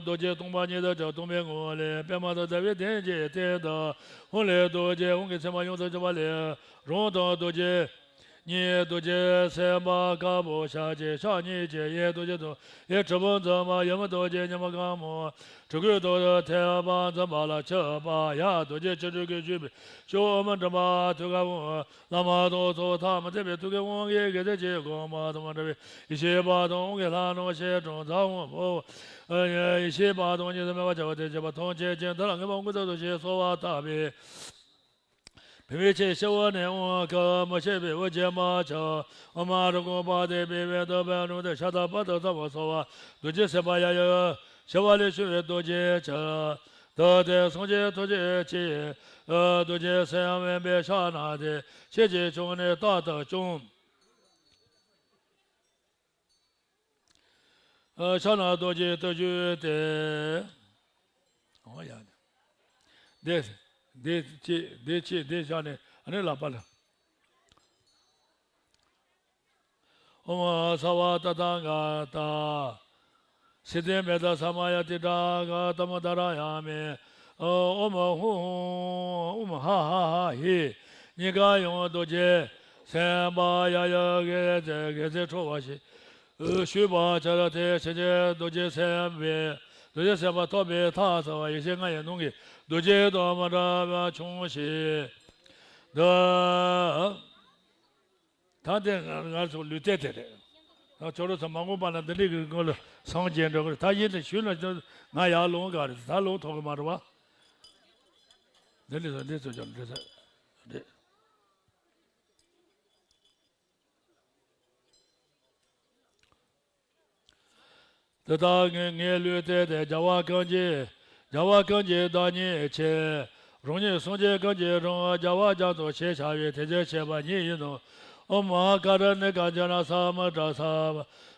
རྡོ་རྗེ་སྟོང་པ་ཉིད་དུ་གྱུར། སྟོང་པའི་ངང་ལས་པདྨ་དང་ཟླ་བའི་གདན་གྱི་སྟེང་དུ་ཧཱུྃ་ལས་རྡོ་རྗེ་ཧཱུྃ་གིས་མཚན་པ་ཡོངས་སུ་གྱུར་པ་ལས། རང་དང་རྡོ་རྗེ་གཉིས། རྡོ་རྗེ་སེམས་དཔའ་དཀར་པོ་ཞལ་གཅིག་ཕྱག་གཉིས་ཀྱིས་གཡས་རྡོ་རྗེ་དང་གཡས་གྲུ་པ་འཛིན་པ། ཡུམ་རྡོ་རྗེ་ཉི་མ་སྐར་མ། གྲི་གུག་རྡོ་རྗེ་ཐོད་པ་འཛིན་པ་ལ་མཆིས་པ། ཡར་རྡོ་རྗེ་ཆོ་འཕྲུལ་གྱིས་བཞུགས་པའི་སྤྱི་བོ་ཨོཾ་མགྲིན་པ་ཐུགས་ཀར་འོང་། བླ་མ་དང་ཚོགས་ཐམས་ཅད་པའི་ཐུགས་ཀའི་དབང་གིས་དགེ་འདུན་གྱི་དགོངས་པ་དང་འདྲ་བའི་ཡེ་ཤེས་པ་དང་དབང་གིས་ལྷ་རྣམས་ཞི་དྲག་འཛག་འོང་བའོ། ཡེ་ཤེས་པ་དང་གཉིས་སུ་མེད་པར་བྱ་བ་དེ་བྱེད་པ་ཐམས་ཅད་ཀྱང་དེ་ལ་ངེས་པར་འགོད་དོ་ཞེས་གསོལ་བ་བཏབ་པས། བུམ་པའི་ཆུས་སྤྱི་བོ་ནས་དབང་བསྐུར། མི་ཤིགས་པའི་དབུགས་ཀྱིས་མ་ཆགས། ཨོཾ་ཨཱཿ་རོ་ཁོ་པ་དེ་ཕཊ་ཕཊ་ཏུ་ཕཊ་རོ་ཏེ་ཤ་ཏ་པ་ཏུ་ཙ་བ་སྭ་བྷཱ། རྡོ་རྗེ་སེམས་དཔའ་ཡབ་ཡུམ་ཞི་བ་ལྷས་ཕྱུང་བའི་རྡོ་རྗེའི་ཕྱིར། བདག་དེར་སངས་རྒྱས་ཐམས་ཅད་ཀྱིས། རྡོ་རྗེ་སེམས་དབེན་པའི་ཕྱག་ན་དེ། ཆོས་ཀྱི་ཆུ་ནི་རྟག་ཏུ་སྐྱོང་། ཕྱག་ན་རྡོ་རྗེ་བརྟུལ་ཞུགས་ཏེ། འོ་ཡ། འདི་འདི་ཅི་འདི་ཅི་འདི་བཞག་ནས་ཨ་ནི་ལག་པ་ལ། ཨོཾ་སརྦ་ཏ་ཐཱ་ག་ཏ། སིདྡྷི་མེ་ཏ་ས་མ་ཡ་ཏི་ཏྲ་ག་ཏ་མ་དྷ་ར་ཡ་མི། ཨོཾ་ཧཱུྃ་ཧཱུྃ་ཧཱུྃ་ཧ་ཧ་ཧ་ཧི། གཉིས་ཀ་ཡང་རྡོ་རྗེ་སེམས་དཔའ་ཡབ་ཡུམ་གྱིས་དགེ་ཚུལ་འཕྲོ་བ་ཞིག་ཞུས་པ་ཕྱིར་དེ་ཕྱིན་ཆད་རྡོ་རྗེ་སེམས་དཔའི་རྡོ་རྗེ་སེམས་དཔའ་ཐོབ་པའི་ཐབས་སུ་ཡེ་ཤེས་ལྔ་ཡི་ནང་གི་རྡོ་རྗེ་དང་མི་འབྲལ་བར་འཆིང་ཞིང་འདུག། ད་འདི་ང་ཚོ་ལུས་རྟེན་དེ་རེད། ད་ཁྱོད་རང་ཚོ་མ་འོངས་པ་ན་འདི་འདྲའི་གི་སྔོན་ལ་སངས་རྒྱས་འགྲོ་གི་རེད། ད་ཡིན་ནའི་ཞུས་ན་ང་ཡར་ལོངས་ག་རེད། ད་ལོངས་ཐུབ་གི་མ་རེད་བ། འདི་འདྲ་ཚོ་འདི་ཚོ་ཀྱང་འདྲ་ས་རེད། དེ་ལྟར་ངས་ངའི་ལུས་རྟེན་དེ་རྒྱལ་བ་ཀུན་གྱི་རྒྱལ་བ་ཀུན་གྱི་བདག་ཉིད་ཆེ། རང་ཉིད་སངས་རྒྱས་ཀུན་གྱི་རང་རྒྱལ་བ་རྒྱ་མཚོ་ཞེས་བྱ་བའི་དེ་ཇི་སྙེད་པ་ཉིད་ཡིན་ནོ། ཨོཾ་མ་ཧཱ་ཀཱ་རུ་ཎི་ཀ་ཛྙཱ་ན་ས་མུ་དྲ་ས་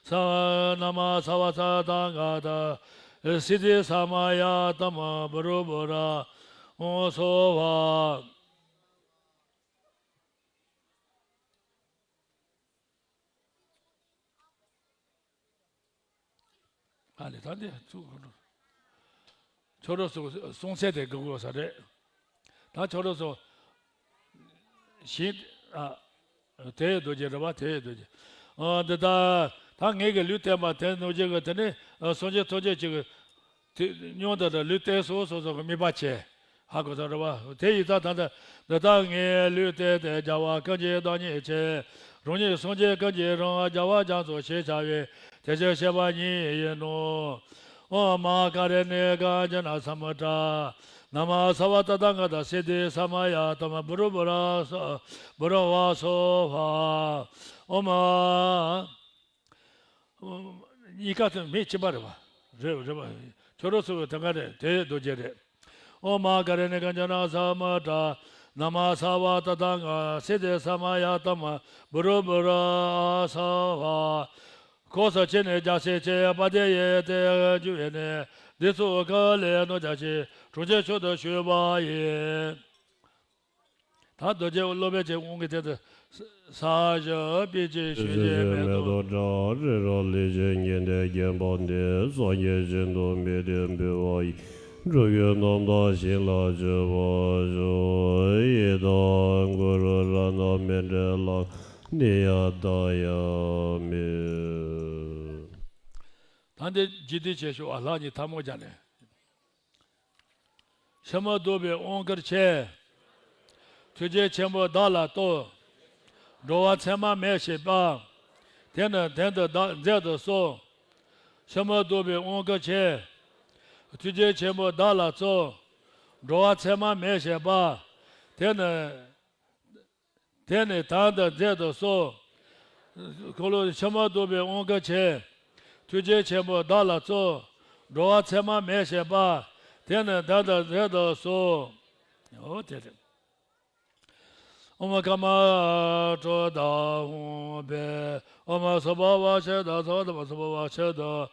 ས་ན་མ་ས་བ་ས་ཏ་ག་ཏ། སིདྡྷི་ས་མ་ཡ་ཏ་མ་བུ་རུ་བུ་ར་ཨོཾ་སྭ་བྷཱ། ཨ་ལེ་ད་འདི་ཚུགས་ཁོ་ནོ། ཁྱོད་རང་ཚོ་གསུང་ཚད་དེ་དགོས་དགོས་ས་རེད། ད་ཁྱོད་རང་ཚོ་ཞིག་ཨ། དེ་ཡི་རྡོ་རྗེ་རེད་བ། དེ་ཡི་རྡོ་རྗེ། ཨ། འདི་ལྟ་ད་ངེད་ཀྱི་ལུས་བསྟན་པ་དེ་ནོར་གྱི་གི་དེ་ནི་སངས་རྒྱས་ཐམས་ཅད་ཀྱི་གི་དེ་སྙིང་དུ་ལུས་བསྟན་སོ་སོ་སོ་གི་དམིགས་པ་བྱས། ཧ་གོ་ཐལ་རེད་བ། དེ་ཡི་ད་ད་ད་འདི་ལྟ་ངེད་ལུས་བསྟན་ཏེ། རྒྱལ་བ་ཀུན་གྱི་བདག་ཉིད་ཆེ། རང་ཉིད་སངས་རྒྱས་ཀུན་གྱི་རང་། རྒྱལ་བ་རྒྱ་མཚོ་ཞེས་བྱ་བའི། དེ་ཕྱིར་གཤེགས་པ་ཉིད་ཡིན་ནོ། ཨོཾ་མ་ཀ་རེ་ཎི་ཀ་ཉི་ན་ས་མུ་དྲ། ན་མ་སརྦ་ཏ་ཐཱ་ག་ཏ་སིདྡྷི་ས་མ་ཡ་ཏཾ་བྷུ་རུ་བྷུ་ར་སྭཱ་ཧཱ། བྷུ་རུ་ཝ་སྭཱ་ཧཱ། ཨོཾ། གཉིས་ཀ་དེ་མི་གཅིག་པ་རེད་བ། རེད་རེད་བ། ཁྱོད་རང་ཚོ་དེ་ག་རེད། དེ་རྡོ་རྗེ་རེད། ཨོཾ་མ་ཀ་རེ་ཎི་ཀ་ཉི་ན་ས་མུ་དྲ། ན་མ་སརྦ་ཏ་ཐཱ་ག་ཏ་སིདྡྷི་ས་མ་ཡ་ཏཾ་བྷུ་རུ་བྷུ་ར་སྭཱ་ཧཱ། ཁོ་ས་ཆེ་ནས་རྒྱ་སེ་ཆེ་པ་དེ་ཡི་དེ་རྒྱུ་བས་ནས་འདི་ཚོ་ག་ལས་ནོ་རྒྱ་ཆེ་གྲོང་ཁྱེར་མཆོག་ཏུ་ཞུགས་པ་ཡིན། ད་རྡོ་རྗེ་སློབ་དཔོན་གྱི་དབང་གི་དེ་དུ་ས་བཞི་པི་ཅི་ཞུ་རྗེས་མེད་དོ། བྲག་རི་རབ་ལས་བྱུང་གི་འདི་བརྒྱན་པ་འདི། སངས་རྒྱས་བཞིན་དུ་མི་བདེན་འབུལ་བ་ཡི། འགྲོ་ཀུན་རྣམ་དག་ཞིང་ལ་སྤྱོད་པར་ཤོག་ཡི་དྭགས་གུ་རུ་རཏྣ་མཎྜལ་ལ་ནི་ཡང་འདའ་ཡང་མེད། ད་འདི་རྗེས་ཟློས་བྱེད་ཤོག་ཨ། ལྷ་གཉིས་ཐལ་མོ་སྦྱར་ནས། ཕྱི་མི་བཟློག་པའི་དབང་བསྐུར་ཆེ། ཐུགས་རྗེ་ཆེན་པོས་བདག་ལ་སྩོལ། འགྲོ་བ་མཚན་མ་མེད་བྱེད་པ། དེ་ནི་དོན་དུ་བདག་མཛད་དུ་གསོལ། ཕྱི་མི་བཟློག་པའི་དབང་བསྐུར་ཆེ། ཐུགས་རྗེ་ཆེན་པོས་བདག་ལ་སྩོལ། འགྲོ་བ་མཚན་མ་མེད་བྱེད་པ། དེ་ནི། དེ་ནི་དོན་དུ་མཛད་དུ་གསོལ། འཁོར་ལོ་ཕྱི་མི་བཟློག་པའི་དབང་བསྐུར་ཆེ། ཐུགས་རྗེ་ཆེན་པོས་བདག་ལ་སྩོལ། འགྲོ་བ་མཚན་མ་མེད་བྱེད་པ། དེ་ནི་དོན་དུ་མཛད་དུ་གསོལ། འོ་དེ་རེད། ཨོཾ་ཀརྨ་གྲུབ་མཐའ་ཧཱུྃ་ཕཊ། ཨོཾ་སྭ་བྷཱ་ཝ་ཤུདྡྷ་སརྦ་དྷརྨ་སྭ་བྷཱ་ཝ་ཤུདྡྷ་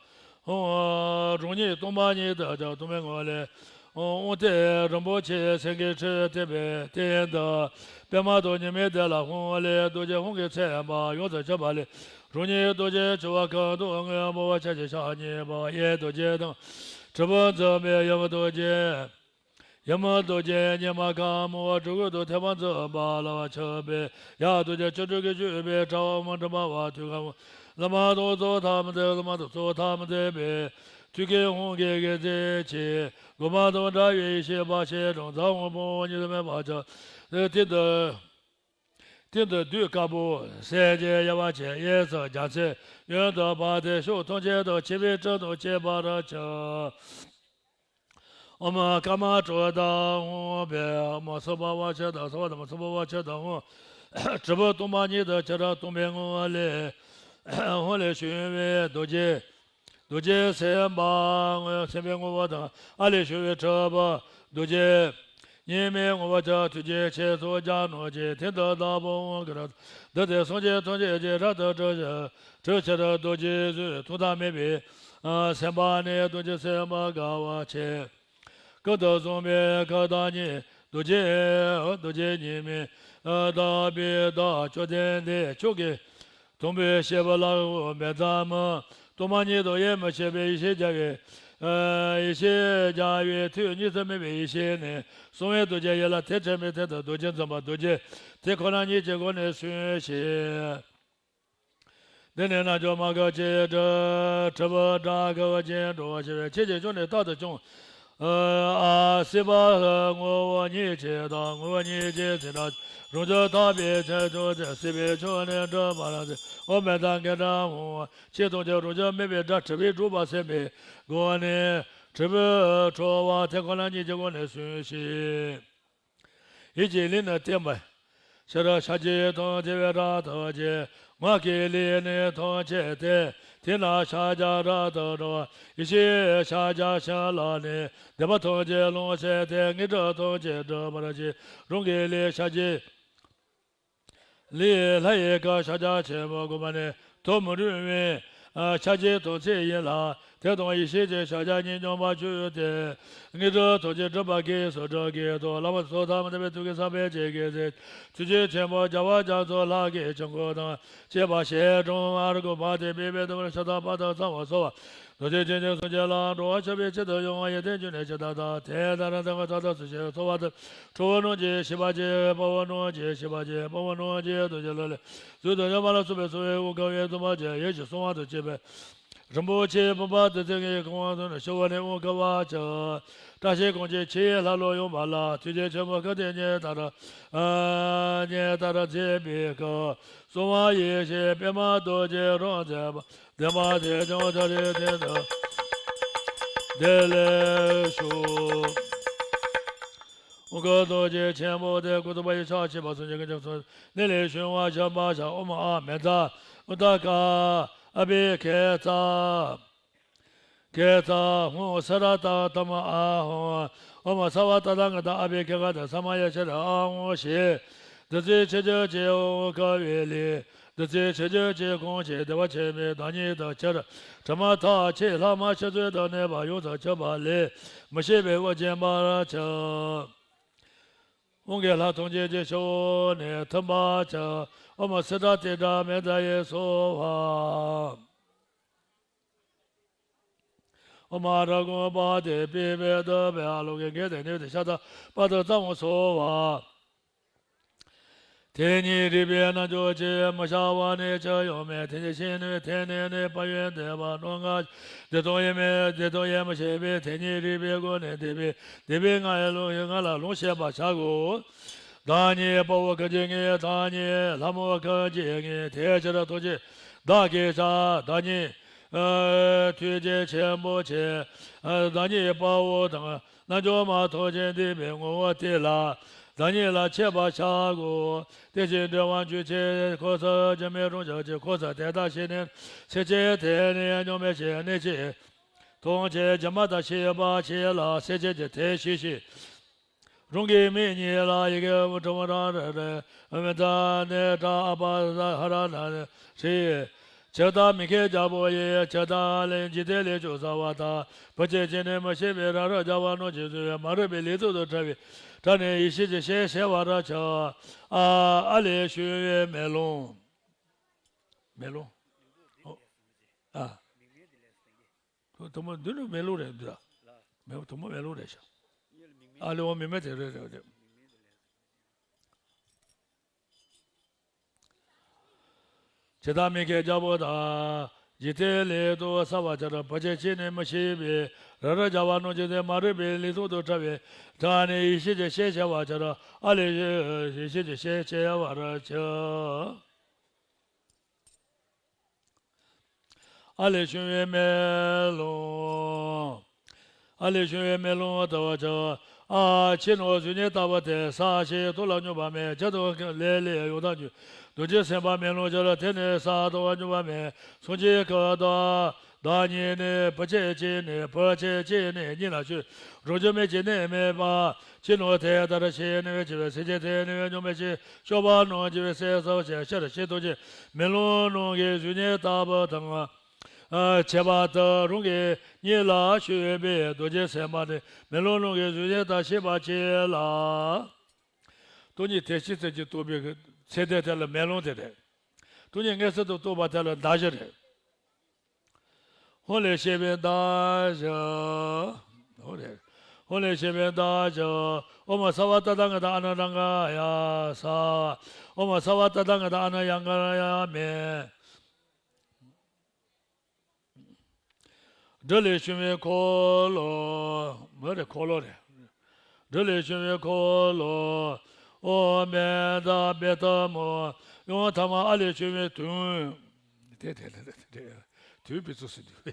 ཧཱུྃ། རང་ཉིད་སྟོང་པ་ཉིད་དུ་གྱུར་སྟོང་པའི་ངང་ལས། དབང་ལྡན་རིན་པོ་ཆེའི་སེང་གེའི་ཁྲི་འཐིབས་པའི་སྟེང་དུ། པདྨ་དང་ཉི་མའི་གདན་ལ་ཧཱུྃ་ལས་རྡོ་རྗེ་ཧཱུྃ་གི་མཚན་པ་ཡོངས་སུ་གྱུར་པ་ལས། རང་ཉིད་རྡོ་རྗེ་འཆང་བ་ཀུན་ཏུ་བསྔོ་བ་ཕྱག་རྒྱའི་ཞབས་གཉིས་པ་གཡས་རྡོ་རྗེ་དང་། གྲུ་པ་འཛིན་པའི་ཡུམ་རྡོ་རྗེ། ཡུམ་རྡོ་རྗེ་ཉི་མ་དཀར་མོ་སྤྲུལ་སྐུ་དང་ཐེག་པ་འཛིན་པ་ལ་ཕྱག་འཚལ་བའི་ཡབ་རྡོ་རྗེ་ཆོ་འཕྲུལ་གྱིས་བརྒྱན་པའི་དྲ་བ་མ་འདྲེན་པ་བ་ཐུགས་ཀར་བླ་མ་དང་ཚོགས་ཐམས་ཅད་བླ་མ་དང་ཚོགས་ཐམས་ཅད་པའི་མཐུས་ཀྱི་ཧཱུྃ་གི་དགེ་མཚན་ཆེ། མགོན་པོ་དང་འདྲ་བའི་ཡེ་ཤེས་འབར་ཞིང་སྒྲོན་མཛད་དབང་པོ་གཉིས་སུ་མེད་པར་ཁྱབ། དེ་དུས་དེ་དུས་དཀར་པོ་གསལ་བྱེད་ཡལ་བ་ཆེ། གཡས་སུ་རྒྱལ་མཚན་གཡོན་དུ་འཕགས་ཏེ་ཕྱོགས་ཐམས་ཅད་དུ་ཆེ་བའི་སྤྲིན་དང་བཅས་པར་ཁྱབ། ཨོཾ་ཀརྨ་གྲུབ་མཐའ་ཧཱུྃ་ཕཊ། ཨོཾ་སྭ་བྷཱ་ཝ་ཤུདྡྷ་སརྦ་དྷརྨ་སྭ་བྷཱ་ཝ་ཤུདྡྷ་ཧཱུྃ། དྲིལ་བུ་སྟོང་པ་ཉིད་དུ་གྱུར་སྟོང་པའི་ངང་ལས། ཧཱུྃ་ལས་བྱུང་བའི་རྡོ་རྗེ། རྡོ་རྗེ་སེམས་དཔའ། སེམས་དཔའི་དངོས་པོ་དང་། ཨ་ལས་བྱུང་བའི་དྲིལ་བུ་རྡོ་རྗེ། གཉིས་མེད་ངོ་བོ་ཅན་ཐུགས་རྗེ་ཆེ་སོགས་ཀྱང་གནང་ཞིང་། དེ་དག་བདག་པོའི་དབང་བསྐུར་ཏོ། འདི་ནི་སངས་རྒྱས་ཐམས་ཅད་ཀྱི་རབ་ཏུ་གྲོལ་ཕྱིར། གྲོལ་ཕྱིར་རྡོ་རྗེའི་གཟུགས་ཐོག་མཐའ་མེད་པའི་སེམས་དཔའ་ནི་རྡོ་རྗེ་སེམས་དཔའ་དགའ་བ་ཆེ། ཀུན་ཏུ་བཟུང་བའི་ཁ་བདག་ཉིད། རྡོ་རྗེ། རྡོ་རྗེ་གཉིས་མེད་བདག་པོས་བདག་བཅོམ་ལྡན་འདས་མཆོག་གི་དང་པོའི་བཤད་པ་ལ་འོད་མེད་ཙམ། སྟོང་པ་ཉིད་དུ་དབྱེར་མི་ཕྱེད་པའི་ཡེ་ཤེས་རྒྱལ་བའི། ཡེ་ཤེས་རྒྱལ་བའི་མཐུས་གཉིས་སུ་མེད་པའི་ཡེ་ཤེས་ནི། གསང་བའི་རྡོ་རྗེ་ཡན་ལག་ཐེག་ཆེན་པའི་སྟེང་དུ་རྡོ་རྗེ་འཛིན་པ་རྡོ་རྗེ། དེ་ཁོ་ན་ཉིད་ཀྱི་སྒོ་ནས་གསུངས་ཤིང་། འདི་ནི་རྣལ་འབྱོར་མ་གི་ཆོས་དྲིལ། དྲིལ་བུ་དགྲ་གི་རྒྱན་འགྲོ་བ་ཞི་བའི་ཆོས་ཀྱི་སྐྱོན་ནི་རྟག་ཏུ་སྤོང་། ཨ། སྲིད་པ་ངོ་བོ་ཉིད་ཅན་དང་། ངོ་བོ་ཉིད་ཅན་ཟིན་པྲ་ཅན། རང་རྒྱུད་དག་པའི་ཚེ་ཆོས་ཅན། སྲིད་པའི་ཆོས་ནི་སྒྲུབ་པར་བྱེད། འོད་མེད་མཚན་གྱི་སྒྲ་ཧཱུྃ། ཆོས་ཐམས་ཅད་རང་རྒྱུད་མེད་པའི་སྒྲ་དྲིལ་བུས་སྒྲོག་པར་སེམས་པའི་སྒོ་ནས་དྲིལ་བུ་འཁྲོལ་བ་དེ་ཁོ་ན་ཉིད་ཀྱི་སྒོ་ནས་གསུངས་ཤིང་། ཡིད་ཀྱི་ལུས་ནི་བརྟན་པར་ཕྱིར། ཕྱག་རྒྱའི་དོན་བདེ་བའི་སྒྲ་ཐམས་ཅད། ངག་གི་ལས་ནི་ཐམས་ཅད་དེ། དེས་ན་ཕྱག་རྒྱ་རབ་ཏུ་སྒྲོལ། ཡེ་ཤེས་ཕྱག་རྒྱ་ཤིང་ལ་གནས། སྡིག་པ་ཐམས་ཅད་ལོངས་སྤྱད་དེ། དངོས་གྲུབ་ཐམས་ཅད་འགྲུབ་པར་བྱེད། རང་གི་ལས་ཕྱག་རྒྱའི་ལས་ལྷ་ཡི་བཀའ་ཕྱག་རྒྱ་ཆེན་པོ་བསྒོམ་པ་ནི། ཐོག་མ་རུང་བའི་ཕྱག་རྒྱའི་དོན་ཚིག་ཡིན་ལ། དེ་དང་ཡེ་ཤེས་ཀྱི་ཕྱག་རྒྱ་གཉིས་འཛོམས་པ་བཅུ་སྟེ། དངོས་གྲུབ་ཐོབ་ཕྱིར་སྒྲུབ་པ་གིས་སུ་སྒྲུབ་ཀྱི་དོན། བླ་མ་ཚོགས་ཐམས་ཅད་པའི་ཐུགས་ཀྱི་བསམ་པའི་ཆེད་ཀྱི་ཚེ། ཆོས་རྗེ་ཆེན་པོ་རྒྱལ་བ་རྒྱ་མཚོ་ལྷ་གི་ཆོས་འཁོར་དང་བཅས་པ་ཞལ་དྲུང་མར་དགུ་འཕགས་དེ་སྤེལ་བའི་དུམ་བུར་ཤ་སྟག་པ་དང་ཚང་བར་གསོལ་བ། རྡོ་རྗེ་འཆང་ཆེན་སངས་རྒྱས་ལ་འགྲོ་བ་མཆོད་པའི་ཆེད་དུ་ཡོང་བ་ཡི་དོན་རྒྱུ་ནི་ཇི་ལྟར་དང་དེ་ལྟར་མཛད་པ་མཐའ་དག་སུ་ཞིག་གསོལ་བ་དང་། ཁྲོ་བོ་རྣམས་ཀྱིས་ཤིས་པར་བགྱི། དཔའ་བོ་རྣམས་ཀྱིས་ཤིས་པར་བགྱི། དཔའ་བོ་རྣམས་ཀྱིས་རྡོ་རྗེ་ལ་ལས། གཟུགས་དང་བཅས་པ་ལ་སོགས་པའི་གསོལ་བའི་དབང་བསྐུར་བའི་སྡོམ་པ་བཅས་ཡིད་ཀྱིས་གསོལ་བ་དང་བཅས་པའི། རིན་པོ་ཆེ་བུམ་པ་བདུད་རྩི་ལྔའི་ཁང་བ་ནས་ཞུ་བ་ནས་དབང་བསྐུར་བར་བྱ། བཀྲ་ཤིས་དགོངས་ཀྱི་ཆེ་ལྷ་ལུ་ཡོངས་པ་ལ། ཐུགས་རྗེ་ཆེན་པོ་སྐུ་དེ་ཉིད་ལྟར། ཉིད་ལྟར་མཛད་པའི་སྐུ། གསང་བ་ཡེ་ཤེས་པདྨ་རྡོ་རྗེ་རང་རྩལ་པ། བདེན་པ་དེ་ཀྱང་ད་རེས་དེ་ལྟར། བདེ་ལེགས་ཤོག་ཨོ་ག་རྡོ་རྗེ་ཆེན་པོ་དེ་སྐུ་གསུམ་པ་ཡི་ཕྱག་བཞི་པ་སངས་རྒྱས་ཀྱི་ཆོས་ནི་ལས་བྱུང་བ་བྱམས་པ་ཤ་ཨོ་མ་ཨ་མེ་ཛ་ཨུ་ཏ་ཀ་ཨ་བི་ཁེ་ཙ། ཁེ་ཙ་ཧོ་སེ་ར་ཏ་ཏ་མ་ཨ་ཧོ། ཨོ་མ་སརྦ་ཏ་ཐཱ་ག་ཏ་ཨ་བི་ཁེ་ཀ་ཏ་ས་མ་ཡ་ཤ་ར་ཨ་ཧོ་ཤེ། བདུད་རྩི་ཆུ་རྒྱུན་གྱི་དབང་བསྐུར་བའི་ལས། བདུད་རྩི་ཆུ་རྒྱུན་གྱིས་གང་བྱས་བདེ་བ་ཆེན་པོའི་བདག་ཉིད་དང་ཕྱིར། དྲི་མ་ཐག་ཆད་ལྷག་མ་ཆུད་ཟོས་དང་ནད་པ་ཡོངས་སུ་ཆོད་པ་ལས་མི་ཤེས་པའི་དབུགས་འབྱིན་པར་བྱ། དབང་གི་ལྷ་ཐམས་ཅད་ཀྱི་ཞབས་འོག་ནས་ཐིམ་པར་བྱ། ཨོ་མ་སི་ཏ་ཏེ་ཏྲ་མེ་ཛ་ཡེ་སྭཱ་ཧཱ། ཨོ་མ་ར་གུ་པ་དེ་པི་བེ་ཏུ་བེ་ཨ་ལོ་ཀེ་གེ་དེ་ནེ་དེ་ཤ་ཏ་པ་ཏུ་ཙམ་སོ་བ། དེ་ཉིད་རིག་པའི་རྣལ་འབྱོར་གྱིས་མི་བྱ་བ་ནི་ཅི་ཡང་མེད། དེ་ཉིད་ཤེས་ནུས་དེ་ནི་ནི་དཔལ་ཡོན་ཏེ་བ་སྣོད་ལྔ་འདི་དང་ཡེ་མེད་འདི་དང་ཡེ་མི་ཤེས་པས། དེ་ཉིད་རིག་པའི་སྒོ་ནས་འདས་པའི་འདས་པའི་ལྔ་ཡི་ལུང་ལྔ་ལ་ལུང་བཤད་པར་བྱ་གོ། བདག་ཉིད་དཔའ་བོ་ཀུན་གྱི་ངོས། བདག་ཉིད་ལྷ་མོ་ཀུན་གྱི་ངོས། དེ་ཕྱིར་ཐུགས་རྗེས་བདག་གིས་བྱ། བདག་ཉིད་ཐུགས་རྗེ་ཆེན་པོ་ཆེ། བདག་ཉིད་དཔའ་བོ་དང་རྣལ་འབྱོར་མ་ཐམས་ཅད་འདུས་པའི་ངོ་བོ་དེ་ལ་བདག་ཉིད་ལ་མཆོད་པར་བྱ་གོ། དེ་བཞིན་འགྲོ་བ་འཇུག་ཕྱིར་འཁོར་སུ་འཇུག་མི་རུང་ཞིང་འཇུག། འཁོར་སུ་དེ་ལྟར་ཞིག་ནས་སེམས་ཅན་དེ་ནི་སྙོམས་པར་ཞིག་གནས་ཅི། ཐམས་ཅད་སྒྱུ་མ་ལྟར་ཤེས་པར་བྱས་ལ་སེམས་ཅན་གྱི་དེ་ཤེས་ཤིང་། རང་གི་མིག་གཉིས་ལ་ཡི་གེ་དྲུག་མ་ར་ར་ར་མི་ད་ནི་ད་ཨ་པ་ཧ་ར་ན་ཧྲི། ཇི་ལྟར་མི་མཁས་རྒྱལ་པོ་ཡིས། ཇི་ལྟར་ལས་འཇིག་རྟེན་ལས་བྱུང་ཟ་བ་དང་། བུ་ཆེ་ཆེ་ནས་མི་ཤེས་པའི་ར་ར་རྒྱ་བ་རྣམས་ཀྱིས་བཟུང་བའི་མ་རིག་པའི་ལུས་སྟོབས་དང་བྲལ་བའི་བྲལ་ནས་ཡེ་ཤེས་ཀྱི་ཞལ་བཞེས་པར་བྱ། ཨ་ཨ་ལས་བྱུང་བའི་མེ་ལོང་། མེ་ལོང་། ཨ། དུ་མོ་འདི་ནི་མེ་ལོང་རེད་འདི་ལ། མེ་དུ་མོ་མེ་ལོང་རེད་ཤག་ཨ་ལེ་འོ་མི་མེ་དེ་རེད་རེད་རེད། ཇི་ལྟར་མི་མཁས་རྒྱལ་པོ་དང་། འཇིག་རྟེན་ལས་དུ་ཟ་བར་བྱ་ར་བུ་ཆེ་ཆེ་ནས་མི་ཤེས་པའི་ར་ར་རྒྱ་བ་རྣམས་ཀྱིས་དེ་མ་རིག་པའི་ལུས་སྟོབས་དང་བྲལ་བའི་བྲལ་ནས་ཡེ་ཤེས་ཀྱི་ཞལ་བཞེས་པར་བྱ་ར་ཨ་ལེ་ཡེ་ཤེས་ཀྱི་ཞལ་བཞེས་པར་བྱ། ཨ་ལས་བྱུང་བའི་མེ་ལོང་། ཨ་ལས་བྱུང་བའི་མེ་ལོང་ལྟ་བུར་བྱ། ཨ་ཕྱི་ནང་གཟུགས་བརྙན་ལྟ་བུ་སྟེ་ས་ཞིང་ཐོག་ལ་སྙོམས་པ་མེད། ཇི་ལྟར་ལས་ལས་ཡང་དག་ཉིད་རྡོ་རྗེ་སེམས་དཔའ་མེ་ལོང་ཅན་ལ་དེ་ནི་ས་ལྟ་བུར་སྙོམས་པ་མེད། སངས་རྒྱས་སྐུ་དང་བདག་ཉིད་ནི་བུ་ཆེ་གཅིག་ནི་བུ་ཆེ་གཅིག་ནི་གཉིས་ལ་ཆོས་རང་བྱུང་མེད་ཅིང་གནས་མེད་པ། ཕྱི་ནང་དེ་ལྟར་ཤེས་ནུས་ཀྱི་སེམས་ཅན་དེ་ནི་སྙོམས་པར་ཞིག་སྐྱོབ་པ་རྣམས་ཀྱི་སེམས་སོ་ཞེས་ཕྱིར་ཕྱི་ཐུགས་ཀྱི་མེ་ལོང་རྣམས་ཀྱི་གཟུགས་བརྙན་ལྟ་བུ་དང་། ཨ་ཁྱད་པར་དུ་རང་གི་སྙིང་ལ་ཞུགས་པའི་རྡོ་རྗེ་སེམས་དཔའ་ནི་མེ་ལོང་རྣམས་ཀྱི་གཟུགས་བརྙན་ལྟར་ཤེས་པར་བྱེད་ལ། སྟོང་ཉིད་དེ་ཕྱི་ཚེ་གཅིག་རྟོགས་པའི་ཚེ་འདས་དེ་ལ་མེ་ལོང་དེ་རེད། སྟོང་ཉིད་མངོན་སུམ་དུ་རྟོགས་པ་དེ་ལ་མདའ་གཞུ་རེད། ཧོ་ལས་བྱས་པའི་མདའ་གཞུ། ཧོ་རེད། ཧོ་ལས་བྱས་པའི་མདའ་གཞུ། ཨོཾ་སརྦ་ཏ་ཐཱ་ག་ཏ་ཨ་ནུ་རཱ་ག་ཡ་སྭཱ་ཧཱ། ཨོཾ་སརྦ་ཏ་ཐཱ་ག་ཏ་ཨ་ནུ་ཡ་ག་ཡ་མེ། སྦྲུལ་ལས་བྱུང་བའི་འཁོར་ལོ། མི་རེད་འཁོར་ལོ་རེད། སྦྲུལ་ལས་བྱུང་བའི་འཁོར་ལོ། ཨོཾ་མེ་ཛ་བེ་ཏ་མོ། ཡང་ཐ་མ་ཨ་ལས་བྱུང་བའི་དུང་། དེ་དེ་དེ་དེ་དུང་བི་ཚུགས་སུ་འདུག་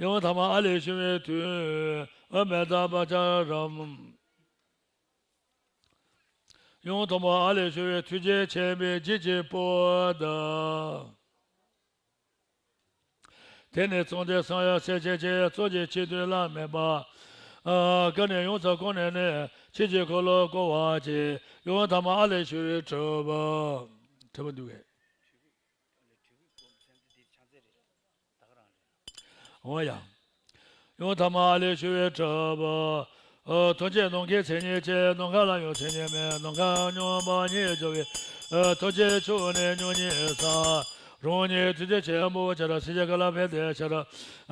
ཡང་ཐ་མ་ཨ་ལས་བྱུང་བའི་དུང་། ཨོཾ་མེ་ཛ་བ་ཅ་རམ། ཡང་ཐ་མ་ཨ་ལས་བྱུང་བའི་ཐུགས་རྗེ་ཆེན་པོའི་བརྗིད་ཀྱི་སྤོས་དང་། དེ་ནས་ཚངས་ཐིག་སངས་རྒྱས་སྲས་ཆེན་གྱི་གཙོ་གྱུར་ཆིག་བདུན་བླ་མེད་པ། ཀུན་ནས་ཡོངས་སུ་གང་ནས་ནི། ཆོས་ཀྱི་འཁོར་ལོ་བསྐོར་བར་བྱེད། ཡང་ཐ་མ་ཨ་ལས་བྱུང་བའི་དྲིལ་བུ། དྲིལ་བུ་འདུག་གས། འོ་ཡ། ཡང་ཐ་མ་ཨ་ལས་ཞུ་བའི་ཁྲི་པོ། ཨ། ཐུགས་རྗེ་ནམ་མཁའི་མཚན་ཉིད་ཆེ། ནམ་མཁའ་ལ་ཡང་མཚན་ཉིད་མེད། ནམ་མཁའ་མྱུར་བ་ཉིད་འཇོམས་པའི། ཨ། ཐུགས་རྗེ་ཆུ་ནས་མྱུར་ཉིད་ཟ། རང་ཉིད་ཐུགས་རྗེ་ཆེན་པོ་ཕྱིར། སྲིད་ཞིའི་མཁའ་ལ་འཕེན་བདེ་ཕྱིར།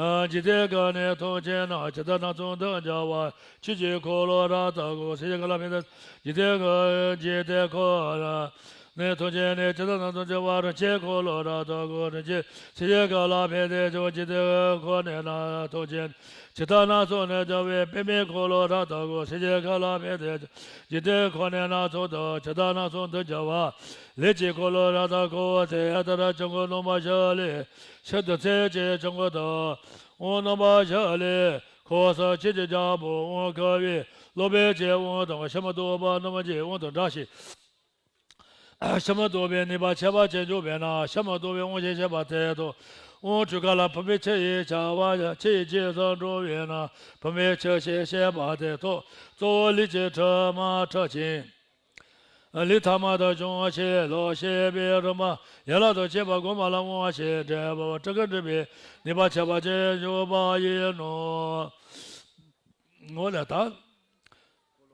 ཨ། འཇིག་རྟེན་ཀུན་ནས་མཐོང་བྱེད་ན། ཇི་ལྟར་སྣ་ཚོགས་འདུ་བྱ་བ། ཆོས་ཀྱི་འཁོར་ལོ་རབ་ཏུ་བསྐོར། སྲིད་ཞིའི་མཁའ་ལ་འཕེན་བདེ། འཇིག་རྟེན་ཀུན། འཇིག་རྟེན་ཁོ་ནས་མཐོང་བྱེད་ན། ཇི་ལྟར་སྣ་ཚོགས་འདུ་བྱ་བ། རིན་ཆེན་འཁོར་ལོ་རབ་ཏུ་བསྐོར། རིན་ཆེན་སྲིད་ཞིའི་མཁའ་ལ་འཕེན་བདེ་ཕྱིར། འཇིག་རྟེན་ཁོ་ནས་མཐོང་བྱེད་ན། ཇི་ལྟར་སྣ་ཚོགས་འདུ་བྱ་བའི། པདྨའི་འཁོར་ལོ་རབ་ཏུ་བསྐོར། སྲིད་ཞིའི་མཁའ་ལ་འཕེན་བདེ་ཕྱིར། འཇིག་རྟེན་ཁོ་ནས་སྣ་ཚོགས་འདུ། ཇི་ལྟར་སྣ་ཚོགས་འདུ་བྱ་བ། ལས་ཀྱི་འཁོར་ལོ་རབ་ཏུ་བསྐོར། དེ་ལྟར་བྱམས་མགོན་རྣམ་པ་བཞི་ལས། ཕྱི་དོན་མཛད་ཅིང་བྱམས་མགོན་དང་། དབང་རྣམ་པ་བཞི་ལས། འཁོར་གསུམ་ཆོས་ཀྱི་རྒྱལ་པོ་དབང་བསྐུར་བའི། སློབ་དཔོན་གྱི་དབང་དང་། ཕྱི་མ་རྟོགས་པ་རྣམས་ཀྱི་དབང་དང་འདྲ་ཞིང་། ཕྱི་མ་རྟོགས་པའི་ནུས་པ་ཁྱད་པར་ཅན་འཇུག་པས་ན། ཕྱི་མ་རྟོགས་པའི་དབང་ཞེས་བཤད་པ་དེ་དང་། དབང་སྤྲོས་ཀ་ལ་བུམ་པའི་ཆུ་ཡིས་བྱ་བ། ཆུ་ཡི་རྗེས་སུ་འགྲོ་བས་ན། བུམ་པའི་ཆུ་ཞེས་བཤད་པ་དེ་ཐོབ། གཙོ་བོ་ལས་ཀྱི་དྲི་མ་འཁྲུད་ཅིང་། ལས་ཐ་མ་དག་སྦྱོང་བྱེད་ལོ་ཞེས་པའི་རིམ་པ་ཡན་ལག་དང་བཅས་པ་སྒོམ་པ་ལ་དབང་བྱས་འབྲས་བུ་སྤྲུལ་སྐུ་འགྲུབ་པའི་ནུས་པ་ཁྱད་པར་ཅན་འཇུག་པ་ཡིན་ནོ། འོ་ན་ད། ད་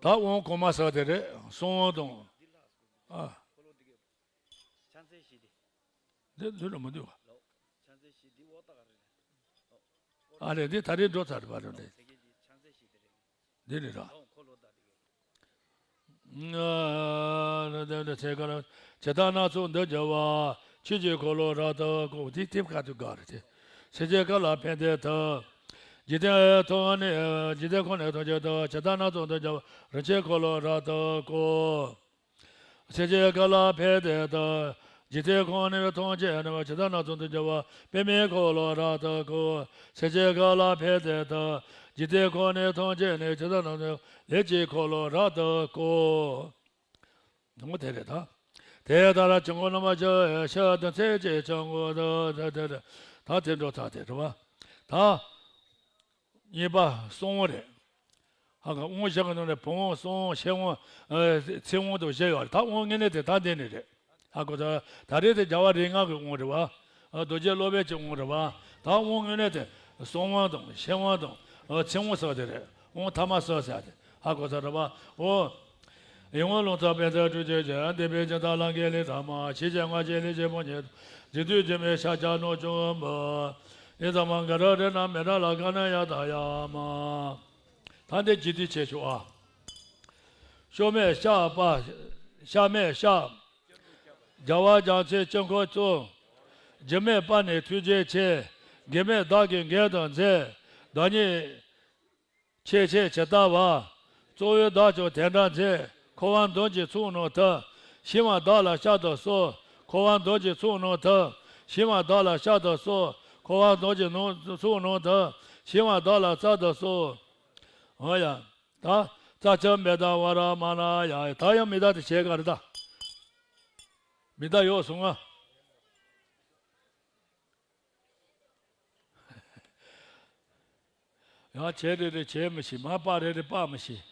དབང་གོང་མ་ཟེར་དེ་རེད། གསང་དབང་དང་། ཨ། འདི་འདི་ལ་མི་འདུག་ག་ཨ་རེད། འདི་ད་རེས་འགྲོ་ཚར་བ་རེད། འདི་རེད་ར། ཚེ་ག་ལ་ཇི་ལྟར་སྣ་ཚོགས་འདུ་བྱ་བ། ཆོས་ཀྱི་འཁོར་ལོ་རབ་ཏུ་བསྐོར། དེ་དེབ་ཁ་ཐུག་ག་རེད་དེ། སྲིད་ཞིའི་མཁའ་ལ་འཕེན་བདེ་ཕྱིར། འཇིག་རྟེན་མཐོང་ནས། འཇིག་རྟེན་ཁོ་ནས་མཐོང་བྱེད་དུ། ཇི་ལྟར་སྣ་ཚོགས་འདུ་བྱ་བ། རིན་ཆེན་འཁོར་ལོ་རབ་ཏུ་བསྐོར། སྲིད་ཞིའི་མཁའ་ལ་འཕེན་བདེ་ཕྱིར། འཇིག་རྟེན་ཁོ་ནས་མཐོང་བྱེད་ན། ཇི་ལྟར་སྣ་ཚོགས་འདུ་བྱ་བ། པདྨའི་འཁོར་ལོ་རབ་ཏུ་བསྐོར། སྲིད་ཞིའི་མཁའ་ལ་འཕེན་བདེ་ཕྱིར། འཇིག་རྟེན་ཁོ་ནས་མཐོང་བྱེད་ན། ཇི་ལྟར་སྣ་ཚོགས། ལས་ཀྱི་འཁོར་ལོ་རབ་ཏུ་བསྐོར། དང་པོ་དེ་རེད་ད། དེ་ལྟར་བྱམས་མགོན་རྣམ་པ་བཞི། ཕྱི་དོན་མཛད་ཅིང་བྱམས་མགོན་དང་། ད་དེ་འགྲོ་ཚར་དེ་རེད་བ། ད། གཉིས་པ་གསང་དབང་རེད། ཧ་གོ། དབང་བཞི་གི་ནང་ནས་བུམ་དབང་གསང་དབང་ཕྱི་དབང་། ཨ། ཚེ་དབང་དུ་བཞི་ཡོད་རེད། ད་དབང་དངོས་གནས་དེ་ད་འདི་ནས་རེད། ཧ་གོ། ད་ད་རེས་དེ་རྒྱལ་བ་རིགས་ལྔ་གི་དབང་རེད་བ། ཨ། རྡོ་རྗེ་སློབ་དཔོན་གྱི་དབང་རེད་བ། ད་དབང་དངོས་གནས་དེ་གསང་དབང་དང་ཕྱི་དབང་དང་། ཨ། ཚེ་དབང་ཟེར་བ་དེ་རེད། དབང་ཐ་མ་གསུམ་ཟེར་བ་དེ། ཧ་གོ་ཚར་རེད་བ། འོ། ཡིད་འོང་རླུང་རྟ་བེམ་ཟེར་སྤྲུལ་གྱུར་ཅིང་། འདས་པའི་སྦྱིན་བདག་ལང་ཀའི་ལས་དང་མ། ཕྱིས་བྱས་སྔ་ཕྱིའི་ལས་ཀྱི་དཔུང་གཉེན། འཇིག་རྟེན་སྒྱུ་མའི་ཤཱཀྱ་ནག་ཅོ་མ། ཡི་དམ་ག་ར་རེ་ན་མེ་ར་ལ་ཀ་ན་ཡ་ད་ཡ་མ། ད་འདི་ཇི་ལྟར་བྱེད་ཆོག་ཨ། ཤོ་མེད་ཤ་པ། ཤ་མེད་ཤ། རྒྱལ་བ་རྒྱ་མཚོའི་དཀྱིལ་འཁོར་གཙོ། སྒྱུ་མའི་དཔལ་ནི་ཐུགས་རྗེ་ཆེ། དགེ་མེད་བདག་གིས་འགལ་དུ་མཛད། བདག་ཉིད་ཆེ་ཆེ་ཇི་ལྟ་བ། གཙོ་བོས་བདག་ཀྱང་དེ་འདྲ་མཛད། འཁོར་བ་འདོམས་ཀྱི་ཚོགས་རྣམས་དུ། ཞི་བ་བདག་ལ་བཤགས་སུ་གསོལ། འཁོར་བ་འདོམས་ཀྱི་ཚོགས་རྣམས་དུ། ཞི་བ་བདག་ལ་བཤགས་སུ་གསོལ། འཁོར་བ་འདོམས་ཀྱི་ནང་ཚོགས་རྣམས་དུ། ཞི་བ་བདག་ལ་སྩལ་དུ་གསོལ། འོ་ཡ། ད་རྩ་ཆུ་མི་གདའ་བ་ར་མ་ན་ཡ། ད་ཡང་མི་གདའ་དེ་བྱེད་ག་རེ་ད། མི་གདའ་ཡོད་སོང་ང་། ཡང་བྱེད་རེ་རེ་བྱེད་མི་ཤེས། མ་སྤར་རེ་རེ་སྤར་མི་ཤེས།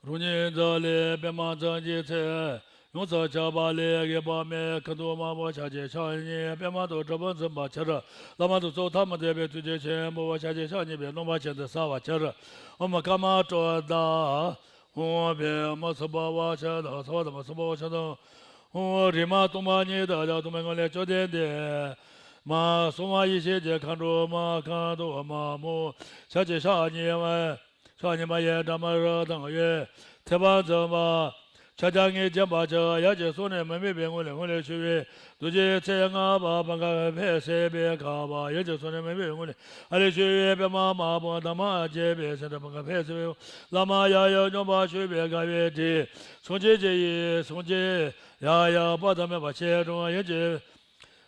རང་ཉིད་འདི་ལས་པདྨ་འཛིན་གྱི་ཚེ། ཡོངས་སུ་ཆགས་པ་ལས་གཡོས་པ་མེད། ཁ་དོག་དམར་པོ་ཕྱག་རྒྱའི་ཕྱག་གཉིས། པདྨ་དང་དྲིལ་བུ་འཛིན་པའི་ཕྱིར། བླ་མ་དང་ཚོགས་ཐ་མ་འདུས་པའི་ཐུགས་རྗེ་ཆེན་པོ། ཕྱག་རྒྱའི་ཕྱག་གཉིས་པའི་རྣམ་པ་ཅན་དུ་གསལ་བའི་ཕྱིར། ཨོཾ་ཀརྨ་གྲོ་དྷ། ཧཱུྃ། པདྨ་སུ་པ་ཝ་ཤ་དྷ། སརྦ་དྷརྨ་སུ་པ་ཝ་ཤ་དྷ། ཧཱུྃ། རིག་མ་སྟོང་པ་ཉིད་དུ་སྦྱངས། སྟོང་པའི་ངང་ལས་བཅོམ་ལྡན་འདས། མ་གསང་བ་ཡེ་ཤེས་ཀྱི་མཁའ་འགྲོ་མ། ཁ་དོག་དམར་པོ་ཕྱག་རྒྱའི་ཕྱག་གཉིས་པ། ཕྱག་གཉིས་པ་ཡི་དྲི་མ་རབ་དང་གཡོས། ཐེག་པ་འཛིན་པ། ཕྱག་རྒྱ་ལྔས་བརྒྱན་པ་ཆེ། ཡབ་ཀྱི་གསུང་ནི་མི་དམིགས་པའི་ངང་ལས་ངོ་ལས་ཞུ་བའི། རྡོ་རྗེ་ཚེ་ལྔ་པ་བང་ག་ཕེབས་སྲིད་པའི་སྐབས། ཡབ་ཀྱི་གསུང་ནི་མི་དམིགས་པའི་ངང་ལས་ཨ་ལས་ཞུ་བའི། པདྨ་དམར་པོ་འདབ་མ་བརྒྱད་པའི་ཚལ་དུ་བང་ག་ཕེབས་སྲིད་པའི། བླ་མ་ཡབ་ཡུམ་སྙོམས་པར་ཞུགས་པའི་དགའ་བའི་གྲལ། སངས་རྒྱས་ཀྱི་ཡེ་སངས་རྒྱས་ཡབ་ཡུམ་དཔག་ཏུ་མེད་པ་ཆེ་འབྲིང་ཡུམ་གྱི།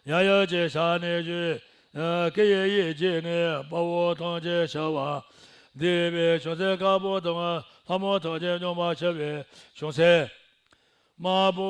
ཡབ་ཡུམ་གྱི་ཞལ་ནས་ཞུས། སྐུ་ཡི་དབྱིངས་ཀྱིས་ནི་དཔའ་བོ་ཐམས་ཅད་ཞི་བ། འདུས་པའི་བྱང་སེམས་དཀར་པོ་དང་། ལྷ་མོ་ཐམས་ཅད་སྙོམས་པར་ཞི་བའི་བྱང་སེམས། དམར་པོ་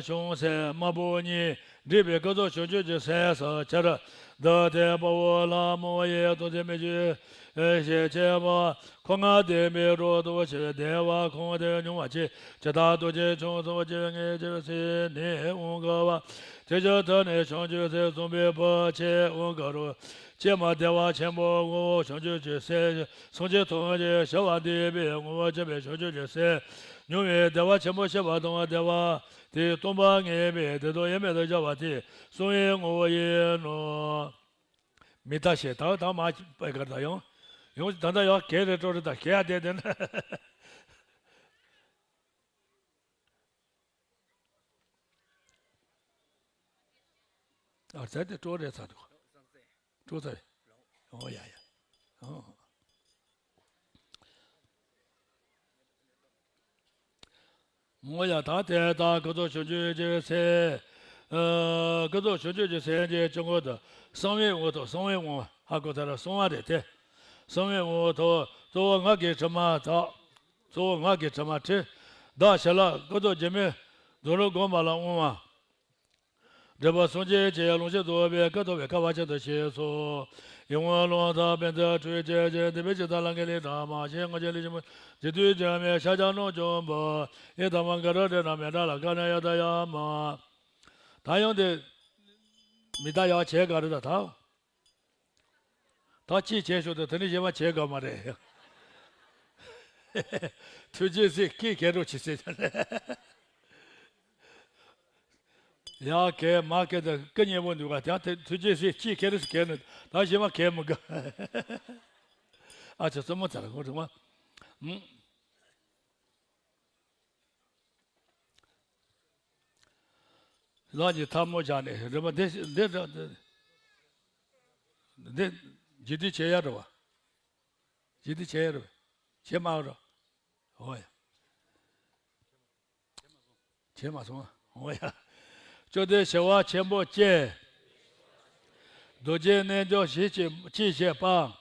ཅུང་ཟད་དམར་པོ་གཉིས་བསྒྲིགས་པའི་སྐུ་ཚབ་བྱང་ཆུབ་ཀྱི་སེམས་སུ་གྱུར། འདི་ལྟར་དཔའ་བོ་ལྷ་མོ་ཡི་རྡོ་རྗེ་མིག་ཆུ་ཞེས་བྱ་བ། འཁོར་ལྔ་ལྡན་པའི་རོལ་དུ་ཆེ་བའི་བདེ་བ་ཁོང་དུ་མྱོང་བ་ཆེ། ཇི་ལྟར་རྡོ་རྗེ་ཁྱུང་ཚོགས་ཀྱི་ངད་ཅིག་ཚེ་ནི་འོང་དགོ་བ། དེ་ཕྱིར་ཐུགས་ནི་བྱང་ཆུབ་སེམས་བཟུང་བའི་བུ་ཆེ་འོང་དགོ་རུང་། ཀྱེ་མ་བདེ་བ་ཆེན་པོ་ངོ་བོ་བྱང་ཆུབ་ཀྱི་སེམས། སངས་རྒྱས་ཐམས་ཅད་ཞི་བ་འདུས་པའི་ངོ་བོ་ཆེན་པོའི་བྱང་ཆུབ་ཀྱི་སེམས། མྱོང་བའི་བདེ་བ་ཆེན་པོ་ཤེས་པ་དང་བདེ་བ་དེས་སྟོང་པ་ངེས་པའི་བདེ་སྟོང་ཡོད་མེད་དུ་སྦྱར་བ་དེ་གསང་བའི་ངོ་བོ་ཡིན་ནོ། མི་ལྟ་ཞེས་དག་དང་མ་པའི་གར་དང་ཡང་། ཡང་ད་ལྟ་ཡང་གས་རེ་སྤྲོ་རེ་དང་གས་ཡ་དེ་དེ་ན། ཨ་ཙི་དེ་སྤྲོ་རེ་ཚ་འདུག་སྤྲོ་ཚ་རེ། ཨོ་ཡ་ཡ། ཨོ། མོ་ཡ་ད་དེ་ལྟར་སྐུ་ཚབ་བྱང་ཆུབ་ཀྱི་སེམས། ཨ་སྐུ་ཚབ་བྱང་ཆུབ་ཀྱི་སེམས་ཀྱི་སྤྱི་སྒོ་དུ་གསང་བའི་ངོ་ཐོག་གསང་བའི་ངོ་ཧ་གོ་ཚར་གསང་བ་རེད་དེ། གསང་བའི་ངོ་ཐོག་གཙོ་བོ་ངག་གི་དྲི་མ་དག་གཙོ་བོ་ངག་གི་དྲི་མ་བྲི། བདག་ཞལ་ལག་སྐུ་ཚབ་རྒྱན་མའི་རྡོ་རུ་བསྒོམ་པ་ལ་དབང་བ། འབྲེལ་པ་སངས་རྒྱས་ཀྱི་ལོངས་སྤྱོད་རྫོགས་པའི་སྐུ་ཐོབ་པའི་སྐལ་བ་ཆེན་དུ་གཤེགས་སོ། ཡིད་འོང་རླུང་རྟ་བེམ་ཙེ་ཁྲུས་བཅས་ཀྱི་འདི་པའི་ཇི་ལྟར་ལ་འགན་ལེགས་དྲག་མ་ཞེས་ངོ་མཇལ་ལེགས་ཤིང་མོ་འཇིག་རྟེན་འཇིགས་མེད་ཤཱཀྱ་རྣམས་བྱུང་བ། ཡི་དམ་ག་ར་འདྲེ་ན་མེ་དྲག་ལ་དཀའ་ན་ཡ་ད་ཡ་མ། ད་ཡང་དེ་མི་ད་ཡག་བྱས་ག་རེ་ད་ད། ད་ཅི་བྱས་ཤོག་ད་དེ་ནི་གཞན་མ་བྱས་དགོས་མ་རེད། ཐུགས་རྗེ་གཟིགས་ཀྱིས་གས་འགྲོ་ཆི་ཟེར་ཀྱང་ལས། ཡ་གས་མ་གས་ད་སྐུ་མཉེལ་པོ་འདུག་ག་དེ་ཐུགས་རྗེ་གཟིགས་ཀྱིས་གས་རེ་སུ་གས་ནི་ད་གཞན་མ་གས་མི་དགོས། ཨ་ཅག་བཙུན་མོ་ཚ་ལ་ཁོང་ཚོ་མ། ལག་གཉིས་ཐལ་མོ་སྦྱར་ནས་རིམ་པ་འདི་འདི་འདི་འདི་འཇིག་རྟེན་བྱེད་ཡ་འགྲོ་བ། འཇིག་རྟེན་བྱེད་ཡ་འགྲོ་བ། བྱེད་མ་འགྲོ། འོ་ཡ། བྱེད་མ་སོང་། འོ་ཡ། བཅོམ་ལྡན་ཞི་བ་ཆེན་པོ་སྐྱེས། རྡོ་རྗེ་རྣལ་འབྱོར་ཞེས་ཅི་ཅི་བཤད་པ།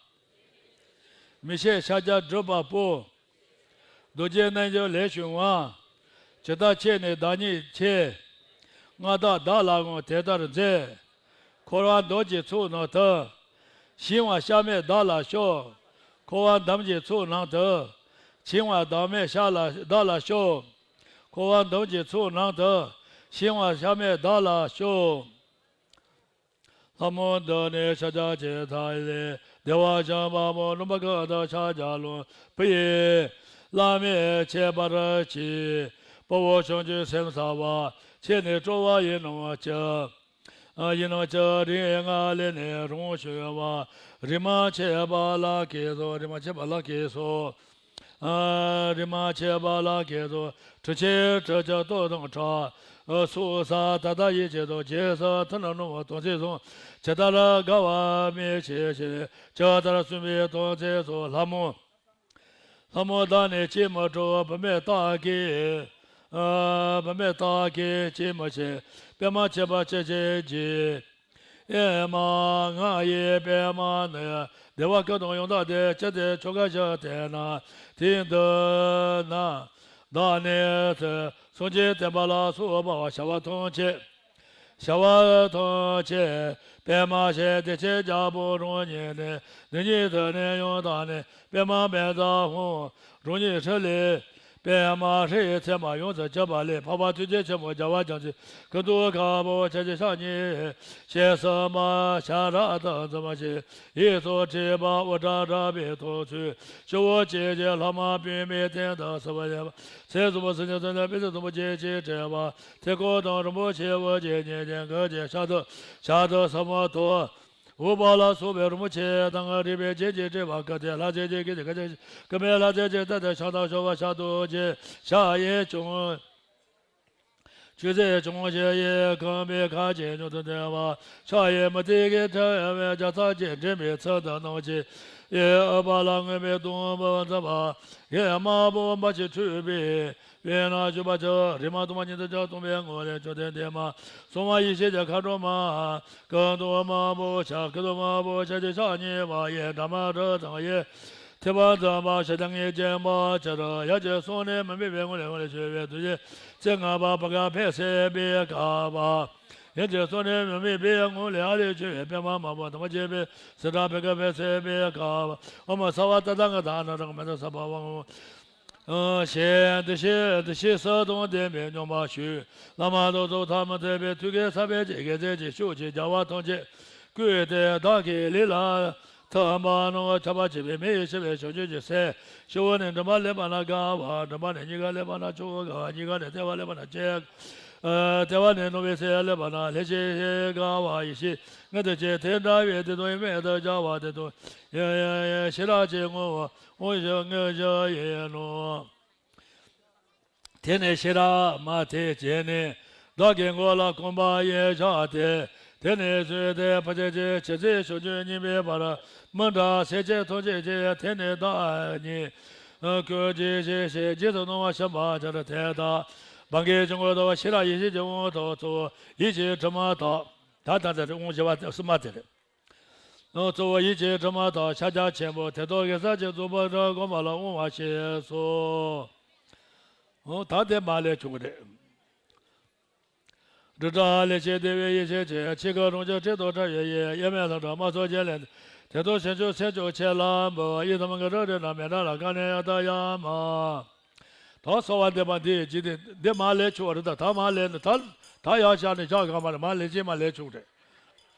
མི་ཤེས་ཤཱཀྱ་གྲུབ་པ་པོ། རྡོ་རྗེ་རྣལ་འབྱོར་ལས་བྱུང་བ། ཇི་ལྟར་ཁྱེད་ནི་བདག་ཉིད་ཆེ། སྔར་བདག་བདག་ལའང་དེ་ལྟར་མཛད། འཁོར་བ་འདམ་གྱི་ཚུགས་ནང་དུ། ཞིང་བ་གཤགས་མེད་བདག་ལ་ཤོག་འཁོར་བ་འདམ་གྱི་ཚུགས་ནང་དུ། ཞིང་བ་བདག་མེད་གཤགས་ལ་བདག་ལ་ཤོག་འཁོར་བ་འདམ་གྱི་ཚུགས་ནང་དུ། ཞིང་བ་གཤགས་མེད་བདག་ལ་ཤོག་ལྷ་མོ་འདི་ནི་ཤཱཀྱ་ཆེན་ཐ་ལེ། བདེ་བ་ཅན་དཔའ་མོ་ལུམ་པ་ཀུན་ཏུ་ཤཱཀྱ་ལུམ་བི་ཡིས། བླ་མེད་ཁྱད་པར་གྱིས། དཔའ་བོ་བྱང་ཆུབ་སེམས་གསལ་བ། ཁྱེད་ནི་སྤྲོ་བ་ཡིན་ནམ་ཅི། ཡིན་ནམ་ཅི་རིགས་ལྔ་ལས་ནི་རང་བྱུང་བ། རིག་མ་ཆད་པ་ལ་གིས་སོ། རིག་མ་ཆད་པ་ལ་གིས་སོ། རིག་མ་ཆད་པ་ལ་གིས་སོ། གྲུ་ཆད་གྲུ་ཆད་སྟོབས་དང་ཕྲ། སུ་ས་ད་ལྟ་ཡིད་ཆེས་དང་རྗེས་སུ་མཐུན་ནོ་ནོ་དོན་ཚིག་གསུམ། ཇི་ལྟར་དགའ་བ་མི་ཕྱེད་ཕྱིར། ཇི་ལྟར་གསུངས་པའི་དོན་ཚིག་གསུམ། ལྷ་མོ། ལྷ་མོ་བདག་ནི་ཅིས་མི་སྤྲོ། བུད་མེད་དག་གིས། བུད་མེད་དག་གིས་ཅིས་མི་ཕྱེད། པདྨ་ཆེན་པོ་ཅི་ཕྱིར་བགྱིད། ཨེ་མ་ང་ཡི་པདྨ་ནི། བདེ་བ་ཀུན་དང་ཡང་དག་ལྡན། ཅི་སྟེ་ཁྱོད་དགའ་ཞིང་དད་ན། དེ་དུས་ན། བདག་ནི་སངས་རྒྱས་བསྟན་པ་ལ་སོགས་པ་བྱ་བ་ཐམས་ཅད། བྱ་བ་ཐམས་ཅད་པདྨ་ཞེས་བདེ་ཆེན་རྒྱལ་པོ་རང་ཉིད་ནི། འདི་ཉིད་དུ་ནི་ཡང་དག་ནི། པདྨ་མི་འཛག་ཧཱུྃ། རང་ཉིད་ཧྲཱི་ལས། པདྨ་ཧྲཱིཿའི་མཚན་མ་ཡོངས་སུ་གྱུར་པ་ལས། འཕགས་པ་ཐུགས་རྗེ་ཆེན་པོ་རྒྱལ་བ་རྒྱ་མཚོའི་སྐུ་མདོག་དཀར་པོ་ཆ་བྱད་ཕྱག་གཉིས། ཞལ་གསུམ་པ་ཤ་ར་དྭ་ཙི་མ་ཞེས་གཡས་སུ་བྲིས་པ་ཨུ་ཏྲ་ར་བའི་ཐོར་ཚུགས། སྤྱི་བོ་སྐྱེས་ཀྱི་ལྷ་མོ་པདྨའི་སྟེང་དུ་བཞུགས་པ་ཡིན་པ། ཚེ་གསུམ་པོ་སེམས་ཅན་ཐམས་ཅད་པའི་ཚེ་གསུམ་པོ་སྐྱེ་མཆེད་བྲལ་བ། ཐེག་མཆོག་དང་རིན་པོ་ཆེའི་དབུ་རྒྱན་བརྙེས་ཏེ། མགོན་གྱི་ཞབས་ཏོག་ཞབས་ཏོག་ཟབ་མོ་ཐོབ། འོད་དཔག་ལ་སོགས་པའི་རིན་པོ་ཆེ་དང་རིག་པའི་རྒྱན་གྱིས་སྤྲས་པ་སྐུ་སྟེ། ལྷ་རྫས་ཀྱི་དཀྱིལ་གྱི་སྐུ་ཆེན། སྐུ་སྨད་ལྷ་རྫས་ཀྱི་རྩེ་སྟེ། ཕྱག་དང་ཤོག་བུ་ཞབས་ཏོག་ཅན། ཕྱག་གཡས་བྱུང་། ཆུ་སྲིན་བྱུང་ཞིང་གཡས་བསྐུམས་པའི་ཁ་ཅིག་མྱུར་དུ་འདྲེན་པ། ཕྱག་གཡས་མུ་ཏིག་གི་ཕྲེང་བའི་རྒྱ་ཚ་ཅན་འདྲེན་པའི་ཚུལ་དུ་སྣང་ཞིང་། གཡས་འོད་དཔག་ལ་མངོན་པར་སྡོམ་པར་མཛད་པ། གཡོན་དམར་པོ་འབར་ཞིང་འཁྲིགས་པའི་དཔལ་ནག་ཞུ་བ་ཅན། རིག་མ་དྭངས་མ་ཉིད་དུ་སྦྱངས་སྟོང་པའི་ངང་ལས་བྱུང་སྟེ། འདས་མ་གསུམ་པ་ཡེ་ཤེས་ཀྱི་མཁའ་འགྲོ་མ། སྐུ་མདོག་དམར་པོ་ཕྱག་སྐུ་མདོག་དམར་པོ་ཕྱག་རྒྱའི་ཕྱག་གཉིས་པ། གཡས་དགྲ་མ་རུ་དང་གཡས་ ཐེག་པ་དམ་པ་ཞེས་བྱ་ངེས་ཅན་པ་ཕྱིར། ཡབ་ཀྱི་གསུང་ནི་མི་དམིགས་པའི་ངང་ལས་ངང་ལས་བྱོན་པའི་དུས་ཀྱི་ཚེ་ལྔ་པ་བར་སྐབས་ཕེབས་ཟིན་པའི་སྐབས། ཡབ་ཀྱི་གསུང་ནི་མི་དམིགས་པའི་ངང་ལས་ཨ་ལས་བྱོན་པའི་པདྨ་དམར་པོ་དམ་པ་བརྒྱན་པའི་ཞིང་དུ་བར་སྐབས་ཕེབས་ཟིན་པའི་སྐབས། ཨོཾ་སརྦ་ཏ་ཐཱ་ག་ཏ་ཨ་ན་ཏ་ཀ་མནྟ་སརྦ་བྷ་ག་ཝ། ཞེས་འདི་ཕྱི་འདི་ཕྱི་གསུམ་དང་ལྡན་པའི་སྙོམས་པར་ཞུགས། བླ་མ་དང་ཐུགས་མཐུན་པའི་ཐུགས་ཀའི་ས་བོན་གྱིས་དགེ་མཚན་གྱི་ཤུགས་ཀྱིས་རྒྱལ་བ་ཐམས་ཅད་བསྐུལ་ཏེ་བདག་གི་ལུས་ལ་ཐིམ་པ་རྣམས་ཁྱབ་པར་བྱེད་པའི་མེ་ཡིས་བསྐུལ་བའི་བྱང་ཆུབ་ཀྱི་སེམས། སྤྱི་བོ་ནས་མགྲིན་པ་ལེགས་པ་ན་དགའ་བ། མགྲིན་པ་ནས་སྙིང་ག་ལེགས་པ་ན་ཆོས་འཁོར་དགའ་བ། སྙིང་ག་ནས་ལྟེ་བ་ལེགས་པ་ན་ལྕེ། ལྟེ་བ་ནས་རྣོ་བའི་སེམས་ལེགས་པ་ན་ལྷན་ཅིག་དགའ་བ་ཡེ་ཤེས་མངོན་དུ་བྱེད། དེ་འདྲ་བའི་དེ་དང་ཡིད་མངོན་དུ་བྱ་བ་དེ་དང་ཡེ་ཤེས་རབ་ཀྱི་ངོ་བོ་དབང་ཞུ་དངོས་གཞི་ཡིན་ནོ། དེ་ནས་ཤེས་རབ་མ་དེ་བྱས་ནས་བདག་གི་མགོ་ལ་གོམ་པ་གཡས་བཞག་སྟེ། དེ་ནས་བཟུང་སྟེ་ཕར་ཕྱིན་ཆད་ཇི་སྲིད་བྱང་ཆུབ་སྙིང་པོའི་བར། མི་འབྲལ་སེམས་ཅན་ཐམས་ཅད་ཀྱི་དེ་ནི་བདག་ཉིད། ཀུན་གྱི་གཤེད་ཤེས་རྗེས་སུ་གནང་བར་ཤམ་བྷ་ཏྲ། དེ་ལྟར་བར་ཀའི་འཇུག་ངོགས་ལྟ་བུ་ཤེས་རབ་ཡེ་ཤེས་ཀྱི་དབང་ཐོབ་ཚུལ། ཡིད་ཀྱི་དྲི་མ་དག་ད་ད་ལྟ་དེ་དབང་བཞི་པ་གསུམ་པ་དེ་རེད། གཙོ་བོ་ཡིད་ཀྱི་དྲི་མ་དག་ཕྱག་རྒྱ་ཆེན་པོ་དེ་དག་གི་ས་ཆེན་རྫོགས་པ་འདྲ་བསྒོམ་པ་ལ་དབང་བ་ཞེས་སོ། ད་དེ་མ་ལས་བྱུང་གི་རེད། སྒྲིབ་བྲལ་ལས་སྐྱེས་བདེ་བའི་ཡེ་ཤེས་ཀྱི། འཆི་ཁ་རང་རྒྱུད་ཁྲི་དང་ཕྲ་བའི་ཡེ། དབྱེར་མེད་ལྷ་འདྲེ་དམག་ཚོགས་བརྒྱ་ལས། དེ་དག་བྱང་ཆུབ་སེམས་མཆོག་ཁྱེད་ལ་འབུལ། ཡི་དམ་གྱི་རིགས་རྣམས་མེ་སྟག་ལ། དཀའ་གནས་ཡང་དག་ཡང་མ། ད་གསོལ་བ་འདེབས་པ་འདི་ཡི་འཇིག་རྟེན་འདི་མ་ལས་བྱུང་བ་རེད། ད་ད་མ་ལས་ནི་ད་ད་ཡར་བཞག་ནས་བཞག་ག་མ་རེད། མ་ལས་ཅི་མ་ལས་བྱུང་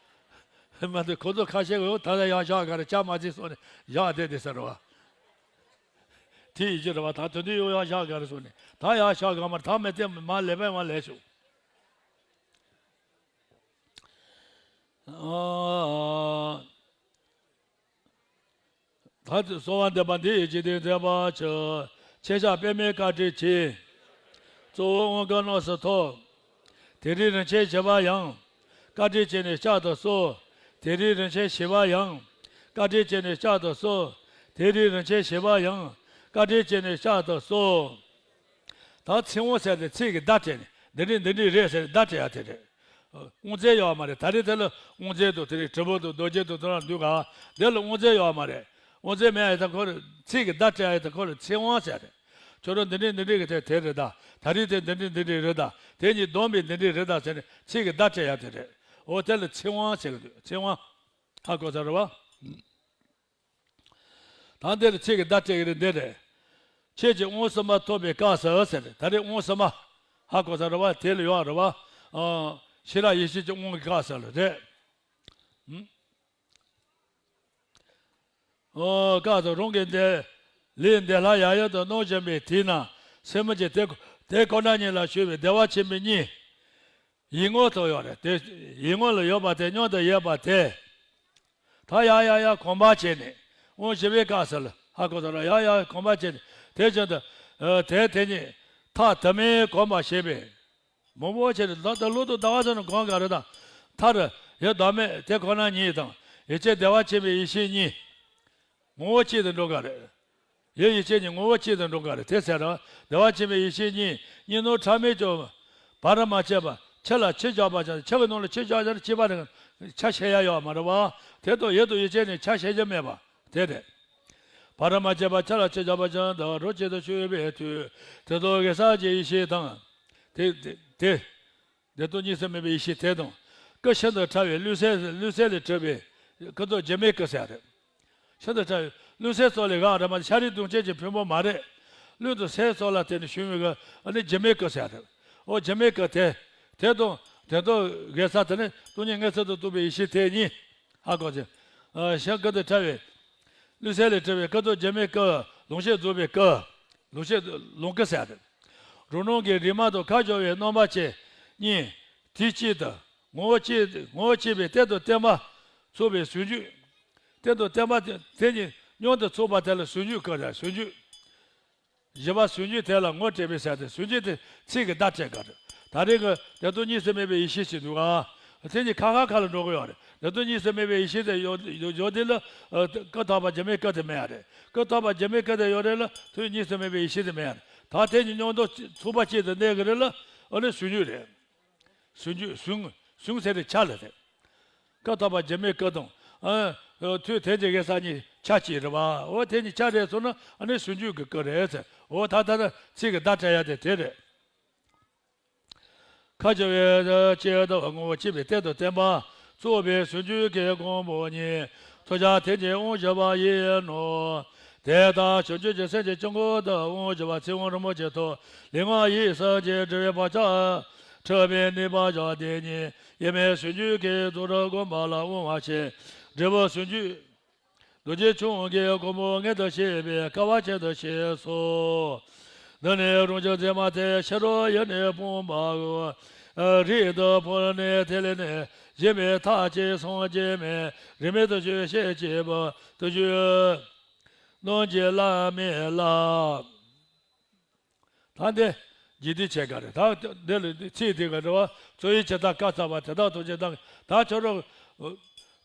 རེད། མ་དེ་ཁོ་ཚོ་ཁ་ཤས་ཀྱིས་ད་ལྟ་ཡར་བཞག་ག་རེད། ལྕགས་མ་རྩིས་སོང་ནས་བཞག་བསྡད་དེ་ཟེར་བ། དེ་ཡི་ཕྱིར་བ་ད་དོན་དུ་ཡོང་ཡར་བཞག་ག་རེད་སོང་ནས་ད་ཡར་བཞག་ག་མ་རེད། ད་མི་དེ་མ་ལས་པས་མ་ལས་བྱུང་། ཨ། ད་གསོལ་བ་འདེབས་པ་འདི་ཡི་འཇིག་རྟེན་མཛེས་པར་གྱུར། མཆོད་བཤམས་པདྨས་བཀའ་དྲིན་ཆེ། གཙོ་བོ་དབང་བསྐུར་གནམ་སར་ཐོབ། དེ་རིང་རིན་ཆེན་བཞི་པ་ཡང་། བཀའ་དྲིན་ཆེ་ནས་བསྐྱར་དུ་གསོལ། དེ་རིང་རིན་ཆེན་བཞི་པ་ཡང་། བཀའ་དྲིན་ཆེ་ནས་བསྐྱར་དུ་གསོལ། དེ་རིང་རིན་ཆེན་བཞི་པ་ཡང་། བཀའ་དྲིན་ཆེ་ནས་བསྐྱར་དུ་གསོལ། ད་ཚིག་དབང་ཟེར་ཏེ་ཚིག་གི་བརྡ་སྤྲད་ནས་འདི་འདྲས་འདི་འདྲས་རེད་ཟེར་བརྡ་སྤྲད་ཡ་དེ་རེད། དབང་རྫས་ཡོད་མ་རེད། ད་རེས་དེ་ལ་དབང་རྫས་དང་དེ་རིང་དྲིལ་བུ་དང་རྡོ་རྗེ་དང་དེ་རང་འདུག་ག་དེ་ལ་དབང་རྫས་ཡོད་མ་རེད། དབང་རྫས་མེད་ཡ་ད་ཁོ་རེ་ཚིག་གི་བརྡ་སྤྲད་ཡ་ད་ཁོ་རེ་ཚིག་དབང་ཟེར་རེད། ཁྱོད་རང་འདི་འདྲས་འདི་འདྲས་ཀྱི་དེ་དེ་རེད་ད། ད་རེས་དེ་འདི་འདྲས་འདི་འདྲས་རེད་ད། དེ་གཉིས་བསྡོམས་པས་འདི་འདྲས་རེད་ད་ཟེར་ནས་ཚིག་གི་བརྡ་སྤྲད་ཡ་དེ་རེད། འོ་དེ་ལ་ཚིག་དབང་ཟེར་གི་འདུག་ཚིག་དབང་། ཧ་གོ་ས་རེད་བ། ད་འདིར་ཚིག་གི་བརྡ་སྤྲད་ཀྱི་རེད། འདི་རེད། ཁྱེད་ཀྱིས་དབང་གསུམ་པ་ཐོབ་པའི་སྐབས་སུ་ཟེར། ད་རེས་དབང་གསུམ་པ་ཧ་གོ་ས་རེད་བ། དེ་ལ་ཡོད་རེད་བ། ཨ། ཤེས་རབ་ཡེ་ཤེས་ཀྱི་དབང་གི་སྐབས་སུ་ལ་རེད། ཨ། སྐབས་སུ་རང་གི་འདི་ལུས་འདི་ལྷ་ཡབ་ཡུམ་དུ་སྣང་བཞིན་པའི་དུས་ན་སེམས་ཀྱི་དེ་དེ་ཁོ་ན་ཉིད་ལ་ཞུགས་པའི་བདེ་བ་ཆེན་པོའི་གཉིད། ཡིད་ངོ་དུ་ཡོད་རེད་དེ། ཡིད་ངོ་ལ་ཡོད་པ་དེ་མཉམ་དུ་ཡོད་པ་དེ། ད་ཡར་ཡར་ཡར་གོམས་པ་བྱས་ནས་དབང་བཞི་པའི་སྐབས་སུ་ལ་ཧ་གོ་ས་རེད། ཡར་ཡར་གོམས་པ་བྱས་ནས་དེ་བཞིན་དུ་དེ་དེ་ཉིད་ཐག་དེ་མའི་གོམས་པ་བྱས་པས། མང་པོ་བྱས་ནས་ད་ལྟ་ལུགས་དང་ལྟ་བ་ཚོ་ནི་གང་ག་རེ་དང་མཐར་ཡང་བདག་མེད་དེ་ཁོ་ན་ཉིད་དང་ཡེ་ཤེས་བདེ་བ་ཆེན་པོའི་ཡེ་ཤེས་གཉིས། ངོ་བོ་གཅིག་ཏུ་འགྲོ་ག་རེད། ཡིད་ཡེ་ཤེས་གཉིས་ངོ་བོ་གཅིག་ཏུ་འགྲོ་ག་རེད། དེ་ཚེ་རང་བདེ་བ་ཆེན་པོའི་ཡེ་ཤེས་གཉིས་གཉིས་སྣང་ཕྲ་མོས་ཀྱང་བར་མ་ཆད་པ་ཆུ་ལ་ཆུ་བཞག་པ་ཙམ་ཆུ་གི་ནང་ལ་ཆུ་བཞག་ཡང་གཅིག་པ་རེད། ཆ་ཤེས་ཡ་ཡོད་མ་རེད་བ། དེ་དང་ཡིད་དང་ཡེ་ཤེས་གཉིས་ཆ་ཤེས་རྒྱུ་མེད་པ་དེ་རེད། བར་མ་ཆད་པ་ཆུ་ལ་ཆུ་བཞག་པ་ཙམ་དུ་རང་གཅིག་ཏུ་ཆུད་པའི་དུས་དེ་དག་གི་ས་ཀྱི་ཡེ་ཤེས་དང་། དེ་དེ་དེ། བདེ་སྟོང་གཉིས་སུ་མེད་པའི་ཡེ་ཤེས་དེ་དང་། སྐུ་ཤིན་ཏུ་ཕྲ་བའི་ལུས་སེལ་ལུས་སེལ་ལས་གྲུབ་པའི་སྐུ་མདོག་སྒྱུ་མའི་སྐུ་ཟེར་རེད། ཤིན་ཏུ་ཕྲ་བའི་ལུས་སེལ་སོགས་ལས་འགགས་རེད་མ་གཏོགས་ཤ་རིགས་དུམ་བཅས་ཀྱི་ཕུང་པོ་མ་རེད། ལུས་དང་སེམས་སོགས་ལ་བརྟེན་ནས་བྱུང་བའི་གི་ཨ་ནི་སྒྱུ་མའི་སྐུ་ཟེར་རེད། འོ་སྒྱུ་མའི་སྐུ་དེ། དེ་དང་དེ་དག་གི་ས་དེ་ནི་སྟོང་ཉིད་མངོན་སུམ་དུ་རྟོགས་པའི་ཡེ་ཤེས་དེ་ཉིད། ཧ་གོ་ཚེ། ཤིན་ཏུ་ཕྲ་བའི། ལུས་སེལ་ལས་གྲུབ་པའི་སྐུ་མདོག་སྒྱུ་མའི་སྐུ། ལོངས་སྤྱོད་རྫོགས་པའི་སྐུ། ལོངས་སྤྱོད་ལོངས་སྐུ་ཟེར་ཏེ། རང་སྣང་གི་རིག་མ་དང་ཁ་སྦྱོར་བའི་རྣམ་པ་ཅན་གཉིས། དུས་གཅིག་ཏུ་ངོ་བོ་གཅིག་ངོ་བོ་གཅིག་པའི་རྟེན་དང་བརྟེན་པ་ཚོགས་པའི་ཟུང་འཇུག་རྟེན་དང་བརྟེན་པ་དེ་གཉིས་མཉམ་དུ་ཚོགས་པ་དེ་ལ་ཟུང་འཇུག་སྐུ་ཟེར། ཟུང་འཇུག་བཞི་པ་ཟུང་འཇུག་དེ་ལ་ངོ་སྤྲད་པའི་ཟེར་ཏེ་ཟུང་འཇུག་དེ་ཚིག་གི་བརྡ་སྤྲད་ག་རེད། ད་རེས་ཀྱི་བདེ་སྟོང་གཉིས་སུ་མེད་པའི་ཡེ་ཤེས་ཤིག་འདུག་ག་དེ་གཉིས་ཁ་ཁ་ཁ་ལ་འགྲོ་གི་ཡོད་རེད། བདེ་སྟོང་གཉིས་སུ་མེད་པའི་ཡེ་ཤེས་དེ་ཡོད་ཡོད་ཡོད་དེ་ལ་སྐུ་ཐོགས་པ་སྒྱུ་མའི་སྐུ་དེ་མེད་ཡ་རེད། སྐུ་ཐོགས་པ་སྒྱུ་མའི་སྐུ་དེ་ཡོད་རེད་ལ་དོན་གཉིས་སུ་མེད་པའི་ཡེ་ཤེས་དེ་མེད་ཡ་རེད། ད་དེ་གཉིས་མཉམ་དུ་ཚོགས་པ་གཅིག་ཏུ་གནས་གི་རེད་ལ་ཨ་ནི་ཟུང་འཇུག་རེད། ཟུང་འཇུག་ཟུང་ཟུང་ཟེར་ཏེ་ཆ་ལ་རེད། སྐུ་ཐོགས་པ་སྒྱུ་མའི་སྐུ་དང་ ཨ། མཐུ་དེ་གཅིག་གི་ས་གཉིས་ཆ་གཅིག་རེད་བ། འོ་དེ་གཉིས་ཆ་རེད་སོང་ན་ཨ་ནི་ཟུང་འཇུག་གི་སྐུ་རེད་ཟེར། འོ་ད་ད་ད་ཚིག་གི་བརྡ་སྤྲད་ཡ་དེ་དེ་རེད། ཁ་བྱེ་བའི་ཕྱེད་དུ་ངོ་བོ་ཕྱེད་པའི་སྟེང་དུ་བསྟན་པ། གཙོ་བོའི་ཟུང་འཇུག་གི་གོང་བུ་ཉིད། ཐོབ་བྱ་དེ་ཉིད་དབང་བཞི་པ་ཡིན་ནོ། དེ་ལྟར་བྱང་ཆུབ་ཀྱི་སེམས་ཀྱི་དཀྱིལ་འཁོར་དུ་དབང་བཞི་པ་ཚིག་དབང་རིན་པོ་ཆེ་ཐོབ། ལུས་ངག་ཡིད་གསུམ་གྱི་སྒྲིབ་པའི་བག་ཆགས་འཁྲུལ་པའི་ནད་པ་བཞག་དེ་ཉིད་དབྱེར་མེད་ཟུང་འཇུག་གི་རྫོགས་སྒོམ་པ་ལ་དབང་བ་ཆེ། འབྲས་བུ་ཟུང་འཇུག་རྡོ་རྗེ་འཆང་གི་གོ་འཕང་མངོན་དུ་བྱེད་པའི་སྐལ་བ་ཆེན་དུ་གཤེགས་སོ། འདི་ནི་རང་བྱུང་མཛེས་མ་སྟེ་ཕྱི་རོལ་ཡུལ་ནས་སྤངས་པའོ། རིགས་དང་ཕུང་ནས་ཐིག་ལེ་ནས་བཞེངས་པའི་མཐའ་གཅིག་སངས་རྒྱས་མས། རིས་མེད་དུ་བྱོན་ཞེས་བྱ་བ་དུ་བྱོན། ནང་གི་བླ་མེད་ལ། ད་འདི་རྗེས་ཟློས་བྱེད་ག་རེད། ད་འདི་ལ་ཚིག་དེ་ག་རེད་བ། རྩོད་ཡུལ་ཇི་ལྟར་སྐབས་བཙགས་པ་དེ་དག་ཐམས་ཅད་བདག་གིས། ད་ཁྱོད་རང་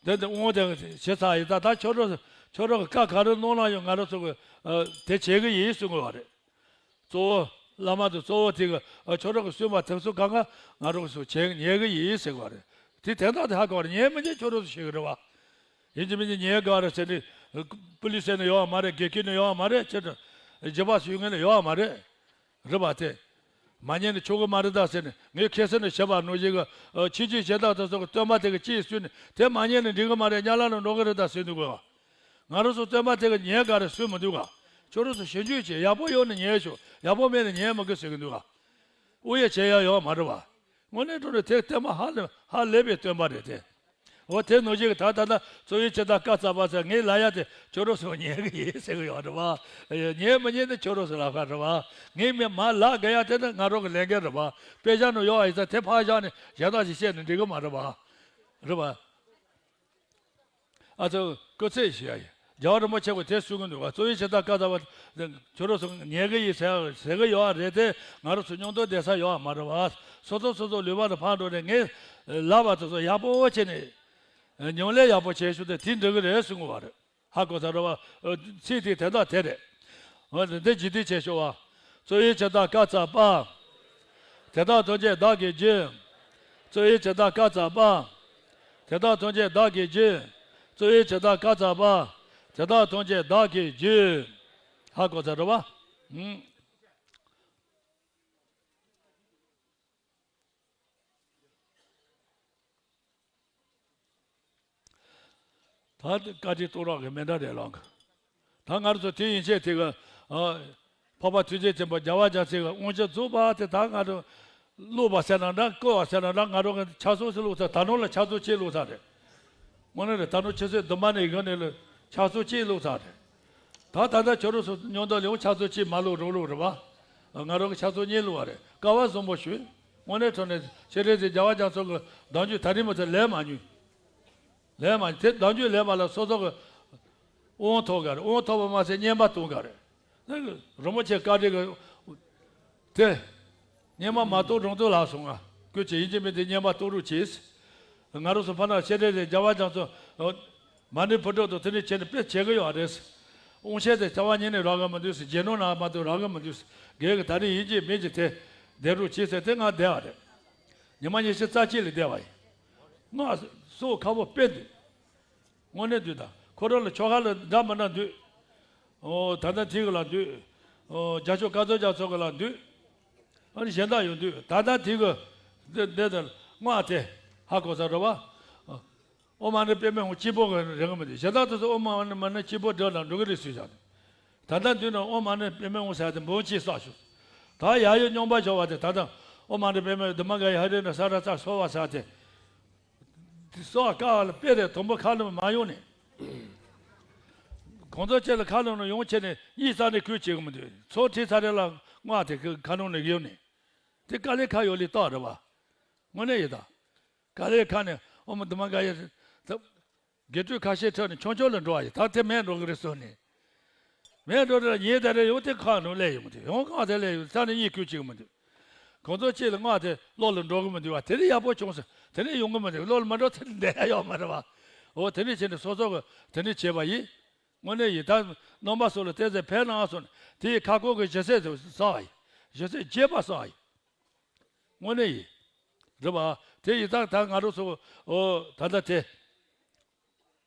འདི་འདི་དབང་དེ་ཞུས་ཚར་ཡིན། ད་ད་ཁྱོད་རང་ཁྱོད་རང་གི་བཀའ་ག་རེ་གནང་ན་ཡང་ང་རང་ཚོ་གི་དེ་བྱེད་གི་ཡིན་གསུང་གི་བ་རེད། གཙོ་བོ་བླ་མ་དང་གཙོ་བོ་དེ་གི་ཁྱོད་རང་གི་གསུང་བ་དེ་ཚོ་གང་ག་ང་རང་ཚོ་བྱེད་ཉན་གི་ཡིན་ཟེར་གི་བ་རེད། དེ་དན་རྟགས་དེ་ཧ་གོ་བ་རེད། ཉན་མི་ཉན་ཁྱོད་རང་ཚོ་ཤེས་གི་རེད་བ། ཡིན་གཅིག་མིན་གཅིག་ཉན་དགོས་རེད་ཟེར་ནས། པུ་ལི་སི་ནས་ཡོང་བ་མ་རེད། དགེ་རྒན་ནས་ཡོང་བ་མ་རེད། ཁྱེད་ཚོ་རྗེས་དཔག་ཞུ་མཁན་ནས་ཡོང་བ་མ་རེད། རེད་པ། དེ་མ་ཉན་ནས་ཆོག་གི་མ་རེད་ད་ཟེར་ནས། ངས་ཁ་སང་ནས་བཤད་པ་ནང་བཞིན་གྱི་ཕྱིན་ཆད་གཞན་དག་དེ་ཚོ་གི་སྟོན་པ་དེ་གི་ཅིག་གསུངས་ནས་དེ་མ་ཉན་ནས་འགྲིག་གི་མ་རེད། དམྱལ་བ་ལ་འགྲོ་གི་རེད་ད་ཟེར་འདུག་ག། ང་རང་ཚོ་སྟོན་པ་དེ་གི་ཉན་དགོས་རེད་ཟེར་མི་འདུག་ག། ཁྱོད་རང་ཚོ་ཞིབ་འཇུག་བྱེད། ཡག་པོ་ཡོང་ནས་ཉན་ཤོག། ཡག་པོ་མེད་ནས་ཉན་མི་དགོས་ཟེར་གི་འདུག་ག། དབུ་ཡ་བྱེད་ཡ་ཡོད་མ་རེད་པ། དངོས་གནས་དྲང་གནས་དེ་སྟོན་པ་ཧ་ལས་ཧ་ལས་པའི་སྟོན་པ་རེད་དེ། འོ་དེ་ནང་བཞིན་གྱི་ད་ལྟ་ན་རྩོད་ཡུལ་ཇི་ལྟར་སྐབས་བཙགས་པ་ཟེར། ངས་ལབ་ཡ་དེ་ཁྱོད་རང་ཚོ་ཉན་གི་ཡིན་ཟེར་གི་ཡོད་རེད་པ། ཉན་མི་ཉན་དེ་ཁྱོད་རང་ཚོ་ལབ་ཁ་རེད་པ། ངས་མི་མ་ལབ་གི་ཡ་དེ་ནི་ང་རང་གི་ལས་འགན་རེད་པ། དཔེ་ཆ་ནང་ཡོད་པ་ཡིན་ཙང་དེ་ཕར་བཞག་ནས་གཞན་དག་ཞིག་བཤད་ནས་འགྲིག་གི་མ་རེད་པ། རེད་པ། ཨ་ཚོ་སྐུ་ཚེ་ཞུ་ཡ་ཡིན། རྒྱལ་བ་རིན་པོ་ཆེ་གིས་དེ་གསུང་གི་འདུག་ག། རྩོད་ཡུལ་ཇི་ལྟར་སྐབས་བཙགས་པ། ཁྱོད་རང་ཚོ་ཉན་གི་ཡིན་ཟེར་ཟེར་གི་ཡོད་རེད་དེ། ང་རང་ཚོ་མཉམ་དུ་བསྡད་ས་ཡོད་མ་རེད་པ། སོ་སོ་སོ་སོ་ལུས་པ་ལ་ཕར་འགྲོ་ནས་ངས་ལབ་པ་དེ་ཚོ་ཡག་པོ་བྱས་ནས་ཉམས་ལེན་ཡག་པོ་བྱས་ཤོག་དེ་དེ་འགྲིག་གི་རེད་གསུང་གི་བ་རེད། ཧ་གོ་ས་རེད་པ། ཚིག་དེ་དེ་དག་དེ་རེད། འོ་དེ་འདི་རྗེས་ཟློས་བྱས་ཤོག་པ། རྩོད་ཡུལ་ཇི་ལྟར་སྐབས་བཙགས་པ། དེ་དག་ཐམས་ཅད་བདག་གིས་བགྱི། རྩོད་ཡུལ་ཇི་ལྟར་སྐབས་བཙགས་པ། དེ་དག་ཐམས་ཅད་བདག་གིས་བགྱི། རྩོད་ཡུལ་ཇི་ལྟར་སྐབས་བཙགས་པ། དེ་དག་ཐམས་ཅད་བདག་གིས་བགྱི། ཧ་གོ་ས་རེད་པ། ཧུམ། ད་བཀའ་དྲིན་གཏོང་རོགས་གི་མི་འདྲ་རེད་ལགས། ད་ང་རང་ཚོ་དེ་ཡན་ཆད་དེ་གི་ཨ། འཕགས་པ་ཐུགས་རྗེ་ཆེན་པོ་རྒྱལ་བ་རྒྱལ་སྲས་ཀྱི་དབང་ཆེན་རྫོགས་པ་དེ་ད་ང་རང་ཀློག་པ་ཟེར་ན་འདྲ། བཀོལ་བ་ཟེར་ན་འདྲ། ང་རང་གི་ཕྱག་སྲོལ་ཞིག་བླུགས་ཚར། ད་ནང་ལ་ཕྱག་སྲོལ་གཅིག་བླུགས་ཚར་རེད། དངོས་གནས་རེད། ད་ནང་ཆུ་ཚོད་བདུན་པ་ནས་ཡོང་ནས་ལ་ཕྱག་སྲོལ་གཅིག་བླུགས་ཚར་རེད། ད་ད་ལྟ་ཁྱོད་རང་ཚོ་མཉམ་དུ་ལ་ཡང་ཕྱག་སྲོལ་གཅིག་མ་བླུགས་རོགས་རོགས་རེད་པ། ང་རང་གི་ཕྱག་སྲོལ་གཉིས་བླུགས་པ་རེད། སྐལ་བ་བཟང་པོ་ཞུ། དངོས་གནས་དྲང་གནས་སྤྱན་རས་གཟིགས་རྒྱལ་བ་རྒྱ་མཚོ་གི་གདུང་རྒྱུད་ད་རེས་མ་ཚད་ལས་མ་མྱོང་། ལས་མ་མྱོང་། དེ་གདུང་རྒྱུད་ལས་པ་ལ་སོ་སོ་གི་དབང་ཐོབ་ག་རེད། དབང་ཐོབ་པ་མ་ཟད་བསྙེན་པ་གཏོང་ག་རེད། རིན་པོ་ཆེ་བཀའ་དྲིན་གི་དེ། བསྙེན་པ་མ་གཏོང་རང་དོན་ལ་སོང་ང་། སྐུ་མཁྱེན། ཡིན་གཅིག་མིན་གཅིག་བསྙེན་པ་གཏོང་རོགས་གྱིས། ང་རང་ཚོ་ཕ་ན་སྤྱན་རས་གཟིགས་རྒྱལ་བ་རྒྱ་མཚོ། མ་ཎི་ཕུར་གྲུ་དང་དེ་འདྲ་བྱས་ནས་དཔེ་བྱེད་གི་ཡོད་རེད། དབང་ཆེན་དེ་རྩ་བ་ཉིད་ནས་རག་གི་མི་འདུག་ཟེར། རྗེས་གནང་ན་མ་གཏོགས་རག་གི་མི་འདུག་ཟེར། རྒན་གྱིས་ད་རེས་ཡིན་གཅིག་མིན་གཅིག་དེ་བསྡད་རོགས་གྱིས་ཟེར་དེ་ང་བསྡད་པ་རེད། ཉི་མ་ཉི་ཤུ་རྩ་གཅིག་ལ་བསྡད་པ་ཡིན། སྔགས་སྲོག་ཁ་པོ་དཔེ་འདུག་དངོས་གནས་འདུག་ད་ཁོ་རང་ལ་ཆོ་ག་ལ་འདྲ་མི་འདྲ་འདུག་ཨོ་ད་ལྟ་དེ་གི་ལ་འདུག་ཨོ་རྒྱལ་མཆོག་བཀའ་ཟུར་རྒྱ་མཚོ་གི་ལ་འདུག་ཨ་ནི་གཞན་དག་ཡང་འདུག་ད་ལྟ་དེ་གི་འདི་འདི་ལྟར་སྔགས་དེ་ཧ་གོ་ས་རེད་པ། ཨོཾ་མ་ཎི་པདྨེ་ཧཱུྃ་གཅིག་པོ་གི་རེད་གི་མི་འདུག་གཞན་དག་དེ་ཚོ་ཨོཾ་མ་ཎི་མ་ཎི་གཅིག་པོ་འདྲ་ལ་འགྲོ་གི་རེད་ཟེར་བཞག་ད་ལྟ་འདི་ནི་ཨོཾ་མ་ཎི་པདྨེ་ཧཱུྃ་ཟེར་དེ་འབུམ་གཅིག་བསགས་ཤོག་ད་ཡ་ཡོ་རྙིང་པ་སྦྱོར་བ་དེ་ད་ལྟ་ཨོཾ་མ་ཎི་པདྨེ་དྷཱུ་མ་ག་ཡ་ཧ་རེ་ན་ས་ར་ཙ་སྭ་ཧཱ་ཟེར་དེ། དེ་སྭཱ་ཧཱ་བཀའ་ལ་དཔེ་རེད། དང་པོ་ཁ་ལོ་མ་ཡོང་ནས། གང་ཚོ་ཆེ་ལ་ཁ་ལོ་ནང་ཡོང་ཆེ་ནས་གཉིད་སད་ནས་ཁུལ་བྱེད་གི་མི་འདུག་ཚོགས་ཁྲིད་ཚར་རེ་ལ་སྔགས་དེ་ཁ་ལོ་ནས་ཡོང་ནས། དེ་དཀའ་ལས་ཁག་ཡོད་ལེ་རྟགས་རེད་པ། དངོས་གནས་ཡིན་ད། དཀའ་ལས་ཁག་ནས་ཨོཾ་དྷཱུ་མ་ག་ཡ། དགེ་ཕྲུག་ཁ་ཤས་ཁྲིད་ནས་ཆུང་ཆུང་ལ་འགྲོ་བ་ཡིན། ད་དེ་མེད་འགྲོ་གི་རེད་ཟེར་ནས། མེད་འགྲོ་རེད་ལ་ཉིན་དེ་རེ་ཡོང་དེ་ཁ་ནང་སླེབས་ཡོང་དེ་ཡང་སྔགས་དེ་སླེབས་ཡོང་ས་ནས་གཉིད་ཁུལ་བྱེད་གི་མི་འདུག་གང་ཚོ་ཅིག་ལ་སྔགས་དེ་བློ་ལ་འགྲོ་གི་མི་འདུག་པ། དེ་ནས་ཡག་པོ་བྱུང་ཟེར། དེ་ནས་ཡོང་གི་མི་འདུག་བློ་ལ་མ་འགྲོ་དེ་ནས་བསྡད་ཡ་ཡོད་མ་རེད་པ། འོ་དེ་ནས་བྱས་ནས་སོ་སོ་གི་དེ་ནས་བྱས་པ་ཡིན། དངོས་གནས་ཡིན་ད། རྣམ་པ་ཚོ་ལ་བལྟས་ཚེ་ཕན་ན་སོང་ནས་དེའི་ཁ་སྐོང་གི་ཞུ་ཚིག་དེ་བསགས་པ་ཡིན། ཞུ་ཚིག་རྒྱས་པ་བསགས་པ་ཡིན། དངོས་གནས་ཡིན། རེད་པ། དེ་ཡིན་ད་ད་ང་རང་ཚོ་འོ་ད་ལྟ་དེ།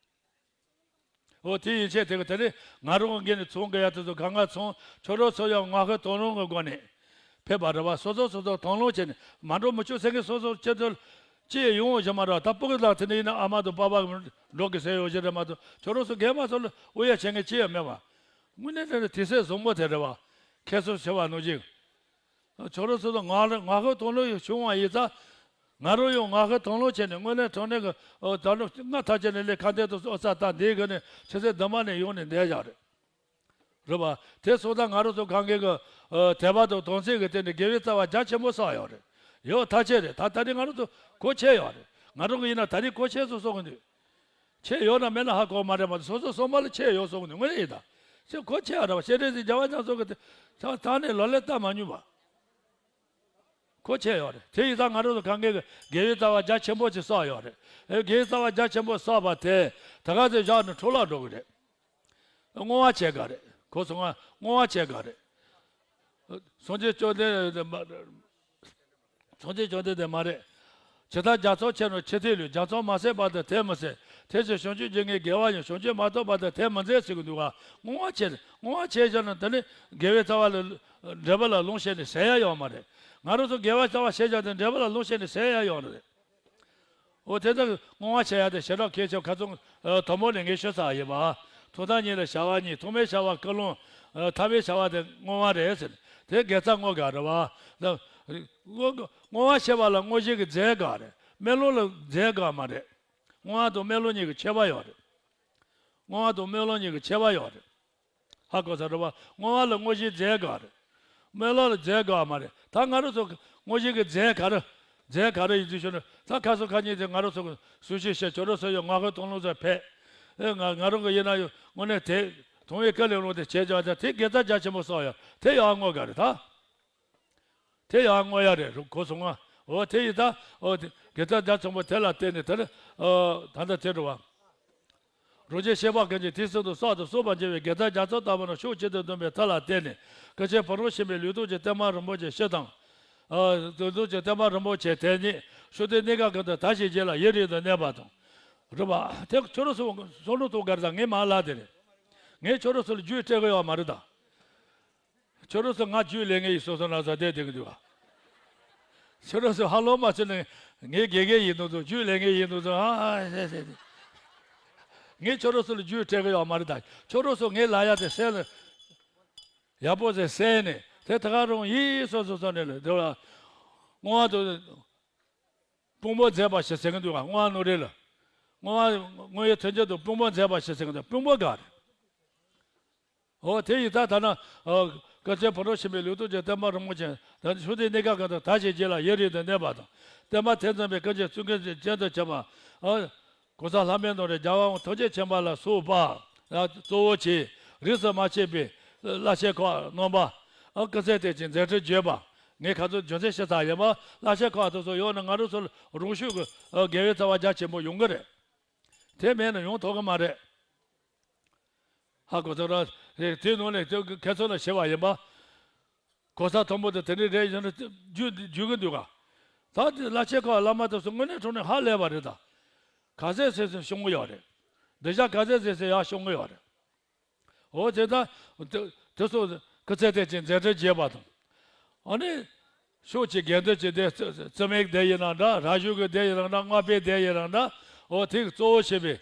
འོ་དེ་ཡིན་ཆེད་དེ་གི་དེ་ནི་ང་རང་གི་འགན་ནི་ཚོང་གི་ཡ་དེ་ཚོ་གང་ག་ཚོང་ཁྱོད་རང་ཚོ་ཡང་ང་ཁོའི་དོ་སྣང་གི་སྒོ་ནས་ཕེབས་པ་རེད་བ། སོ་སོ་སོ་སོ་དོ་སྣང་བྱས་ནས་མ་འགྲོ་མི་ཆོག་ཟེར་མཁན་སོ་སོ་སྤྱི་འཐུས་ཅི་ཡོང་བཞིན་མ་རེད། ད་སྤུ་གུ་དང་དེ་ནི་ཡིན་ན་ཨ་མ་དང་པ་ཕ་འགྲོ་གི་ཟེར་ཡོད་ཞིག་རེད་མ་གཏོགས་ཁྱོད་རང་ཚོ་རྒན་མ་ཚོ་ལ་དབུ་ཡ་བྱེད་མཁན་ཅི་ཡང་མེད་བ། དངོས་གནས་དྲང་གནས་དུས་ཚོད་བཟང་པོ་དེ་རེད་བ། ཁྱད་གསོད་བྱེད་པ་ནང་བཞིན། ཁྱོད་རང་ཚོ་དང་ང་ང་ཁོའི་དོ་སྣང་བྱུང་བ་ཡིན་ཙང་། ང་རང་ཡང་ང་ཁོའི་དོ་སྣང་བྱས་ནས་དངོས་གནས་དྲང་གནས་ཀྱི་ཨོ་ད་ནི་སྔ་ཐག་བཅད་ནས་ལས་ཁ་འདོན་དུ་ཨོ་ཙ་ད་འདི་གི་ནས་ཆུ་ཚོད་བདུན་པ་ནས་ཡོང་ནས་བསྡད་བཞག་རེད། རེད་པ། དེ་སོང་ཙང་ང་རང་ཚོ་གང་གའི་གི་ཨོ་དད་པ་དང་དམ་ཚིག་གི་སྟེང་ནས་དགེ་བའི་རྩ་བ་རྒྱ་ཆེན་པོ་བསགས་ཡོད་རེད། ཡོད་ཐག་ཆོད་རེད། ད་ད་རེས་ང་རང་ཚོ་གོ་ཆོད་ཡོད་རེད། ང་རང་གི་ཡིན་ན་ད་རེས་གོ་ཆོད་སོང་གསུང་གི་འདུག་ཆོད་ཡོད་ན་མེད་ན་ཧ་གོ་མ་རེད་མ་གཏོགས་སོ་སོ་སོ་མ་ལ་ཆོད་ཡོད་གསུང་གི་འདུག་དངོས་གནས་ཡིན་ད། ཆོད་གོ་ཆོད་ཡ་རེད་བ། བཤད་རེས་ཟིན་རྒྱལ་བ་རྒྱ་མཚོ་གི་དེ་ད་ད་ནས་ལོ་ལེ་ལྟ་མ་མྱོང་བ། གོ་ཆོད་ཡོད་རེད། དེ་ཡིན་ཙང་ང་རང་ཚོ་གང་གའི་དགེ་བའི་རྩ་བ་རྒྱ་ཆེན་པོ་ཅིག་བསགས་ཡོད་རེད། ཨེ་དགེ་བའི་རྩ་བ་རྒྱ་ཆེན་པོ་བསགས་པ་དེ་ད་ག་ཚོད་བཞག་ནས་འཕྲོ་བརླག་འགྲོ་གི་རེད། བསྔོ་བ་བྱེད་དགའ་རེད། གོ་སོང་ང་བསྔོ་བ་བྱེད་དགའ་རེད། སངས་རྒྱས་བཅོམ་ལྡན་འདས་མ་སངས་རྒྱས་བཅོམ་ལྡན་འདས་མ་རེད། ཇི་ལྟར་རྒྱ་མཚོ་ཆེ་རུང་ཆུ་ཐིགས་ལུས། རྒྱ་མཚོ་མ་ཟད་བར་དུ་དེ་མི་ཟད། དེ་བཞིན་བྱང་ཆུབ་ཀྱི་ངང་དགེ་བ་ཡང་བྱང་ཆུབ་མ་ཐོབ་བར་དུ་དེ་མི་མཛད་ཟེར་གྱི་འདུག་ག་བསྔོ་བ་བྱེད། བསྔོ་བ་བྱས་བཞག་ན་དེ་ནི་དགེ་བའི་རྩ་བ་ལ་འབྲས་བུ་ལ་ལོངས་སྤྱད་ནས་ཟད་ཡ་ཡོད་མ་རེད། ང་རང་ཚོ་དགེ་བའི་རྩ་བ་བྱས་བཞག་དེ་འབྲས་བུ་ལ་ལོངས་སྤྱད་ནས་ཟད་ཡ་ཡོད་རེད། འོ་དེ་ལྟར་བསྔོ་བ་བྱེད་ཡ་དེ་ཞེ་དྲག་གལ་ཆེ་བ། ཁ་སང་དང་པོ་ནས་ངས་ཞུས་ཚར་ཡིན་པ། ཐོག་མཐའ་གཉིས་ལ་བྱ་བ་གཉིས། ཐོག་མའི་བྱ་བ་ཀུན་སློང་། ཐ་མའི་བྱ་བ་དེ་བསྔོ་བ་རེད་ཟེར། དེ་དགེ་རྩ་བསྔོ་དགའ་རེད་བ། བསྔོ་བ་བྱེད་པ་ལ་བསྔོ་བྱེད་ཀྱི་རྫས་དགའ་རེད། སྨོན་ལམ་ལ་རྫས་དགའ་མ་རེད། བསྔོ་བ་དང་སྨོན་ལམ་གཉིས་ཀྱི་ཁྱད་པར་ཡོད་རེད། བསྔོ་བ་དང་སྨོན་ལམ་གཉིས་ཀྱི་ཁྱད་པར་ཡོད་རེད། ཧ་གོ་ས་རེད་བ། བསྔོ་བ་ལ་བསྔོ་བྱེད་རྫས་དགའ་རེད། སྨོན་ལམ་ལ་རྫས་དགའ་མ་རེད། ད་ང་རང་ཚོ་བསྔོ་བྱེད་ཀྱི་རྫས་ག་རེ། རྫས་ག་རེ་ཡིན་ཚུལ་ཤོད་ན། ད་ཁ་སང་ཁ་ཉིན་དེ་ང་རང་ཚོ་གི་སུ་ཞིག་བཤད། ཁྱོད་རང་ཚོ་ཡང་ང་ཁོའི་དོ་སྣང་ཚོ་ཕེབས། ཨེ་ང་ང་རང་གི་ཡིན་ན་ཡང་དངོས་གནས་དེ་དུང་བའི་བཀའ་ལས་བླངས་ཏེ་བྱས་ཀྱང་ད་དེ་དགེ་རྩ་རྒྱ་ཆེན་པོ་བསགས་ཡ་དེ་ཡང་བསྔོ་དགའ་རེད་ད། དེ་ཡང་བསྔོ་ཡ་རེད་རུ་གོ་སོང་ང་། འོ་དེ་ཡིན་ད། འོ་དེ་དགེ་རྩ་རྒྱ་ཆེན་པོ་དེ་ལ་བརྟེན་ནས་དེར་ཨ་ད་ལྟ་དེ་རུ་བ། རང་གཞན་ཤེས་པ་ཀུན་གྱི་དེ་སྲིད་དུ་བསགས་དང་གསོག་པར་བགྱི་བའི་དགེ་རྩ་རྒྱ་མཚོ་ལྟ་བུ་རྣམས་ཕྱོགས་གཅིག་ཏུ་བསྡོམས་པའི་མཐུ་ལ་བརྟེན་ནས་ཀུན་མཁྱེན་ཕོ་བྲང་ཆེན་པོའི་ལུས་སྟོབས་ཀྱི་བརྟན་མ་རིན་པོ་ཆེ་སྤྱི་དང་། ཨ་ལུས་སྟོབས་ཀྱི་བརྟན་མ་རིན་པོ་ཆེ་དེ་ཉིད་ཕྱོགས་དུས་གནས་སྐབས་ཀུན་ཏུ་དར་ཞིང་རྒྱས་ལ་ཡུན་རིང་དུ་གནས་པ་དང་། རེད་པ། དེ་ཁྱོད་རང་ཚོ་བསམ་བློ་གཏོང་དགོས་རེད་ད། ངའི་མ་ལ་དེ་རེད། ངས་ཁྱོད་རང་ཚོ་ལ་རྒྱུས་སྤྲད་གི་ཡོད་མ་རེད་ད། ཁྱོད་རང་ཚོ་ང་རྒྱུས་ལེན་མཁན་ཡིན་བསམ་བསམ་ན་ཚ་བསྡད་བསྡད་ཀྱི་འདུག་ག་ཁྱོད་རང་ཚོ་ཧ་ལོ་མ་བྱས་ན་ངའི་དགེ་རྒན་ཡིན་མདོག་མདོག་རྒྱུས་ལེན་མཁན་ཡིན་མདོག་མདོག་ཨ་ཨ་ཟེར་ཟེར་ཏེ། ངས་ཁྱོད་རང་ཚོ་ལ་རྒྱུས་སྤྲད་གི་ཡོད་མ་རེད་ད། ཁྱོད་རང་ཚོ་ངའི་ལ་ཡ་དེ་གསན་ལ་ཡག་པོ་ཟེར་གསན་ནས་དེ་ད་ག་རང་ཡིན་བསམ་བསམ་བསམ་ནས་ལ་འདི་ལ་བསྔོ་བ་དང་དཔང་པོ་མཛད་པ་ཞིག་ཟེར་གི་འདུག་ག་བསྔོ་བ་ནོར་རེད་ལ། བསྔོ་བ་བསྔོ་བའི་མཐུན་རྐྱེན་དང་དཔང་པོ་མཛད་པ་ཞིག་ཟེར་གི་འདུག་དཔང་པོ་ག་རེད། འོ་དེ་ཡིན་ད་ད་ན། ཨ་ཀུན་མཁྱེན་ཕོ་བྲང་ཆེན་པོའི་ལུས་སྟོབས་ཀྱི་བརྟན་མ་རིན་པོ་ཆེ་ད་ཕྱོགས་དུས་གནས་སྐབས་ཀུན་ཏུ་དར་ཞིང་རྒྱས་ལ་ཡུན་རིང་དུ་གནས་པ་དང་། བརྟན་མ་དེ་འཛིན་པའི་ཀུན་མཁྱེན་བཙུན་གྱི་རྒྱན་དུ་བྱས་པ། ཨ་གོང་ས་ལྷ་མིའི་ནང་རེ་རྒྱལ་བ་དབང་ཐམས་ཅད་མཁྱེན་པ་ལ་སོགས་པ་ལ་གཙོ་བོ་བྱས་རིས་སུ་མ་ཆད་པའི་བླ་ཆེན་ཁག་རྣམ་པ། ཨ་ཀུན་གསལ་རྟེན་ཅིང་མཛད་འཕྲིན་བརྗོད་པ། ངས་ཁ་ཚོ་རྒྱུ་མཚན་ཞུ་ཚར་ཡིན་པ། བླ་ཆེན་ཁག་དེ་ཚོ་ཡོད་ན་ང་རང་ཚོ་ལ་རང་ཤུགས་ཀྱིས་ཨ་དགེ་བའི་རྩ་བ་རྒྱ་ཆེན་པོ་ཡོང་གི་རེད། དེ་མེད་ན་ཡོང་ཐུབ་ཀྱི་མ་རེད། ཧ་གོ་ཐུབ་ར། དེའི་ནང་ནས་དེ་ཁྱེད་ཚོ་ལ་ཞུ་བ་ཡིན་པ། གོ་ས་མཐོན་པོ་དེ་དེ་འདྲའི་རེད་ཡིན་ན་རྒྱུས་རྒྱུས་ཀྱི་འདུག་ག་ད་དེ་བླ་ཆེན་ཁག་བླ་མ་དེ་ཚོ་དངོས་གནས་དྲང་གནས་ཧ་ལས་པ་རེད་ད། ག་ཚད་ཟེར་ཟེར་ཤོང་གི་ཡོད་རེད། འདི་ཞག་ག་ཚད་ཟེར་ཟེར་ཡག་ཤོང་གི་ཡོད་རེད། འོ་དེ་ད། དེ་དེ་ཚོ་སྐུ་ཚེ་བརྟན་ཅིང་མཛད་འཕྲིན་རྒྱས་པ་དང་། ཨ་ནི། ཕྱོགས་ཀྱི་དགེ་འདུན་གྱི་སྡེ་རྩི་རྩི་མེད་སྡེ་ཡིན་ན་འདྲ། ར་ཞོལ་གྱི་སྡེ་ཡིན་ན་འདྲ། རྔ་པའི་སྡེ་ཡིན་ན་འདྲ། འོ་དེ་གཙོ་བོ་བྱས་པའི།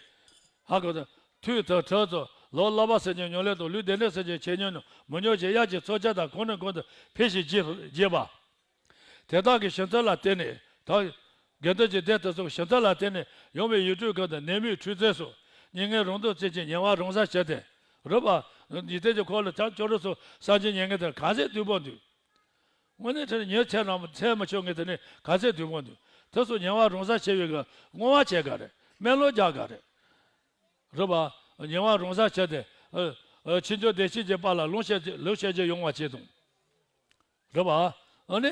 ཧ་གོ་ད། མཐུ་དང་གྲུ་ཚོགས་ལོ་ལག་པ་ཟེར་གྱི་ཉམས་ལེན་དང་ལུས་བདེ་གནས་ཟེར་གྱི་ཆེ་ཉམས་རྣམས་མི་ཉམས་ཀྱི་དབྱར་གྱི་ཚོགས་བཅར་དང་གང་ནས་གང་དུ་ཕེབས་ཤིང་རྒྱས་རྒྱས་པ། དེ་དག་གི་བྱིན་རླབས་ལ་བརྟེན་ནས་ད། དགེ་འདུན་གྱི་སྡེ་དེ་ཚོ་བྱིན་རླབས་ལ་བརྟེན་ནས་ཡོང་བའི་ཡུལ་གྲུ་ཁག་ཏུ་ནད་མུག་འཁྲུག་རྩོད་སོགས་མྱ་ངན་རང་སྡུག་བརྩེ་ཞིང་ཉེ་བར་རང་སར་གྱུར་ཏེ། རེད་པ། འཇིག་རྟེན་གྱི་འཁོར་ལོ་ད་ཁྱོད་རང་ཚོ་སངས་རྒྱས་མྱ་ངན་དེ་ག་ཚད་སྡུག་པོ་འདུག་དངོས་གནས་དྲང་གནས་ཉིན་མཚན་རྣམས་ཚད་མི་ཆོད་མཁན་དེ་ནི་ག་ཚད་སྡུག་པོ་འདུག་དེ་ཚོ་ཉེ་བར་རང་སར་གྱུར་བའི་གི་བསྔོ་བ་བྱེད་དགའ་རེད། སྨོན་ལམ་རྒྱག་དགའ་རེད། རེད་པ། ཉེ་བར་རང་སར་གྱུར་ཏེ། ཨ་ཨ་ཕྱི་འབྱུང་བདེ་སྐྱིད་ཀྱི་དཔལ་ལ་ལོངས་སྤྱོད་ལོངས་སྤྱོད་རྒྱུ་ཡོང་བ་བྱེད་དང་། རེད་པ། ཨ་ནི།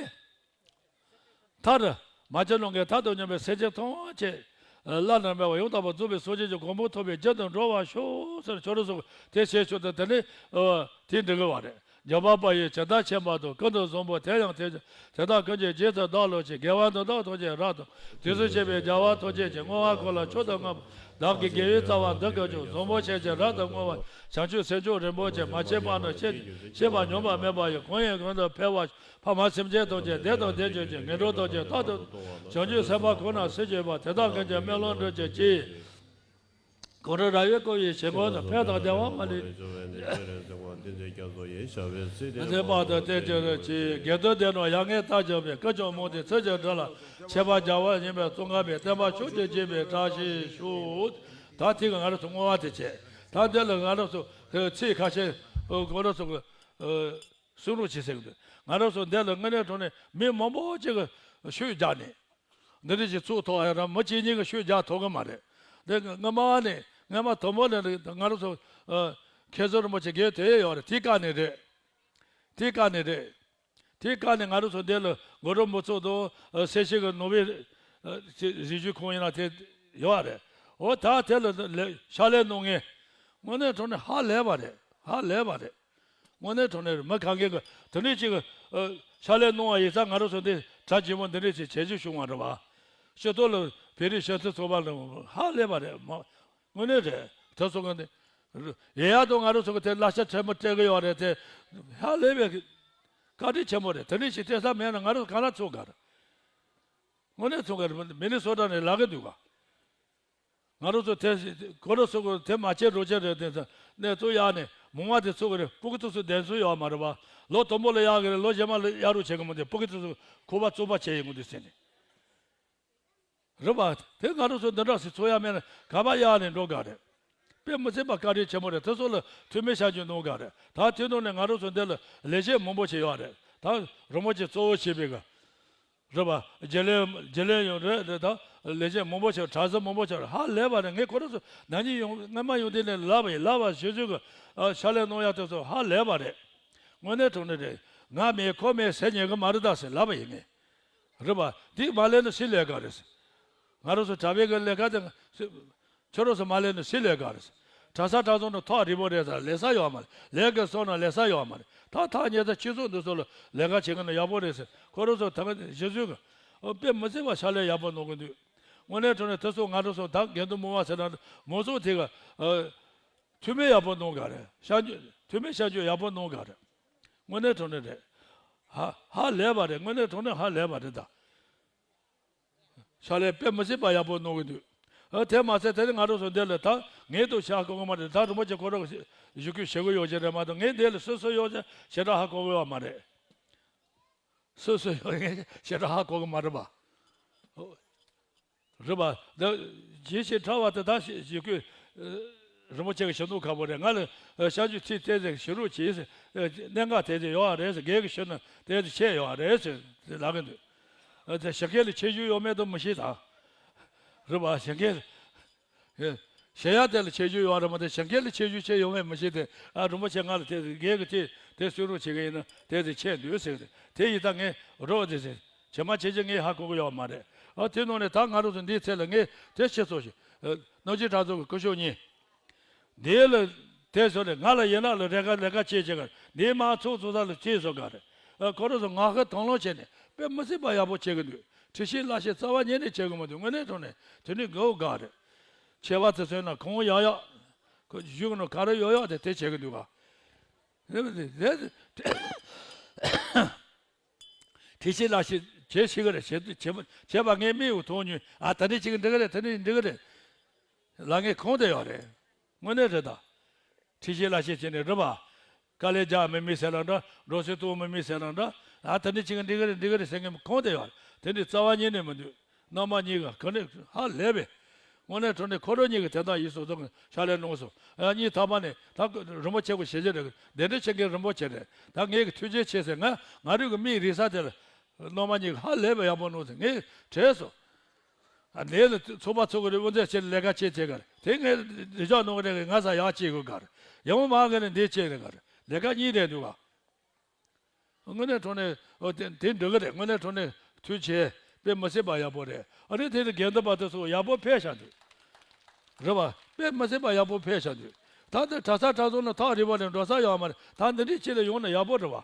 མཐར། མ་གྱུར་ནམ་མཁའི་མཐའ་དང་མཉམ་པའི་སེམས་ཅན་ཐམས་ཅད། བླ་ན་མེད་པ་ཡང་དག་པར་རྫོགས་པའི་སངས་རྒྱས་ཀྱི་གོ་འཕང་ཐོབ་པའི་རྒྱུ་དུ་འགྲོ་བར་ཤོག་ཟེར་ཁྱོད་རང་ཚོ་དེ་བྱས་ཆོག་དང་དེ་ནི། ཨ་དེ་འགྲིག་གི་བ་རེད། འཇམ་དཔལ་དཔལ་ཡུལ་ཇི་ལྟར་ཆེན་པ་དང་། ཀུན་ཏུ་བཟང་པོ་དེ་ཡང་དེ་བཞིན། དེ་དག་ཀུན་གྱི་རྗེས་སུ་བདག་སློབ་ཅིང་། དགེ་བ་འདི་དག་ཐམས་ཅད་རབ་ཏུ། དུས་སུ་བྱས་པའི་རྒྱལ་བ་ཐམས་ཅད་ཀྱིས། བསྔོ་བ་ཀུན་ལ་མཆོག་ཏུ་བསྔགས་པ། བདག་གི་དགེ་བའི་རྩ་བ་འདི་ཀུན་ཀྱང་། བཟང་པོ་ཆེ་ཆེར་རབ་ཏུ་བསྔོ་བ། བྱང་ཆུབ་སེམས་མཆོག་རིན་པོ་ཆེ། མ་སྐྱེས་པ་ནས་སྐྱེས་ཀྱང་། སྐྱེས་པ་ཉམས་པ་མེད་པ་ཡི། གང་ཡིན་གང་དུ་འཕེལ་བ། ཕ་མ་སེམས་ཅན་ཐམས་ཅད་བདེ་དང་ལྡན་གྱུར་ཅིག་ངན་འགྲོ་ཐམས་ཅད་རྟག་ཏུ་བྱང་ཆུབ་སེམས་དཔའ་ཁོ་ན་སེམས་བསྐྱེད་པ། དེ་དག་ཀུན་གྱི་དམན་ལམ་བགྲོད་པའི་ཕྱིར། གངས་རི་ར་བས་བསྐོར་བའི་བྱང་ཁོག་ཏུ། ཕན་དང་བདེ་བ་མ་ལུས། མི་ཚེ་བར་དུ་བརྟན་གྱུར་ཅིག་དགེ་འདུན་སྡེ་རྣམས་ཡར་ངོའི་རྟགས་བྱུང་བས། བསྐུལ་ཀྱང་མང་སྟེ་ཚིག་ཀྱང་འདྲ་ལ། མཆོད་པར་བྱ་བ་ཡིན་པས་ཙོང་ཁ་པས། བསྟན་པ་ཕྱོགས་བཅུར་རྒྱས་པའི་བཀྲ་ཤིས་ཤོག་ད་དེ་གི་ང་རང་ཚོ་བསྔོ་བ་དེ་བྱས། ད་འདི་ལ་ང་རང་ཚོ་ཚིག་ཁ་ཤས་ཁོ་རང་ཚོ་གི་གསུང་རོགས་བྱེད་ཟེར་གི་འདུག་ང་རང་ཚོ་འདི་ལ་དངོས་གནས་དྲང་གནས་མི་མང་པོ་ཅིག་གིས་ཤུགས་རྒྱག་ནས། འདི་འདྲ་ཞིག་ཚུགས་ཐུབ་ཡ་ར་མི་གཅིག་གཉིས་ཀྱིས་ཤུགས་རྒྱག་ཐུབ་གི་མ་རེད། འདི་སྔ་མ་ནས་སྔ་མ་དང་པོ་ནས་ང་རང་ཚོ་མཁན་ཟུར་རིན་པོ་ཆེ་གིས་དེ་ཡོད་རེད། དེའི་སྐབས་ནས་རེད། དེའི་སྐབས་ནས་རེད། དེའི་སྐབས་ནས་ང་རང་ཚོ་འདི་ལ་གུ་རུ་མི་ཚོགས་དང་སེར་བྱེས་ཀྱི་ནོར་བུའི་རིག་གཞུང་ཁང་ཡིན་ན་དེ་ཡོད་རེད། འོ་ད་དེ་ལ་ཕྱག་ལས་གནང་མཁན་དངོས་གནས་དྲང་གནས་ཧ་ལས་པ་རེད། ཧ་ལས་པ་རེད། དངོས་གནས་དྲང་གནས་རེད། མི་གང་གིས་གི་དེ་འདྲ་ཅིག་གི་ཕྱག་ལས་གནང་བ་ཡིན་ཙང་ང་རང་ཚོ་འདི་གྲ་རྒྱས་པོ་འདི་འདྲ་ཅིག་བྱེད་རྒྱུ་བྱུང་བ་རེད་བ། སྤྱི་ཚོགས་ལ་བོད་རིགས་སྤྱི་མཐུན་ཚོགས་པ་ལ་ཧ་ལས་པ་རེད་མ། དངོས་གནས་རེད། དེ་ཚོ་གི་འདི་ཡེ་ཡ་དང་ང་རང་ཚོ་གི་དེ་གླ་ཆ་ཕྲན་བུ་སྤྲད་གི་ཡོད་རེད་དེ། ཧ་ལས་པའི་བཀའ་དྲིན་ཆེན་པོ་རེད། དེ་འདྲ་ཞིག་སྤྲད་ས་མེད་ན་ང་རང་གང་ལ་ཚོགས་ག་རེད། དངོས་གནས་ཚོགས་ག་རེད། མི་ནི་སོ་ཊ་ནས་ལབ་གི་འདུག་ག་ང་རང་ཚོ་དེ་ཁོ་རང་ཚོ་གི་དེ་མ་བྱེད་རོགས་བྱེད་རེད་དེ་ཚོ་གནས་ཚུལ་ཡག་ནས་མང་བ་དེ་ཚོ་གི་རེད། སྤུ་གུ་ཚོ་སུ་བདེན་ཚུལ་ཡོད་མ་རེད་བ། ལོ་དང་པོ་ལ་ཡག་གི་རེད། ལོ་རྗེས་མ་ལ་ཡག་རུ་བྱེད་གི་མི་འདུག་སྤུ་གུ་ཚོ་སུ་ཁུ་བ་བཙུགས་པ་བྱེད་ཡོང་གི་འདུག་ཟེར་ནས། རེད་བ། དེ་ང་རང་ཚོ་འདི་འདྲ་ཞིག་ཚོགས་ཡ་མེད་ན་ག་པར་ཡག་ནས་འགྲོ་ག་རེད། དཔེ་མི་སྲིད་པ་བཀའ་དྲིན་ཆེན་པོ་རེད། དེ་ཚོ་ལ་ཐུགས་སྨོན་ཞུ་རྒྱུ་གནང་ག་རེད། ད་དེ་ནང་ནས་ང་རང་ཚོ་འདི་ལ་ལས་བྱེད་མང་པོ་ཞིག་ཡོད་རེད། ད་རིན་པོ་ཆེ་གཙོ་བོ་བྱས་པའི་གི་རེད་པ། རྒྱུན་ལས་རྒྱུན་ལས་ཡང་རེད། རེད། ད་ལས་བྱེད་མང་པོ་ཞིག་གྲྭ་ཟུར་མང་པོ་ཞིག་རེད། ཧ་ལས་པ་རེད། ངས་ཁོ་རང་ཚོ་ན་ནིང་ཡོང་སྔ་མ་ཡོང་དུས་ནས་ལབ་པ་ཡིན། ལབ་པ་ཞུ་ཞུ་གི་ཕྱག་ལས་གནང་ཡག་དེ་ཚོ་ཧ་ལས་པ་རེད། དངོས་གནས་དྲང་གནས་རེད། ང་མེད་ཁོ་མེད་ཟེར་ཉན་གི་མ་རེད་ད་ཟེར་ལབ་པ་ཡིན་ངས། རེད་པ། དེ་མ་ལས་ན་སུས་ལས་ཀ་རེད་ཟེར། ང་རང་ཚོ་གྲྭ་པའི་གི་ལས་ཀ་དེ་ཁྱོད་རང་ཚོ་མ་ལས་ན་སུས་ལས་ཀ་རེད་ཟེར། གྲྭ་ས་གྲྭ་ཚང་ནང་ཐག་རིང་པོ་རེད་ཟེར། ལས་ས་ཡོད་མ་རེད། ལས་ཀ་སོང་ན་ལས་ས་ཡོད་མ་རེད། ད་ཐག་ཉེ་ས་སྤྱི་ཚོགས་འདི་ཚོ་ལ་ལས་ཀ་བྱེད་མཁན་ཡག་པོ་རེད་ཟེར། ཁོ་རང་ཚོ་ད་ག་གཞི་བཟུང་གི་དཔེ་མི་སྲིད་པ་ཕྱག་ལས་ཡག་པོ་གནང་གི་འདུག་དངོས་གནས་དྲང་གནས་དེ་ཚོ་ང་རང་ཚོ་ད་དགེ་འདུན་མང་བ་ཟེར་ན་མང་ཚོགས་དེ་ག་ཐུགས་སྨོན་ཡག་པོ་གནང་ག་རེད། ཤ་འཇུ་ཐུགས་སྨོན་ཤ་འཇུ་ཡག་པོ་གནང་ག་རེད། དངོས་གནས་དྲང་གནས་རེད། ཧ་ཧ་ལས་པ་རེད། དངོས་གནས་དྲང་གནས་ཧ་ལས་པ་རེད་ད། ཕྱག་ལས་དཔེ་མི་སྲིད་པ་ཡག་པོ་གནང་གི་འདུག་ཨ་དེ་མ་ཟད་དེ་ནི་ང་རང་ཚོ་འདི་ལ་ད་ངས་འདུག་བྱ་དགོས་གི་མ་རེད། ད་རིན་པོ་ཆེ་ཁོ་རང་གི་ཞུ་སྐུལ་བྱེད་དགོས་ཡོད་ཀྱི་རེད་མ་གཏོགས་ངས་འདི་ལ་སོ་སོ་ཡོད་ཀྱང་ཞེ་དྲག་ཧ་གོ་གི་ཡོད་མ་རེད། སོ་སོ་ཡོད་ངས་ཞེ་དྲག་ཧ་གོ་གི་མ་རེད་པ། རེད་པ། ད་ཇི་ཞིག་ཕྲ་བ་དེ་ད་ཞིག་ཞིག་ཁོས་རིན་པོ་ཆེ་གི་ཞུ་གཏུག་ཁ་པོ་རེད། ང་ལ་ཤ་འཇུ་ཚིག་དེ་ཟེར་ཞུ་རོགས་གྱིས་ཟེར། གནད་འགག་དེ་ཟེར་ཡོད་རེད་ཟེར། རྒན་གྱི་ཞུ་ན་དེ་ཟེར་ཆད་ཡོད་རེད་ཟེར་ལབ་གི་འདུག་དེ་ཞིང་ཁའི་ལ་ཆད་རྒྱུ་ཡོད་མེད་དུ་མི་ཤེས་ད། རེད་པ། ཞིང་ཁའི་ཞེ་ཡ་དེ་ལ་ཆད་རྒྱུ་ཡོད་རེད་མ་གཏོགས་ཞིང་ཁའི་ལ་ཆད་རྒྱུ་ཆད་ཡོད་མེད་མི་ཤེས་ཏེ། ཨ་རིན་པོ་ཆེ་ང་ལ་དེ་རྒན་གྱི་དེ་དེ་གསོལ་རོགས་བྱེད་ཀྱི་ཡིན་ན་དེ་ཟེར་ཆད་འདུག་ཟེར་གི་འདུག་དེ་ཡིན་ད་ངས་རོགས་དེ་ཟེར། ཇི་མ་ཇི་བཞིན་ངས་ཧ་གོ་གི་ཡོད་མ་རེད། ཨ་དེ་ནང་ནས་ད་ང་རང་ཚོ་འདིའི་ཚེ་ལ་ངས་དེ་ཤེས་སོང་ཞིག་ཨ་སྣང་ཆེན་གྲྭ་ཚང་གི་སྐུ་ཞབས་གཉིས། འདི་ལ་དེ་ཚོ་ནས་ང་ལ་ཡིན་ན་ལ་རེ་ཁ་ལས་ཀ་བྱེད་བྱེད་གར་འདིའི་མ་ཚོགས་ཚོགས་ས་ལ་བྱེད་སོ་ག་རེད། ཨ་ཁོ་རང་ཚོ་ང་ཁ་དང་བླངས་བྱས་ནས་དཔེ་མི་སྲིད་པ་ཡག་པོ་བྱེད་གི་འདུག་ཁྲིད་ཤེས་བསླབ་ཤེས་རྩ་བ་ཉིད་ནས་བྱེད་གི་མི་འདུག་དངོས་གནས་དྲང་གནས་དེ་ནི་དགའ་བོ་དགའ་རེད། ཆེ་བ་དེ་ཚོས་ན་གང་ཡག་ཡག་ཁོ་གཞུག་ནང་ག་རེ་ཡོད་ཡོད་དེ་དེ་བྱེད་གི་འདུག་ག་དེ་ཕྱི་ལ་ཞིག་བྱེད་ཤེས་གི་རེད། བྱེད་བྱེད་བྱེད་པ་ངས་མིག་འུ་མཐོང་མྱོང་། ཨ་ད་ནི་ཅིག་འགྲིག་གི་རེད། ད་ནི་འགྲིག་གི་རེད་ལ་ངས་གོང་དེ་ཡོད་རེད། དངོས་གནས་རེད་ད། ཁྲིད་ཤེས་བསླབ་ཤེས་བྱས་ནས་རེད་པ། དཀའ་ལས་རྒྱག་མི་མི་ཟེར་ལ་འདྲ། འགྲོ་སོང་གཏོང་མི་མི་ཟེར་ལ་འདྲ། ཨ་ད་ནི་ཅིག་འགྲིག་གི་རེད། འགྲིག་གི་རེད་ཟེར་མཁན་གོང་དེ་ཡོད་རེད། དེ་འདྲའི་རྩ་བ་ཉིད་ནས་མི་འདུག་རྣམ་པ་གཉིས་ཀ་ག་ནས་ཧ་ལས་པས། དངོས་གནས་དྲང་གནས་ཁོ་རང་གཉིས་ཀྱིས་དེ་དག་ཡིན་སོ་སོ་གི་ཕྱག་ལས་གནང་སོང་། ཨ་གཉིས་ཐ་མ་ནས་ད་རིན་པོ་ཆེ་གོ་ཞེ་ཅིག་རེད། གདན་འདྲེན་བྱེད་མཁན་རིན་པོ་ཆེ་རེད། ད་ངས་ཀྱི་ཐུགས་རྗེ་ཆེ་ཟེར། ང་ང་རང་གི་མིག་རིག་ས་དེ་ལ་རྣམ་པ་གཉིས་ཀ་ཧ་ལས་པའི་ཡག་པོ་གནང་ཟེར་ངས་དྲན་སོང་། ཨ་ལས་ལ་ཚོགས་པ་ཚོགས་ཀྱི་རེད། དབུ་མཛད་བྱས་ལས་ཀ་བྱེད་བྱེད་ག་རེད། དེ་ངས་རི་ལྕགས་གནང་གི་རེད། ང་ས་ཡག་བྱེད་དགོས་ག་རེད། ཡང་མ་གི་ནས་འདི་བྱེད་རེད་ག་རེད། ལས་ཀ་གཉིས་རེད་འདུག་ག་དངོས་གནས་དྲང་གནས་ཨོ་དེ་དེ་འགྲིག་གི་རེད། དངོས་གནས་དྲང་གནས་ཐུགས་རྗེ་ཆེ། དཔེ་མི་སྲིད་པ་ཡག་པོ་རེད། ཨ་རི་དེ་ནི་དགེ་འདུན་པ་དེ་ཚོ་ཡག་པོ་ཕེབས་ཤག་འདུག་རེད་པ། དཔེ་མི་སྲིད་པ་ཡག་པོ་ཕེབས་ཤག་འདུག་ད་འདི་གྲྭ་ས་གྲྭ་ཚང་ནང་ཐག་རིང་བ་ནས་འགྲོ་ས་ཡོད་མ་རེད། ད་འདི་འདྲའི་ཆེད་ལ་ཡོང་ན་ཡག་པོ་རེད་བ།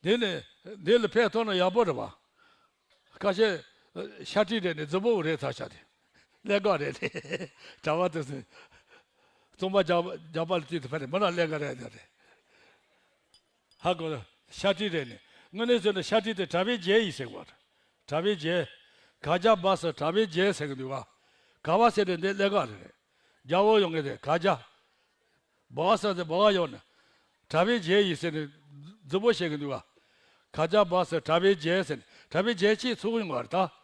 འདི་ནས་འདི་ལ་ཕེབས་ཐུབ་ན་ཡག་པོ་རེད་བ། ཁ་ཤས་ཤ་ཁྲི་རེད་ནས་རྫི་བོ་རེད་ཚར་ཤག་དེ། ཀླད་ཀོར་རེད་དེ། གྲྭ་པ་དེ་ཚོས་རྩོམ་པ་རྒྱག་རྒྱག་པ་ལ་བལྟས་ཏེ་ཕ་རེད་མི་ལ་ཀླད་ཀོར་རེད་དེ་རེད། ཧ་གོ། ཤ་ཁྲི་རེད་ནས། དངོས་གནས་བཟོས་ན་ཤ་ཁྲི་དེ་གྲྭ་པའི་རྒྱན་ཡིན་ཟེར་བ། གྲྭ་པའི་རྒྱན། ག་རྒྱ་བ་ས་གྲྭ་པའི་རྒྱན་ཟེར་གི་འདུག་བ། ག་བ་ཟེར་དེ་འདི་ཀླད་ཀོར་རེད། རྒྱ་བོ་ཡོང་གི་རེད་ག་རྒྱ། བ་ས་དེ་བ་བ་ཡོང་ནས། གྲྭ་པའི་རྒྱན་ཡིན་ཟེར་ནས་རྫི་བོ་བཤད་གི་འདུག་བ། ག་རྒྱ་བ་ས་གྲྭ་པའི་རྒྱན་ཟེར་ནས་གྲྭ་པའི་རྒྱན་ཅིག་ཚུགས་ཡོང་བ་རེད་ད།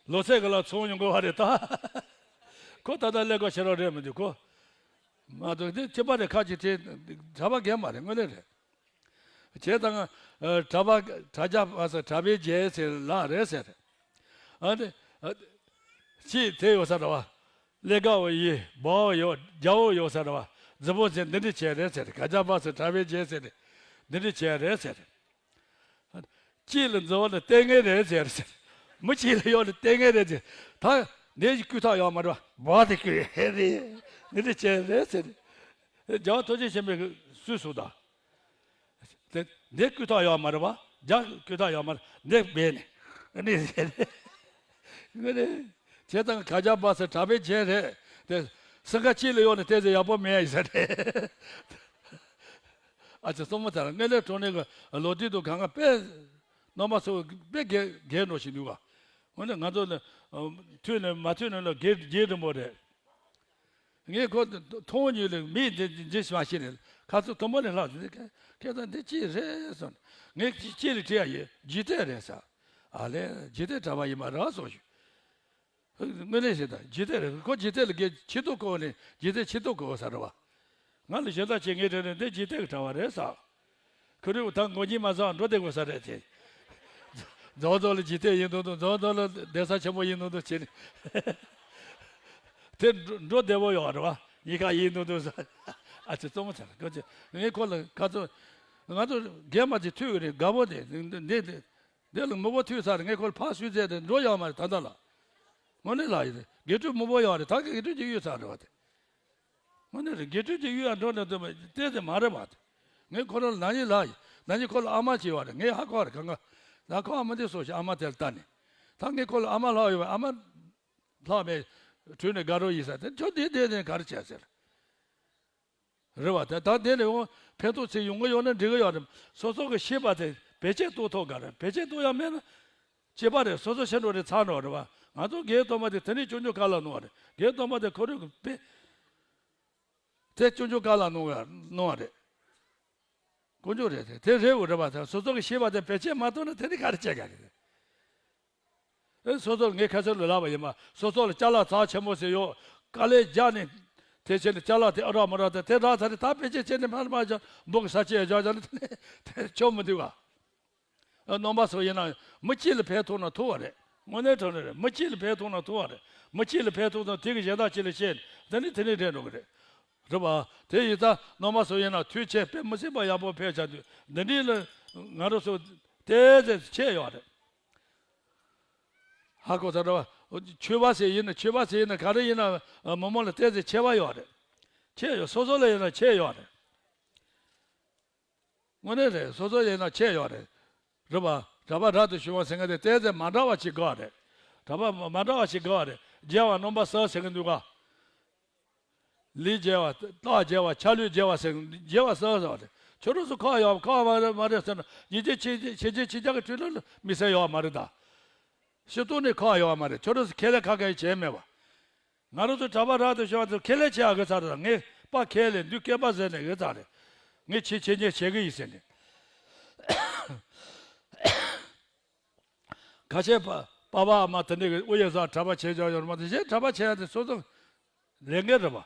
ལོ་ཚད་ག་ལ་ཚོང་ཡོང་དགོས་བ་རེད་ད། ཁོ་ད་ལྟ་ཀླད་ཀོར་ཤེས་རོགས་རེད་མི་འདུག་ཁོ། མ་གཏོགས་དེ་སྐྱེས་པ་རེད་ཁ་ཅིག་དེ་གྲྭ་པ་རྒན་མ་རེད་དངོས་གནས་རེད། བྱས་ཙང་ཨ་གྲྭ་པ་གྲྭ་རྒྱ་བ་ས་གྲྭ་པའི་རྒྱན་ཟེར་ལགས་རེད་ཟེར། ཨ་ནི་ཨ་ཅིག་དེ་ཡོད་ས་རེད་བ། ཀླད་ཀོར་བོ་ཡིན་བ་བོ་ཡོད་རྒྱ་བོ་ཡོད་ས་རེད་བ། རྫི་བོ་ཟེར་འདི་འདྲ་བྱས་རེད་ཟེར་ག་རྒྱ་བ་ས་གྲྭ་པའི་རྒྱན་ཟེར་འདི་འདྲ་བྱས་རེད་ཟེར། གཅིག་ལ་འཛུལ་བ་ལ་ལྟས་ངན་རེད་ཟེར་ཟེར། མི་གཅིག་ལ་ཡོད་ལ་ལྟས་ངན་རེད་ཟེར། ད་འདི་ཞིག་བསྐུལ་ཐག་ཡོད་མ་རེད་བ། བ་དེ་བསྐུལ་ཧེ་རེད། འདི་འདྲ་བྱས་རེད་ཟེར། རྒྱལ་བ་ཐམས་ཅད་མཁྱེན་པས་སུས་གསུངས་དང་། དེ་འདི་བསྐུལ་ཐག་ཡོད་མ་རེད་བ། རྒྱ་བསྐུལ་ཐག་ཡོད་མ་རེད་འདི་བས་ནས། ཨ་ནི་ཟེར། ངོ་ནས། བྱས་ཙང་ག་རྒྱ་བ་ས་གྲྭ་པའི་རྒྱན་རེད། དེ་སེང་ག་གཅིག་ལ་ཡོད་ནས་བལྟས་ཚེ་ཡག་པོ་མེད་ཡིན་ཟེར་ཏེ། ཨ་ཙི་གཙང་མ་ཚར་དངོས་གནས་དྲང་གནས་ཀྱི་ལོ་དུས་དུ་གང་ག་དཔེ། རྣམ་པ་ཚོ་དཔེ་རྒན་རྒན་འགྲོ་ཞིག་འདུག་ག། འོན་ཏེ་ང་ཚོ་ནི་མཐུད་ནས་མ་མཐུད་ནས་ལ་རྒན་རྒན་རིང་པོ་རེད། ངས་ཁོ་མཐོང་ཉིད་ལ་མིས་འདི་འདི་མ་ཤེས་ནས་ཁ་ཚུར་དུམ་བུ་ནས་ལྷག་ཟིན་ཁ་ཁ་ཚ་འདི་ཅི་རེད་སོང་། ངས་ཅི་ཅི་ལ་དྲིས་ཡ་ཡོད་འཇིག་རྟེན་རེད་ཟེར། ཨ་ལས་འཇིག་རྟེན་གྲྭ་པ་ཡིན་མ་རེད་སོང་ཞུ། དངོས་གནས་ཞེ་དྲག་འཇིག་རྟེན་རེད། ཁོ་འཇིག་རྟེན་ལ་དགེ་ཆེ་ཏོག་གོ་ནས་འཇིག་རྟེན་ཆེ་ཏོག་གོ་ས་རེད་བ། ང་ལ་ཞེ་དྲག་བྱེད་ངེས་དྲན་ནས་འདི་འཇིག་རྟེན་གྱི་གྲྭ་པ་རེད་ཟེར། ཁོ་རེ་ད་མགོ་གཉིས་མ་ཟ་འགྲོ་བསྡད་དགོས་ས་རེད་དེ། རྫོང་རྫོང་ལ་འཇིག་རྟེན་ཡིན་མདོག་མདོག་རྫོང་རྫོང་ལ་གདན་ས་ཆེན་པོ་ཡིན་མདོག་མདོག་བྱས་ནས། དེ་འགྲོ་འགྲོ་བདེ་བོ་ཡོད་རེད་བ། གཉིས་ཀ་ཡིན་མདོག་མདོག་ཟེར། ཨ་ཙི་གཙང་མ་ཚར་ཁོ་ཚོས་ངས་ཁོ་ལ་ཁ་ཚོ། ང་ཚོ་རྒན་མ་ཅིག་ཐུག་གི་རེད་དགའ་བོ་དེ་འདི་འདི། འདི་ལ་མི་བོ་ཐུག་ཚར་ངས་ཁོ་ལ་ཕར་བསུས་ཚེ་དེ་འགྲོ་ཡག་མ་རེད་ད་ལྟ་ལ། དངོས་གནས་ལགས་ཡིན་དགེ་ཕྲུག་མི་བོ་ཡག་རེད་ད་གི་དགེ་ཕྲུག་ཅིག་གཡུག་ཚར་རེད་བ་དེ། དངོས་གནས་རེད་དགེ་ཕྲུག་ཅིག་གཡུག་ཡག་འགྲོ་ནས་དེ་བལྟས་ཏེ་མ་རེད་བ་དེ། ངས་ཁོ་རང་ལ་ན་ནིང་ལགས་ཡིན་ན་ནིང་ཁོ་ལ་ཨ་མ་ཅིག་ཡོད་རེད་ངས་ཧ་གོ་རེད་གང་ག་ལ་ཁོ་ཨ་མ་འདི་སོ་ཞིག་ཨ་མ་དེ་ལ་ལྟ་ནས། ད་ངས་ཁོ་ལ་ཨ་མ་ལྷག་ཡོད་བ་ཨ་མ་ལྷག་མེད་བྲོས་ནས་དགའ་རོགས་ཡིན་ས་དེ་ཁྱོད་འདི་བསྡད་ནས་ག་རེ་བྱས་ཟེར། རེད་བ། ད་ད་དེ་ནས་འོང་ཕན་ཐོགས་ཚིག་ཡོང་གི་ཡོད་ན་འགྲིག་གི་ཡོད་རེད། སོ་སོ་གི་ཤེས་པ་དེ་བེད་སྤྱད་གཏོང་ཐུབ་ག་རེད། བེད་སྤྱད་གཏོང་ཡ་མེད་ན་སྐྱེས་པ་རེད། སོ་སོ་ཤེས་འགྲོ་རེད་ཚར་འགྲོ་རེད་བ། ང་ཚོ་རྒན་སྟོན་པ་དེ་དེ་ནས་སྐྱོན་བརྗོད་ག་ལ་གནང་བ་རེད། རྒན་སྟོན་པ་དེ་ཁོ་རང་གི་དཔེ་དེ་སྐྱོན་བརྗོད་ག་ལ་གནང་བ་གནང་བ་རེད། དཀོན་མཆོག་རེད་དེ་དེ་རེད་འོ་རེད་བ། དེ་སོ་སོ་གི་ཤེས་པ་དེ་བེད་སྤྱད་མ་གཏོང་ན་དེ་ནི་ག་རེ་བྱེད་ག་རེད། ཨེ་སོ་སོར་ངས་ཁ་སང་ལ་ལབ་པ་ཡིན་མ་སོ་སོ་ལ་ཅ་ལག་ཚགས་ཆེན་པོ་ཟེར་ཡོད། དཀའ་ལས་རྒྱག་ནས་དེ་བྱས་ནས་ཅ་ལག་དེ་ཨ་རག་མ་རག་དེ་དེ་རག་ཚར་ནས་ད་ཕལ་ཆེར་བྱས་ནས་མར་མར་བྱ་འབུ་གི་ས་ཆས་རྒྱག་རྒྱག་ནས་དེ་ནས་དེ་ཆོག་མི་འདུག་ག། ཨ་རྣམ་པ་ཚོ་ཡིན་ན་མི་གཅིག་ལ་ཕན་ཐོགས་ན་ཐོགས་པ་རེད། དངོས་གནས་དྲང་གནས་རེད། མི་གཅིག་ལ་ཕན་ཐོགས་ན་ཐོགས་པ་རེད། མི་གཅིག་ལ་ཕན་ཐོགས་ན་དེ་གི་གཞན་དག་གཅིག་ལ་བཤད་ནས་དེ་ནས་དེ་ནས་རེད་འགྲོ་གི་རེད། རེད་པ། དེ་ཡིན་ཙང་རྣམ་པ་ཚོ་ཡིན་ན་དུས་ཆེན་དཔེ་མི་སྲིད་པ་ཡག་པོ་ཕེབས་བྱ་དུས་འདི་འདྲའི་ལ་ང་རང་ཚོ་ཏོག་ཙམ་ཆད་ཡོད་རེད། ཧ་གོ་ཚར་བ། ཆོས་པ་ཟེར་ཡིན་ན་ཆོས་པ་ཟེར་ཡིན་ན་ག་རེ་ཡིན་ན་མི་མང་ལ་ཏོག་ཙམ་ཆད་པ་ཡོད་རེད། ཆད་ཡོད། སོ་སོ་ལ་ཡིན་ན་ཆད་ཡོད་རེད། དངོས་གནས་རེད། སོ་སོ་ཡིན་ན་ཆད་ཡོད་རེད། རེད་པ། གྲྭ་པ་རབ་ཏུ་བྱུང་བ་ཟེར་མཁན་དེ་ཏོག་ཙམ་མ་འདྲ་བ་ཞིག་དགོས་རེད། གྲྭ་པ་མ་འདྲ་བ་ཞིག་དགོས་རེད། རྒྱལ་བ་རྣམ་པ་གསུམ་ཟེར་གི་འདུག་ག། ལས་རྒྱལ་བ། རྟགས་རྒྱལ་བ། ཆ་ལུགས་རྒྱལ་བ་ཟེར་རྒྱལ་བ་གསུམ་ཟེར་བ་རེད། ཁྱོད་རང་ཚོ་ཁག་ཡོད་ཁག་མ་རེད་མ་རེད་ཟེར་ན་ཉིན་རྒྱུན་ཕྱི་ཕྱི་རྒྱུན་ཕྱི་རྒྱལ་གྱི་ཁྲིམས་ལུགས་ལ་མི་སེར་ཡོད་མ་རེད་ད། སྤྱི་ཚོགས་ནས་ཁག་ཡོད་མ་རེད། ཁྱོད་རང་ཚོ་ཁས་ལེན་ཁག་གང་ཡང་བྱས་མེད་པ། ང་རང་ཚོ་གྲྭ་པ་རབ་ཏུ་བྱུང་བ་ཚོ་ཁས་ལེན་བྱེད་ཡག་གི་ཚར་རེད། ངས་དཔའ་ཁས་ལེན་འདུས་སྐད་པ་ཟེར་ནས་གི་ཚར་རེད། ངས་ཆེ་ཆེ་ཉེས་བྱེད་གི་ཡིན་ཟེར་ནས། ཁ་ཤས་པ་པ་ཕ་ཨ་མ་དེ་འདྲས་ཀྱི་དབུ་ཡོད་ས་གྲྭ་པ་བྱས་ཀྱང་ཡོད་མ་རེད། གཞན་གྲྭ་པ་བྱས་ཡ་དེ་སོ་སོ་ལས་འགན་རེད་པ།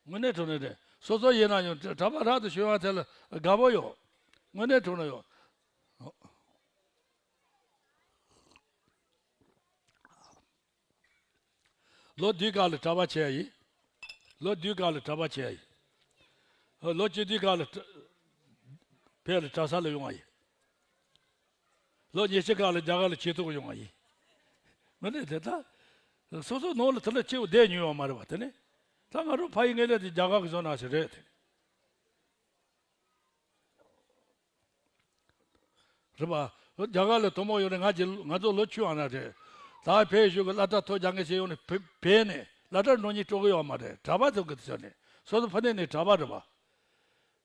དངོས་གནས་དྲང་གནས་རེད། སོ་སོ་ཡིན་ན་ཡང་གྲྭ་པ་རབ་ཏུ་བྱུང་བ་དེ་ལ་དགའ་པོ་ཡོད། དངོས་གནས་དྲང་གནས་ཡོད། ལོ་བདུན་སྐབས་ལ་གྲྭ་པ་བྱས་ཡིན། ལོ་བདུན་སྐབས་ལ་གྲྭ་པ་བྱས་ཡིན། ལོ་བཅུ་བདུན་སྐབས་ལ་གྲྭ་བོད་ལ་གྲྭ་ས་ལ་ཡོང་བ་ཡིན། ལོ་ཉི་ཤུ་སྐབས་ལ་རྒྱ་གར་ལ་ཆེད་གཏོང་ཡོང་བ་ཡིན། དངོས་གནས་དེ་ལྟར། སོ་སོ་ནང་ལ་དེ་ལ་ཆེའུ་བསྡད་མྱོང་ཡོད་མ་རེད་པ། དེ་ནི་ད་ང་རང་ཕ་ཡུལ་ངེས་ལེགས་དེ་རྒྱ་གར་གི་བཟོ་ན་ཞིག་རེད་དེ། རེད་པ། རྒྱ་གར་ལ་དོ་མོ་ཡོད་རེད། ང་ཅི་ང་ཚོ་ལོ་ཆུང་བ་ན་རེད། ད་བལ་ཡུལ་གི་སློབ་གྲྭ་ཐོ་རྒྱག་མཁན་ཞིག་ཡོང་ནས་བལ་བལ་ནས་སློབ་གྲྭ་འགྲོ་སྙིང་བྲོ་གི་ཡོད་མ་རེད། གྲྭ་པ་ཚོ་གི་ཚོ་ནས་སོ་སོ་ཕ་ནས་ནས་གྲྭ་པ་རེད་པ།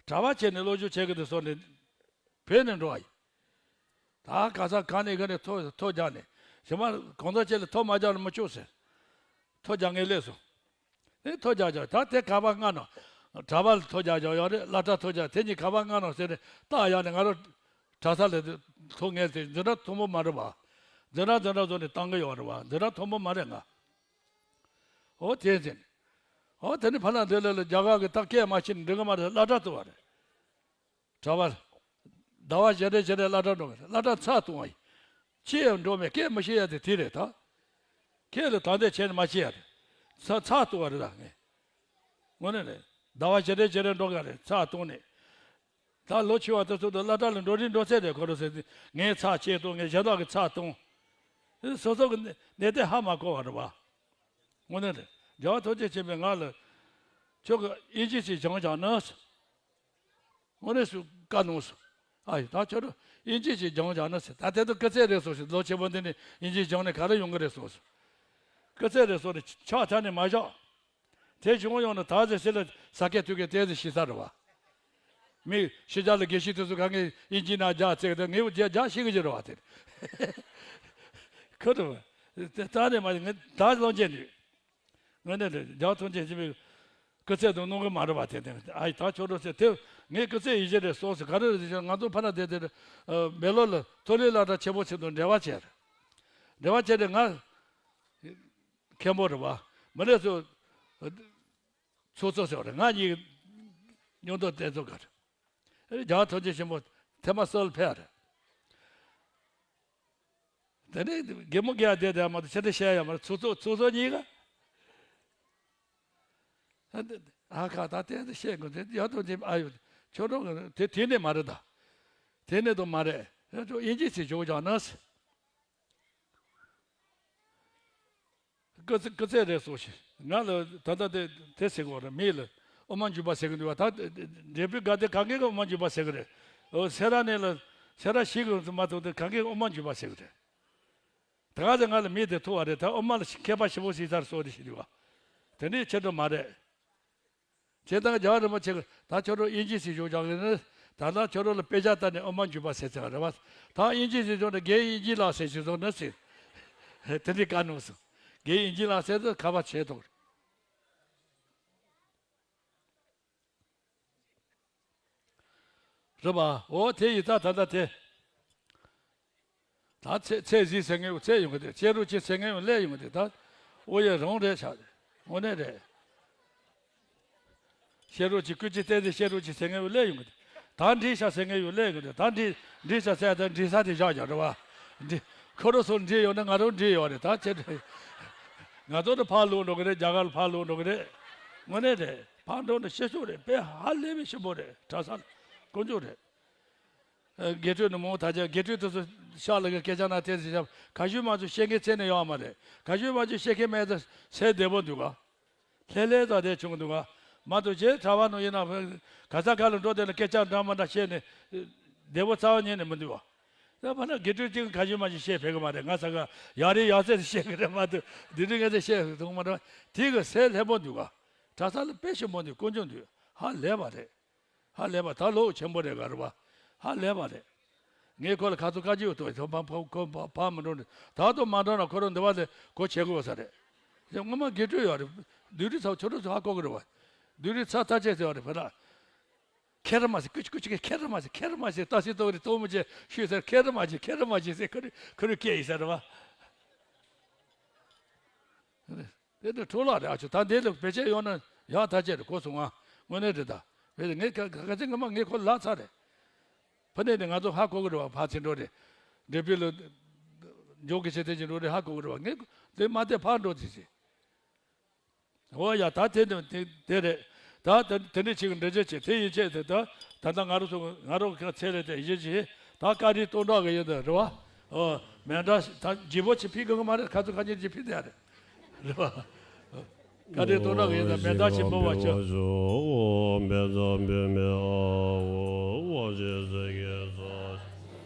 གྲྭ་པ་བྱས་ནས་སློབ་སྦྱོང་བྱེད་གི་དེ་སོ་ནས་བལ་ནས་འགྲོ་བ་ཡིན། ད་ག་ས་ག་ནས་ག་ནས་ཐོ་ཐོ་རྒྱག་ནས་ཞི་མ་གང་ཟག་ཅིག་ལ་ཐོ་མ་རྒྱག་ན་མི་ཆོག་ཟེར། ཐོ་རྒྱག་མཁན་སླེབས་སོང་། ཨེ་ཐོ་རྒྱག་རྒྱག་ད་དེ་ག་པར་སྔ་ནོ། གྲྭ་པ་ལ་ཐོ་རྒྱག་རྒྱག་ཡོད་རེད། སློབ་གྲྭ་ཐོ་རྒྱག་དེ་གཉིས་ག་པར་སྔ་ནོ་ཟེར་ནས་རྟགས་ཡག་ནས་ང་རང་གྲྭ་ས་ལ་ཐོ་ངེས་ཏེ་འཛིན་གྲྭ་མཐོན་པོ་མ་རེད་པ། འཛིན་གྲྭ་འཛིན་གྲྭ་བཟོ་ནས་བཏང་གི་ཡོད་རེད་པ། འཛིན་གྲྭ་མཐོན་པོ་མ་རེད་ང་། ཨོ་དེ་ཟིན། ཨོ་དེ་ནི་ཕ་ལ་འདི་ལ་ལ་རྒྱ་གར་གི་ད་སྐད་མ་ཤེས་ནས་འགྲིག་གི་མ་རེད། སློབ་གྲྭ་ཐོ་བ་རེད། གྲྭ་པ། ཟླ་བ་བཞི་རེ་བཞི་རེ་སློབ་གྲྭ་འགྲོ་གི་རེད། སློབ་གྲྭ་ཚར་གཏོང་བ་ཡིན། ཅི་ཡང་འགྲོ་མེད། སྐད་མི་ཤེས་ཡ་དེ་དེ་རེད་ད། ཁྱེད་ལ་ད་ལྟ་བྱས་ནས་མ་བྱེད་ཡ་རེད། ཚ་ཚར་གཏོང་བ་རེད་ད་ངས། དངོས་གནས་རེད། ཟླ་བ་བཞི་རེ་བཞི་རེ་འགྲོ་ག་རེད། ཚར་གཏོང་ནས། ད་ལོ་ཆེ་བ་དེ་ཚོ་དང་སློབ་གྲྭ་ལ་འགྲོ་རིན་འགྲོ་ཚད་རེད། ཁོ་རང་ཟེར་ཏེ་ངས་ཚར་བྱེད་གཏོང་། ངས་གཞན་དག་གི་ཚར་གཏོང་། སོ་སོ་གི་གནས་གནས་སྟངས་ཧ་མ་གོ་བ་རེད་བ། དངོས་གནས་རེད། རྒྱལ་བ་ཐམས་ཅད་མཁྱེན་པས་ང་ལ། ཁྱོད་ཀྱིས་དབྱིན་ཇི་ཞིག་སྦྱངས་བཞག་ན། དངོས་གནས་སུ་བཀའ་གནང་སོང་། ཨ་ཡི་ད་ཁྱོད་རང་དབྱིན་ཇི་ཞིག་སྦྱངས་བཞག་ན་ཟེར། ད་དེ་ཚོ་སྐུ་ཚེགས་རེད་སོང་ཞིག་ལོ་ཆེན་པོ་འདི་ནས་དབྱིན་ཇི་སྦྱངས་ནས་ག་རེ་ཡོང་གི་རེད་སོང་ཞིག་སྐུ་ཚེགས་རེད་སོང་ནས་ཕྱག་བྱ་ནས་མ་བཞག་དེ་བྱུང་ཡོང་ན་ད་ཟེར་ཟེར་ལ་ས་སྐད་ཐུག་གི་དེ་ཟེར་ཤི་ས་རེད་བ། མི་ཕྱི་རྒྱལ་ལ་དགེ་བཤེས་དེ་ཚོ་ག་ངས་དབྱིན་ཇི་ན་རྒྱག་ཚེག་དེ་ངས་རྒྱག་རྒྱག་ཤེས་གི་ཅི་རེད་བ་དེ། ཁོ་རེད་བ། དེ་ད་ནས་མ་ངས་ད་ལོ་མཇལ་ནུས། ངས་ནས་རྒྱ་ཐོན་ཆེན་ཞིག་སྐུ་ཚེགས་དུ་གནང་གི་མ་རེད་པ་དེ་དེ། ཨ་ཡི་ད་ཁྱོད་རོ་ཟེར་དེ་ངས་སྐུ་ཚེགས་ཡིན་གྱི་རེད་སོང་ཟེར། ག་རེ་རེད་ཟེར་ང་ཚོ་ཕ་ན་དེ་དེ་བེ་ལོ་ལ་ཐོ་ལི་ལ་གྲ་ཆེ་པོ་ཆེ་དུ་འབྲེལ་བ་བྱས་རེད། འབྲེལ་བ་བྱས་ཏེ་ང་མཁན་པོ་རེད་པ། མི་ལས་སུ་ཚོགས་གཙོ་ཟེར་བ་རེད། ང་གཉིས་མཉམ་དུ་དེ་ཚོ་ག་རེད། རྒྱ་ཐོན་ཆེན་ཆེན་པོ་ཐེ་མ་སོལ་ཕེ་རེད། དེ་ནས་རྒན་མོ་རྒན་ཡ་དེ་དེ་མ་གཏོགས་ཕྱི་འབྲེལ་བཤད་ཡ་མ་རེད། ཚོགས་གཙོ་ཚོགས་གཙོ་གཉིས་ཀ་ཨ་ཁ་ད་དེ་འདི་བཤད་དགོས། དེ་ཡ་དོ་དེ་ཨ་ཡོ་ཁྱོད་རང་དེ་དེ་ནས་མ་རེད་ད། དེ་ནས་དོ་མ་རེད། ཡ་ཁྱོད་དབྱིན་ཇི་ཚིག་བྱོས་བཞག་ན། སྐུ་ཚེ་སྐུ་ཚེགས་རེད་སོང་ཞིག་ང་ལ་ད་ལྟ་དེ་དེ་ཟེར་གོ་རེད། མི་ལ་དབུ་མ་འཇུག་པ་ཟེར་གི་འདུག་བ། ད་འབྲས་སྤུངས་དགའ་ལྡན་ག་གེ་གི་དབུ་མ་འཇུག་པ་ཟེར་གི་རེད། འོ་སེ་ར་ནས་ལ་སེ་ར་ཞིག་གི་མ་ཐུག་དེ་ག་གེ་དབུ་མ་འཇུག་པ་ཟེར་གི་རེད། ད་ག་ཚོད་ང་ལ་མི་དེ་ཐུག་བ་རེད། ད་དབུ་མ་ལ་མཁས་པ་ཞིབ་པོ་ཞིག་ཚར་སོང་དེ་ཞིག་འདུག་བ། དེ་འདྲའི་ཆེ་འགྲོ་མ་རེད། བྱས་ཙང་རྒྱལ་བ་རིན་པོ་ཆེ་གིས་ད་ཁྱོད་རང་དབྱིན་ཇི་ཞིག་བྱོས་བཞག་གི་ནི། ད་ལྟ་ཁྱོད་རང་ལ་དཔེ་ཆ་ལྟ་ནས་དབུ་མ་འཇུག་པ་ཟེར་ཚར་བ་རེད་བ། ད་དབྱིན་ཇི་ཞིག་བྱོས་ནས་དགེ་དབྱིན་ཇི་ལགས་ཟེར་ཞིག་བྱོས་ན་ཟེར། དེ་འདྲའི་བཀའ་གནང་སོང་། དགེ་དབྱིན་ཇི་ལགས་ཟེར་དུས་ཁ་པར་བྱས་ཐོག་རེད་པ། འོ་དེ་ཡིན་ད་ད་ལྟ་དེ། ད་ཚེ་ཚེ་གཟིགས་ཟེར་མཁན་ཡང་ཚེ་ཡོང་གི་འདུག་བཤད་རོགས་གྱིས་ཟེར་མཁན་ཡང་སླེབས་ཡོང་གི་འདུག་ད་ཨོ་ཡེ་རང་རེད་ཤག་དངོས་གནས་རེད། བཤད་རོགས་གྱིས་སྐུ་ཅི་བལྟས་ཏེ་བཤད་རོགས་གྱིས་ཟེར་མཁན་ཡང་སླེབས་ཡོང་གི་འདུག་ད་འགྲིག་ཤག་ཟེར་མཁན་ཡང་སླེབས་ཡོང་གི་འདུག་ད་འགྲིག་འགྲིག་ཤག་ཟེར་ཡ་ད་འགྲིག་ས་དེ་བཞག་ཀྱང་རེད་བ། འགྲིག་ཁོ་རང་ཚོ་འགྲིག་ཡོང་ན་ང་རང་འགྲིག་ཡོད་རེད། ད་ཁྱེད་ང་ཚོ་ནི་ཕར་ལོག་འགྲོ་གི་རེད། རྒྱ་གར་ལ་ཕར་ལོག་འགྲོ་གི་རེད། དངོས་གནས་རེད། ཕར་འགྲོ་ནི་ཤེས་ཤོག་རེད། དཔེ་ཧ་ལས་པའི་ཞིམ་པོ་རེད། གྲྭ་ས་ལ་དཀོན་མཆོག་རེད། དགེ་ཕྲུག་ནི་མང་ཐག་ཆད་དགེ་ཕྲུག་དེ་ཚོ་ཤག་ལ་གི་སྐད་ཆ་ན་དེ་ཚོ་ཞབས་ག་ཞུ་མ་ཚོ་བཤད་མཁན་ཚེ་ནས་ཡོད་མ་རེད། ག་ཞུ་མ་ཚོ་བཤད་མཁན་མེད་ཚེ་སེམས་བདེ་པོ་འདུག་ག་ལྷས་ལྷས་དང་དེ་བྱུང་འདུག་ག་མ་གཏོགས་རྗེས་གྲྭ་པ་ནང་ཡིན་ན་ག་ས་ག་ལ་འགྲོ་དེ་ལ་སྐད་ཆ་འདྲ་མ་འདྲ་བཤད་ནས་བདེ་པོ་རྩ་བ་ཉིད་ནས་མི་འདུག་བ། ཡང་མ་ན་དགེ་ཕྲུག་གཅིག་ག་ཞུ་མ་ཞུ་བཤད་ཕེབས་གི་མ་རེད། ང་ས་ག་ཡག་རེད་ཡག་ཚད་བཤད་གི་རེད་མ་གཏོགས་འདི་འདྲ་ངས་ཚད་བཤད་ཐུབ་མ་རེད། དེ་གི་སེམས་ལྷས་པོ་འདུག་ག་གྲྭ་ས་ལ་དཔེ་ཞིམ་པོ་འདུག་དཀོན་མཆོག་འདུག་ཧ་ལས་པ་རེད། ཧ་ལས་པ་ད་ལོ་ཆེན་པོ་རེད་ག་རེད་བ། ཧ་ལས་པ་རེད། ངས་ཁོ་ལ་ཁ་ཚུར་བཀའ་བཀྱོན་ཐོག་ཐོག་ཕ་ཕ་ཁོ་ཕ་ཕ་མི་འགྲོ་ནས་ད་དུང་མ་འགྲོ་ན་ཁོ་རང་འདི་བ་ལས་གོ་བྱེད་དགོས་ས་རེད། ཡང་སྔོན་མ་དགེ་ཕྲུག་ཡོད་རེད། བདུད་རིགས་ཚ་ཁྱོད་རང་ཚོ་ཧ་གོ་གི་རེད་བ། བདུད་རིགས་ཚ་ཐ་ཆད་ཟེར་བ་རེད་བ་ལ། ཁེ་ར་མ་ཟེར་ཀུ་ཅི་ཀུ་ཅི་ཁེ་ར་མ་ཟེར་ཁེ་ར་མ་ཟེར་ཏ་སི་ཏོ་རི་ཏོ་མོ་ཅེ་ཤུ་ཟེར་ཁེ་ར་མ་ཅེ་ཁེ་ར་མ་ཅེ་ཟེར་ཁོ་རི་ཁོ་རི་སྐད་ཡིན་ས་རེད་བ། དེ་ནི་འཕྲོ་བརླག་རེད་ཨ་ཆུ། ད་འདི་ལ་བེད་སྤྱད་ཡོང་ན་ཡག་ཐག་ཆད་རེད་གོ་སོང་ང་། དངོས་གནས་རེད་ད། བེད་ངས་ག་ག་ཚད་ངོ་མ་ངས་ཁོ་ལ་ཚ་རེད། ཕ་ནས་ནི་ང་ཚོ་ཧ་གོ་གི་རེད་བ། ཕ་ཚིག་འགྲོ་རེད། འབྲས་སྤུངས་ལ་འཇོག་གི་ཆེད་དེ་ཅིག་འགྲོ་རེད་ཧ་གོ་གི་རེད་བ། ངས་དེ་མ་བལྟས་ཕར་འགྲོ་ཚིག་ཚིག་འོ་ཡ་ད་དེ་ནི་དེ་དེ་རེད། ད་དེ་དེ་འདྲ་ཅིག་འགྲེལ་བརྗོད་བྱེད་དེ་ཡིན་ཆེད་དེ་ད་ད་ལྟ་ང་རང་ཚོ་ང་རང་གི་ཚེ་རེད་དེ་ཡིན་ཅིག་ད་བཀའ་དྲིན་སྟོང་ཕྲག་གི་ཡིན་དེ་རེད་བ། ཨོ་མེ་འདྲ་ད་ལྗིད་པོ་ཅིག་ཕིག་གི་མ་རེད། ཁ་ཚུར་ཁ་ཉིན་ཅིག་ཕིག་དེ་ཡ་རེད། རེད་བ། བཀའ་དྲིན་རྟོགས་ན་ངས་ད་མེ་མདའ་ཆེན་པོ་བ་ཆོ། དཔལ་འཛམ་བུ་མེ་ཨ་ཧོ། དབང་ཆེན་སྲས་ཀྱི་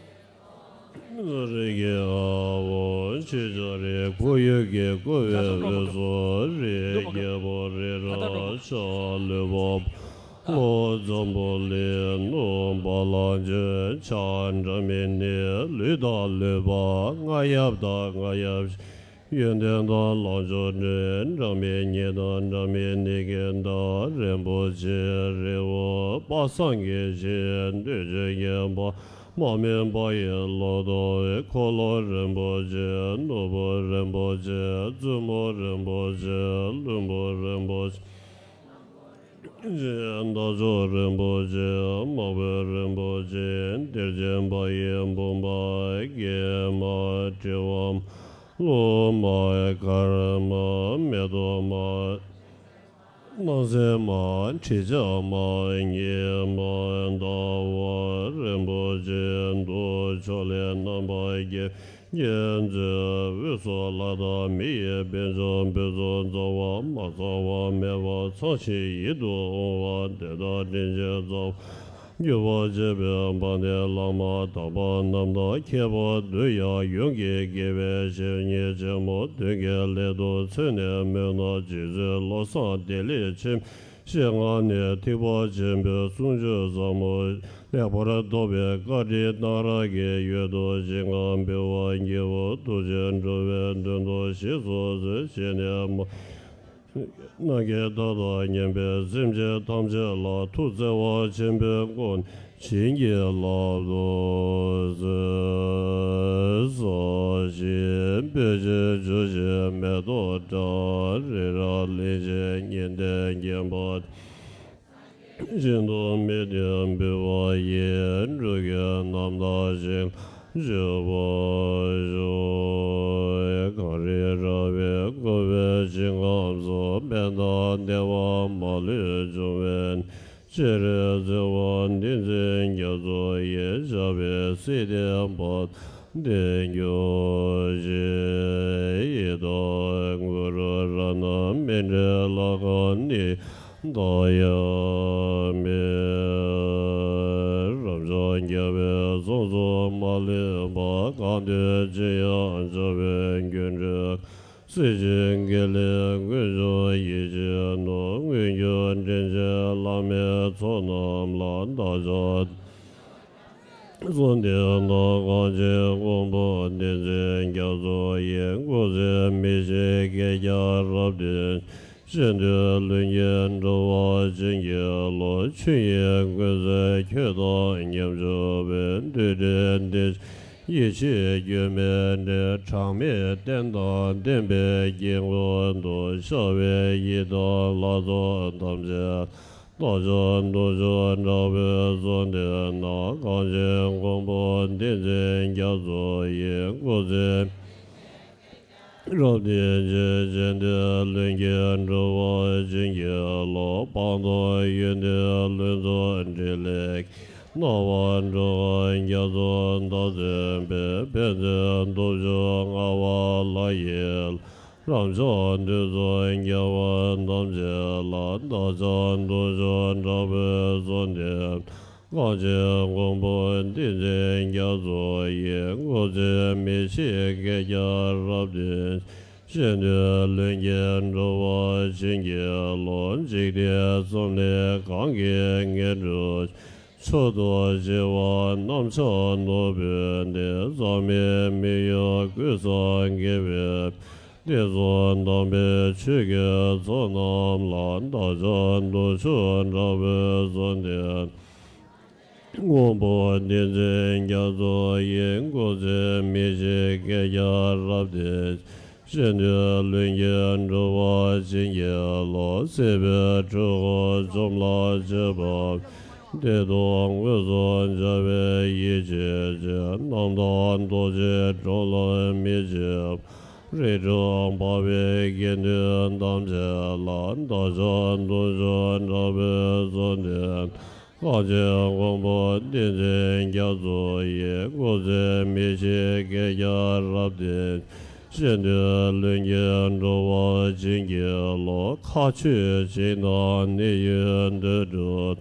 ས། རིགས་ཀྱི་ཨ་ཧོ། ཆོས་རྒྱལ་རི་བོ་ཡུལ་གྱི་བཀོད་པའི་འོད་སོགས་རིགས་རྒྱལ་པོ་རི་རབ་ཆགས་ལུས་པ། ལྷོ་འཛམ་བུ་གླིང་ནུབ་བ་ལང་སྤྱོད་བྱ་འདྲ་མིན་ནི། ལུས་དང་ལུས་པ་རྔ་ཡབ་དང་རྔ་ཡབ། ཡོན་ཏན་དང་ལོངས་སྤྱོད་འདྲེན། འདྲ་མིན་ཉིད་དང་འདྲ་མིན་ནི་གི་མདའ། རིན་པོ་ཆེའི་རི་བོ་དཔག་བསམ་གྱི་ཞིང་། འདོད་ཆེན་གྱི་བ་མ་མིན་པ་ཡི་ལོ་ཏོག་འཁོར་ལོ་རིན་པོ་ཆེ། ནོར་བུ་རིན་པོ་ཆེ། བཙུན་མོ་རིན་པོ་ཆེ། ལྷུན་པོ་རིན་པོ་ཆེ། འདབ་ཆགས་རིན་པོ་ཆེ། མང་པོའི་རིན་པོ་ཆེ། གཏེར་ཆེན་པ་ཡི་བུམ་པ། སྐྱེས་མ། བྲི་བ་མ། ལོ་མ། དཀར་མ། མེ་ཏོག་མ། སྣང་གསལ་མ། དྲི་ཆབ་མ། ཉི་མ། ཟླ་བ་རིན་པོ་ཆེ། དུག་ཕྱོགས་ལས་རྣམ་པར་རྒྱལ། རྒྱལ་མཚན་དབུས་སུ་ལྷ་དང་མི་ཡི་དཔལ་འབྱོར་འབུལ་ཚུལ་རྩ་བ་མ་ཚང་བ་མེད་པར་ཚང་ཞིང་ཡིད་དུ་འོང་བ་དེ་དག་དྲིན་ཅན་རྩ་བ་གུས་པར་བྱེད་པའི་དཔལ་ལྡན་བླ་མ་དམ་པ་རྣམས་དང་མཁས་པ་བདུད་ཡང་ཡུམ་གྱི་དགེ་བའི་བཤེས་གཉེན་ཆེན་མོ་བདུན་གྱི་སླད་དུ་མཚོན་ནས་མོས་ན་རྗེ་བཙུན་བློ་བཟང་བདེ་ལེགས་ཆེན་ཞེས་ང་ནི་ཐེག་པ་ཆེན་པོའི་གསུང་ཆོས་ཟབ་མོ་ལེགས་པར་རྟོགས་པའི་བཀའ་དྲིན་གནང་རབ་ཀྱི་ཡུལ་དུ་བྱིན་རླབས་འཕེལ་བར་བགྱིའོ། ཐུགས་རྗེས་འགྲོ་བའི་དོན་དུ་གཤེགས་སུ་གསོལ། ཞེས་ནས་མ་ནམ་མཁའི་མཐའ་དང་མཉམ་པའི་སེམས་ཅན་ཐམས་ཅད་ལ་ཐུགས་བརྩེ་བ་ཆེན་པོའི་སྒོ་ནས་བྱིན་གྱིས་བརླབ་ཏུ་གསོལ། ས་གཞི་སྤོས་ཆུས་བྱུགས་ཤིང་མེ་ཏོག་བཀྲམ། རི་རབ་གླིང་བཞི་ཉི་ཟླས་བརྒྱན་པ། ཤིན་ཏུ་མི་མཐུན་འབུལ་བ་ཡིས། འགྲོ་ཀུན་རྣམ་དག་ཞིང་བཅུག་པར་ཤོག། གངས་རི་ར་བས་བསྐོར་བའི་ཞིང་ཁམས་སུ། དཔལ་དང་བདེ་བ་མ་ལུས་འབྱུང་བའི་ཕྱིར། བརྩེ་བ་ཏིང་འཛིན་རྒྱ་མཚོ་ཡི། ཞབས་པད་སྲིད་མཐའི་བར་དུ་བརྟན་གྱུར་ཅིག། ཡི་དྭགས་གུ་རུ་རཏྣ་སྨིན་གྲོལ་ལྷ་ཁང་ནི། བདག་ཡང་མིན། རབ་འབྱམས་རྒྱལ་བའི་གསུང་གསུམ་མ་ལུས་པ། གང་འདུལ་ཅི་ཡང་བྱ་བའི་སྒྱུ་འཕྲུལ། སྲིད་ཞིའི་དགེ་ལེགས་མངོན་འབྱུང་ཡིད་བཞིན་ནོར། མངོན་གྱུར་དྲིན་ཅན་བླ་མའི་ཚོགས་རྣམས་ལ། བདག་ཀྱང་གསོལ་འདེབས་ན། གངས་ཅན་མགོན་པོ་བསྟན་འཛིན་རྒྱ་མཚོ་ཡི། འགོ་འཛིན་མི་ཤེས་བསྐལ་བརྒྱར་རབ་བརྟན། གཞན་དོན་ལྷུན་གྱིས་འགྲུབ་པར་བྱིན་གྱིས་རློབས། ཆོས་དབྱིངས་ཀུན་གསལ་ཁྱོད་དང་མཉམ་བཞུགས་པའི། འདོད་དྲན་དེ་ཡི་ཕྱིར་སྐྱོན་མེད་འདྲེན། གྲངས་མེད་རྟེན་དང་བརྟེན་པའི་དཀྱིལ་འཁོར་དུ། ཤར་བའི་ཡི་དམ་ལྷ་ཚོགས་ཐམས་ཅད་ལ། བདག་ཀྱང་སྟོབས་བཅུ་དྲག་པོས་གསོལ་འདེབས་ན། གངས་ཅན་མགོན་པོ་བསྟན་འཛིན་རྒྱ་མཚོ་ཡི། འགོ་འཛིན་རབ་བརྟན་ཅན། གཞན་དོན་ལྷུན་གྱིས་འགྲུབ་པར་བྱིན་གྱིས་རློབས། སྤངས་རྟོགས་ཡོན་ཏན་ལྷུན་རྫོགས་འཕྲིན་ལས་ཀྱིས། སྣང་བ་འགྲོ་བ་རྒྱ་མཚོ་དང་མཐུན་པའི། ཕན་མཛད་སྟོབས་བཅུ་མངའ་བ་ལྷ་ཡི་ལྷ། རབ་འབྱམས་འདོད་དོན་རྒྱལ་བ་ཐམས་ཅད་ལ། བདག་ཀྱང་སྟོབས་བཅུ་དྲག་པོས་གསོལ་འདེབས། གངས་ཅན་མགོན་པོ་བསྟན་འཛིན་རྒྱ་མཚོ་ཡི། འགོ་འཛིན་མི་ཤེས་བསྐལ་བརྒྱར་རབ་བརྟན། གཞན་དོན་ལྷུན་གྱིས་འགྲུབ་པར་བྱིན་གྱིས་རློབས། འཇིག་རྟེན་གསུམ་ལས་གང་གིས་ངེས་འགྲུབ་ཕྱིར། མཆོག་ཏུ་བཞེད་པ་རྣམ་གཞག་ནོར་བུའི་གནས། ཟག་མེད་མི་གཡོ་ཀུན་བཟང་དགེ་བའི་བསྟན། དེ་གསུམ་དམ་པའི་ཆོས་ཀྱི་ཚོགས་རྣམས་ལ། བདག་ཀྱང་སྟོབས་བཅུ་དྲག་པོས་གསོལ་འདེབས། མགོན་པོ་བསྟན་འཛིན་རྒྱ་མཚོ་ཡི། འགོ་འཛིན་མི་ཤེས་བསྐལ་བརྒྱར་རབ་བརྟན། གཞན་དོན་ལྷུན་གྱིས་འགྲུབ་པར་བྱིན་གྱིས་རློབས། སྲིད་པའི་འཁྲུལ་འཁོར་འཇོམས་ལ་བྱེད་པ། བདེ་སྟོང་མངོན་སུམ་འཆར་བའི་ཡེ་ཤེས་ཀྱིས། རྣམ་དག་རྡོ་རྗེའི་གྲོགས་ལ་མི་ཕྱིན་པ། རིགས་དྲུག་འཕགས་པའི་དགེ་འདུན་ཐམས་ཅད་ལ། བདག་ཀྱང་སྟོབས་བཅུ་དྲག་པོས་གསོལ་འདེབས། གངས་ཅན་མགོན་པོ་བསྟན་འཛིན་རྒྱ་མཚོ་ཡི། འགོ་འཛིན་མི་ཤེས་བསྐལ་བརྒྱར་རབ་བརྟན། ཤེས་འདོད་ལྷུན་གྱིས་གྲུབ་པ་བྱིན་གྱིས་རློབས། མཁའ་སྤྱོད་འཇིག་རྟེན་གནས་ཡུལ་དུ་སྒྲུབ།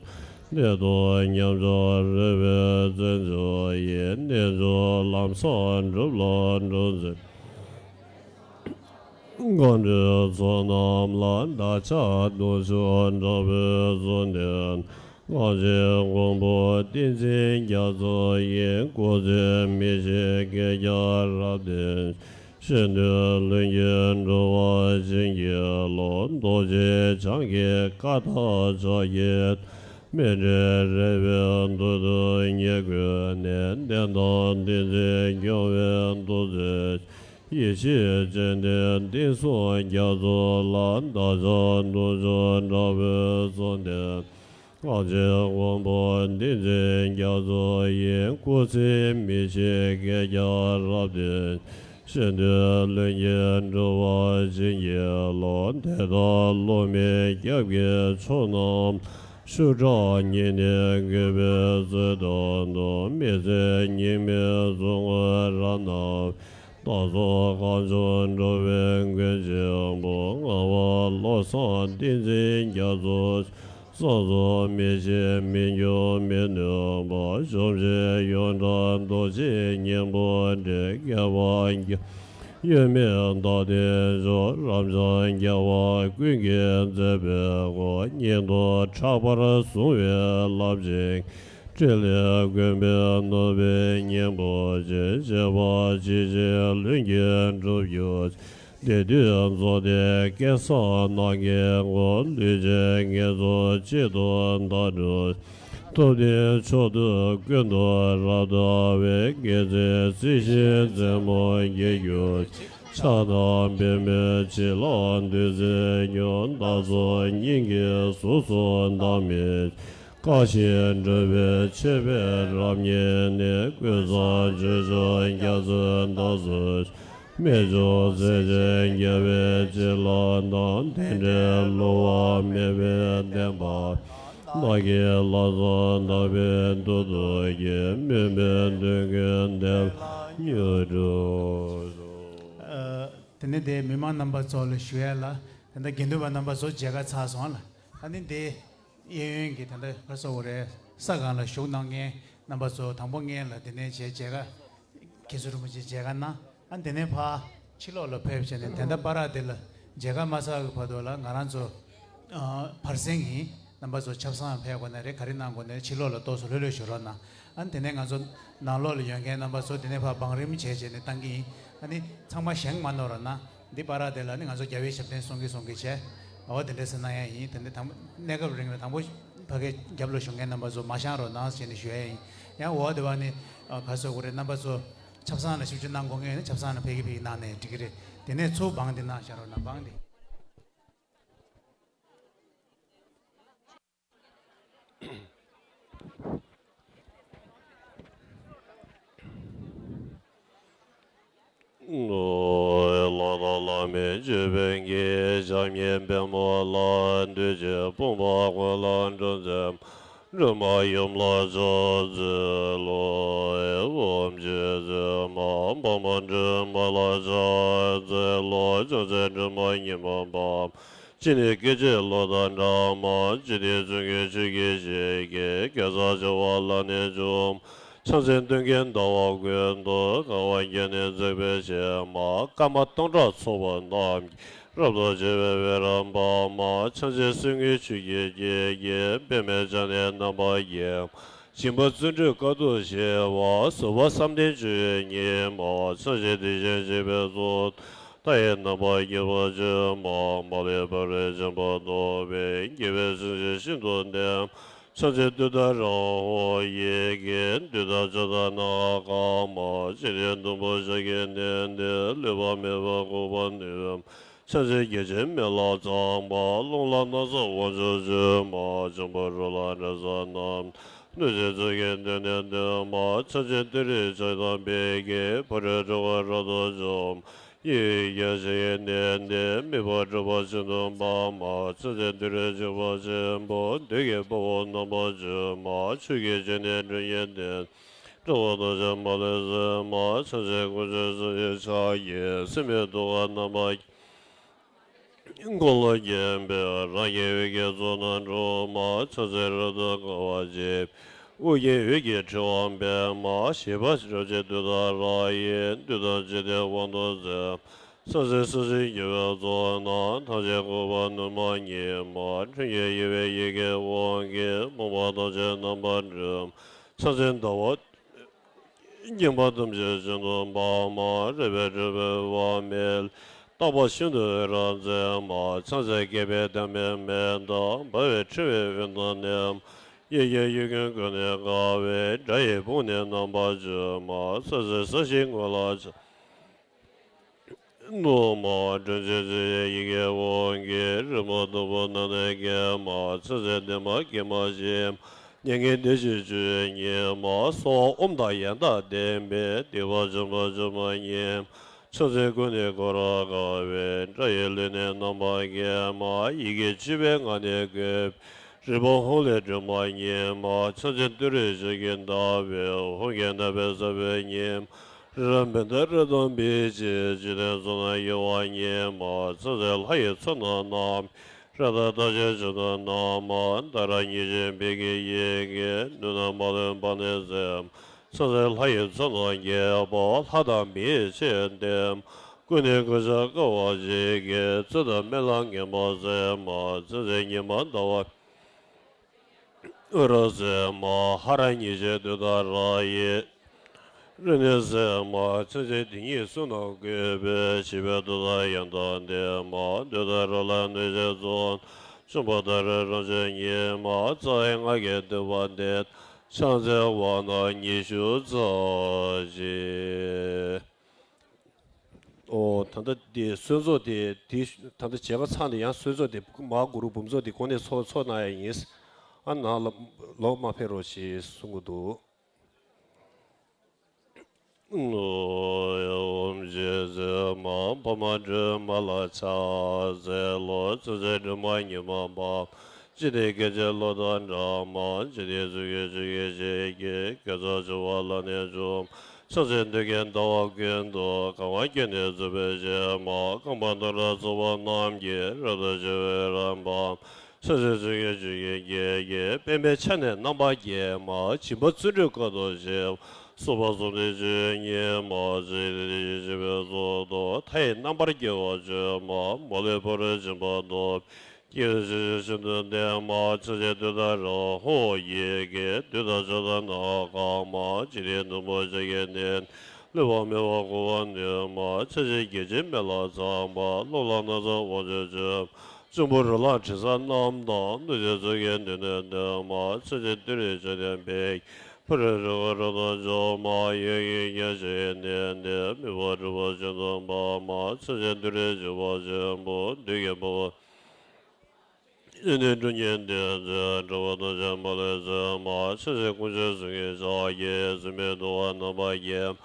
གནས་དང་མཉམ་གཞག་རོལ་པའི་བརྩོན་འགྲུས་ཡིས། རྣལ་འབྱོར་ལམ་བཟང་སྒྲུབ་ལ་འགྲོ་མཛད། མཁའ་འགྲོའི་ཚོགས་རྣམས་ལ། བདག་ཅག་སྡུག་ཕྱོགས་དགྲ་བོས་གསོད་འདོད། སྔགས་ཀྱི་མགོན་པོ་ཏིང་འཛིན་རྒྱ་མཚོ་ཡི། སྐུ་ཚེ་མི་ཤིགས་བསྐལ་བརྒྱར་རབ་བརྟན། ཤེས་འདོད་ལྷུན་གྱིས་གྲུབ་པ་བྱིན་གྱིས་རློབས། རྡོ་རྗེ་འཆང་གི་བཀའ་ལྟར་ཕྱག་བགྱིས། མཎྜལ་རས་པའི་མདུན་དུ་ཉེར་བཀོད་ནས། བསྟན་དང་ཏིང་འཛིན་སྐྱོང་བའི་ཐུགས་བརྩེ། ཡེ་ཤེས་སྤྱན་ལྡན་དེང་སང་རྒྱ་མཚོ་ལ། བདག་ཅག་སྡུག་ཕྱོགས་དགྲ་བོས་གསོད་འདོད། སྔགས་ཀྱི་མགོན་པོ་ཏིང་འཛིན་རྒྱ་མཚོ་ཡི། སྐུ་ཚེ་མི་ཤིགས་བསྐལ་བརྒྱར་རབ་བརྟན། ཤེས་འདོད་ལྷུན་གྱིས་གྲུབ་པ་བྱིན་གྱིས་རློབས། དེ་ལྟར་སློབ་མའི་སྐྱབས་ཀྱི་མཆོག་རྣམས། ཤུགས་དྲག་ཉིད་ནས་བཀོད་པའི་ཚུལ་དང་ལྡན། མི་ཟད་རྙིང་མའི་གཟུངས་སྔགས་རབ་བསྣམས། བདག་སོགས་གང་བྱུང་འགྲོ་བའི་མགོན་ཆེན་པོ། ངག་དབང་བློ་བཟང་ཏིང་འཛིན་རྒྱ་མཚོ། བསམ་རྫོགས་མི་ཤེས་མི་འགྱུར་མི་ནུབ་པ། གཞོམ་བྱེད་ཡོངས་གྲགས་རྡོ་རྗེ་སྙིང་པོ་འདྲེན། རྒྱལ་བ་རྒྱ་ཡུལ་མེད་བདག་བདེ་མཆོག་རབ་འབྱམས་རྒྱལ་བ་ཀུན་གྱི་མཛད་པའི་སྒོ། སྙིང་ཐག་ཕྲག་པར་བཟུང་བའི་རླབས་ཆེན། ཕྲིན་ལས་མགོན་པོས་ནོར་བུའི་སྙིང་པོ་ཆེ། བྱེད་པ་ཇི་བཞིན་ལྷུན་གྱིས་འགྲུབ་གྱུར་ཅིག་དེ་དུས་རྫོགས་ལྡན་སྐལ་བཟང་རྣམས་ཀྱི་དགོངས། ལུས་ཅན་ངན་སོང་གཅིག་ཏུ་བདག་འགྲོ། ཐུབ་བསྟན་མཆོག་ཏུ་ཀུན་ཏུ་རབ་དར་བའི། དགེ་མཚན་རྩི་ཤིང་རྩེ་མོར་རྒྱས་གྱུར་ཅིག་ཕྱག་དང་པདྨོས་བྱིན་རླབས་བདུད་རྩིས་ཁྱབ། བདག་སོགས་སྙིང་གི་གཟུགས་སུ་འདག་མེད་ཅིག་བཀའ་བཞིན་སྒྲུབ་པའི་ཆོས་པའི་རབ་བརྙེས་ནས། ཀུན་བཟང་སྤྱོད་མཆོག་རྒྱ་མཚོའི་འདབ་སུ། རྨད་བྱུང་སྲས་ཆེན་རྒྱལ་བའི་བྱིན་རླབས་དང་། རྟེན་འབྲེལ་བསླུ་བ་མེད་པའི་བདེན་པ། བདག་གི་ལྷག་བསམ་དག་པའི་མཐུ་སྟོབས་ཀྱིས། མུན་པའི་མདུན་ཀུན་འདེབས་ལ་མྱུར་འགྲུབ་ཤོག་ཨ། དེ་ནས་དེ་མི་མང་རྣམ་པ་ཚོ་ལ་ཞུ་ཡ་ལ། དེ་འདྲ་དགེ་འདུན་པ་རྣམ་པ་ཚོ་མཇལ་ཁ་ཚར་སོང་ལ། ཨ་ནི་དེ། གཡས་གཡོན་གྱི་ད་ལྟ་ཁ་སོ་བོ་རེད། ས་སྒང་ལ་བཞུགས་གནང་མཁན་རྣམ་པ་ཚོ་དང་པོ་སྔོན་ལ་དེ་ནས་མཇལ་མཇལ་ཁ། མཁན་ཟུར་རིན་པོ་ཆེ་མཇལ་ཁ་གནང་། ཨ་དེ་ནས་ཕར་ཕྱི་ལོགས་ལ་ཕེབས་བྱས་ནས་དེ་འདྲ་བར་དེ་ལ་མཇལ་ཁ་མ་ཚར་བའི་བར་དུ་ལ་ང་རང་ཚོ་ཨ་བར་གསེང་ཡིན། རྣམ་པ་ཚོ་ཆབ་གསང་ཕེབས་དགོས་ན་རེད། ག་རེ་གནང་དགོས་ན་རེད། ཕྱི་ལོགས་ལ་ཏོག་ཙམ་ལྷོད་ལྷོད་བཞུགས་རོགས་གནང་། ཨ་དེ་ནས་ང་ཚོ་ནང་ལོགས་ལ་ཡོད་མཁན་རྣམ་པ་ཚོ་དེ་ནས་ཕར་བང་རིམ་བྱས་བྱས་ནས་བཏང་གི་ཡིན། ཨ་ནི་ཚང་མ་བཞེངས་མ་གནང་རོགས་གནང་། འདི་བར་དེ་ལ་ནི་ང་ཚོ་རྒྱལ་བའི་ཞབས་བརྟན་གསུང་གི་གསུང་གི་བྱས། འོ་དེ་འདྲ་ཟེར་གནང་ཡ་ཡིན། དེ་འདྲ་དང་གནས་སྐབས་རིང་ལ་དང་པོ་ཕ་གི་རྒྱབ་ལ་བཞུགས་མཁན་རྣམ་པ་ཚོ་མ་བཞེངས་རོགས་གནང་ཟེར་ནས་ཞུ་ཡ་ཡིན། ཡང་འོ་དེ་བ་ནི་ག་ཟེར་དགོས་རེད། རྣམ་པ་ཚོ་ཆབ་གསང་ལ་ཞིབ་འཇུག་གནང་དགོས་མཁན་ཡོད་ན་ཆབ་གསང་ལ་ཕ་གི་ཕ་གི་གནང་ནས་འགྲིག་གི་རེད། དེ་ནས་ཚུར་བང་དེ་གནང་བཞག་རོགས་གནང་། བང་དེ། ལྷ་དང་ལྷ་མིན་ཅོད་པན་གྱིས། ཞབས་གཉིས་པད་མོ་ལ་འདུད་ཅིང་། ཕུང་པོ་ཀུན་ལ་འགྲོ་འཛིན་མ། སྒྲོལ་མ་ཡུམ་ལ་ཕྱག་འཚལ་ལོ། ཨོཾ་ཆོས་སྲུང་མ་འཕགས་མ་སྒྲོལ་མ་ལ་ཕྱག་འཚལ་ལོ། ཕྱག་འཚལ་སྒྲོལ་མ་ཉི་མ་པདྨ། སྤྱན་ནི་སྐད་ཅིག་གློག་དང་འདྲ་མ། འཇིག་རྟེན་གསུམ་མགོན་ཆུ་སྐྱེས་ཞལ་གྱི། གེ་སར་བྱེ་བ་ལ་ནི་འཇུག་མ། ཕྱག་འཚལ་མདུན་བསྐྱེད་ཟླ་བ་ཀུན་ཏུ། དགའ་བ་བརྒྱ་ནི་མཛེས་པའི་ཕྱེ་མ། སྐར་མ་སྟོང་ཕྲག་ཚོགས་པ་རྣམས་ཀྱིས། རབ་ཏུ་ཕྱེ་བའི་འོད་རབ་འབར་མ། ཕྱག་འཚལ་སྲིན་མོ་ཆུ་སྐྱེས་སྐད་ཀྱིས། པདྨས་ཕྱག་ནི་རྣམ་པར་བརྒྱན་མ། སྦྱིན་པ་བརྩོན་འགྲུས་དཀའ་ཐུབ་ཆེ་བ། བཟོད་པ་བསམ་གཏན་སྤྱོད་ཡུལ་ཉིད་མ། ཕྱག་བཞི་དེ་བཞིན་གཤེགས་པའི་གཙུག་ཏོར། མཐའ་ཡས་རྣམ་པར་རྒྱལ་བ་སྤྱན་མ། མ་ལུས་ཕ་རོལ་ཕྱིན་པ་ཐོབ་པའི། དགེ་བའི་བྱིན་གྱིས་ཤིན་ཏུ་ལྡན་མ། ཕྱག་འཚལ་ཏུཏྟཱ་ར་ཧོ་ཡི་གེས། བདུད་དང་ཅོག་དང་ནགས་ཁ་མ། འཇིག་རྟེན་བདུན་པོ་ཞག་གིས་མནན་ཏེ། ལུས་པ་མེད་པར་འགུགས་པར་ནུས་མ། ཕྱག་འཚལ་བརྒྱ་བྱིན་མེ་ལྷ་ཚངས་པ། རླུང་ལྷ་ནགས་ཚལ་དབང་ཕྱུག་མཆོད་མ། འབྱུང་པོ་རོ་ལངས་དྲི་ཟ་རྣམས། གནོད་བྱེད་ཚོགས་ཀྱིས་མདུན་ནས་བསྟོད་མ། ཕྱག་ཆེན་ཏུ་རེ་ཕྱག་དང་འབུལ་གྱིས། ཕ་རོལ་འཁྲུལ་པ་རབ་ཏུ་འཇོམས། གཡས་གཡོན་ཞལ་བཞི་གིས་མནན་ཏེ། དམིགས་པ་གྲུབ་པ་ཤིན་ཏུ་འབར་མ། ཕྱག་ཆེན་ཏུ་རེ་འཇིགས་པ་ཆེན་པོ། བདུད་ཀྱི་དཔའ་བོ་རྣམ་པར་འཇོམས་མ། ཆུ་སྐྱེས་སྤྱན་ནི་སྦྲུལ་གྱི་གདན། སྤྲུལ་པ་རྡོ་རྗེ་མ་ལུས་སེམས་མ། ཕྱག་འཚལ་དཀོན་མཆོག་གསུམ་གྱི་ཕྱག་རྒྱས། སྲིད་མེད་ཐུབ་པ་རྣམ་པ། འཁོར་ལོ་བརྒྱན་པའི་རང་གི་འོད་ཀྱི་ཚོགས་རྣམས་འཁྲུགས་མ། ཕྱག་འཚལ་རབ་ཏུ་དགའ་བ་ཆེ། དབུ་རྒྱན་འོད་ཀྱི་ཕྲེང་བ་འབེབས་མ། ཞི་བ་རྡོ་རྗེ་འདི་དག་རང་ཡིན། བདུད་དང་འཇིག་རྟེན་དབང་ཐོབ་སེམས། ཕྱག་འཚལ་སྲིད་ཞིའི་རྒྱལ་པོའི་ཚོགས་རྣམས། ཐམས་ཅད་འགུགས་པ་ནུས་མ་ཉིད་མ། ཁྲོས་ཉེས་གཡོ་བའི་ཡི་གེ་དབང་གིས། ཕོངས་པ་ཐམས་ཅད་རྣམ་པར་སྒྲོལ། ཕྱག་འཚལ་ཟླ་བ་བརྒྱན་པ་ཐམས་ཅད་ཤིན་ཏུ་འབར་མ། རལ་པའི་སྒྲིབ་པ་འོད་དཔག་མེད་ལས། རྟག་པ་ཤིན་ཏུ་རབ་མཛད་མ། ཕྱག་འཚལ་བསྐལ་པའི་ལྡེ་མིག་མེ་ལྟར། འབར་བའི་ཕྲེང་བའི་དབུས་ན་གནས་མ། གཡས་བརྐྱང་གཡོན་བསྐུམ་ཀུན་ནས་དགའ་བའི། དགྲ་ཡི་དཔུང་ནི་རྣམ་པར་འཇོམས་མ། ཕྱག་འཚལ་ས་གཞིའི་ངོས་ལ་ཕྱག་ནུབ་མ། སྒྲོན་ཆེན་འཇིགས་བྱེད་ཡི་གེ་དབང་གིས། རི་བོ་གདུང་བ་མནན་ནས་འགེམས་མ། ཕྱག་འཚལ་བདེ་མ་དགེ་མ་ཞི་མ། མྱ་ངན་འདས་ཞི་སྤྱོད་ཡུལ་ཉིད་མ། གསོལ་བ་ཨོཾ་དང་ཡང་དག་ལྡན་པས། སྡིག་པ་བྱང་བ་སྤྱོད་པ་ཉིད་མ། ཕྱག་འཚལ་ཀུན་ནས་བསྐོར་རབ་དགའ་བའི། དགྲ་ཡི་ལུས་ནི་རྣམ་པར་འགེམས་མ། ཡི་གེ་བཅུ་པའི་ངག་ནི་བཀོད་པའི། རི་བོ་ཧཱུྃ་ལས་སྒྲོལ་མ་ཉིད་མ། ཕྱག་འཚལ་ཏུ་རེའི་ཕྱག་གིས་བདག་པོས། ཧཱུྃ་གི་རྣ་བའི་ས་བོན་ཉིད་མ། རི་རབ་མནྡ་ར་དང་འབིགས་བྱེད། འཇིག་རྟེན་གཙུག་ན་གཡོ་བ་ཉིད་མ། ཕྱག་འཚལ་ལྷ་ཡི་ཚོགས་རྣམས་བསྣམས། རཀྟ་རྟགས་ཅན་ཅི་བསྣམས་མ། ཏཱ་ར་གཉིས་བརྗོད་འབིགས་ཀྱི་ཡི་གེ། གནོད་རྣམས་མ་ལུས་སྤངས་ནས་མཛད་མ། ཕྱག་འཚལ་ལྷ་ཡི་ཚོགས་རྣམས་རྒྱས་པ། ལྷ་དང་མིའི་ཆས་ལྡན་མ། ཀུན་ནས་བསྐོར་ཕྱག་དཀའ་བ་སྤྱད་ཀྱིས། རྩོད་དང་རྨི་ལམ་ངན་པ་སེལ་མ། ཕྱག་འཚལ་ཉི་མ་ཟླ་བ་འོད་རབ་གསལ་མ། ཧ་ར་གཉིས་བརྗོད་འདི་དག་རང་ཡིན། རིམས་ནད་སེལ་མ། ཕྱག་འཚལ་དེ་ཉིད་གསུམ་རྣམས་བཀོད་པའི། ཞི་བའི་མཐུ་དང་ཡང་དག་ལྡན་མ། འདོད་དང་རེ་ལ་གནོད་བྱེད་ཚོགས། བཅོམ་པ་ཏཱ་རེ་རབ་འབྱམས་ཉིད་མ། རྩ་བའི་སྔགས་ཀྱི་བསྟོད་པ་འདི། ཕྱག་འཚལ་བ་རྣམས་ཉི་ཤུ་རྩ་གཅིག། ཨོ། ད་ལྟ་དེ་གསོལ་ཚོགས་དེ་དེ་ད་ལྟ་མཇལ་ཁ་ཚར་ནས་ཡང་གསོལ་ཚོགས་དེ་མ་གུ་རུ་འབུམ་ཚོགས་དེ་གོང་ནས་ཚོགས་ཚོགས་གནང་ཡ་ཡིན། ཨ་ནང་ལ་ལོག་མ་ཕེབས་རོགས་ཞེས་གསུང་གི་འདུག། ཨོཾ་རྗེ་བཙུན་མ། འཕགས་མ་སྒྲོལ་མ་ལ་ཕྱག་འཚལ་ལོ། ཕྱག་འཚལ་སྒྲོལ་མ་ཉི་མ་འབར། འཇིག་རྟེན་སྐྱེ་མཆེད་གློག་དང་འདྲ་མ། འཇིག་རྟེན་གཙུག་གི་ཆུ་སྐྱེས་ཞལ་གྱི། དགེ་ཚོགས་འཆི་བ་ལ་ནི་འཇོམས། ཕྱག་འཚལ་འདོད་ཁམས་ཟླ་བ་ཀུན་ཏུ། གང་བ་ཀུན་ནས་བརྩེགས་པའི་སྤྱན་མ། རྐང་པ་འདབ་ར་ཚོགས་པ་རྣམས་ཀྱིས། རབ་ཏུ་ཕྱེ་བའི་རབ་འབར། ཕྱག་འཚལ་ཚོགས་ཀྱི་མཆོག་གི་སྐད་ཀྱིས། པདྨའི་ཕྱག་ནི་རྣམ་པར་བརྒྱན་མ། སྦྱིན་པ་བརྩོན་འགྲུས་དཀའ་ཐུབ་ཆེ། སོགས་པ་གསུམ་ལྡན་ཆོས་ཉིད་མ། ཕྱག་འཚལ་ཏི་ཤྲི་ཞེས་བྱ་བའི་ཚོགས་དང་། མཐའ་ཡས་རྣམ་པར་རྒྱལ་བ་མཆོད་མ། མ་ལུས་ཕ་རོལ་ཕྱིན་པ་ཐོབ། སྐྱེ་བོའི་ཆོས་ཀྱི་ཤིན་ཏུ་ལྡན་མ། ཕྱག་འཚལ་ཏུཏྟཱ་ར་ཧཱུྃ་ཡི་གེ། བདུད་དང་ཕྱོགས་དང་ནམ་མཁའ་མ། འཇིག་རྟེན་གཏུམ་པོ་ཕྱག་གི་ནི། བསླུ་བ་མེད་པར་འགུགས་པར་ནུས་མ། ཕྱག་ཕྱིར་སྐྱེ་འཆི་མེད་ལ་ཚངས་པ། གློ་ལ་ན་ཚ་དབང་ཕྱུག་མཆོད། གཅུང་པོ་རོ་ལངས་དྲི་ཟ་རྣམས་དང་། གནོད་བྱེད་ཚོགས་ཀྱི་མདུན་ནས་འདོན་མ། ཕྱག་ཕྱིར་ཏུ་རེའི་ཕྱག་རྒྱས་འབིགས། ཕ་རོལ་རི་བོ་རབ་ཏུ་འཇོམས་མ། གཡས་བརྐྱང་ཡུལ་གྱི་ཕྱག་གིས་མནན་ཏེ། དམིགས་པ་འཁྲུལ་པ་ཤིན་ཏུ་སྤངས་མ། ཕྱག་ཕྱིར་ཏུ་རེའི་འཇིགས་པ་ཆེན་པོ། བདུད་ཀྱི་དཔུང་པ། ཡེ་ནས་ཀྲོང་ཁྱེར་འདི་མཛད། དགྲ་བོ་ཐམས་ཅད་མ་ལུས་གསོད་མ། ཕྱག་ཕྱིར་དཀོན་མཆོག་གསུམ་གྱི་ཕྱག་གིས། སྲིད་མེད་ཐུབ་པ་རྣམ་པར་རྒྱན།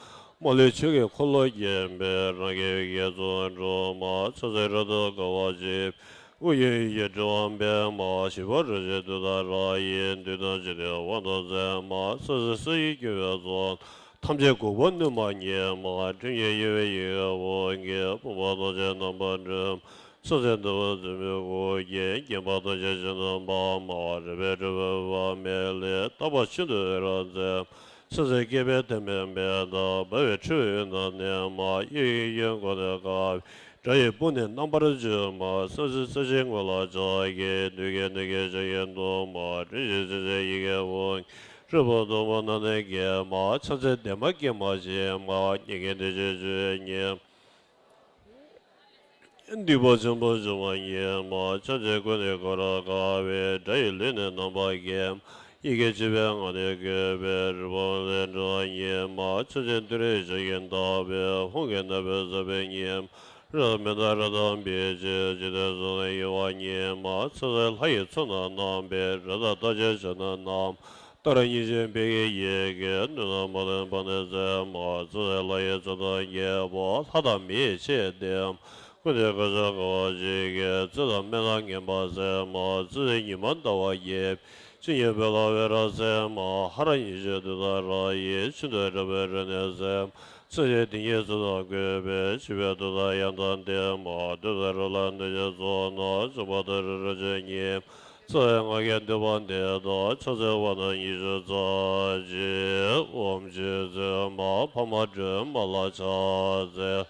མ་ལུས་ཆོས་ཀྱི་འཁོར་ལོ་བརྒྱན་པའི། རང་གི་འོད་ཀྱི་ཚོགས་འཁྲུགས་མ། ཕྱག་འཚལ་རབ་ཏུ་དགའ་བ་ཆེ། དབུ་རྒྱན་འོད་ཀྱི་ཕྲེང་བ་འབེབས་མ། ཞི་བ་རྡོ་རྗེ་འདི་དག་རང་ཡིན། བདུད་དང་འཇིག་རྟེན་དབང་ཐོབ་སེམས་མ། ཕྱག་འཚལ་ས་གཞིའི་རྒྱལ་པོའི་ཚོགས། ཐམས་ཅད་འགུགས་པ་ནུས་མ་ཉིད་མ། ཁྲོས་ཉེས་གཡོ་བའི་ཡི་གེ་དབང་གིས། ཕོངས་པ་ཐམས་ཅད་རྣམ་པར་སྒྲོལ། ཕྱག་འཚལ་ཟླ་བ་བརྩེགས་པའི་སྐུ་རྒྱན། བརྒྱན་པ་ཐམས་ཅད་ཤིན་ཏུ་འབར་མ། རལ་པའི་སྒྲིབ་པ་འོད་དཔག་མེད་ལས། རྟག་པ་ཤིན་ཏུ་རབ་མཛད་མ། ཕྱག་འཚལ་བསྐལ་པའི་ལྡེ་མིག་མེ་ལྟར། འབར་བའི་ཕྲེང་བའི་དབུས་ན་གནས་མ། གཡས་བརྐྱང་གཡོན་བསྐུམ་ནས་དགའ་བའི། དགྲ་ཡི་དཔུང་ནི་རྣམ་པར་འཇོམས་མ། ཕྱག་འཚལ་ས་གཞིའི་ངོས་ལ་ཕྱག་གིས། གནོད་བྱེད་གནོད་སྐྱེལ་ཕྱག་གིས་འདུལ་མ། སྒྲོན་ཆེན་འཇིགས་བྱེད་ཡི་གེ་དབང་གིས། རི་བོ་གདུང་བ་མནན་ནས་འགེམས་མ། ཕྱག་འཚལ་བདེ་མ་དགེ་མ་ཞི་མ། མྱ་ངན་འདས་ཞི་སྤྱོད་ཡུལ་ཉིད་མ། སྡིག་པ་བྱང་བ་སྤྱོད་པ་ཉིད་མ། ཕྱག་འཚལ་ཀུན་ནས་བསྐོར་རབ་དགའ་བའི། དགྲ་ཡི་ལུས་ནི་རྣམ་པར་འགེམས། ཡི་གེ་བཅུ་པའི་ངག་ནི་བཀོད་པའི། རི་བོ་ལས་སྒྲོལ་བ་ཉིད་མ། ཕྱག་འཚལ་ཏུ་རེའི་ཕྱག་གིས་བདག་པོས། ཧཱུྃ་གི་རྣ་བའི་ས་བོན་ཉིད་མ། རི་རབ་མནྡ་ར་དང་འབིགས་བྱེད། འཇིག་རྟེན་གཙུག་ན་གཡོ་བ་ཉིད་མ། ཕྱག་འཚལ་ལྷ་ཡི་ཚོགས་རྣམས་བསྣམས་པའི། རཀྟ་རྟགས་ཅན་ཕྱག་རྣམས་བསྣམས། ཏཱ་ར་གཉིས་བརྗོད་འབིགས་ཀྱི་ཡི་གེ། གནོད་རྣམས་མ་ལུས་སྤངས་ནས་མཛད་མ། ཕྱག་འཚལ་ལྷ་ཡི་ཚོགས་དང་བཅས་པ། ལྷ་དང་མིའི་ཆས་ལྡན་མ། ཀུན་ནས་བསྐོར་ཕྱག་དཀའ་བ་སྤྱད་ཀྱིས། རྩོད་དང་རྨི་ལམ་ངན་པ་སེལ་མ། ཕྱག་འཚལ་ཉི་མ་ཟླ་བ་རྒྱས། ཤིང་གི་སྦལ་བའི་རྭ་བསྲེགས་མ། ཧ་ར་ཉི་ཤུ་བདུད་དང་ར་ཡི། ཆུ་འདོད་དྲག་པོའི་རི་ནས་བསྲེགས་མ། ཚེ་ཆེན་དེ་ཉིད་ཚེ་དང་བཀོད་པའི། བྱིས་པའི་མདུང་དང་ཡང་དག་ལྡན་མ། མདུན་དུ་ར་ལ་འདོད་ཆེན་ཚོགས་རྣམས། འབྱུང་པོ་དང་རི་རབ་ཆོས་ཉིད་མ། རྩ་བའི་སྔགས་ཀྱི་མདུད་པ་འདི་དང་། ཕྱག་འཚལ་དབང་རྣམས་ཉི་ཤུ་རྩ་གཅིག་ཨོཾ་རྗེ་བཙུན་མ། འཕགས་མ་སྒྲོལ་མ་ལ་ཕྱག་འཚལ། ཕྱག་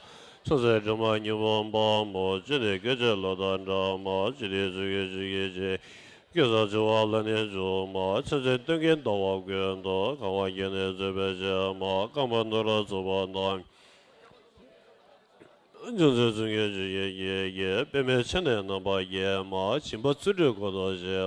འཚལ་སྒྲོལ་མ་སྙིང་པོ་འབར་མ། སྤྱན་ནི་སྐད་ཅིག་གློག་དང་འདྲ་མ། ལྕེ་ནི་ཆུ་སྐྱེས་ཆུ་སྐྱེས་ཆེ། གེ་སར་བྱེ་བ་ལ་ནི་འཇུག་མ། ཕྱག་ཆེན་སྟོན་ཀའི་ཟླ་བ་ཀུན་ཏུ། གང་བ་བརྒྱད་ནི་མཛེས་པར་བྱེད་མ། རྐང་པ་ནུ་ར་ཚུགས་པ་རྣམས། ཕྱག་འཚལ་གསུང་སྐད་ཆུ་སྐྱེས་སྐྱེས་ཀྱི། པདྨས་ཕྱག་ནི་རྣམ་པར་བརྒྱན་མ། སྦྱིན་པ་ཚུལ་ཁྲིམས་གོ་ཏོ་ཆེ།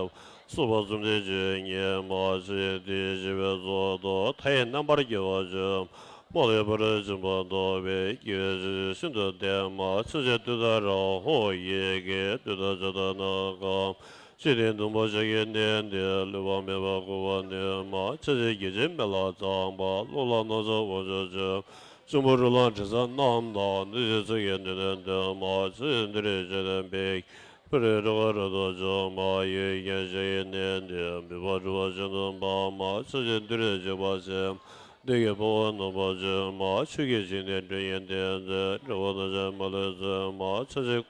སོགས་པ་གསུམ་ལྡན་ཆོས་ཉིད་མ། ཕྱག་ཆེན་དེ་ཡི་བྱེད་པའི་ཚོགས་དང་། མཐའ་ཡས་རྣམ་པར་རྒྱལ་བ་ཆོས་མ། མ་ལུས་པ་རབ་འབྱིན་པ་རྟོགས་པའི། དགེ་བའི་བྱ་བྱེད་ཤིན་ཏུ་ལྡན་མ། ཕྱག་ཆེན་བདུད་དང་ར་ཧོ་ཡི་གེ། བདུད་དང་ཕྱོགས་དང་ནམ་མཁའ། ཕྱག་ཆེན་ཟླུམ་པོ་ཕྱག་གི་གནས་འདི། ལུས་པ་མེད་པར་འགུགས་པར་ནུས་མ། ཕྱག་ཆེན་བརྒྱ་བྱིན་མེ་ལྷ་ཚངས་པ། གློ་ལ་ནག་ཚོམ་དབང་ཕྱུག་ཆོས། གཅུང་པོ་རོ་ལངས་དྲི་ཟ་རྣམས་དང་། བདུད་ཀྱི་ཚོགས་ཀྱིས་མདུན་ནས་འདོན་མ། ཕྱག་ཆེན་བདུད་རིགས་ཆོས་སྟོན་པའི། ཕ་རོལ་ཏུ་ཕར་རབ་ཏུ་འཇུག་མ། གཡོ་སྒྱུ་ཞིང་གཡེང་ནད་འདི། མུན་པ་འཁྲུགས་པ་ཤིན་ཏུ་འབར་མ། ཕྱག་ཆེན་བདུད་རིགས་འཇིགས་པ་ཆེ། བདུད་ཀྱི་དཔུང་པ་རྣམ་པར་འཇོམས་མ། ཆོས་ཀྱི་ཞིང་ནི་སྒྲོན་མེའི་གཏིང་མཛོད། འགྲོ་བ་ནམ་མཁའི་མ་ལུས་འཇོམས་མ། ཕྱག་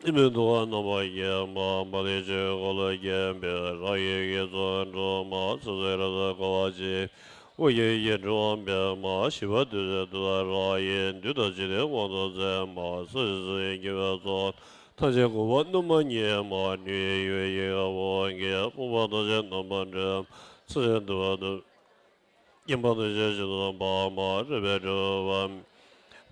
ཆེན་མི་མཐོང་བ་རྣམ་པར་བརྒྱན་མ། མ་ལུས་ཆོས་ཀྱི་འཁོར་ལོས་བརྒྱན་པའི། རང་གི་ཡུལ་གྱི་གཙོ་བོར་གྲུབ་མ། ཚོགས་གསུམ་རབ་ཏུ་བསྐོར་བ་ཆེ། དབུ་རྒྱན་ཡེ་ཤེས་འགྲོ་བ་འབེབས་མ། ཞི་བ་འདོད་ཆེན་བདུད་དང་ར་ཡི། བདུད་དང་འཇིག་རྟེན་དབང་དུ་མཛད་མ། སྲིད་ཞིའི་སྲོག་ཡིན་སྐྱེ་བོའི་གཙོ། ཐམས་ཅད་འགུགས་པ་གནོད་མ་ཉིད་མ། སྣོད་ཡིན་ཡུལ་ཡིན་ཡིད་ཀྱི་དབང་གིས། དབུལ་བ་ཐམས་ཅད་རྣམ་པར་སྒྲོལ་མ། ཚེ་ཆེན་འདུལ་བ་དང་། སྐྱེ་འཕགས་ཐམས་ཅད་ཞིང་དུ་སྤར་མ། རོལ་པའི་སྒྲ་འོད་འབར་མ།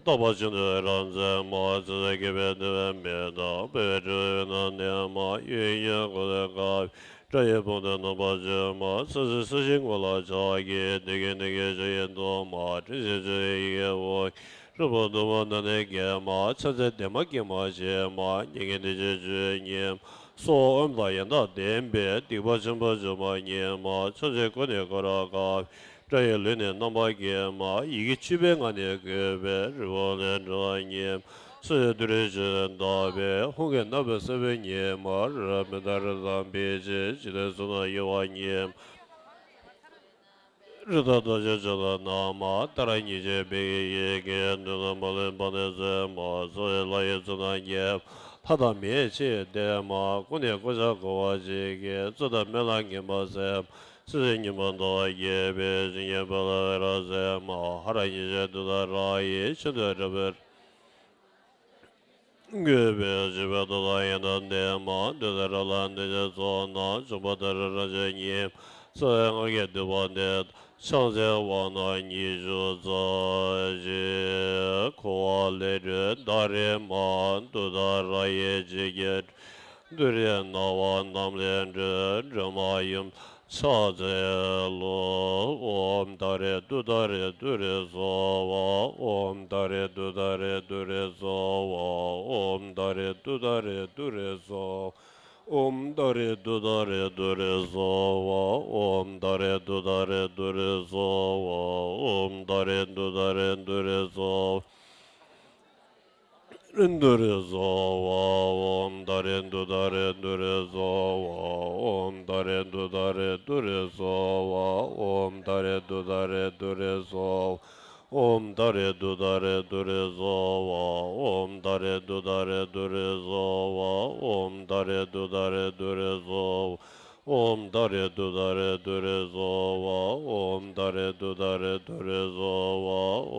རྟག་པ་ཅན་དུ་རབ་མཛད་མ། ཚེ་ཟད་བསྐལ་པའི་བདེ་བ་མི་འདའ། འཕོ་བའི་སྒྲ་འོད་རྣམས་ནི་མ། གཡོ་སྒྱུ་འཁོར་ལོས་བསྐོར་བའི། དགྲ་ཡི་དཔུང་དེ་རྣམ་པར་འཇོམས་མ། སྲིད་ཞིའི་སྲོག་ཡིན་དངོས་ལ་ཕྱག་གིས། བདུད་ཀྱི་ནད་ཀྱི་ཕྱག་གཡས་བསྡུ་མ། དྲི་ཞིམ་ཆུ་ཡི་ཡི་གེ་དབང་། རིལ་བུ་དུ་མ་རྣམས་ནི་འགེམས་མ། ཕྱག་འཚལ་བདེ་མ་དཀྱིལ་མ་ཕྱེད་མ། མྱ་ངན་འདས་ཞི་ཆོས་ཉིད་མ། སྭཱ་ཧཱ་ཨོཾ་དང་ཡང་དག་ལྡན་པས། སྡིག་པ་ཆེན་པོ་འཇོམས་པ་ཉིད་མ། ཕྱག་ཆེན་གོ་ནི་གོ་ར་ག་དགྲ་ཡི་ལུས་ནི་རྣམ་པར་བརྒྱན་མ། ཡི་གེ་བཅུ་པའི་ངག་ནི་བཀོད་པའི། རི་བོ་ལས་འགྲོ་བ་ཉིད་མ། སྲིད་ཞིའི་བདུད་རིགས་ཆོས་བདག་པོས། ཧཱུྃ་གི་རྣ་བས་བསད་པ་ཉིད་མ། རི་རབ་མི་རྟ་རི་དང་འབིགས་བྱེད། འཇིག་རྟེན་གསུམ་རྣམས་གཡོ་བ་ཉིད་མ། རི་དྭགས་རྡོ་རྗེ་འཆང་དང་རྣམས་མ། ཏཱ་ར་གཉིས་བྱེད་བི་ཡི་ཡི་གེ། མདུན་དུ་མ་ལུས་འབངས་ནི་བཙུན་མ། ཚོགས་ཀྱི་ལྷ་ཡི་གཙོ་རྣམས་བརྒྱན། ལྷ་དང་མིའི་ཆས་ལྡན་མ། ཀུན་ནས་བསྐོར་བྱ་བསྐོར་བ་ཅན་གྱི། རྩོད་དང་སྨད་ལ་ངན་པ་སེལ། སྲིད་ཞིའི་ཉོན་མོངས་ཟླ་བ་རྒྱས་པའི། གཞོན་ནུའི་དཔལ་ལ་འོད་རབ་གསལ་མ། ཧ་ར་གཉིས་བྱེད་བདུད་དང་ར་ཡི། ཆོས་འདོད་དྲག་པོའི་བཀོད་པའི། བྱིས་པའི་མདུང་དང་ཡང་དག་ལྡན་མ། བདུད་དང་ར་ལ་འདོད་ཆེན་ཚོགས་རྣམས། འབྱུང་པོ་དང་རི་རབ་ཆོས་ཉིད་མ། རྩ་བའི་སྔགས་ཀྱི་མདུད་པ་འདི། ཕྱག་འཚལ་དབང་རྣམས་ཉི་ཤུ་རྩ་གཅིག་འཁོར་བ་ལས་སྒྲོལ་ཟླ་རེ་མ། བདུད་དང་ར་ཡི་འཇིགས་བྱེད། བདུད་རིགས་ནག་པ་རྣམས་ལས་སྒྲོལ། སྒྲོལ་མ་ཡུམ་ཕྱག་འཚལ་ལོ། ཨོཾ་ཏཱ་རེ་ཏུཏྟཱ་རེ་ཏུ་རེ་སྭཱ་ཧཱ། ཨོཾ་ཏཱ་རེ་ཏུཏྟཱ་རེ་ཏུ་རེ་སྭཱ་ཧཱ། ཨོཾ་ཏཱ་རེ་ཏུཏྟཱ་རེ་ཏུ་རེ་སྭཱ་ཧཱ། ཨོཾ་ཏཱ་རེ་ཏུཏྟཱ་རེ་ཏུ་རེ་སྭཱ་ཧཱ། ཨོཾ་ཏཱ་རེ་ཏུཏྟཱ་རེ་ཏུ་རེ་སྭཱ་ཧཱ། ཨོཾ་ཏཱ་རེ་ཏུཏྟཱ་རེ་ཏུ་རེ་སྭཱ་ཧཱ། ཏུ་རེ་སྭཱ་ཧཱ། ཨོཾ་ཏཱ་རེ་ཏུཏྟཱ་རེ་ཏུ་རེ་སྭཱ་ཧཱ། ཨོཾ་ཏཱ་རེ་ཏུཏྟཱ་རེ་ཏུ་རེ་སྭཱ་ཧཱ། ཨོཾ་ཏཱ་རེ་ཏུཏྟཱ་རེ་ཏུ་རེ་སྭཱ་ཧཱ། ཨོཾ་ཏཱ་རེ་ཏུཏྟཱ་རེ་ཏུ་རེ་སྭཱ་ཧཱ། ཨོཾ་ཏཱ་རེ་ཏུཏྟཱ་རེ་ཏུ་རེ་སྭཱ་ཧཱ། ཨོཾ་ཏཱ་རེ་ཏུཏྟཱ་རེ་ཏུ་རེ་སྭཱ་ཧཱ། ཨོཾ་ཏཱ་རེ་ཏུཏྟཱ་རེ་ཏུ་རེ་སྭཱ་ཧཱ།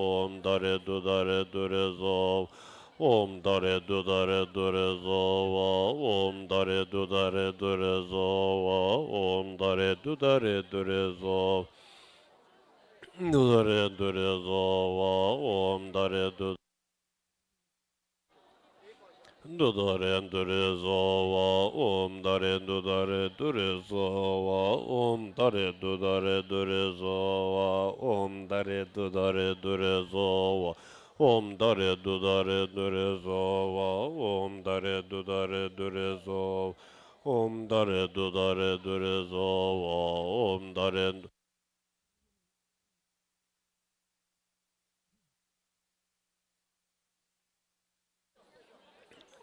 ཨོཾ་ཏཱ་རེ་ཏུཏྟཱ་རེ་ཏུ་རེ་སྭཱ་ཧཱ། ཨོཾ་ཏཱ་རེ་ཏུཏྟཱ་རེ་ཏུ་རེ་སྭཱ་ཧཱ། ཨོཾ་ཏཱ་རེ་ཏུཏྟཱ་རེ་ཏུ་རེ་སྭཱ་ཧཱ། ཨོཾ་ཏཱ་རེ་ཏུཏྟཱ་རེ་ཏུ་རེ་སྭཱ་ཧཱ། ཨོཾ་ཏཱ་རེ་ཏུཏྟཱ་རེ་ཏུ་རེ་སྭཱ་ཧཱ། ཏུཏྟཱ་རེ་ཏུ་རེ་སྭཱ་ཧཱ། ཨོཾ་ཏཱ་རེ་ཏུ། ཏུཏྟཱ་རེ་ཏུ་རེ་སྭཱ་ཧཱ། ཨོཾ་ཏཱ་རེ་ཏུཏྟཱ་རེ་ཏུ་རེ་སྭཱ་ཧཱ། ཨོཾ་ཏཱ་རེ་ཏུཏྟཱ་རེ་ཏུ་རེ་སྭཱ་ཧཱ། ཨོཾ་ཏཱ་རེ་ཏུཏྟཱ་རེ་ཏུ་རེ་སྭཱ་ཧཱ། ཨོཾ་ཏཱ་རེ་ཏུཏྟཱ་རེ་ཏུ་རེ་སྭཱ་ཧཱ། ཨོཾ་ཏཱ་རེ་ཏུཏྟཱ་རེ་ཏུ་རེ་སྭཱ་ཧཱ། ཨོཾ་ཏཱ་རེ་ཏུཏྟཱ་རེ་ཏུ་རེ་སྭཱ་ཧཱ། ཨོཾ་ཏཱ་རེ་ཏུ།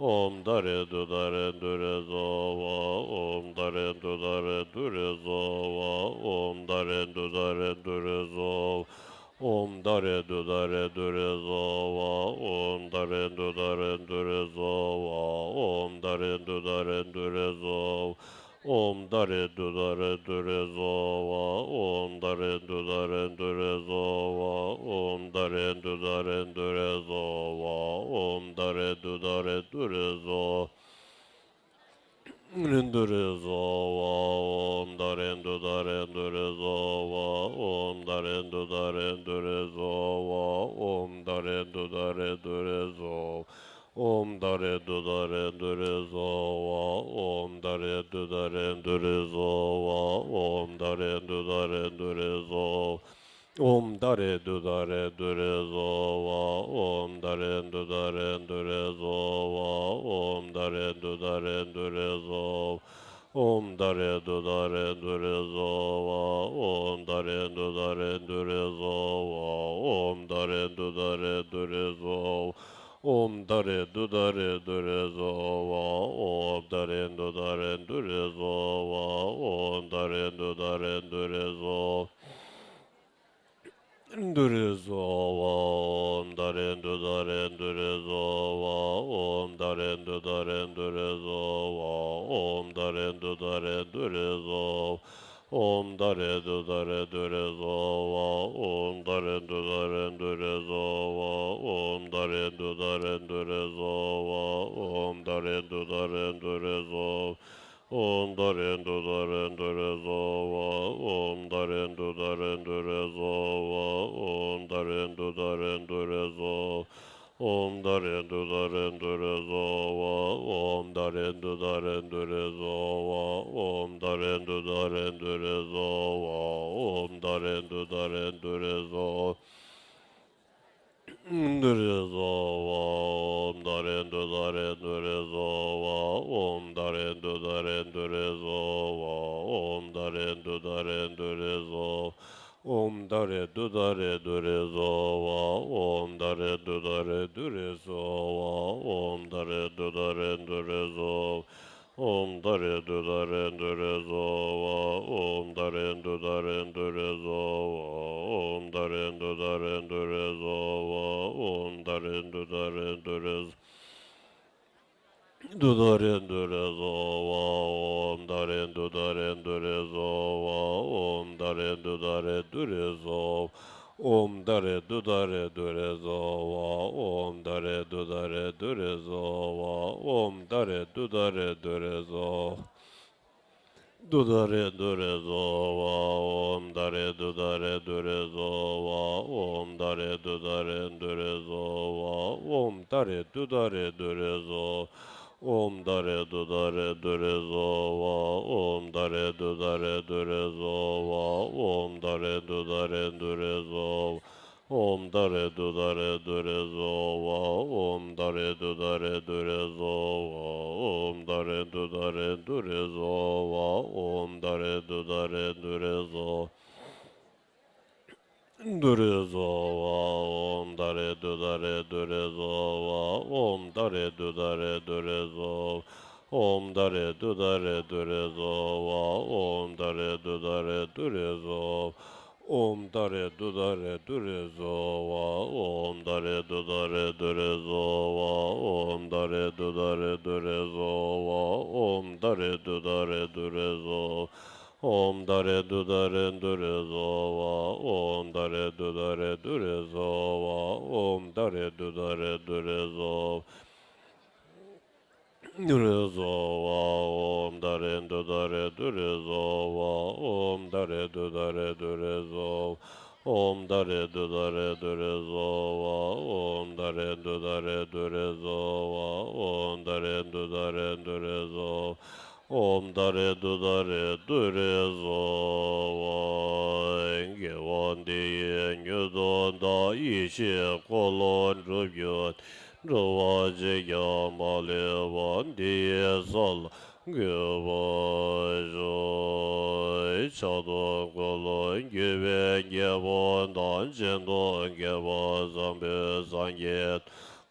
ཨོཾ་ཏཱ་རེ་ཏུཏྟཱ་རེ་ཏུ་རེ་སྭཱ་ཧཱ། ཨོཾ་ཏཱ་རེ་ཏུཏྟཱ་རེ་ཏུ་རེ་སྭཱ་ཧཱ། ཨོཾ་ཏཱ་རེ་ཏུཏྟཱ་རེ་ཏུ་རེ་སྭཱ་ཧཱ། ཨོཾ་ཏཱ་རེ་ཏུཏྟཱ་རེ་ཏུ་རེ་སྭཱ་ཧཱ། ཨོཾ་ཏཱ་རེ་ཏུཏྟཱ་རེ་ཏུ་རེ་སྭཱ་ཧཱ། ཨོཾ་ཏཱ་རེ་ཏུཏྟཱ་རེ་ཏུ་རེ་སྭཱ་ཧཱ། ཨོཾ་ཏཱ་རེ་ཏུཏྟཱ་རེ་ཏུ་རེ་སྭཱ་ཧཱ། ཨོཾ་ཏཱ་རེ་ཏུཏྟཱ་རེ་ཏུ་རེ་སྭཱ་ཧཱ། ཨོཾ་ཏཱ་རེ་ཏུཏྟཱ་རེ་ཏུ་རེ་སྭཱ་ཧཱ། ཨོཾ་ཏཱ་རེ་ཏུཏྟཱ་རེ་ཏུ་རེ་སྭཱ་ཧཱ། ཏུ་རེ་སྭཱ་ཧཱ། ཨོཾ་ཏཱ་རེ་ཏུཏྟཱ་རེ་ཏུ་རེ་སྭཱ་ཧཱ། ཨོཾ་ཏཱ་རེ་ཏུཏྟཱ་རེ་ཏུ་རེ་སྭཱ་ཧཱ། ཨོཾ་ཏཱ་རེ་ཏུཏྟཱ་རེ་ཏུ་རེ་སྭཱ་ཧཱ། ཨོཾ་ཏཱ་རེ་ཏུཏྟཱ་རེ་ཏུ་རེ་སྭཱ་ཧཱ། ཨོཾ་ཏཱ་རེ་ཏུཏྟཱ་རེ་ཏུ་རེ་སྭཱ་ཧཱ། ཨོཾ་ཏཱ་རེ་ཏུཏྟཱ་རེ་ཏུ་རེ་སྭཱ་ཧཱ། ཨོཾ་ཏཱ་རེ་ཏུཏྟཱ་རེ་ཏུ་རེ་སྭཱ་ཧཱ། ཨོཾ་ཏཱ་རེ་ཏུཏྟཱ་རེ་ཏུ་རེ་སྭཱ་ཧཱ། ཨོཾ་ཏཱ་རེ་ཏུཏྟཱ་རེ་ཏུ་རེ་སྭཱ་ཧཱ། ཨོཾ་ཏཱ་རེ་ཏུཏྟཱ་རེ་ཏུ་རེ་སྭཱ་ཧཱ། ཨོཾ་ཏཱ་རེ་ཏུཏྟཱ་རེ་ཏུ་རེ་སྭཱ་ཧཱ། ཨོཾ་ཏཱ་རེ་ཏུཏྟཱ་རེ་ཏུ་རེ་སྭཱ་ཧཱ། ཨོཾ་ཏཱ་རེ་ཏུཏྟཱ་རེ་ཏུ་རེ་སྭཱ་ཧཱ། ཨོཾ་ཏཱ་རེ་ཏུཏྟཱ་རེ་ཏུ་རེ་སྭཱ་ཧཱ། ཨོཾ་ཏཱ་རེ་ཏུཏྟཱ་རེ་ཏུ་རེ་སྭཱ་ཧཱ། ཏུ་རེ་སྭཱ་ཧཱ། ཨོཾ་ཏཱ་རེ་ཏུཏྟཱ་རེ་ཏུ་རེ་སྭཱ་ཧཱ། ཨོཾ་ཏཱ་རེ་ཏུཏྟཱ་རེ་ཏུ་རེ་སྭཱ་ཧཱ། ཨོཾ་ཏཱ་རེ་ཏུཏྟཱ་རེ་ཏུ་རེ་སྭཱ་ཧཱ། ཨོཾ་ཏཱ་རེ་ཏུཏྟཱ་རེ་ཏུ་རེ་སྭཱ་ཧཱ། ཨོཾ་ཏཱ་རེ་ཏུཏྟཱ་རེ་ཏུ་རེ་སྭཱ་ཧཱ། ཨོཾ་ཏཱ་རེ་ཏུཏྟཱ་རེ་ཏུ་རེ་སྭཱ་ཧཱ། ཨོཾ་ཏཱ་རེ་ཏུཏྟཱ་རེ་ཏུ་རེ་སྭཱ་ཧཱ། ཨོཾ་ཏཱ་རེ་ཏུཏྟཱ་རེ་ཏུ་རེ་སྭཱ་ཧཱ། ཨོཾ་ཏཱ་རེ་ཏུཏྟཱ་རེ་ཏུ་རེ་སྭཱ་ཧཱ། ཨོཾ་ཏཱ་རེ་ཏུཏྟཱ་རེ་ཏུ་རེ་སྭཱ་ཧཱ། ཨོཾ་ཏཱ་རེ་ཏུཏྟཱ་རེ་ཏུ་རེ་སྭཱ་ཧཱ། ཨོཾ་ཏཱ་རེ་ཏུཏྟཱ་རེ་ཏུ་རེ་སྭཱ་ཧཱ། ཨོཾ་ཏཱ་རེ་ཏུཏྟཱ་རེ་ཏུ་རེ་སྭཱ་ཧཱ། ཨོཾ་ཏཱ་རེ་ཏུཏྟཱ་རེ་ཏུ་རེ་སྭཱ་ཧཱ། ཏུ་རེ་སྭཱ་ཧཱ། ཨོཾ་ཏཱ་རེ་ཏུཏྟཱ་རེ་ཏུ་རེ་སྭཱ་ཧཱ། ཨོཾ་ཏཱ་རེ་ཏུཏྟཱ་རེ་ཏུ་རེ་སྭཱ་ཧཱ། ཨོཾ་ཏཱ་རེ་ཏུཏྟཱ་རེ་ཏུ་རེ་སྭཱ་ཧཱ། ཨོཾ་ཏཱ་རེ་ཏུཏྟཱ་རེ་ཏུ་རེ་སྭཱ་ཧཱ། ཨོཾ་ཏཱ་རེ་ཏུཏྟཱ་རེ་ཏུ་རེ་སྭཱ་ཧཱ། ཨོཾ་ཏཱ་རེ་ཏུཏྟཱ་རེ་ཏུ་རེ་སྭཱ་ཧཱ། ཨོཾ་ཏཱ་རེ་ཏུཏྟཱ་རེ་ཏུ་རེ་སྭཱ་ཧཱ། ཨོཾ་ཏཱ་རེ་ཏུཏྟཱ་རེ་ཏུ་རེ་སྭཱ་ཧཱ། ཨོཾ་ཏཱ་རེ་ཏུཏྟཱ་རེ་ཏུ་རེ་སྭཱ་ཧཱ། ཨོཾ་ཏཱ་རེ་ཏུཏྟཱ་རེ་ཏུ་རེ་སྭཱ་ཧཱ། ཏུཏྟཱ་རེ་ཏུ་རེ་སྭཱ་ཧཱ། ཨོཾ་ཏཱ་རེ་ཏུཏྟཱ་རེ་ཏུ་རེ་སྭཱ་ཧཱ། ཨོཾ་ཏཱ་རེ་ཏུཏྟཱ་རེ་ཏུ་རེ་སྭཱ་ཧཱ། ཨོཾ་ཏཱ་རེ་ཏུཏྟཱ་རེ་ཏུ་རེ་སྭཱ་ཧཱ། ཨོཾ་ཏཱ་རེ་ཏུཏྟཱ་རེ་ཏུ་རེ་སྭཱ་ཧཱ། ཨོཾ་ཏཱ་རེ་ཏུཏྟཱ་རེ་ཏུ་རེ་སྭཱ་ཧཱ། ཏུཏྟཱ་རེ་ཏུ་རེ་སྭཱ་ཧཱ། ཨོཾ་ཏཱ་རེ་ཏུཏྟཱ་རེ་ཏུ་རེ་སྭཱ་ཧཱ། ཨོཾ་ཏཱ་རེ་ཏུཏྟཱ་རེ་ཏུ་རེ་སྭཱ་ཧཱ། ཨོཾ་ཏཱ་རེ་ཏུཏྟཱ་རེ་ཏུ་རེ་སྭཱ་ཧཱ། ཨོཾ་ཏཱ་རེ་ཏུཏྟཱ་རེ་ཏུ་རེ་སྭཱ་ཧཱ། ཨོཾ་ཏཱ་རེ་ཏུཏྟཱ་རེ་ཏུ་རེ་སྭཱ་ཧཱ། ཨོཾ་ཏཱ་རེ་ཏུཏྟཱ་རེ་ཏུ་རེ་སྭཱ་ཧཱ། ཨོཾ་ཏཱ་རེ་ཏུཏྟཱ་རེ་ཏུ་རེ་སྭཱ་ཧཱ། ཨོཾ་ཏཱ་རེ་ཏུཏྟཱ་རེ་ཏུ་རེ་སྭཱ་ཧཱ། ཨོཾ་ཏཱ་རེ་ཏུཏྟཱ་རེ་ཏུ་རེ་སྭཱ་ཧཱ། ཨོཾ་ཏཱ་རེ་ཏུཏྟཱ་རེ་ཏུ་རེ་སྭཱ་ཧཱ། ཏུ་རེ་སྭཱ་ཧཱ། ཨོཾ་ཏཱ་རེ་ཏུཏྟཱ་རེ་ཏུ་རེ་སྭཱ་ཧཱ། ཨོཾ་ཏཱ་རེ་ཏུཏྟཱ་རེ་ཏུ་རེ་སྭཱ་ཧཱ། ཨོཾ་ཏཱ་རེ་ཏུཏྟཱ་རེ་ཏུ་རེ་སྭཱ་ཧཱ། ཨོཾ་ཏཱ་རེ་ཏུཏྟཱ་རེ་ཏུ་རེ་སྭཱ་ཧཱ། ཨོཾ་ཏཱ་རེ་ཏུཏྟཱ་རེ་ཏུ་རེ་སྭཱ་ཧཱ། ཨོཾ་ཏཱ་རེ་ཏུཏྟཱ་རེ་ཏུ་རེ་སྭཱ་ཧཱ། ཨོཾ་ཏཱ་རེ་ཏུཏྟཱ་རེ་ཏུ་རེ་སྭཱ་ཧཱ། ཨོཾ་ཏཱ་རེ་ཏུཏྟཱ་རེ་ཏུ་རེ་སྭཱ་ཧཱ། ཨོཾ་ཏཱ་རེ་ཏུཏྟཱ་རེ་ཏུ་རེ་སྭཱ་ཧཱ། ཨོཾ་ཏཱ་རེ་ཏུཏྟཱ་རེ་ཏུ་རེ་སྭཱ་ཧཱ། ཨོཾ་ཏཱ་རེ་ཏུཏྟཱ་རེ་ཏུ་རེ་སྭཱ་ཧཱ། ཏུ་རེ་སྭཱ་ཧཱ། ཨོཾ་ཏཱ་རེ་ཏུཏྟཱ་རེ་ཏུ་རེ་སྭཱ་ཧཱ། ཨོཾ་ཏཱ་རེ་ཏུཏྟཱ་རེ་ཏུ་རེ་སྭཱ་ཧཱ། ཨོཾ་ཏཱ་རེ་ཏུཏྟཱ་རེ་ཏུ་རེ་སྭཱ་ཧཱ། ཨོཾ་ཏཱ་རེ་ཏུཏྟཱ་རེ་ཏུ་རེ་སྭཱ་ཧཱ། ཨོཾ་ཏཱ་རེ་ཏུཏྟཱ་རེ་ཏུ་རེ་སྭཱ་ཧཱ། ཨོཾ་ཏཱ་རེ་ཏུཏྟཱ་རེ་ཏུ་རེ་སྭཱ་ཧཱ། དགེ་བ་འདི་ཡིས་མྱུར་དུ་བདག་ཡིད་ཆེས་འཁོར་ལོ་འགྲུབ་གྱུར། འགྲོ་བ་གཅིག་ཀྱང་མ་ལུས་པ། འདི་ཡི་ས་ལ་འགོད་པར་ཤོག། ཕྱག་ཏུ་འཁོར་ལོ་སྒྱུར་བའི་རྒྱལ་པོ་དང་། སྤྱན་དུ་དགེ་བ་བཟང་པོའི་སངས་རྒྱས།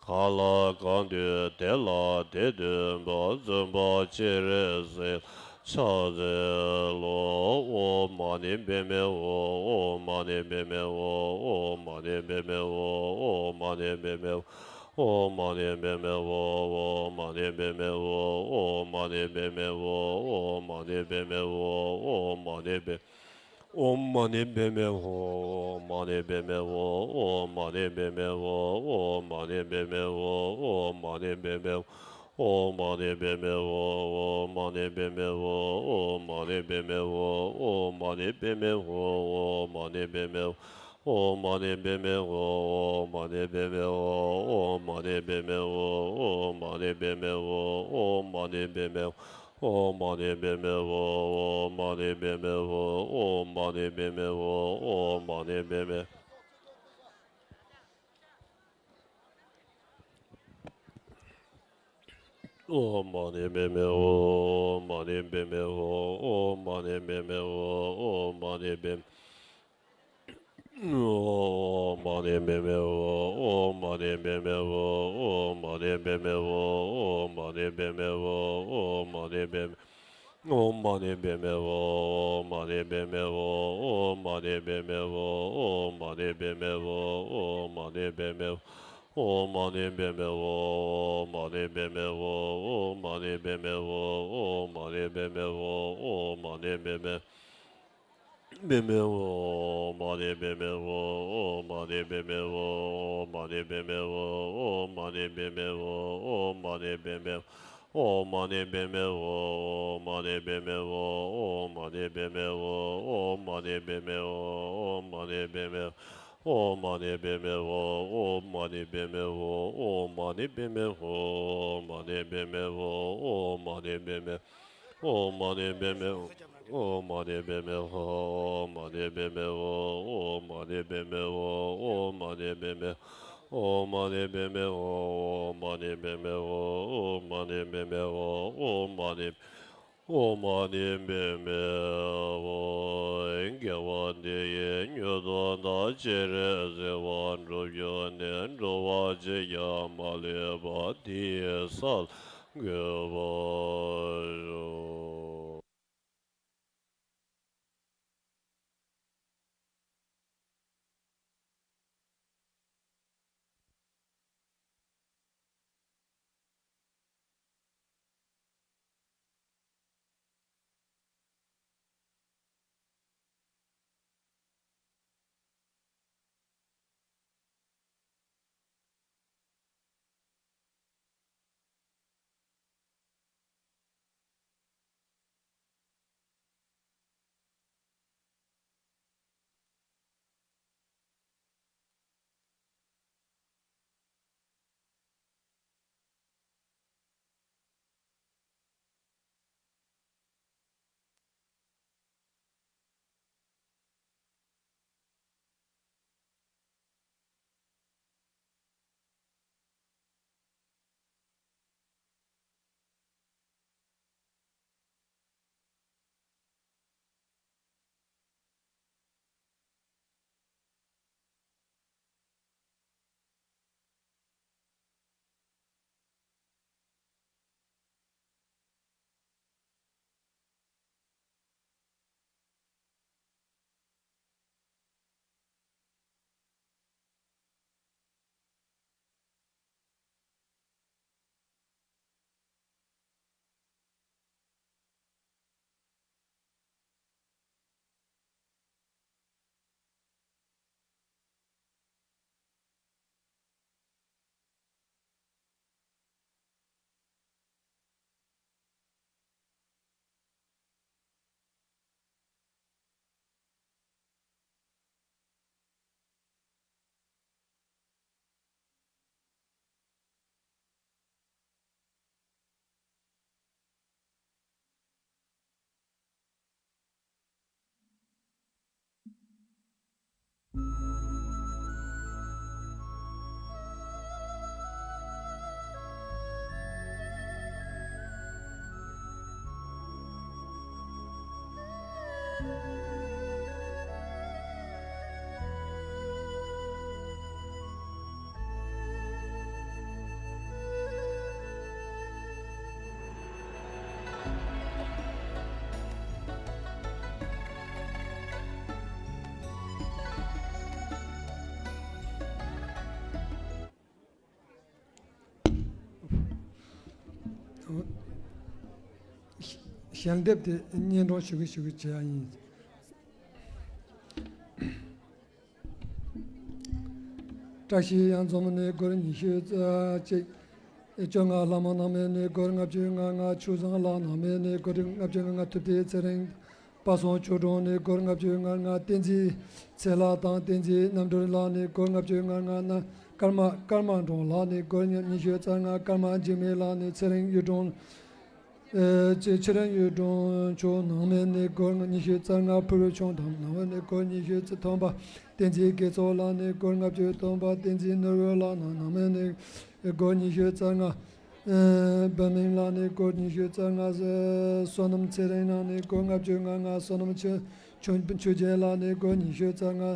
གང་ལ་གང་འདུལ་དེ་ལ་དེ་འདུན་པ། བརྩོན་པ་སྤྱན་རས་གཟིགས་ཕྱག་འཚལ་ལོ། ཨོཾ་མ་ཎི་པདྨེ་ཧཱུྃ། ཨོཾ་མ་ཎི་པདྨེ་ཧཱུྃ། ཨོཾ་མ་ཎི་པདྨེ་ཧཱུྃ། ཨོཾ་མ་ཎི་པདྨེ་ཧཱུྃ། ཨོཾ་མ་ཎི་པདྨེ་ཧཱུྃ། ཨོཾ་མ་ཎི་པདྨེ་ཧཱུྃ། ཨོཾ་མ་ཎི་པདྨེ་ཧཱུྃ། ཨོཾ་མ་ཎི་པདྨེ་ཧཱུྃ། ཨོཾ་མ་ཎི་པདྨེ་ཨོཾ་མ་ཎི་པདྨེ་ཧཱུྃ། ཨོཾ་མ་ཎི་པདྨེ་ཧཱུྃ། ཨོཾ་མ་ཎི་པདྨེ་ཧཱུྃ། ཨོཾ་མ་ཎི་པདྨེ་ཧཱུྃ། ཨོཾ་མ་ཎི་པདྨེ་ཧཱུྃ། ཨོཾ་མ་ཎི་པདྨེ་ཧཱུྃ། ཨོཾ་མ་ཎི་པདྨེ་ཧཱུྃ། ཨོཾ་མ་ཎི་པདྨེ་ཧཱུྃ། ཨོཾ་མ་ཎི་པདྨེ་ཧཱུྃ། ཨོཾ་མ་ཎི་པདྨེ་ཧཱུྃ། ཨོཾ་མ་ཎི་པདྨེ་ཧཱུྃ། ཨོཾ་མ་ཎི་པདྨེ་ཧཱུྃ། ཨོཾ་མ་ཎི་པདྨེ་ཧཱུྃ། ཨོཾ་མ་ཎི་པདྨེ་ཧཱུྃ། ཨོཾ་མ་ཎི་པདྨེ་ཧཱུྃ། ཨོཾ་མ་ཎི་པདྨེ་ཧཱུྃ། ཨོཾ་མ་ཎི་པདྨེ་ཧཱུྃ། ཨོཾ་མ་ཎི་པདྨེ་ཧཱུྃ། ཨོཾ་མ་ཎི་པདྨེ། ཨོཾ་མ་ཎི་པདྨེ་ཧཱུྃ། ཨོཾ་མ་ཎི་པདྨེ་ཧཱུྃ། ཨོཾ་མ་ཎི་པདྨེ་ཧཱུྃ། ཨོཾ་མ་ཎི་པདྨེ། ཨོཾ་མ་ཎི་པདྨེ་ཧཱུྃ། ཨོཾ་མ་ཎི་པདྨེ་ཧཱུྃ། ཨོཾ་མ་ཎི་པདྨེ་ཧཱུྃ། ཨོཾ་མ་ཎི་པདྨེ་ཧཱུྃ། ཨོཾ་མ་ཎི་པདྨེ། ཨོཾ་མ་ཎི་པདྨེ་ཧཱུྃ། ཨོཾ་མ་ཎི་པདྨེ་ཧཱུྃ། ཨོཾ་མ་ཎི་པདྨེ་ཧཱུྃ། ཨོཾ་མ་ཎི་པདྨེ་ཧཱུྃ། ཨོཾ་མ་ཎི་པདྨེ་ཧཱུྃ། ཨོཾ་མ་ཎི་པདྨེ་ཧཱུྃ། ཨོཾ་མ་ཎི་པདྨེ་ཧཱུྃ། ཨོཾ་མ་ཎི་པདྨེ་ཧཱུྃ། ཨོཾ་མ་ཎི་པདྨེ་ཧཱུྃ། ཨོཾ་མ་ཎི་པདྨེ། པདྨེ་ཧཱུྃ། ཨོཾ་མ་ཎི་པདྨེ་ཧཱུྃ། ཨོཾ་མ་ཎི་པདྨེ་ཧཱུྃ། ཨོཾ་མ་ཎི་པདྨེ་ཧཱུྃ། ཨོཾ་མ་ཎི་པདྨེ་ཧཱུྃ། ཨོཾ་མ་ཎི་པདྨེ་ཧཱུྃ། ཨོཾ་མ་ཎི་པདྨེ་ཧཱུྃ། ཨོཾ་མ་ཎི་པདྨེ་ཧཱུྃ། ཨོཾ་མ་ཎི་པདྨེ་ཧཱུྃ། ཨོཾ་མ་ཎི་པདྨེ་ཧཱུྃ། ཨོཾ་མ་ཎི་པདྨེ་ཧཱུྃ། ཨོཾ་མ་ཎི་པདྨེ་ཧཱུྃ། ཨོཾ་མ་ཎི་པདྨེ་ཧཱུྃ། ཨོཾ་མ་ཎི་པདྨེ་ཧཱུྃ། ཨོཾ་མ་ཎི་པདྨེ་ཧཱུྃ། ཨོཾ་མ་ཎི་པདྨེ། ཨོཾ་མ་ཎི་པདྨེ། ཨོཾ་མ་ཎི་པདྨེ་ཧཱུྃ། ཨོཾ་མ་ཎི་པདྨེ་ཧཱུྃ། ཨོཾ་མ་ཎི་པདྨེ་ཧཱུྃ། ཨོཾ་མ་ཎི་པདྨེ། ཨོཾ་མ་ཎི་པདྨེ་ཧཱུྃ། ཨོཾ་མ་ཎི་པདྨེ་ཧཱུྃ། ཨོཾ་མ་ཎི་པདྨེ་ཧཱུྃ། ཨོཾ་མ་ཎི། ཨོཾ་མ་ཎི་པདྨེ་ཧཱུྃ། དགེ་བ་འདི་ཡིས་མྱུར་དུ་བདག་སྤྱན་རས་གཟིགས་པ་འགྲུབ་གྱུར་ནས། འགྲོ་བ་གཅིག་ཀྱང་མ་ལུས་པ། དེ་ཡི་ས་ལ་འགོད་པར་ཤོག། ཡང་འདེབས་དེ་སྙན་སྒྲོན་ཞུ་གི་ཞུ་གི་བྱེད་ཡ་ཡིན། བཀྲ་ཤིས་གཡང་འཛོམས་ནས་སྒོར་ཉི་ཤུ་རྩ་གཅིག་བཅོ་ལྔ་ལྷ་མོ་ནང་མེད་ནས་སྒོར་ལྔ་བཅུ་ང་ལྔ། ཆུ་བཟང་ལགས་ནང་མེད་ནས་སྒོར་ལྔ་བཅུ་ང་ལྔ། ཐུབ་བསྟན་ཚེ་རིང་། པ་སངས་ཆོས་སྒྲོན་ནས་སྒོར་ལྔ་བཅུ་ང་ལྔ། བསྟན་འཛིན་ཚེ་ལགས་དང་བསྟན་འཛིན་རྣམ་གྲོལ་ལགས་ནས་སྒོར་ལྔ་བཅུ་ང་ལྔ། ཀརྨ་ཀརྨ་སྒྲོན་ལགས་ནས་སྒོར་ཉི་ཤུ་རྩ་ལྔ། ཀརྨ་འཇིགས་མེད་ལགས་ནས་ཚེ་རིང་གཡུ་སྒྲོན། ཨེ་ཚེ་ཚེ་རིང་གཡུ་སྒྲོན་མཆོག་ནང་མེད་ནས་སྒོར་ཉི་ཤུ་རྩ་ལྔ། ཕུར་བུ་ཆུང་དང་ནང་མེད་ནས་སྒོར་ཉི་ཤུ་རྩ་ཐོན་པ། བསྟན་འཛིན་དགེ་ཚོགས་ལགས་ནས་སྒོར་ལྔ་བཅུ་ཐོན་པ། བསྟན་འཛིན་ནོར་བུ་ལགས་ནང་མེད་ནས་སྒོར་ཉི་ཤུ་རྩ་ལྔ། ཨེ་བུད་མེད་ལགས་ནས་སྒོར་ཉི་ཤུ་རྩ་ལྔ། བསོད་ནམས་ཚེ་རིང་ནང་ནས་སྒོར་ལྔ་བཅུ་ང་ལྔ། བསོད་ནམས་ཆོས་ཆོས་ཆོས་རྒྱལ་ལགས་ནས་སྒོར་ཉི་ཤུ་རྩ་ལྔ།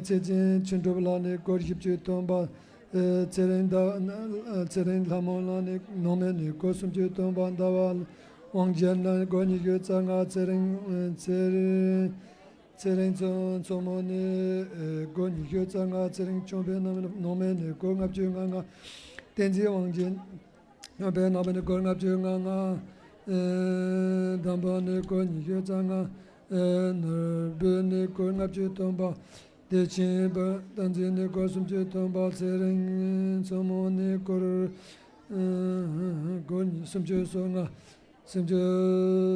ཚེ་བརྟན་ཆོས་གྲུབ་ལགས་ནས་སྒོར་བཞི་བཅུ་ཐོན་པ། ཚེ་རིང་ཟླ་ཚེ་རིང་ལྷ་མོ་ལགས་ནས་ནང་མེད་ནས་སྒོར་སུམ་ཅུ་ཐོན་པ། ཟླ་བ་དབང་རྒྱལ་ལགས་སྒོར་ཉི་ཤུ་རྩ་ལྔ། ཚེ་རིང་ཚེ་རིང་ཚེ་རིང་མཚོ་མཚོ་མོ་ནས་སྒོར་ཉི་ཤུ་རྩ་ལྔ། ཚེ་རིང་ཆོས་འཕེལ་ནང་མེད་ནས་སྒོར་ལྔ་བཅུ་ང་ལྔ། བསྟན་འཛིན་དབང་རྒྱལ། ཡང་བའི་ནང་པའི་ནི་སྒོར་ལྔ་བཅུ་ང་ལྔ། ཨེ་དམ་པ་ནི་སྒོར་ཉི་ཤུ་རྩ་ལྔ། ཨེ་ནོར་བུ་ནི་སྒོར་ལྔ་བཅུ་ཐོན་པ། བདེ་ཆེན་བསྟན་འཛིན་ནི་སྒོར་སུམ་ཅུ་ཐོན་པ། ཚེ་རིང་མཚོ་མོ་ནི་སྒོར་ཨེ་སྒོར་སུམ་ཅུ་སོ་ལྔ། སུམ་ཅུ་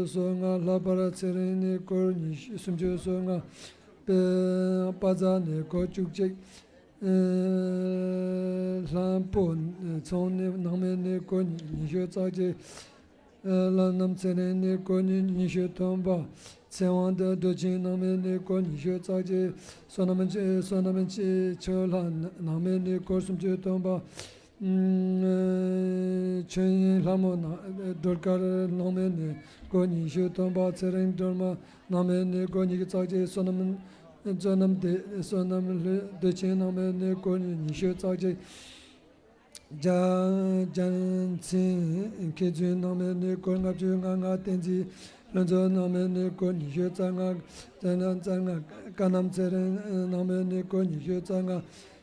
སོ་ལྔ། ལྷག་པར་ཚེ་རིང་ནི་སྒོར་ཉི་ཤུ་སུམ་ཅུ་སོ་ལྔ། པེ་པ་ཛ་ནི་སྒོར་བཅུ་གཅིག། ཨེ་ལྷམ་པོ་ཚང་ནི་ནང་མེད་ནི་སྒོར་ཉི་ཤུ་རྩ་གཅིག། ཨེ་བླ་ནམ་ཚེ་རིང་ནི་སྒོར་ཉི་ཉི་ཤུ་ཐོན་པ། ཚེ་དབང་འདི་རྡོ་ཆེན་ནང་མེད་ནི་སྒོར་ཉི་ཤུ་རྩ་གཅིག། བསོད་ནམས་ཆེ་བསོད་ནམས་ཆེ་ཆོས་ལྷ་ནང་མེད་ནི་སྒོར་སུམ་ཅུ་ཐོན་པ། ཨེ་ཆོས་དབྱིངས་ལྷ་མོ་ནང་སྒྲོལ་དཀར་ནང་མེད་ནི་སྒོར་ཉི་ཤུ་ཐོན་པ། ཚེ་རིང་སྒྲོལ་མ་ནང་མེད་ནི་སྒོར་ཉི་ཤུ་རྩ་གཅིག། བསོད་ནམས་བསོད་ནམས་བདེ་བསོད་ནམས་ལྷུན་བདེ་ཆེན་ནང་མེད་ནི་སྒོར་ཉི་ཤུ་རྩ་གཅིག། རྒྱ་རྒྱལ་མཚན་མཁས་བཙུན་ནང་མེད་ནི་སྒོར་ལྔ་བཅུ་ང་ལྔ། བསྟན་འཛིན་ལྷུན་རྩེ་ནང་མེད་ནི་སྒོར་ཉི་ཤུ་རྩ་ལྔ། རྩ་ལྔ་རྩ་ལྔ། ཀ་ནམ་ཚེ་རིང་ནང་མེད་ནི་སྒོར་ཉི་ཤུ་རྩ་ལྔ།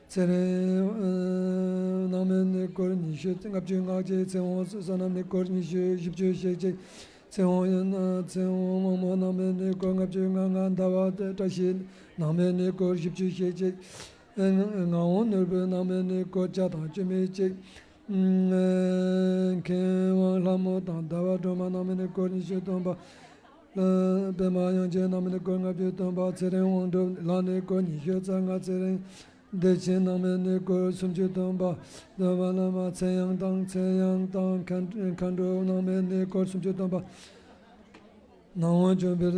ཚེ་རིང་ནང་མེད་ནི་སྒོར་ཉི་ཤུ་ལྔ་བཅུ་ང་གཅིག། ཚེ་དབང་བསོད་ནམས་ནི་སྒོར་ཉི་ཤུ་བཞི་བཅུ་ཞེ་གཅིག། ཚེ་དབང་ཡིན་ན་ཚེ་དབང་དབང་མོ་ནང་མེད་ནི་སྒོར་ལྔ་བཅུ་ང་ལྔ། ཟླ་བ་བཀྲ་ཤིས་ནང་མེད་ནི་སྒོར་བཞི་བཅུ་ཞེ་གཅིག། ངག་དབང་ནོར་བུ་ནང་མེད་ནི་སྒོར་བརྒྱ་དང་བཅུ་མེད་གཅིག། མཁས་དབང་ལྷ་མོ་དང་ཟླ་བ་སྒྲོལ་མ་ནང་མེད་ནི་སྒོར་ཉི་ཤུ་ཐོན་པ། པདྨ་དབྱངས་ཅན་ནང་མེད་ནི་སྒོར་ལྔ་བཅུ་ཐོན་པ། ཚེ་རིང་དབང་སྒྲུབ་ལགས་ནི་སྒོར་ཉི་ཤུ་རྩ་ལྔ། ཚེ་རིང་བདེ་ཆེན་ནང་མེད་ནི་སྒོར་སུམ་ཅུ་ཐོན་པ། སྡོམ་པ་བླ་མ་ཚེ་དབྱངས་དང་ཚེ་དབྱངས་དང་མཁའ་མཁའ་འགྲོ་ནང་མེད་ནི་སྒོར་སུམ་ཅུ་ཐོན་པ། ནང་དབང་ཆོས་འཕེལ་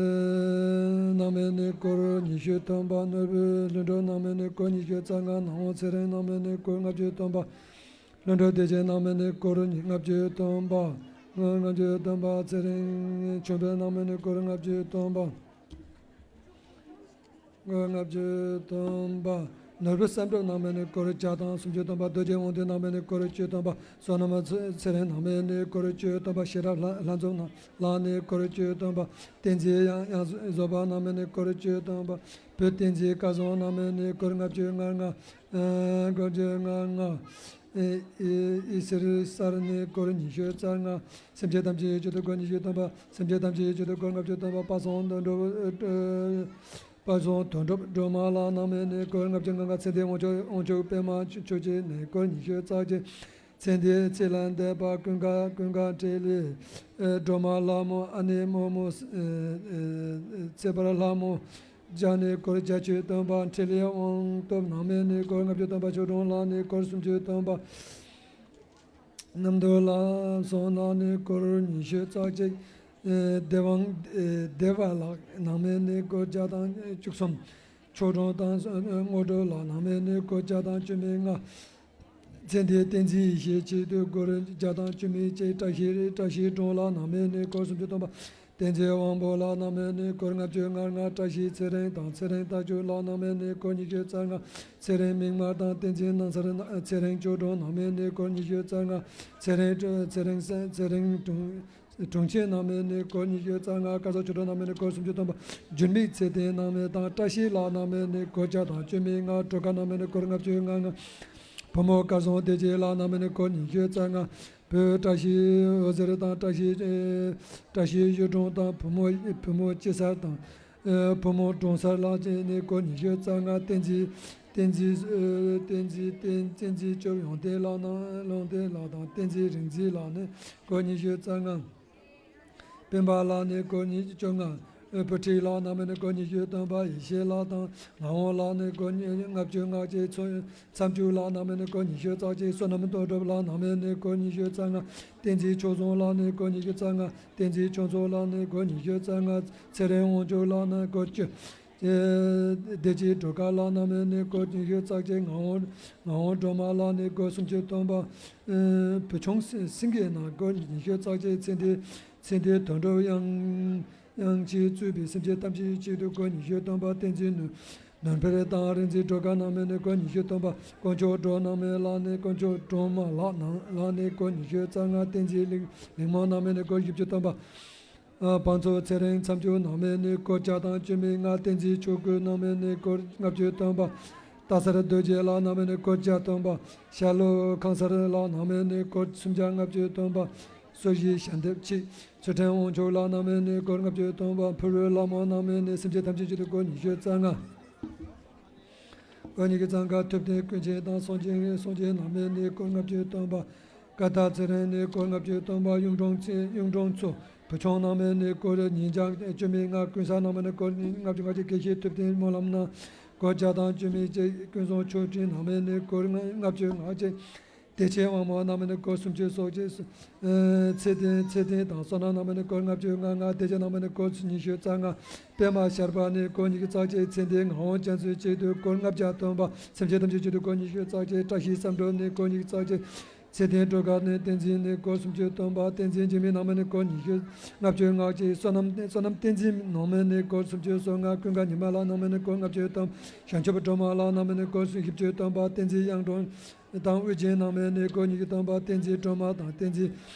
ནང་མེད་ནི་སྒོར་ཉི་ཤུ་ཐོན་པ། ནོར་བུ་ལྷུན་གྲུབ་ནང་མེད་ནི་སྒོར་ཉི་ཤུ་རྩ་ལྔ། ནང་དབང་ཚེ་རིང་ནང་མེད་ནི་སྒོར་ལྔ་བཅུ་ཐོན་པ། ལྷུན་གྲུབ་བདེ་ཆེན་ནང་མེད་ནི་སྒོར་ལྔ་བཅུ་ཐོན་པ། ལྔ་བཅུ་ཐོན་པ། ཚེ་རིང་ཆོས་འཕེལ་ནང་མེད་ནི་སྒོར་ལྔ་བཅུ་ཐོན་པ། སྒོར་ལྔ་བཅུ་ཐོན་པ། ནོར་བུ་བསམ་གྲུབ་ནང་མེད་ནི་སྒོར་བརྒྱ་དང་སུམ་ཅུ་ཐོན་པ། རྡོ་རྗེ་དབང་འདུས་ནང་མེད་ནི་སྒོར་བཅུ་ཐོན་པ། བསོད་ནམས་ཚེ་ཚེ་རིང་ནང་མེད་ནི་སྒོར་བཅུ་ཐོན་པ། ཤེས་རབ་ལྷ་ལྷ་འཛོམས་ནང་ལགས་ནི་སྒོར་བཅུ་ཐོན་པ། བསྟན་འཛིན་དབྱངས་དབྱངས་བཟོད་པ་ནང་མེད་ནི་སྒོར་བཅུ་ཐོན་པ། བུ་བསྟན་འཛིན་སྐལ་བཟང་ནང་མེད་ནི་སྒོར་ལྔ་བཅུ་ང་ལྔ། ཨ་སྒོར་བཅུ་ང་ལྔ། ཨེ་ཨེ་ཨེ་སེར་སར་ནི་སྒོར་ཉི་ཤུ་རྩ་ལྔ། སེམས་ཅན་ཐམས་ཅད་ཡིད་བཞིན་དུ་སྒོར་ཉི་ཤུ་ཐོན་པ། སེམས་ཅན་ཐམས་ཅད་ཡིད་བཞིན་དུ་སྒོར་ལྔ་བཅུ་ཐོན་པ། དཔལ་བཟང་དོན་གྲུབ་ཨ་དཔལ་བཟང་དོན་གྲུབ་སྒྲོལ་མ་ལགས་ནང་མེད་ནི་སྒོར་ལྔ་བཅུ་ང་ལྔ། ཚེ་འདས་དབང་ཕྱུག་དབང་ཕྱུག་པདྨ་ཆོས་རྗེ་ནི་སྒོར་ཉི་ཤུ་རྩ་གཅིག། ཚེ་འདས་ཚེ་ལས་འདས་པ་ཀུན་དགའ་ཀུན་དགའ་འཕྲིན་ལས་ཨེ་སྒྲོལ་མ་ལྷ་མོ་ཨ་ནེ་རྨོ་མོ་ཨེ་ཨེ་ཚེ་འཕེལ་ལྷ་མོ་རྒྱ་ནི་སྒོར་བརྒྱད་ཅུ་ཐོན་པ། འཕྲིན་ལས་དབང་སྟོབས་ནང་མེད་ནི་སྒོར་ལྔ་བཅུ་ཐོན་པ། ཆོས་སྒྲོན་ལགས་ནི་སྒོར་སུམ་ཅུ་ཐོན་པ། རྣམ་ཐོས་ལྷ་བསངས་ལགས་ནི་སྒོར་ཉི་ཤུ་རྩ་གཅིག། ཨེ་བདེ་དབང་ཨེ་བདེ་བ་ལགས་ནང་མེད་ནི་སྒོར་བརྒྱ་དང་བཅུ་གསུམ། ཆོས་སྒྲོན་དང་དངོས་གྲུབ་ལགས་ནང་མེད་ནི་སྒོར་བརྒྱ་དང་བཅུ་མེད་ལྔ། ཚེ་འདས་བསྟན་འཛིན་ཡེ་ཤེས་ཆེད་དུ་སྒོར་བརྒྱ་དང་བཅུ་མེད་གཅིག། བཀྲ་ཤིས་བཀྲ་ཤིས་སྒྲོན་ལགས་ནང་མེད་ནི་སྒོར་སུམ་ཅུ་ཐོན་པ། བསྟན་འཛིན་དབང་པོ་ལགས་ནང་མེད་ནི་སྒོར་ལྔ་བཅུ་ང་ལྔ། བཀྲ་ཤིས་ཚེ་རིང་དང་ཚེ་རིང་རྟ་མཆོག་ལགས་ནང་མེད་ནི་སྒོར་ཉི་ཤུ་རྩ་ལྔ། ཚེ་རིང་མིག་དམར་དང་བསྟན་འཛིན་སྣང་གསལ། ཚེ་རིང་ཆོས་སྒྲོན་ནང་མེད་ནི་སྒོར་ཉི་ཤུ་རྩ་ལྔ། ཚེ་རིང་ཚེ་རིང་ཚེ་རིང་དྲུང་དྲུང་ཆེན་ནང་མེད་ནི་སྒོར་ཉི་ཤུ་རྩ་ལྔ། སྐལ་བཟང་ཆོས་སྒྲོན་ནང་མེད་ནི་སྒོར་སུམ་ཅུ་ཐོན་པ། འགྱུར་མེད་ཚེ་བརྟན་ནང་མེད་དང་བཀྲ་ཤིས་ལགས་ནང་མེད་ནི་སྒོར་བརྒྱ་དང་བཅུ་མེད་ལྔ། སྒྲོལ་དཀར་ནང་མེད་ནི་སྒོར་ལྔ་བཅུ་ང་ལྔ། བུ་མོ་སྐལ་བཟང་བདེ་སྐྱིད་ལགས་ནང་མེད་ནི་སྒོར་ཉི་ཤུ་རྩ་ལྔ། བུ་བཀྲ་ཤིས་འོད་ཟེར་དང་། བཀྲ་ཤིས་ཨེ་བཀྲ་ཤིས་གཡུ་སྒྲོན་དང་། བུ་མོ་བུ་མོ་སྐྱིད་གསལ་དང་། ཨེ་བུ་མོ་སྒྲོན་གསལ་ལགས་ཀྱི་ནི་སྒོར་ཉི་ཤུ་རྩ་ལྔ། བསྟན་འཛིན་བསྟན་འཛིན་ཨེ་བསྟན་འཛིན་བསྟན་བསྟན་འཛིན་སྐྱབས་ཡོན་ཏན་ལགས་ནང་ཡོན་ཏན་ལགས་དང་། བསྟན་འཛིན་རིག་འཛིན་ལགས་ནི་སྒོར་ཉི་ཤུ་རྩ་ལྔ། སྤེན་པ་ལགས་ནས་སྒོར་ཉི་ཤུ་བཅོ་ལྔ། བུ་ཁྲིད་ལགས་རྣམ་པ་ནས་སྒོར་ཉི་ཤུ་བདུན་པ། ཡེ་ཤེས་ལགས་དང་ངག་དབང་ལགས་ནས་སྒོར་ཉི་ལྔ་བཅུ་ང་གཅིག། མཚམས་མཚམས་སྐྱུག་ལགས་རྣམ་པ་ནས་སྒོར་ཉི་ཤུ་རྩ་གཅིག། བསོད་ནམས་དོན་གྲུབ་ལགས་རྣམ་པ་ནས་སྒོར་ཉི་ཤུ་རྩ་ལྔ། བསྟན་འཛིན་ཆོས་བཟང་ལགས་ནས་སྒོར་ཉི་ཤུ་རྩ་ལྔ། བསྟན་འཛིན་ཆོས་ཚོགས་ལགས་ནས་སྒོར་ཉི་ཤུ་རྩ་ལྔ། ཚེ་རིང་དབང་ཕྱུག་ལགས་ནས་སྒོར་བཅུ། བདེ་སྐྱིད་སྒྲོལ་དཀར་ལགས་རྣམ་པ་ནས་སྒོར་ཉི་ཤུ་རྩ་གཅིག། ངག་དབང་ངག་དབང་སྒྲོལ་མ་ལགས་ནས་སྒོར་སུམ་ཅུ་བདུན་པ། བུ་ཆུང་སེང་གེ་ནས་སྒོར་ཉི་ཤུ་རྩ་གཅིག། ཚེ་འདས་ཚེ་འདས་དོན་གྲུབ་དབྱངས་དབྱངས་ཅན་གཙོས་པའི་སེམས་ཅན་ཐམས་ཅད་ཆེད་དུ་སྒོར་ཉི་ཤུ་བདུན་པ། བསྟན་འཛིན་ནོར་ནོར་འཕེལ་དང་རིག་འཛིན་སྒྲོལ་དཀར་རྣམ་པ་ནས་སྒོར་ཉི་ཤུ་བདུན་པ། དཀོན་མཆོག་སྒྲོལ་མ་ལགས་ནས་དཀོན་མཆོག་སྒྲོལ་མ་ལགས་ནས་སྒོར་ཉི་ཤུ་རྩ་ལྔ། བསྟན་འཛིན་ལིང་ལིང་མོ་རྣམ་པ་ནས་སྒོར་བཞི་བཅུ་བདུན་པ། ཨ་བང་མཛོད་ཚེ་རིང་མཚམས་སྐྱུག་རྣམ་པ་ནས་སྒོར་བརྒྱ་དང་བཅུ་མེད་ལྔ། བསྟན་འཛིན་ཆོས་སྐུ་རྣམ་པ་ནས་སྒོར་ལྔ་བཅུ་བདུན་པ། རྟ་སེར་རྡོ་རྗེ་ལགས་རྣམ་པ་ནས་སྒོར་བརྒྱ་བདུན་པ། ཤར་ལྷོ་ཁང་གསར་ལགས་རྣམ་པ་ནས་སྒོར་སུམ་བརྒྱ་ལྔ་བཅུ་བདུན་པ། སོར་བཞི་ཞལ་འདེབས་གཅིག། ཚུལ་ཁྲིམས་དབང་ཕྱུག་ལགས་རྣམ་པ་ནས་སྒོར་ལྔ་བཅུ་བདུན་པ། ཕུར་བུ་ལྷ་མོ་རྣམ་པ་ནས་སེམས་ཅན་ཐམས་ཅད་ཆེད་དུ་སྒོར་ཉི་ཤུ་རྩ་ལྔ། སྒོར་ཉི་ཤུ་རྩ་ལྔ། ཐུབ་བསྟན་ཀུན་མཁྱེན་དང་སངས་རྒྱས་སངས་རྒྱས་རྣམ་པ་ནས་སྒོར་ལྔ་བཅུ་བདུན་པ། ཀ་དག་ཚེ་རིང་ནས་སྒོར་ལྔ་བཅུ་བདུན་པ། གཡུང་དྲུང་ཚེ་གཡུང་དྲུང་མཚོ་བུ་ཆུང་རྣམ་པ་ནས་སྒོར་ཉིས་བརྒྱ་བཅུ་མེད་ལྔ། ཀུན་བཟང་རྣམ་པ་ནས་སྒོར་ལྔ་བཅུ་ང་གཅིག། དགེ་བཤེས་ཐུབ་བསྟན་སྨོན་ལམ་ནས་སྒོར་བརྒྱ་དང་བཅུ་མེད་གཅིག། ཀུན་བཟང་ཆོས་སྤྲིན་རྣམ་པ་ནས་སྒོར་ལྔ་བཅུ་ང་གཅིག། བདེ་ཆེན་དབང་མོ་རྣམ་པ་ནས་སྒོར་སུམ་ཅུ་སོ་གཅིག། ཚེ་བརྟན་ཚེ་བརྟན་དང་བསོད་ནམས་རྣམ་པ་ནས་སྒོར་ལྔ་བཅུ་ང་ལྔ། བདེ་ཆེན་རྣམ་པ་ནས་སྒོར་ཉི་ཤུ་རྩ་ལྔ། པད་མ་ཤར་པ་ནས་སྒོར་ཉི་ཤུ་རྩ་གཅིག། ཚེ་འདས་ངག་དབང་རྒྱ་མཚོའི་ཆེད་དུ་སྒོར་ལྔ་བརྒྱ་བདུན་པ། སེམས་ཅན་ཐམས་ཅད་ཆེད་དུ་སྒོར་ཉི་ཤུ་རྩ་གཅིག། བཀྲ་ཤིས་བསམ་གྲུབ་ནས་སྒོར་ཉི་ཤུ་རྩ་གཅིག། ཚེ་བརྟན་སྒྲོལ་དཀར་ནས་བསྟན་འཛིན་ནས་སྒོར་སུམ་ཅུ་བདུན་པ། བསྟན་འཛིན་འཇིགས་མེད་རྣམ་པ་ནས་སྒོར་ཉི་ཤུ་ལྔ་བཅུ་ང་གཅིག། བསོད་ནམས་བསོད་ནམས་བསྟན་འཛིན་རྣམ་པ་ནས་སྒོར་སུམ་ཅུ་སོ་ལྔ། ཀུན་དགའ་ཉི་མ་ལགས་རྣམ་པ་ནས་སྒོར་ལྔ་བཅུ་བདུན། བྱང་ཆུབ་སྒྲོལ་མ་ལགས་རྣམ་པ་ནས་སྒོར་བཞི་བཅུ་བདུན་པ། བསྟན་འཛིན་དབྱངས་སྒྲོན་དང་དབུ་ཅན་རྣམ་པ་ནས་སྒོར་ཉི་ཤུ་བདུན་པ། བསྟན་འཛིན་སྒྲོལ་མ་དང་བསྟན་འཛིན་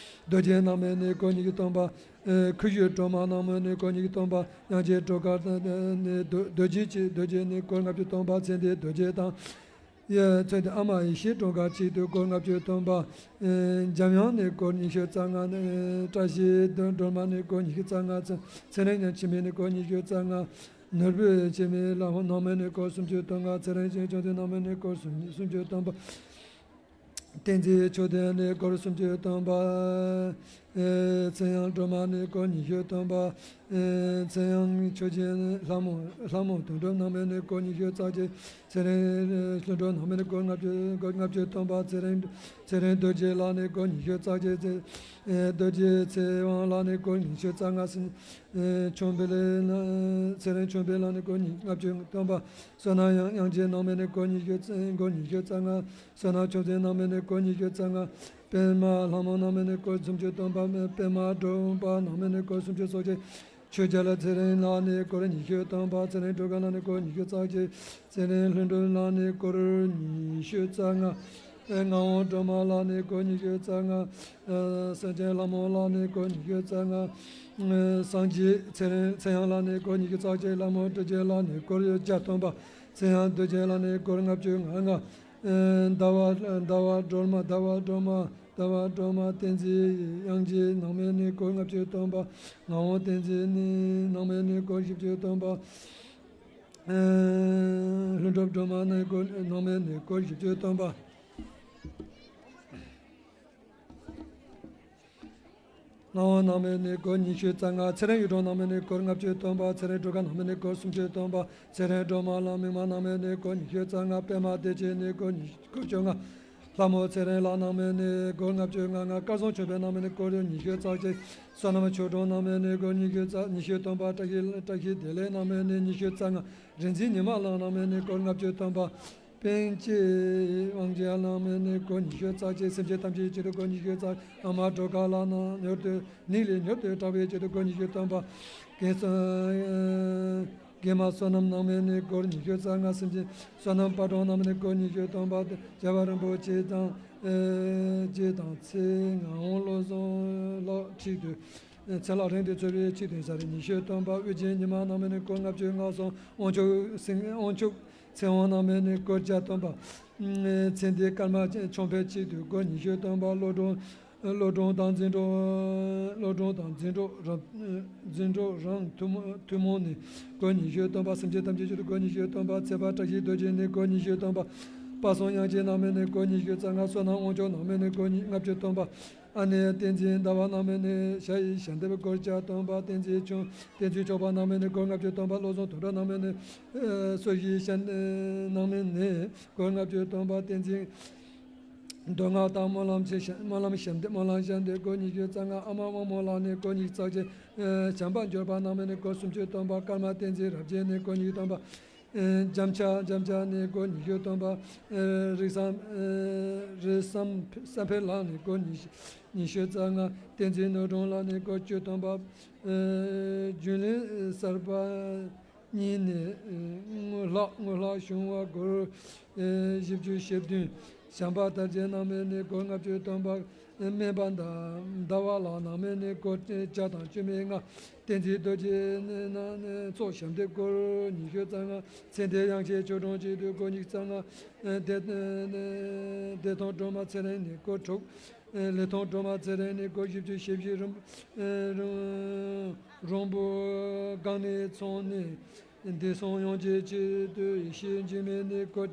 རྡོ་རྗེ་རྣམ་པ་ནས་སྒོར་ཉི་ཤུ་བདུན་པ། ཨེ་ཁུ་བཞུགས་སྒྲོལ་མ་རྣམ་པ་ནས་སྒོར་ཉི་ཤུ་བདུན་པ། དབྱངས་ཅན་སྒྲོལ་དཀར་ནས་རྡོ་རྡོ་རྗེ་གཅིག། རྡོ་རྗེ་ནས་སྒོར་ལྔ་བཅུ་བདུན་པ། ཚེ་འདས་རྡོ་རྗེ་དང་། ཡ་ཚེ་འདས་ཨ་མ་ཡེ་ཤེས་སྒྲོལ་དཀར་གཅིག་ཏུ་སྒོར་ལྔ་བཅུ་བདུན་པ། ཨེ་འཇམ་དབྱངས་ནས་སྒོར་ཉི་ཤུ་རྩ་ལྔ། ཨེ་བཀྲ་ཤིས་སྒྲོལ་མ་ནས་སྒོར་ཉི་ཤུ་རྩ་ལྔ། ཚེ་ཚེ་རིང་འཆི་མེད་ནས་སྒོར་ཉི་ཤུ་རྩ་ལྔ། ནོར་བུ་འཆི་མེད་ལ་ནང་མི་ནས་སྒོར་སུམ་ཅུ་དོན་ལྔ། ཚེ་རིང་ཆོས་ཆོས་དོན་ནང་མི་ནས་སྒོར་སུམ་སུམ་ཅུ་དོན་པ། བསྟན་འཛིན་ཆོས་ལྡན་ནས་སྒོར་སུམ་ཅུ་དོན་པ། ཨེ་ཚེ་དབྱངས་སྒྲོལ་མ་ནས་སྒོར་ཉི་ཤུ་དོན་པ། ཨེ་ཚེ་དབྱངས་ཆོས་ཅན་ལྷ་མོ་ལྷ་མོ་དོན་གྲུབ་ནང་མི་ནས་སྒོར་ཉི་ཤུ་རྩ་གཅིག། ཚེ་རིང་ལྷུན་གྲུབ་ནང་མི་ནས་སྒོར་ལྔ་བཅུ་སྒོར་ལྔ་བཅུ་དོན་པ། ཚེ་རིང་ཚེ་རིང་རྡོ་རྗེ་ལགས་ནས་སྒོར་ཉི་ཤུ་རྩ་གཅིག། ཚེ་ཨེ་རྡོ་རྗེ་ཚེ་དབང་ལགས་ནས་སྒོར་ཉི་ཤུ་རྩ་ལྔ། ཚེ་ཨེ་ཆོས་འཕེལ་ལགས་ཚེ་རིང་ཆོས་འཕེལ་ལགས་ནས་སྒོར་ཉི་ལྔ་བཅུ་དོན་པ། བསོད་ནམས་དབྱངས་དབྱངས་ཅན་ནང་མི་ནས་སྒོར་ཉི་ཤུ་རྩ་སྒོར་ཉི་ཤུ་རྩ་ལྔ། བསོད་ནམས་ཆོས་འཛིན་ནང་མི་ནས་སྒོར་ཉི་ཤུ་རྩ་ལྔ། པདྨ་ལྷ་མོ་ནང་མི་ནས་སྒོར་སུམ་ཅུ་དོན་པ། པདྨ་སྒྲོལ་མ་ནང་མི་ནས་སྒོར་སུམ་ཅུ་སོ་གཅིག། ཆོས་རྒྱལ་ཚེ་རིང་ལགས་ནས་སྒོར་ཉི་ཤུ་དོན་པ། ཚེ་རིང་སྒྲོལ་དཀར་ལགས་ནས་སྒོར་ཉི་ཤུ་རྩ་གཅིག། ཚེ་རིང་ལྷུན་གྲུབ་ལགས་ནས་སྒོར་ཉི་ཤུ་རྩ་ལྔ། ངག་དབང་སྒྲོལ་མ་ལགས་ནས་སྒོར་ཉི་ཤུ་རྩ་ལྔ། སེང་ཆེན་ལྷ་མོ་ལགས་ནས་སྒོར་ཉི་ཤུ་རྩ་ལྔ། སངས་རྒྱས་ཚེ་རིང་ཚེ་དབྱངས་ལགས་ནས་སྒོར་ཉི་ཤུ་རྩ་གཅིག། ལྷ་མོ་རྡོ་རྗེ་ལགས་ནས་སྒོར་བརྒྱ་དོན་པ། ཚེ་དབྱངས་རྡོ་རྗེ་ལགས་ནས་སྒོར་ལྔ་བཅུ་ང་ལྔ། ཟླ་བ་ཟླ་བ་སྒྲོལ་མ་ཟླ་བ་སྒྲོལ་མ་ཟླ་བ་སྒྲོལ་མ་བསྟན་འཛིན་དབྱངས་ཅན་ནང་མི་ནས་སྒོར་ལྔ་བཅུ་དོན་པ། ངག་དབང་བསྟན་འཛིན་ནང་མི་ནས་སྒོར་བཞི་བཅུ་དོན་པ། ལྷུན་གྲུབ་སྒྲོལ་མ་ནས་སྒོར་ནང་མི་ནས་སྒོར་བཞི་བཅུ་དོན་པ། ངག་དབང་ནང་མི་ནས་སྒོར་ཉི་ཤུ་རྩ་ལྔ། ཚེ་རིང་གཡུ་སྒྲོན་ནང་མི་ནས་སྒོར་ལྔ་བཅུ་དོན་པ། ཚེ་རིང་སྒྲོལ་དཀར་ནང་མི་ནས་སྒོར་སུམ་ཅུ་དོན་པ། ཚེ་རིང་སྒྲོལ་མ་ལགས་མིག་དམར་ནང་མི་ནས་སྒོར་ཉི་ཤུ་རྩ་ལྔ། པདྨ་བདེ་ཆེན་ནས་སྒོར་ཉི་སྒོར་བཅོ་ལྔ། ལྷ་མོ་ཚེ་རིང་ལགས་ནང་མི་ནས་སྒོར་ལྔ་བཅུ་ང་ལྔ། སྐལ་བཟང་ཆོས་འཕེལ་ནང་མི་ནས་སྒོར་ཉི་ཤུ་རྩ་གཅིག། བསོད་ནམས་ཆོས་སྒྲོན་ནང་མི་ནས་སྒོར་ཉི་ཤུ་རྩ་ཉི་ཤུ་དོན་པ། བཀྲ་ཤིས་བཀྲ་ཤིས་བདེ་ལེགས་ནང་མི་ནས་ཉི་ཤུ་རྩ་ལྔ། རིག་འཛིན་ཉི་མ་ལགས་ནང་མི་ནས་སྒོར་ལྔ་བཅུ་དོན་པ། པཎ་ཆེན་དབང་རྒྱལ་ནང་མི་ནས་སྒོར་ཉི་ཤུ་རྩ་གཅིག། སེམས་ཅན་ཐམས་ཅད་ཆེད་དུ་སྒོར་ཉི་ཤུ་རྩ། ཨ་མ་སྒྲོལ་དཀར་ལགས་ནང་མྱུར་དུ་ནད་ལས་མྱུར་དུ་དྲག་པའི་ཆེད་དུ་སྒོར་ཉི་ཤུ་དོན་པ། རྒན་བསོད་རྒན་མ་བསོད་ནམས་ནང་མི་ནས་སྒོར་ཉི་ཤུ་རྩ་ལྔ། སེམས་ཅན་བསོད་ནམས་དཔལ་སྒྲོན་ནང་མི་ནས་སྒོར་ཉི་ཤུ་དོན་པ། རྒྱལ་བ་རིན་པོ་ཆེ་དང་ཨེ་རྗེ་དང་ཚེ་ངག་དབང་བློ་བཟང་ལགས་ཁྲིད་དུ་ཚེ་ལྷ་རིང་དུ་འཚོ་བའི་ཆེད་དུ་ཟེར་ཉི་ཤུ་དོན་པ། དབུ་ཅན་ཉི་མ་ནང་མི་ནས་སྒོར་ལྔ་བཅུ་ང་གསུམ། དབང་ཕྱུག་སེང་དབང་ཕྱུག་ཚེ་དབང་ནང་མི་ནས་སྒོར་བརྒྱ་དོན་པ། ཚེ་འདས་ཀརྨ་ཆོས་འཕེལ་གཅིག་ཏུ་སྒོར་ཉི་ཤུ་དོན་པ། བློ་སྒྲོན་ བློ་སྦྱོང་དང་འཛིན་གྲོགས། བློ་སྦྱོང་དང་འཛིན་གྲོགས་རང་། འཛིན་གྲོགས་རང་ཐུན་མོང་ཐུན་མོང་ནས་སྒོ་ཉི་ཤུ་སྟོན་པ། སེམས་ཅན་ཐམས་ཅད་ཆེད་དུ་སྒོ་ཉི་ཤུ་སྟོན་པ། ཚེ་དཔག་བཀྲ་ཤིས་རྡོ་རྗེ་ནས་སྒོ་ཉི་ཤུ་སྟོན་པ། དཔག་བསམ་དབྱངས་ཅན་རྣམ་སྨིན་ནས་སྒོ་ཉི་ཤུ་རྩ་ལྔ། བསོད་ནམས་དབང་ཕྱུག་རྣམ་སྨིན་ནས་སྒོ་ཉི་ལྔ་བཅུ་སྟོན་པ། ཨ་ནེ་བསྟན་འཛིན་ཟླ་བ་རྣམ་སྨིན་ནས་ཞྭ་ཡི་ཞལ་འདེབས་སྒོར་བརྒྱ་སྟོན་པ། བསྟན་འཛིན་ཆུང་བསྟན་འཛིན་ཆོས་འཕགས་རྣམ་སྨིན་ནས་སྒོར་ལྔ་བཅུ་སྟོན་པ། བློ་བཟང་དོན་གྲུབ་རྣམ་སྨིན་ནས་ཨེ་སོ་བཞིའི་ཞལ་རྣམ་སྨིན་ནས་སྒོར་ལྔ་བཅུ་སྟོན་པ། བསྟན་འཛིན་མདོ་སྔགས་དང་སྨོན་ལམ་ཆེ་ཞིང་། སྨོན་ལམ་ཞལ་འདེབས། སྨོན་ལམ་ཞལ་འདེབས་སྒོར་ཉི་ཤུ་རྩ་ལྔ། ཨ་མ་དབང་མོ་ལགས་ནས་སྒོར་ཉི་ཤུ་རྩ་བརྒྱད། ཨེ་བྱམས་པ་འབྱོར་པ་རྣམ་སྨིན་ནས་སྒོར་སུམ་ཅུ་སྟོན་པ། ཀརྨ་བསྟན་འཛིན་རབ་རྒྱས་ནས་སྒོར་ཉི་ཤུ་སྟོན་པ། ཨེ་འཇམ་ཕྱག་འཇམ་ཕྱག་ནས་སྒོར་ཉི་ཤུ་སྟོན་པ། ཨེ་རིགས་བཟང་། ཨེ་རིགས་བཟང་བསམ་འཕེལ་ལགས་ནས་སྒོར་ཉི་ཤུ་ཉི་ཤུ་རྩ་ལྔ། བསྟན་འཛིན་ནོར་སྒྲོན་ལགས་ནས་སྒོར་བཅུ་སྟོན་པ། ཨེ་རྒྱུན་ལས་གསར་པ་གཉིས་ནས་ཨེ་དངུལ་ལྷག་དངུལ་ལྷག་བྱུང་བ་སྒོར་ཨེ་བཞི་བཅུ་ཞེ་བདུན། བྱམས་པ་དར་རྒྱས་རྣམ་སྨིན་ནས་སྒོར་ལྔ་བཅུ་སྟོན་པ། སྨན་པ་ཟླ་བ་ལགས་རྣམ་སྨིན་ནས་སྒོར་བརྒྱ་དང་བཅུ་མེད་ལྔ། བསྟན་འཛིན་རྡོ་རྗེ་ནས་ཚོགས་ཞབས་འདེགས་སྒོར་ཉི་ཤུ་རྩ་ལྔ། ཚེ་འདས་དབྱངས་ཅན་ཆོས་སྒྲོན་ཆེད་དུ་སྒོར་ཉི་ཤུ་རྩ་ལྔ། བདེ་བདེ་ཐང་སྒྲོལ་མ་ཚེ་རིང་ནས་སྒོར་དྲུག། ལི་ཐང་སྒྲོལ་མ་ཚེ་རིང་ནས་སྒོར་བཞི་བཅུ་ཞེ་བཞི། རོང་རོང་རོང་པོ་སྒང་ནས་ཚོང་ནས། བདེ་སྲུང་དབྱངས་ཅན་ཆེད་དུ་ཡེ་ཤེས་འཇིགས་མེད་ནས་སྒོར་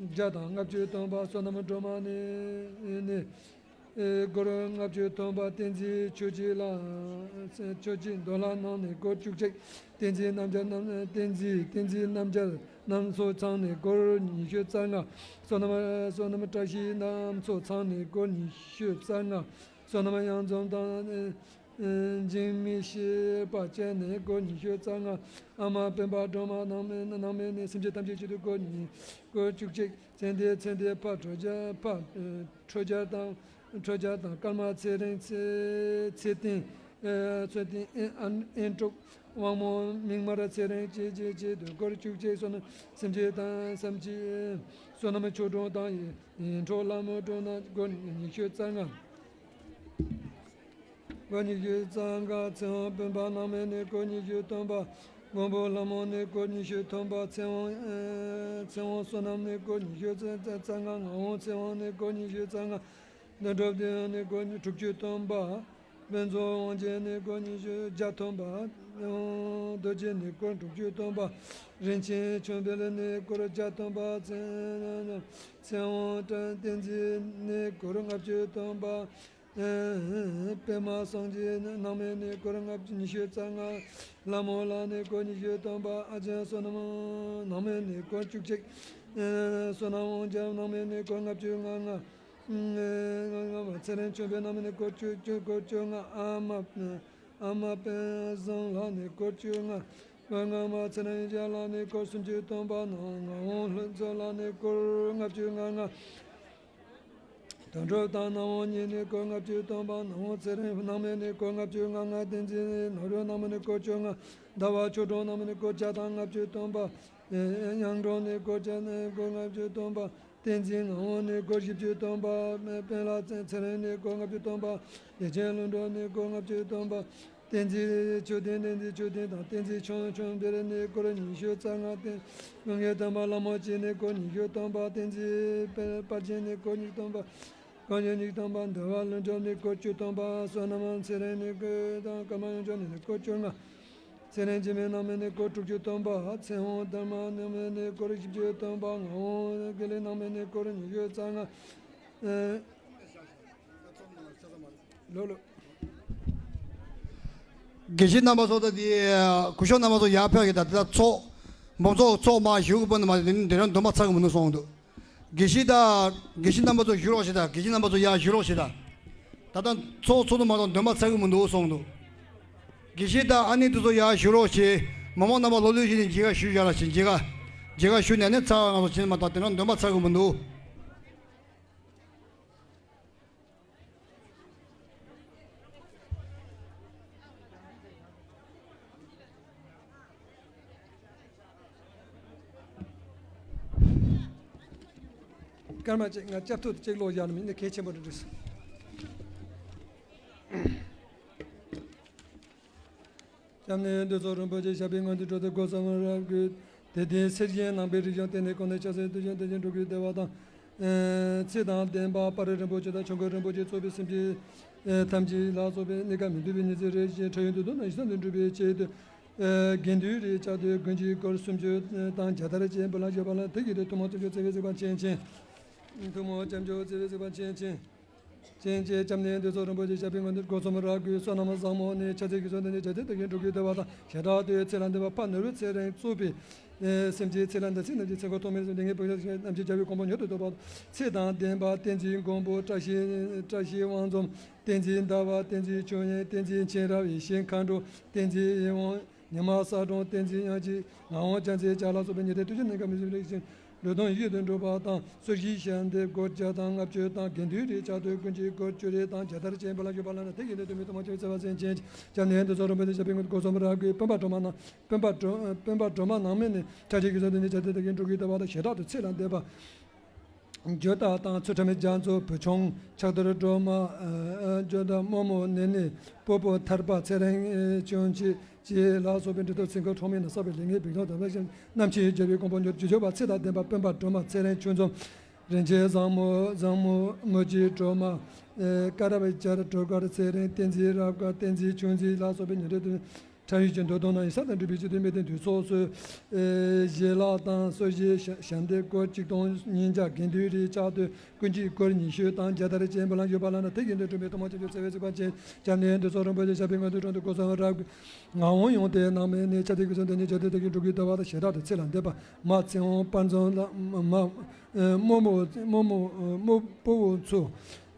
བརྒྱ་དང་ལྔ་བཅུ་སྟོན་པ། བསོད་ནམས་སྒྲོལ་མ་ནས་ནས་སྒོར་ལྔ་བཅུ་སྟོན་པ། བསྟན་འཛིན་ཆོས་སྐྱིད་ལགས། ཆོས་སྐྱིད་མདོ་ལ་ནང་ནས་སྒོར་བཅུ་གཅིག། བསྟན་འཛིན་རྣམ་རྒྱལ་རྣམ། བསྟན་འཛིན་བསྟན་འཛིན་རྣམ་རྒྱལ་རྣམ་གསུམ་ཚང་ནས་སྒོར་ཉི་ཤུ་རྩ་ལྔ། བསོད་ནམས་བསོད་ནམས་བཀྲ་ཤིས་རྣམ་གསུམ་ཚང་ནས་སྒོར་ཉི་ཤུ་རྩ་ལྔ། བསོད་ནམས་གཡང་འཛོམས་དང་འཇིགས་མེད་ཤེས་པ་ཅན་ནས་སྒོར་ཉི་ཤུ་རྩ་ལྔ། ཨ་མ་སྤེན་པ་སྒྲོལ་མ་རྣམ་རྣམ་སྨིན་ནས་སེམས་ཅན་ཐམས་ཅད་ཆེད་དུ་སྒོར་ཉི་སྒོར་བཅུ་གཅིག། ཚེ་འདས་ཚེ་འདས་ཕ་ཁྲོ་རྒྱལ་ཕ་ཁྲོ་རྒྱལ་དང་ཁྲོ་རྒྱལ་དང་ཀརྨ་ཚེ་རིང་ཚེ་ཚེ་བརྟན། ཨེ་ཚེ་བརྟན། ཨེ་ཨན་ཨེན་ཀྲུག། དབང་མོ་མིག་དམར་ཚེ་རིང་བཅས་བཅས་བཅས་དུ་སྒོར་བཅུ་གཅིག། བསོད་ནམས་སེམས་ཅན་དང་སེམས་ཅན། བསོད་ནམས་ཆོས་སྒྲོན་དང་ཡིད་འཕྲོག་ལྷ་མོ་སྒྲོན་ན་སྒོར་ཉི་ཤུ་རྩ་ལྔ། སྒོར་ཉི་ཤུ་རྩ་ལྔ། ཚེ་དབང་སྤེན་པ་རྣམ་སྨིན་ནས་སྒོར་ཉི་ཤུ་སྟོན་པ། མགོན་པོ་ལྷ་མོ་ནས་སྒོར་ཉི་ཤུ་སྟོན་པ། ཚེ་དབང་ཨེ་ཚེ་དབང་བསོད་ནམས་ནས་སྒོར་ཉི་ཤུ་རྩ་རྩ་ལྔ། ངག་དབང་ཚེ་དབང་ནས་སྒོར་ཉི་ཤུ་རྩ་ལྔ། དོན་གྲུབ་བདེ་ཡོན་ནས་སྒོར་དྲུག་ཅུ་སྟོན་པ། དཔལ་འཛོམས་དབང་ཆེན་ནས་སྒོར་ཉི་ཤུ་བརྒྱ་སྟོན་པ། དཔལ་དབང་རྡོ་རྗེ་ནས་སྒོར་དྲུག་ཅུ་སྟོན་པ། རིན་ཆེན་ཆོས་འཕེལ་ནས་སྒོར་བརྒྱ་སྟོན་པ། ཚེ་ཚེ་དབང་བསྟན་འཛིན་ནས་སྒོར་ལྔ་བཅུ་སྟོན་པ། པདྨ་སངས་རྒྱས་རྣམ་སྨིན་ནས་སྒོར་ལྔ་བཅུ་ཉི་ཤུ་རྩ་ལྔ། ལྷ་མོ་ལགས་ནས་སྒོར་ཉི་ཤུ་སྟོན་པ། ཨ་ཅག་བསོད་ནམས་རྣམ་སྨིན་ནས་སྒོར་བཅུ་གཅིག། བསོད་ནམས་དབང་རྒྱལ་རྣམ་སྨིན་ནས་སྒོར་ལྔ་བཅུ་ང་ལྔ། ཚེ་རིང་ཆོས་འཕེལ་རྣམ་སྨིན་ནས་སྒོར་བཅུ་བཅུ་སྒོར་བཅོ་ལྔ། ཨ་མ་ཨ་མ་དཔལ་བཟང་ལགས་ནས་སྒོར་བཅོ་ལྔ། སྔགས་མ་ཚེ་རིང་རྒྱལ་ལགས་ནས་སྒོར་སུམ་ཅུ་སྟོན་པ། ངག་དབང་ལྷུན་རྩེ་ལགས་ནས་སྒོར་ལྔ་བཅུ་ང་ལྔ། དོན་གྲུབ་དང་ནམ་དབང་གཉིས་ནས་སྒོར་ལྔ་བཅུ་སྟོན་པ། ནམ་དབང་ཚེ་རིང་རྣམ་སྨིན་ནས་སྒོར་ལྔ་བཅུ་ང་ལྔ། བསྟན་འཛིན་ནོར་བུ་རྣམ་སྨིན་ནས་སྒོར་བཅོ་ལྔ། ཟླ་བ་ཆོས་སྒྲོན་རྣམ་སྨིན་ནས་སྒོར་བརྒྱ་དང་ལྔ་བཅུ་སྟོན་པ། གཡང་སྒྲོན་ནས་སྒོར་བརྒྱ་ནས་སྒོར་ལྔ་བཅུ་སྟོན་པ། བསྟན་འཛིན་ངག་དབང་ནས་སྒོར་བཞི་བཅུ་སྟོན་པ། སྤེན་པ་ཚེ་རིང་ནས་སྒོར་ལྔ་བཅུ་སྟོན་པ། བདེ་ཆེན་ལྷུན་གྲུབ་ནས་སྒོར་ལྔ་བཅུ་སྟོན་པ། བསྟན་འཛིན་ཆོས་ལྡན། བསྟན་འཛིན་ཆོས་ལྡན་དང་བསྟན་འཛིན་ཆོས་ཆོས་འཕེལ་ནས་སྒོར་ཉི་ཤུ་རྩ་ལྔ། བསྟན་སྒོ་ལྔའི་སྟོན་པ་ལྷ་མོ་སྐྱིད་ནས་སྒོར་ཉི་ཤུ་སྟོན་པ། བསྟན་འཛིན་དཔལ་དཔལ་ཆེན་ནས་སྒོར་ཉི་ཤུ་སྟོན་པ། སྒོར་ཉི་ཤུ་སྟོན་པ། འདུལ་བ་ལྷུན་གྲུབ་ནས་སྒོར་བཅུ་སྟོན་པ། བསོད་ནམས་ཚེ་རིང་ནས་སྒོར་དང་ཀརྨ་དབྱངས་ཅན་ནས་སྒོར་བཅོ་ལྔ། ཚེ་རིང་འཇིགས་མེད་རྣམ་སྨིན་ནས་སྒོར་དྲུག་ཅུ་སྟོན་པ། ཚེ་དབང་དར་མ་རྣམ་སྨིན་ནས་སྒོར་བཞི་བཅུ་སྟོན་པ། ངག་དབང་དགེ་ལེགས་རྣམ་སྨིན་ནས་སྒོར་ཉི་ཤུ་རྩ་ལྔ། ཨེ། ལོ་ལོ། དགེ་བཤེས་རྣམ་པ་ཚོ་ད་དེ་སྐུ་ཞབས་རྣམ་པ་ཚོ་ཡར་ཕེབས་ཀྱི་ད་དེ་ད་ཚོགས་འབུམ་ཚོགས་ཚོགས་མ་ཞུ་གི་པ་ནི་མ་དེ་དེ་རང་འདོན་པ་ཚར་གི་མི་འདུག་གསུངས་འདུག་དགེ་བཤེས་ད་དགེ་བཤེས་རྣམ་པ་ཚོ་བཞུགས་རོགས་བྱེད་ད། དགེ་བཤེས་རྣམ་པ་ཚོ་ཡར་བཞུགས་རོགས་བྱེད་ད། ད་ད་ཚོགས་ཚོགས་འདུ་མ་གཏོགས་འདོན་པ་ཚར་གི་མི་འདུག་གསུངས་འདུག་དགེ་བཤེས་ད་ཨ་ནེ་དེ་ཚོ་ཡར་བཞུགས་རོགས་བྱེད། མ་མོ་རྣམ་པ་ལོ་ལོན་བཞིན་ནས་མཇལ་ཁ་ཞུ་བཞག་ལ་ཞིག་མཇལ་ཁ་མཇལ་ཁ་ཞུ་ནས་ནས་ཚར་བ་ང་ཚོ་བྱེད་མ་ད་དེ་རང་འདོན་པ་ཚར་གི་མི་འདུག་སྐར་མ་གཅིག་ང་སྐྱབས་ཐུག་གཅིག་ལོག་བཞག་ནས་མིན་ན་གལ་ཆེན་པོ་འདྲ་འདྲ། སྐྱབས་གནས་འདི་ཚོགས་རིན་པོ་ཆེ་ཞབས་པད་མངོན་དུ་འགྲོ་སྟེ་སྒོ་གསུམ་རབ་གུས་ཏེ། དེ་སེར་སྐྱའི་ནང་པའི་རིག་གཞུང་བསྟན་ནས་གོང་ནས་ཕྱག་འཚལ་དུས་ཀྱང་དེ་བཞིན་འགྲོ་ཀུན་བདེ་བ་དང་ ཚེ་དང་ལྡན་པ་དཔའ་རིས་རིན་པོ་ཆེ་དང་། ཆོས་མགོན་རིན་པོ་ཆེ་གཙོས་པའི་སེམས་ཅན་ཐམས་ཅད་ལ་སོགས་པའི་གནས་སྐབས་མི་སྡུག་པའི་ཉེར་འཚེ་རེ་ཞིག་འཕྲལ་ཡུན་དུ་ཐུང་ནས་ཞི་སོན་དུ་འགྲུབ་པའི་ཆེད་དུ། དགེ་འདུན་རེ་བཅའ་སྡོད་ཀུན་གྱི་སྒོར་སུམ་ཅུ་དང་བརྒྱ་དར་ཅན་བུ་ལོན་ཞུས་པ་ལ། དེ་བཞིན་དུ་ཐུན་མོང་བྱང་ཆུབ་སྩལ་བའི་གཟིགས་པ་ཆེན་ཆེན། ཐུན་མོང་བྱང་ཆུབ་སྩལ་བའི་གཟིགས་པ་ཆེན་ཆེན། ཆེན་ཆེན་སྐྱབས་གནས་འདི་ཚོགས་རིན་པོ་ཆེ་ཞབས་པད་མངོན་དུ་སྒོ་གསུམ་རབ་གུས་བསོད་ནམས་བཟང་མོ་ནི། ཕྱག་འཚལ་གྱི་ཚོགས་འདི་ནི་བྱ་བྱེད་དུ་ཡིན་འགྲོ་ཀུན་བདེ་བ་དང་། བྱེ་བྲག་ཏུ་ཚེ་ལ་འདས་པ་ཕ་ནོར་བུ་ཚེ་རིང་གཙོས་པའི་སེམས་ཅན་ཚེ་ལ་འདས་ཚེ་རྣམས་ཀྱི་ཚེ་འཁོར་ཐོག་མའི་ལས་ངན་བུ་ལོན་རྣམས་ཀྱི་རྒྱལ་བའི་གོ་འཕང་མྱུར་དུ་ཐོབ་པ། ཚེ་དང་ལྡན་པ་བསྟན་འཛིན་མགོན་པོ་བཀྲ་ཤིས་བཀྲ་ཤིས་དབང་འཛོམས། བསྟན་འཛིན་ཟླ་བ། བསྟན་འཛིན་ཆོས་དབྱིངས། བསྟན་འཛིན་མཁྱེན་རབ། ཡེ་ཤེས་མཁའ་འགྲོ། བསྟན་འཛིན་ཡིད་འོང་། ཉི་མ་གསལ་སྒྲོན། བསྟན་འཛིན་དབྱངས་སྐྱིད། ངག་དབང་བྱང་རྩེ་རྒྱལ་ལ་སོགས་པའི་ཉེར་འཚེ་དུས་ཀྱི་གནས་སྐབས་མི་སྡུག་པའི་ལས་ཅན་ལུས་དང་ཡིད་བཞིན་དུ་འགྲུབ་པ་དང་། སོར་བཞིའི་ཞལ་འདེབས་སྒོར་བརྒྱ་དང་ལྔ་བཅུ་དང་། དགེ་འདུན་རེ་བཅའ་སྡོད་ཀུན་གྱི་སྒོར་བཅུ་རེ་དང་བརྒྱ་དར་ཅན་བུ་ལོན་ཞུས་པ་ལ་ནི། དེ་བཞིན་དུ་ཐུན་མོང་བྱང་ཆུབ་སྩལ་བ་ཅན་ཆེན་ཆེན་སྐྱབས་གནས་འདི་ཚོགས་རིན་པོ་ཆེ་ཞབས་པད་མངོན་དུ་སྒོ་གསུམ་རབ་གུས། སྤུན་པ་སྒྲོལ་མ་རྣམས། སྤུན་པ་སྒྲོལ་སྤུན་པ་སྒྲོལ་མ་རྣམས་མིན་ནི། ཕྱག་འཚལ་གྱི་ཚོགས་འདི་ནི་བྱ་བྱེད་དུ་ཡིན་འགྲོ་ཀུན་བདེ་བ་དང་། བྱེ་བྲག་ཏུ་ཚེ་ལ་འདས་པ། ཇོ་བདག་དང་ཚུལ་ཁྲིམས་རྒྱ་མཚོ། བུ་ཆུང་ཕྱག་རྡོར་སྒྲོལ་མ། ཨ་ཨ་ཇོ་བདག་རྨོ་མོ་ནེ་ནེ། སྤོ་བོ་ཐར་པ། ཚེ་རིང་ཆུང་ཆེ་བཅས་ལ་སོགས་པའི་འབྲེལ་ཐོགས་ཚེ་འཁོར་ཐོག་མེད་ན་བསགས་པའི་ལས་ངན་ཕུན་སུམ་ཚོགས་པ་རྣམས་ཀྱི་རྒྱལ་བའི་གོ་འཕང་མྱུར་དུ་ཞུ་ཆོག་པ། ཚེ་དང་ལྡན་པ་སྤུན་པ་སྒྲོལ་མ། ཚེ་རིང་ཆོས་འཛོམས། རིན་ཆེན་བཟང་མོ། བཟང་མོ། མོ་སྐྱིད། སྒྲོལ་མ། ཨེ་བཀའ་རབ། རྒྱལ་སྒྲོལ་དཀར། ཚེ་རིང་། བསྟན་འཛིན་རབ་དཀར། བསྟན་འཛིན་ཆུང་འཛིན་ལ་སོགས་པའི་ཉེར་འཚེ་དུས་འཕྲལ་ཡུན་གྱི་འདོད་དོན་རྣམས་ཡིད་བསམ་དང་འགྲུབ་པའི་ཆེད་དུ་དམིགས་ཏེ་འདུས་ཚོགས་སུ། ཨེ་ཞལ་ལག་དང་སོར་བཞིའི་ཞལ་འདེབས་སྒོར་གཅིག་སྟོང་ཉིས་བརྒྱ། དགེ་འདུན་རེ་བཅའ་སྡོད་ཀུན་གྱི་སྒོར་ཉི་ཤུ་དང་བརྒྱ་དར་ཅན་བུ་ལོན་ཞུས་པ་ལ་ནི། དེ་བཞིན་དུ་འགྲུབ་པའི་ཐུན་མོང་བྱང་ཆུབ་སྩལ་བའི་གཟིགས་པ་ཆེན། སྐྱབས་གནས་འདི་ཚོགས་རིན་པོ་ཆེ་ཞབས་པད་མངོན་དུ་སྒོ་གསུམ་རབ་གུས། ངག་དབང་ཡོན་ཏན་རྣམ་སྨིན་ནི། ཕྱག་འཚལ་གྱི་ཚོགས་འདི་ནི་བྱ་བྱེད་དུ་ཡིན་འགྲོ་ཀུན་བདེ་བ་དང་། བྱེ་བྲག་ཏུ་ཚེ་ལ་འདས་པ། མ་ཚེ་དབང་དཔལ་འཛོམས་ལ། མ་རྨོ་མོ། རྨོ་མོ། རྨོ་སྤོ་བོ་མཚོ་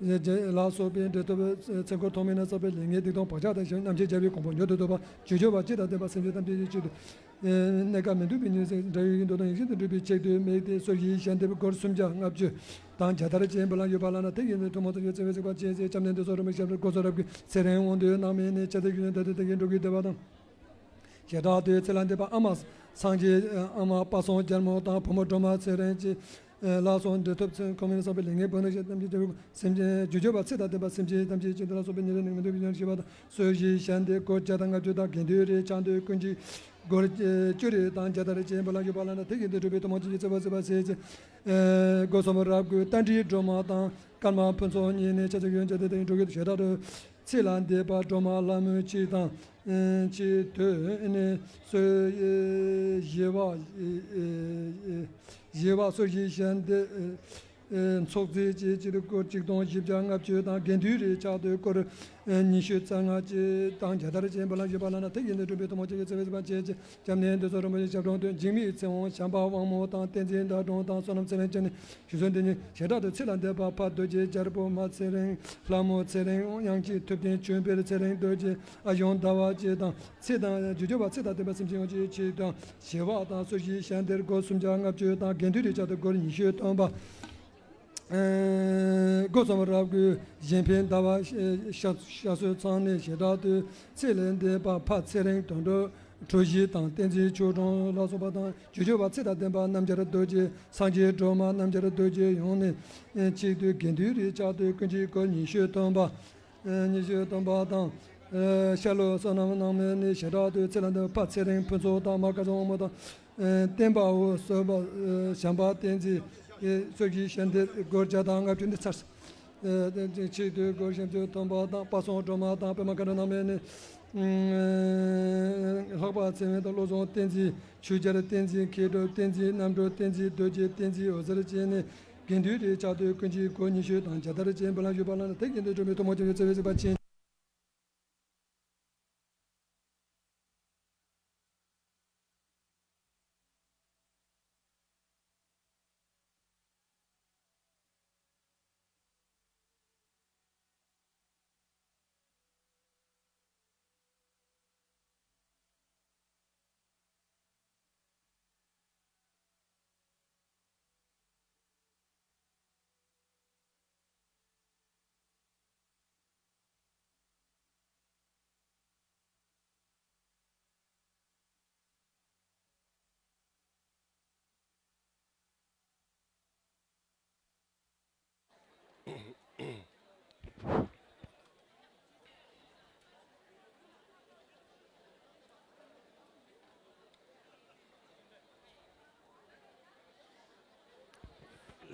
ལ་སོགས་པའི་འབྲེལ་ཐོགས་ཚེ་འཁོར་ཐོག་མེད་ན་བསགས་པའི་ལས་ངན་སྡིག་ལྟུང་བག་ཆགས་དང་བྱང་རྣམས་ཀྱི་རྒྱལ་བའི་གོ་འཕང་མྱུར་དུ་ཐོབ་པ། ཇོ་བོ་བ་སྤྱི་དང་ལྡན་པ་སེམས་ཅན་ཐམས་ཅད་ཀྱི་ཆེད་དུ། གནས་སྐབས་མི་སྡུག་པའི་ཉེར་འཚེ་འདྲ་ཡོད་ཀྱི་འདོད་དོན་ཡིད་བཞིན་དུ་འགྲུབ་པའི་ཆེད་དུ་དམིགས་ཏེ་སོར་བཞིའི་ཞལ་འདེབས་སྒོར་སུམ་བརྒྱ་ལྔ་བཅུ་དང་བརྒྱ་དར་ཅན་བུ་ལོན་ཞུས་པ་ལ་ནི། དེ་བཞིན་དུ་ཐུན་མོང་བྱང་ཆུབ་སྩལ་བའི་གཟིགས་པ་ཆེན་ཆེན། སྐྱབས་གནས་འདི་ཚོགས་རིན་པོ་ཆེ་ཞབས་ཏོག་སྒོ་གསུམ་རབ་གུས། ཚེ་རིང་དབང་འདུས་རྣམ་སྨིན་ནི། ཕྱག་འཚལ་གྱི་ཚོགས་འདི་ནི་བྱ་བྱེད་དུ་ཡིན་འགྲོ་ཀུན་བདེ་བ་དང་། བྱེ་བྲག་ཏུ་ཚེ་ལ་འདས་པ། ཨ་མ་སངས་རྒྱས། ཨ་མ་དཔག་བསམ་རྒྱལ་མོ་དང་བུ་མོ་སྒྲོལ་མ། ཚེ་རིང་བཅས་ལ་སོགས་འབྲེལ་ཐོགས་ཚེ་འཁོར་ཐོག་མེད་ན་བསགས་པའི་ལས་ངན་ཕུན་སུམ་ཚོགས་པ་རྣམས་ཀྱི་རྒྱལ་བའི་སེམས་ཅན་ཇོ་བོ་བ་ཚེ་དང་ལྡན་པ་སེམས་ཅན་ཐམས་ཅད་ཀྱི་དོན་ལ་སོགས་པའི་ཉེར་འཚེ་ནད་མི་སྡུག་པའི་ཉེར་འཚེ་ཞི་བ་དང་། སོར་བཞིའི་ཞལ་འདེབས་སྒོར་བརྒྱ་དང་ལྔ་བཅུ་དང་། དགེ་འདུན་རེ་བཅའ་སྡོད་ཀུན་གྱི་སྒོར་བཅུ་རེ་དང་བརྒྱ་དར་ཅན་བུ་ལོན་ཞུས་པ་ལ་ནི། དེ་བཞིན་དུ་འགྲུབ་པའི་ཐུན་མོང་བྱང་ཆུབ་སྩལ་བ་སྩལ་བ་ཞེས་བྱ། སྒོ་གསུམ་རབ་གུས་རྟ་མགྲིན་སྒྲོལ་མ་དང་ཀརྨ་ཕུན་ཚོགས་གཉིས་ནི། ཕྱག་འཚལ་གྱི་ཚོགས་འདི་ནི་བྱ་བྱེད་དུ་ཡིན་འགྲོ་ཀུན་བདེ་བ་དང་། བྱེ་བྲག་ཏུ་ཚེ་ལ་འདས་པ་སྒྲོལ་མ་ལྷ་མོ་གཅིག་དང་གཅིག་ཏུ་ནི་སོར་བཞི་པ། བཞི་པ་སོར་བཞིའི་ཞལ་འདེབས་ཚོགས་རྫས་བཅས་ཀྱི་སྒོར་གཅིག་སྟོང་བཞི་བརྒྱ་ལྔ་བཅུ་དང་། དགེ་འདུན་རེ་བཅའ་སྡོད་སྒོར་ཉི་ཤུ་རྩ་ལྔ་བཅས་དང་བརྒྱ་དར་ཅན་བུ་ལོན་ཞུས་པ་ལ་ནི། དེ་བཞིན་དུ་འགྲུབ་པའི་ཐུན་མོང་བྱང་ཆུབ་སྩལ་བ་སྩལ་བ་ཅན་གྱི། སྐྱབས་གནས་འདི་ཚོགས་རིན་པོ་ཆེ་ཞབས་དྲུང་དུ། འཇིགས་མེད་ཚེ་དབང་བྱམས་པ་དབང་མོ་དང་། བསྟན་འཛིན་ཟླ་སྒྲོན་དང་བསོད་ནམས་ཚེ་རིང་བཅས་ནི། ཞུ་ཚོགས་འདི་ནི་བྱེ་བྲག་ཏུ་ཚེ་ལ་འདས་པ་ཕ་རྡོ་རྗེ་རྒྱལ་པོ། མ་ཚེ་རིང་། ལྷ་མོ་ཚེ་རིང་། དབྱངས་སྐྱིད། ཐུབ་བསྟན། ཆོས་འཕེལ། ཚེ་རིང་རྡོ་རྗེ། ཨ་གཞུང་ཟླ་བ་བཅས་དང་། ཚེ་དང་ཇོ་བོ་བ་ཚེ་དང་ལྡན་པ་སེམས་ཅན་ཡོངས་ཀྱི་ཆེད་དུ་ཞི་བ་དང་། སོར་བཞིའི་ཞལ་འདེབས་སྒོར་སུམ་བརྒྱ་ལྔ་བཅུ་དང་། དགེ་འདུན་རེ་བཅའ་སྡོད་སྒོར་ཉི་ཤུ་སྟོན་པ། སྒོ་གསུམ་རབ་གུས་གཞན་ཕན་ཟླ་བ། ཤ་ཤ་སོས་ཚང་ནས། བྱེ་བྲག་ཏུ་ཚེ་ལས་འདས་པ་ཕ་ཚེ་རིང་དོན་གྲུབ། གྲུ་བཞི་དང་། བསྟན་འཛིན་ཆོས་སྒྲོན་ལ་སོགས་པ་དང་། ཇོ་བོ་བ་ཚེ་དང་ལྡན་པ་རྣམ་རྒྱལ་རྡོ་རྗེ། སངས་རྒྱས་སྒྲོལ་མ་རྣམ་རྒྱལ་རྡོ་རྗེ་ཡོངས་ནས་ཆེད་དུ་དགེ་འདུན་རེ་བཅའ་སྡོད་ཀུན་གྱི་སྒོར་ཉི་ཤུ་སྟོན་པ། ཉི་ཤུ་སྟོན་པ་དང་། ཤར་ལྷོ་བསོད་ནམས་རྣམ་སྨིན་ནི། བྱེ་བྲག་ཏུ་ཚེ་ལ་འདས་པ་ཕ་ཚེ་རིང་ཕུན་ཚོགས་དང་། མ་སྐལ་བཟང་དབང་མོ་དང་། བསྟན་པ་འོད་གསལ་བ། བྱམས་པ་བསྟན་འཛིན། སོར་བཞིའི་ཞལ་འདེབས་སྒོར་བརྒྱ་དང་ལྔ་བཅུ་འདི་ཚར། ཆེད་དུ་སྒོར་བཞི་བཅུ་སྟོན་པ་དང་། དཔག་བསམ་སྒྲོལ་མ་དང་པདྨ་མཁའ་འགྲོ་རྣམ་སྨིན་ནི། ལྷག་པ་ཚེ་དབང་དང་བློ་བཟང་བསྟན་འཛིན། ཆོས་རྒྱལ་བསྟན་འཛིན། མཁས་གྲུབ་བསྟན་འཛིན། རྣམ་གྲོལ་བསྟན་འཛིན། རྡོ་རྗེ་བསྟན་འཛིན། འོད་ཟེར་བཅས་ནི། དགེ་འདུན་རེ་བཅའ་སྡོད་ཀུན་གྱི་སྒོར་ཉི་ཤུ་དང་བརྒྱ་དར་ཅན་བུ་ལོན་ཞུས་པ་ལ་ནི། དེ་བཞིན་དུ་འགྲུབ་པའི་ཐུན་མོང་བྱང་ཆུབ་སྩལ་བའི་གཟིགས་པ་ཆེན།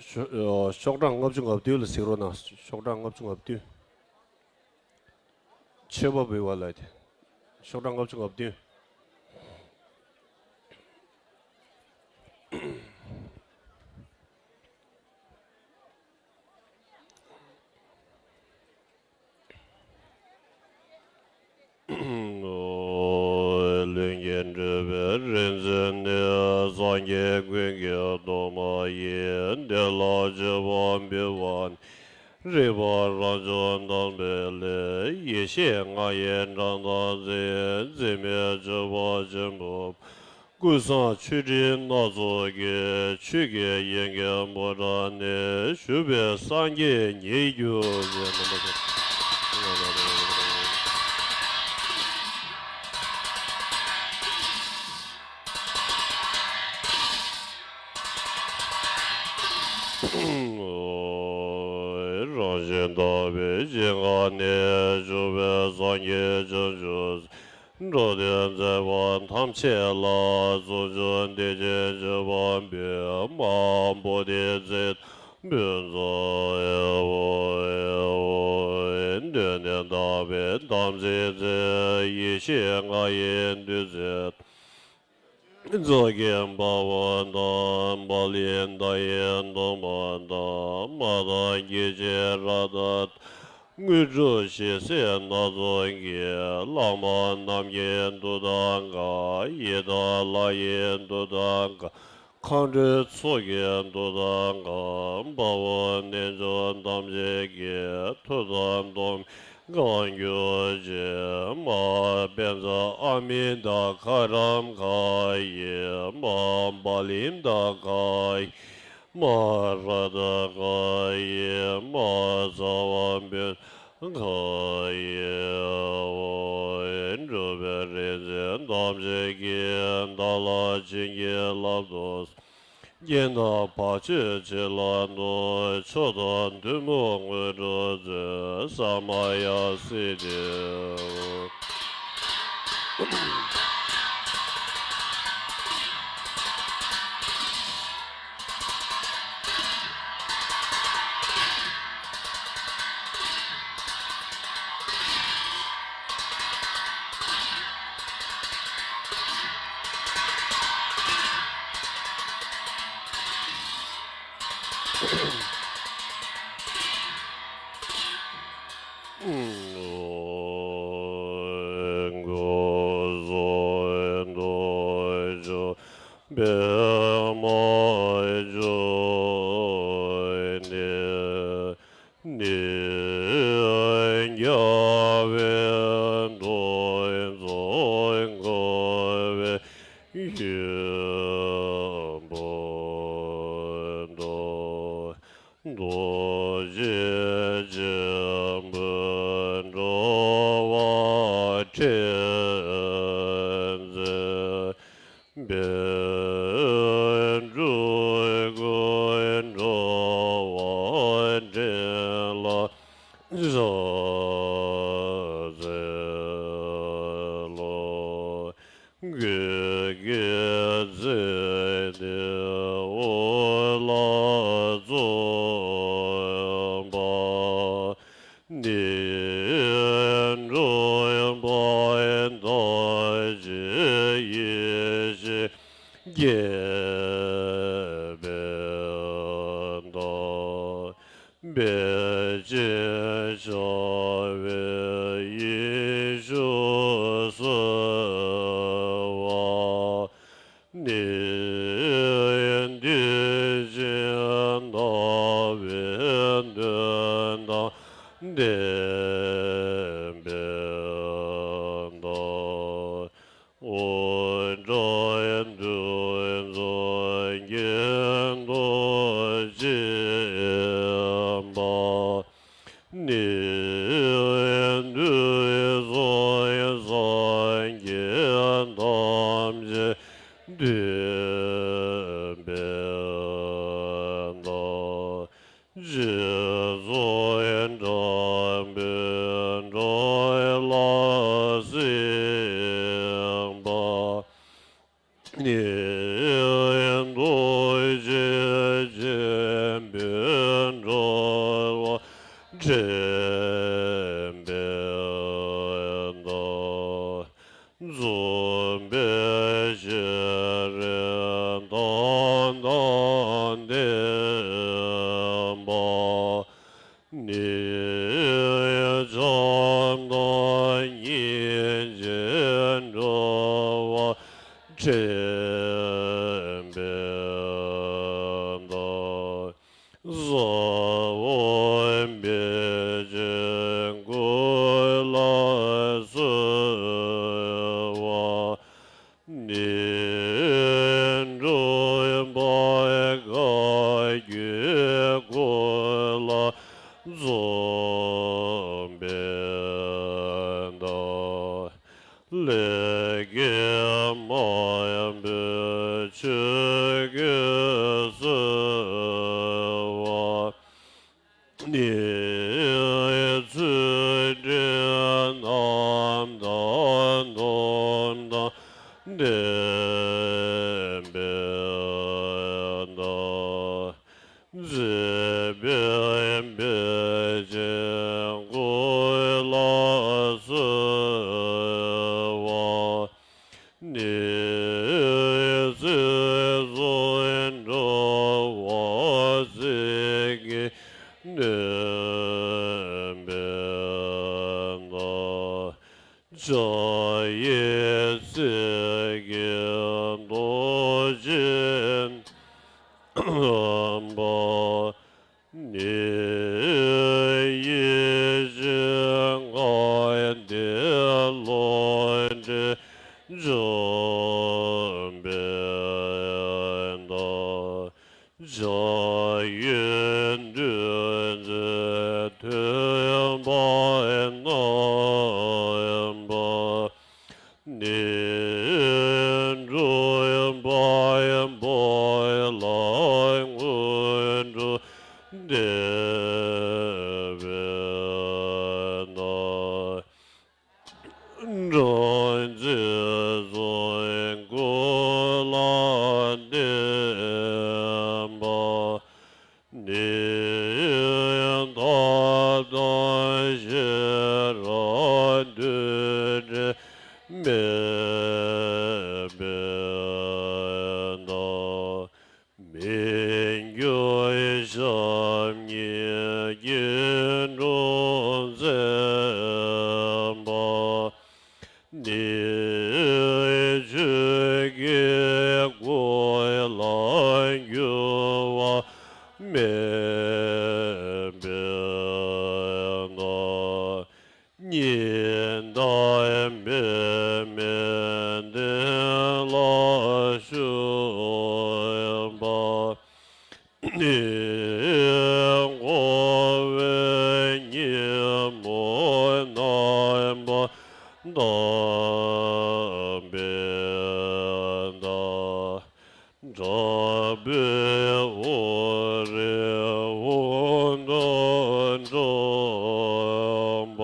ཤོག་ཤོག་གྲངས་ལྔ་བཅུ་ང་བདུན་ལ་གཟིགས་རོགས་གནང་། ཤོག་གྲངས་ལྔ་བཅུ་ང་བདུན། ཆོས་པ་འབུལ་བ་ལ་དེ། ཤོག་གྲངས་ལྔ་བཅུ་ང་བདུན། ལྷུན་གྱིས་གྲུབ་པའི་རིག་འཛིན་ནི། སངས་རྒྱས་ཀུན་གྱི་གདུང་མ་ཡིན། དེ་ལ་མཆོད་པ་འབུལ་བ་ནི། རིག་པ་རང་བྱུང་དམ་པའི་ལྷ། ཡེ་ཤེས་ལྔ་ཡི་འགྲམ་དང་འཛིན། འཛིན་མའི་སྤྱོད་པ་ཆེན་པོ། ཀུན་བཟང་མཆོད་སྤྲིན་སྣ་ཚོགས་ཀྱིས། ཆོས་ཀྱི་དབྱིངས་ཀྱི་འབུམ་ཕྲག་ནས། བཞུགས་པའི་སངས་རྒྱས་ཉིད་གྱུར་ཅིག། རང་བཞིན་དག་པའི་ཞིང་ཁམས་ནས། བཞུགས་པའི་སངས་རྒྱས་བྱང་ཆུབ། འགྲོ་དོན་མཛད་པ་ཐམས་ཅད་ལ། གསུང་མཆོག་འདི་ཉིད་མཆོད་པ་འབུལ། མ་ཧཱ་བོ་དྷི་ཙིཏྟ་ཕུན་ཚོགས། གདོད་ནས་དག་པའི་དམ་ཚིག་རྩལ། ཡེ་ཤེས་ལྔ་ཡི་བདུད་རྩི། རྫོགས་ཀྱི་དཔའ་བོ་དང་། པཱ་ལིའི་མདའ་ཡི་མདུང་པ་དང་། མ་དང་སྐྱེ་མཆེད་རཀྟ་དང་། དངོས་གྲུབ་ཞལ་ཟས་སྣ་ཚོགས་ཀྱིས། བླ་མ་རྣམས་ཀྱི་མཐུ་དང་འགལ། ཡི་དམ་ལྷ་ཡི་མཐུ་དང་འགལ། མཁའ་འགྲོའི་ཚོགས་ཀྱི་མཐུ་དང་འགལ། དཔའ་བོ་རྣལ་འབྱོར་ཐམས་ཅད་ཀྱི། མཐུ་དང་སྡོམ་གང་གྱུར་ཅིག། མ་ཧཱ་པཉྩ་ཨ་མི་ཏ་ཀ་རམ་ག་ཡེ། མ་ཧཱ་པཱ་ལི་ཏ་ཀ་ཡེ། མ་ཧཱ་རཀྟ་ཀ་ཡེ། མ་ཧཱ་ས་བ་བྷཱུ་ཏ་ཀ་ཡེ། འགྲོ་བའི་རིག་འཛིན་ཐམས་ཅད་ཀྱིས། བདག་ལ་བྱིན་གྱིས་བརླབ་ཏུ་གསོལ། རྐྱེན་དང་བར་ཆད་ཕྱི་ལ་བཟློག། མཆོག་དང་ཐུན་མོང་དངོས་གྲུབ་སྩོལ། ས་མ་ཡ་སིདྡྷི་ཧོ། རྡོ་རྗེ་ཆེན་པོས་འགྲོ་བ་འདྲེན་མཛད། པཎ་གྲུབ་ཀུན་འགྲོ་བ་འདྲེན་ལ་ཕྱག་འཚལ་ལོ། གུས་ཀྱི་ཚིག་འདི་འོད་ལ་འཛུམ་པ། ནི་འགྲོ་བ་ཐམས་ཅད་ཡེ་ཤེས་སྐྱེད་པའི་མཐའ། དཔལ་ཆེན་ཞི་བའི་ཡེ་ཤེས་གསོལ་བ་ནི། དེ་བཞིན་ལྟ་བའི་དོན་དང་ལྡན་པའི་མཐའ། འོད་འདྲ་འདུ་འཛོམས་ཀྱི་མཐུ་ཆེན་པོ། ནི་དུས་གསུམ་སངས་རྒྱས་ཐམས་ཅད་འདུས་པའི་མཐའ། རྗེ་བཙུན་དམ་པའི་དྲིན་ལ་གཟིགས་པ། ནི་ཐུགས་རྗེ་ཆེན་པོས་ འབད་ཞིང་རེ་དང་དང་ལྡན་པ། ནི་བྱམས་དང་སྙིང་རྗེས་འགྲོ་བ་འདྲེན་པའི་བདག། ཟབ་པའི་བར་ཆད་ཀུན་ལ་སོལ་བ་ནི། འགྲོ་བའི་དཀའ་རྒྱུད་ཀུན་ལ་འཛོམས་པའི་བདག། ལས་ཀྱི་དམག་དཔོན་ཆོས་གོས་གསོལ་བ་ནི། ཚུལ་ཁྲིམས་རྣམ་དག་སྡོམ་དང་ལྡན་པའི་བདག། མཛེས་པའི་བར་ཆད་ཀུན་ལ་སོལ་བ་ནི། ཚེ་བཟང་འགྲོ་བ་ཟིལ་གྱིས་གནོན་པའི་བདག། ཕྱག་གཡས་གསེར་གྱི་རྡོ་རྗེ་བསྣམས་པ་ནི། ཡེ་ཤེས་ལྔ་ཡི་ལོངས་སྤྱོད་འཇོམས་པའི་བདག། ཕྱག་གཡོན་བདུད་རྩི་ཐོད་པ་བསྣམས་པ་ནི། འགྲོ་བའི་དཔའ་བོ་ལ་དངོས་གྲུབ་སྟེར་བའི་བདག། སྒྲ་ཆེན་ཚོགས་ཀུན་ལ་བརྟེན་པ་ནི། ཐབས་དང་ཤེས་རབ་རྡུལ་བྲལ་མེད་པའི་བདག། མི་འགྱུར་ཞབས་གཉིས་སྐྱེ་འགྲོ་མཛད་པ་ནི། ཆོས་ཀྱི་སྐུ་ལ་འགྱུར་བ་མེད་པའི་བདག། གཉིས་ལྡན་པདྨའི་གདན་ལ་བཞུགས་པ་ནི། འཁོར་བའི་ཉོན་མོངས་རྣམ་པར་དག་པའི་བདག། དྲག་པོའི་དབང་རིས་དབང་དུ་འགྲོ་བ་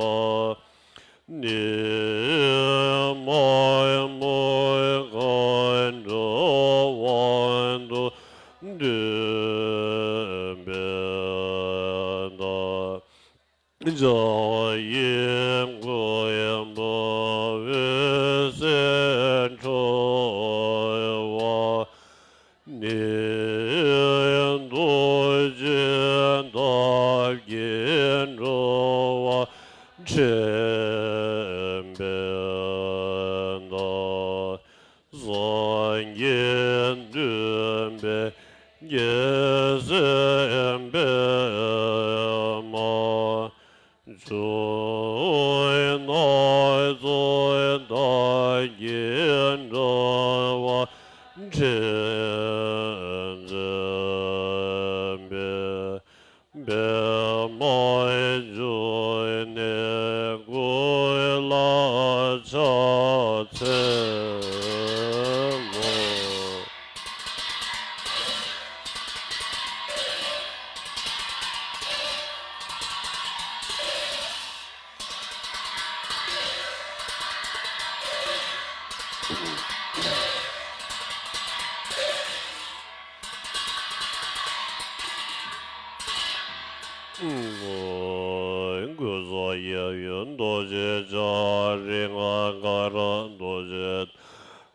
ནི། མ་མོའི་མཁའ་འགྲོ་དབང་དུ་འདུས་པའི་བདག། ཕྱག་གཡས་མགོན་པོ་འོད་ཟེར་འཕྲོ་བ་ནི། རྡོ་རྗེ་འདབ་བརྒྱས་འགྲོ་བ་འདྲེན་པའི་བདག། སངས་རྒྱས་འདུས་པའི་རྒྱལ་སྲས་པདྨ་འབྱུང་གནས་ཚོགས་དག་གིས་འགྲོ་བ་འདྲེན་མཛད་པའི། པདྨ་འབྱུང་གནས་ཀུན་ལ་ཕྱག་འཚལ་ལོ། ཀུན་རྫོབ་གཡས་གཡོན་རྡོ་རྗེ་འཆང་། རིགས་ལྔ་དགའ་རབ་རྡོ་རྗེ།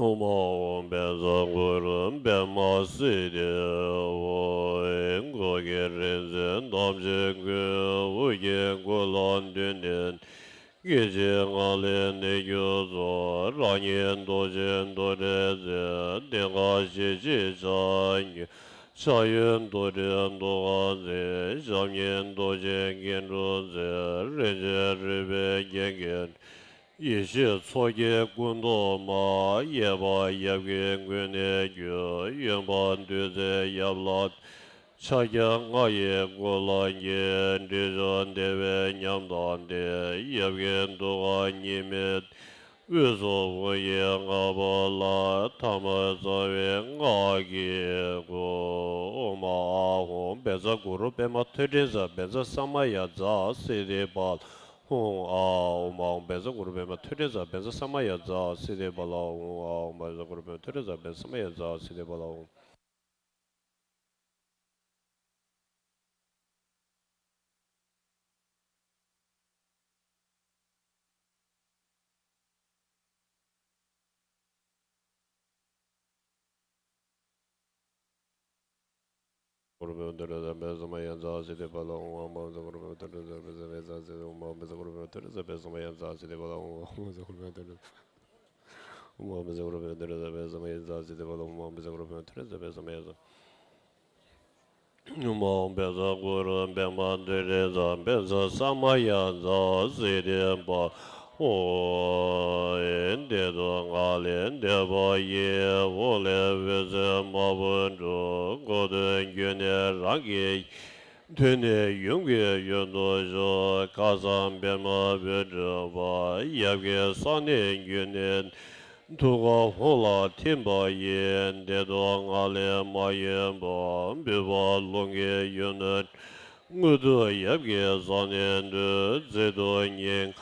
ཨོཾ་ཨཱཿཧཱུྃ་བཛྲ་གུ་རུ་པདྨ་སིདྡྷི་ཧཱུྃ། འགོག་བྱེད་རིག་འཛིན་ཐམས་ཅད་ཀུན། དབུ་རྒྱན་སྐུ་ལ་འདུས་ནས། སྐད་ཅིག་ངང་ལས་ནད་གྱུར་ཚོགས། རང་ཉིད་ལྟོ་འཕྱེ་དུག་སྦྲུལ་རྩི། གདེངས་ཁ་ཞལ་གཅིག་ཕྱག་གཉིས། ཕྱག་གཡས་དུག་སྦྲུལ་དུག་ཁ་འཛིན། ཞབས་གཉིས་དུག་ཅན་སྐྱེ་འགྲོ་རྩི། རིན་ཆེན་རུས་པའི་རྒྱན་གྱིས། ཡེ་ཤེས་མཚོ་སྐྱེས་སྐུ་མདོག་དམར། གཡས་པ་ཡབ་ཀྱི་མགུལ་ནས་བརྒྱུད། གཡོན་པ་བདུད་རྩིའི་ཡབ་ལ། ཕྱག་རྒྱ་ལྔ་ཡིས་སྐུ་ལ་འགྱེད། འབྲས་བུ་བདེ་བའི་ཉམས་དང་ལྡན། ཡབ་ཀྱི་གདུགས་དཀར་གཉིས་མེད། དབུས་སུ་དབུ་རྒྱན་ལྔ་པ་ལ། ཐ་མ་རྩ་བའི་སྔགས་ཀྱིས་བསྐུལ། ཨོཾ་ཨཱཿཧཱུྃ་བཛྲ་གུ་རུ་པདྨ་ཐོད་ཕྲེང་རྩལ་བཛྲ་ས་མ་ཡ་ཛཿསིདྡྷི་ཕ་ལ་ཧཱུྃ། ཨཱཿཧཱུྃ་བཛྲ་གུ་རུ་པདྨ་ཐོད་ཕྲེང་རྩལ་བཛྲ་ས་མ་ཡ་ཛཿསིདྡྷི་ཕ་ལ་ཧཱུྃ། ཨཱཿཧཱུྃ་བཛྲ་གུ་རུ་པདྨ་ཐོད་ཕྲེང་རྩལ་བཛྲ་ས་མ་ཡ་ཛཿསིདྡྷི་ཕ་ལ་ཧཱུྃ། ཨོཾ་ཨཱཿཧཱུྃ་བཛྲ་གུ་རུ་པདྨ་ཐོད་ཕྲེང་རྩལ་བཛྲ་ས་མ་ཡ་ཛཿསིདྡྷི་ཕ་ལ། ཧོ། བདེ་སྟོང་ངང་ལས་འདས་པ་ཡི། འོག་ལས་འོད་ཟེར་དམར་པོ་འཕྲོས། གོ་ཏོན་གྱི་ནི་རང་གི། ཐོད་ནི་ཡུམ་གྱི་ཡུལ་དུ་ཞུགས། སྐལ་བཟང་པདྨ་འོད་འཕྲོས་པ། ཡབ་ཀྱི་གསང་གནས་ཀྱི་ནི། ཐུགས་ཀ་ཧཱུྃ་ལ་ཐིམ་པ་ཡིས། བདེ་སྟོང་ངང་ལས་མ་གཡོས་པ། བུམ་པ་རླུང་གི་ཡུལ་ནས། མངོན་མཐོ་ཡབ་ཀྱི་གསང་གནས་འདུས། རྩེ་གདུགས་སྙིང་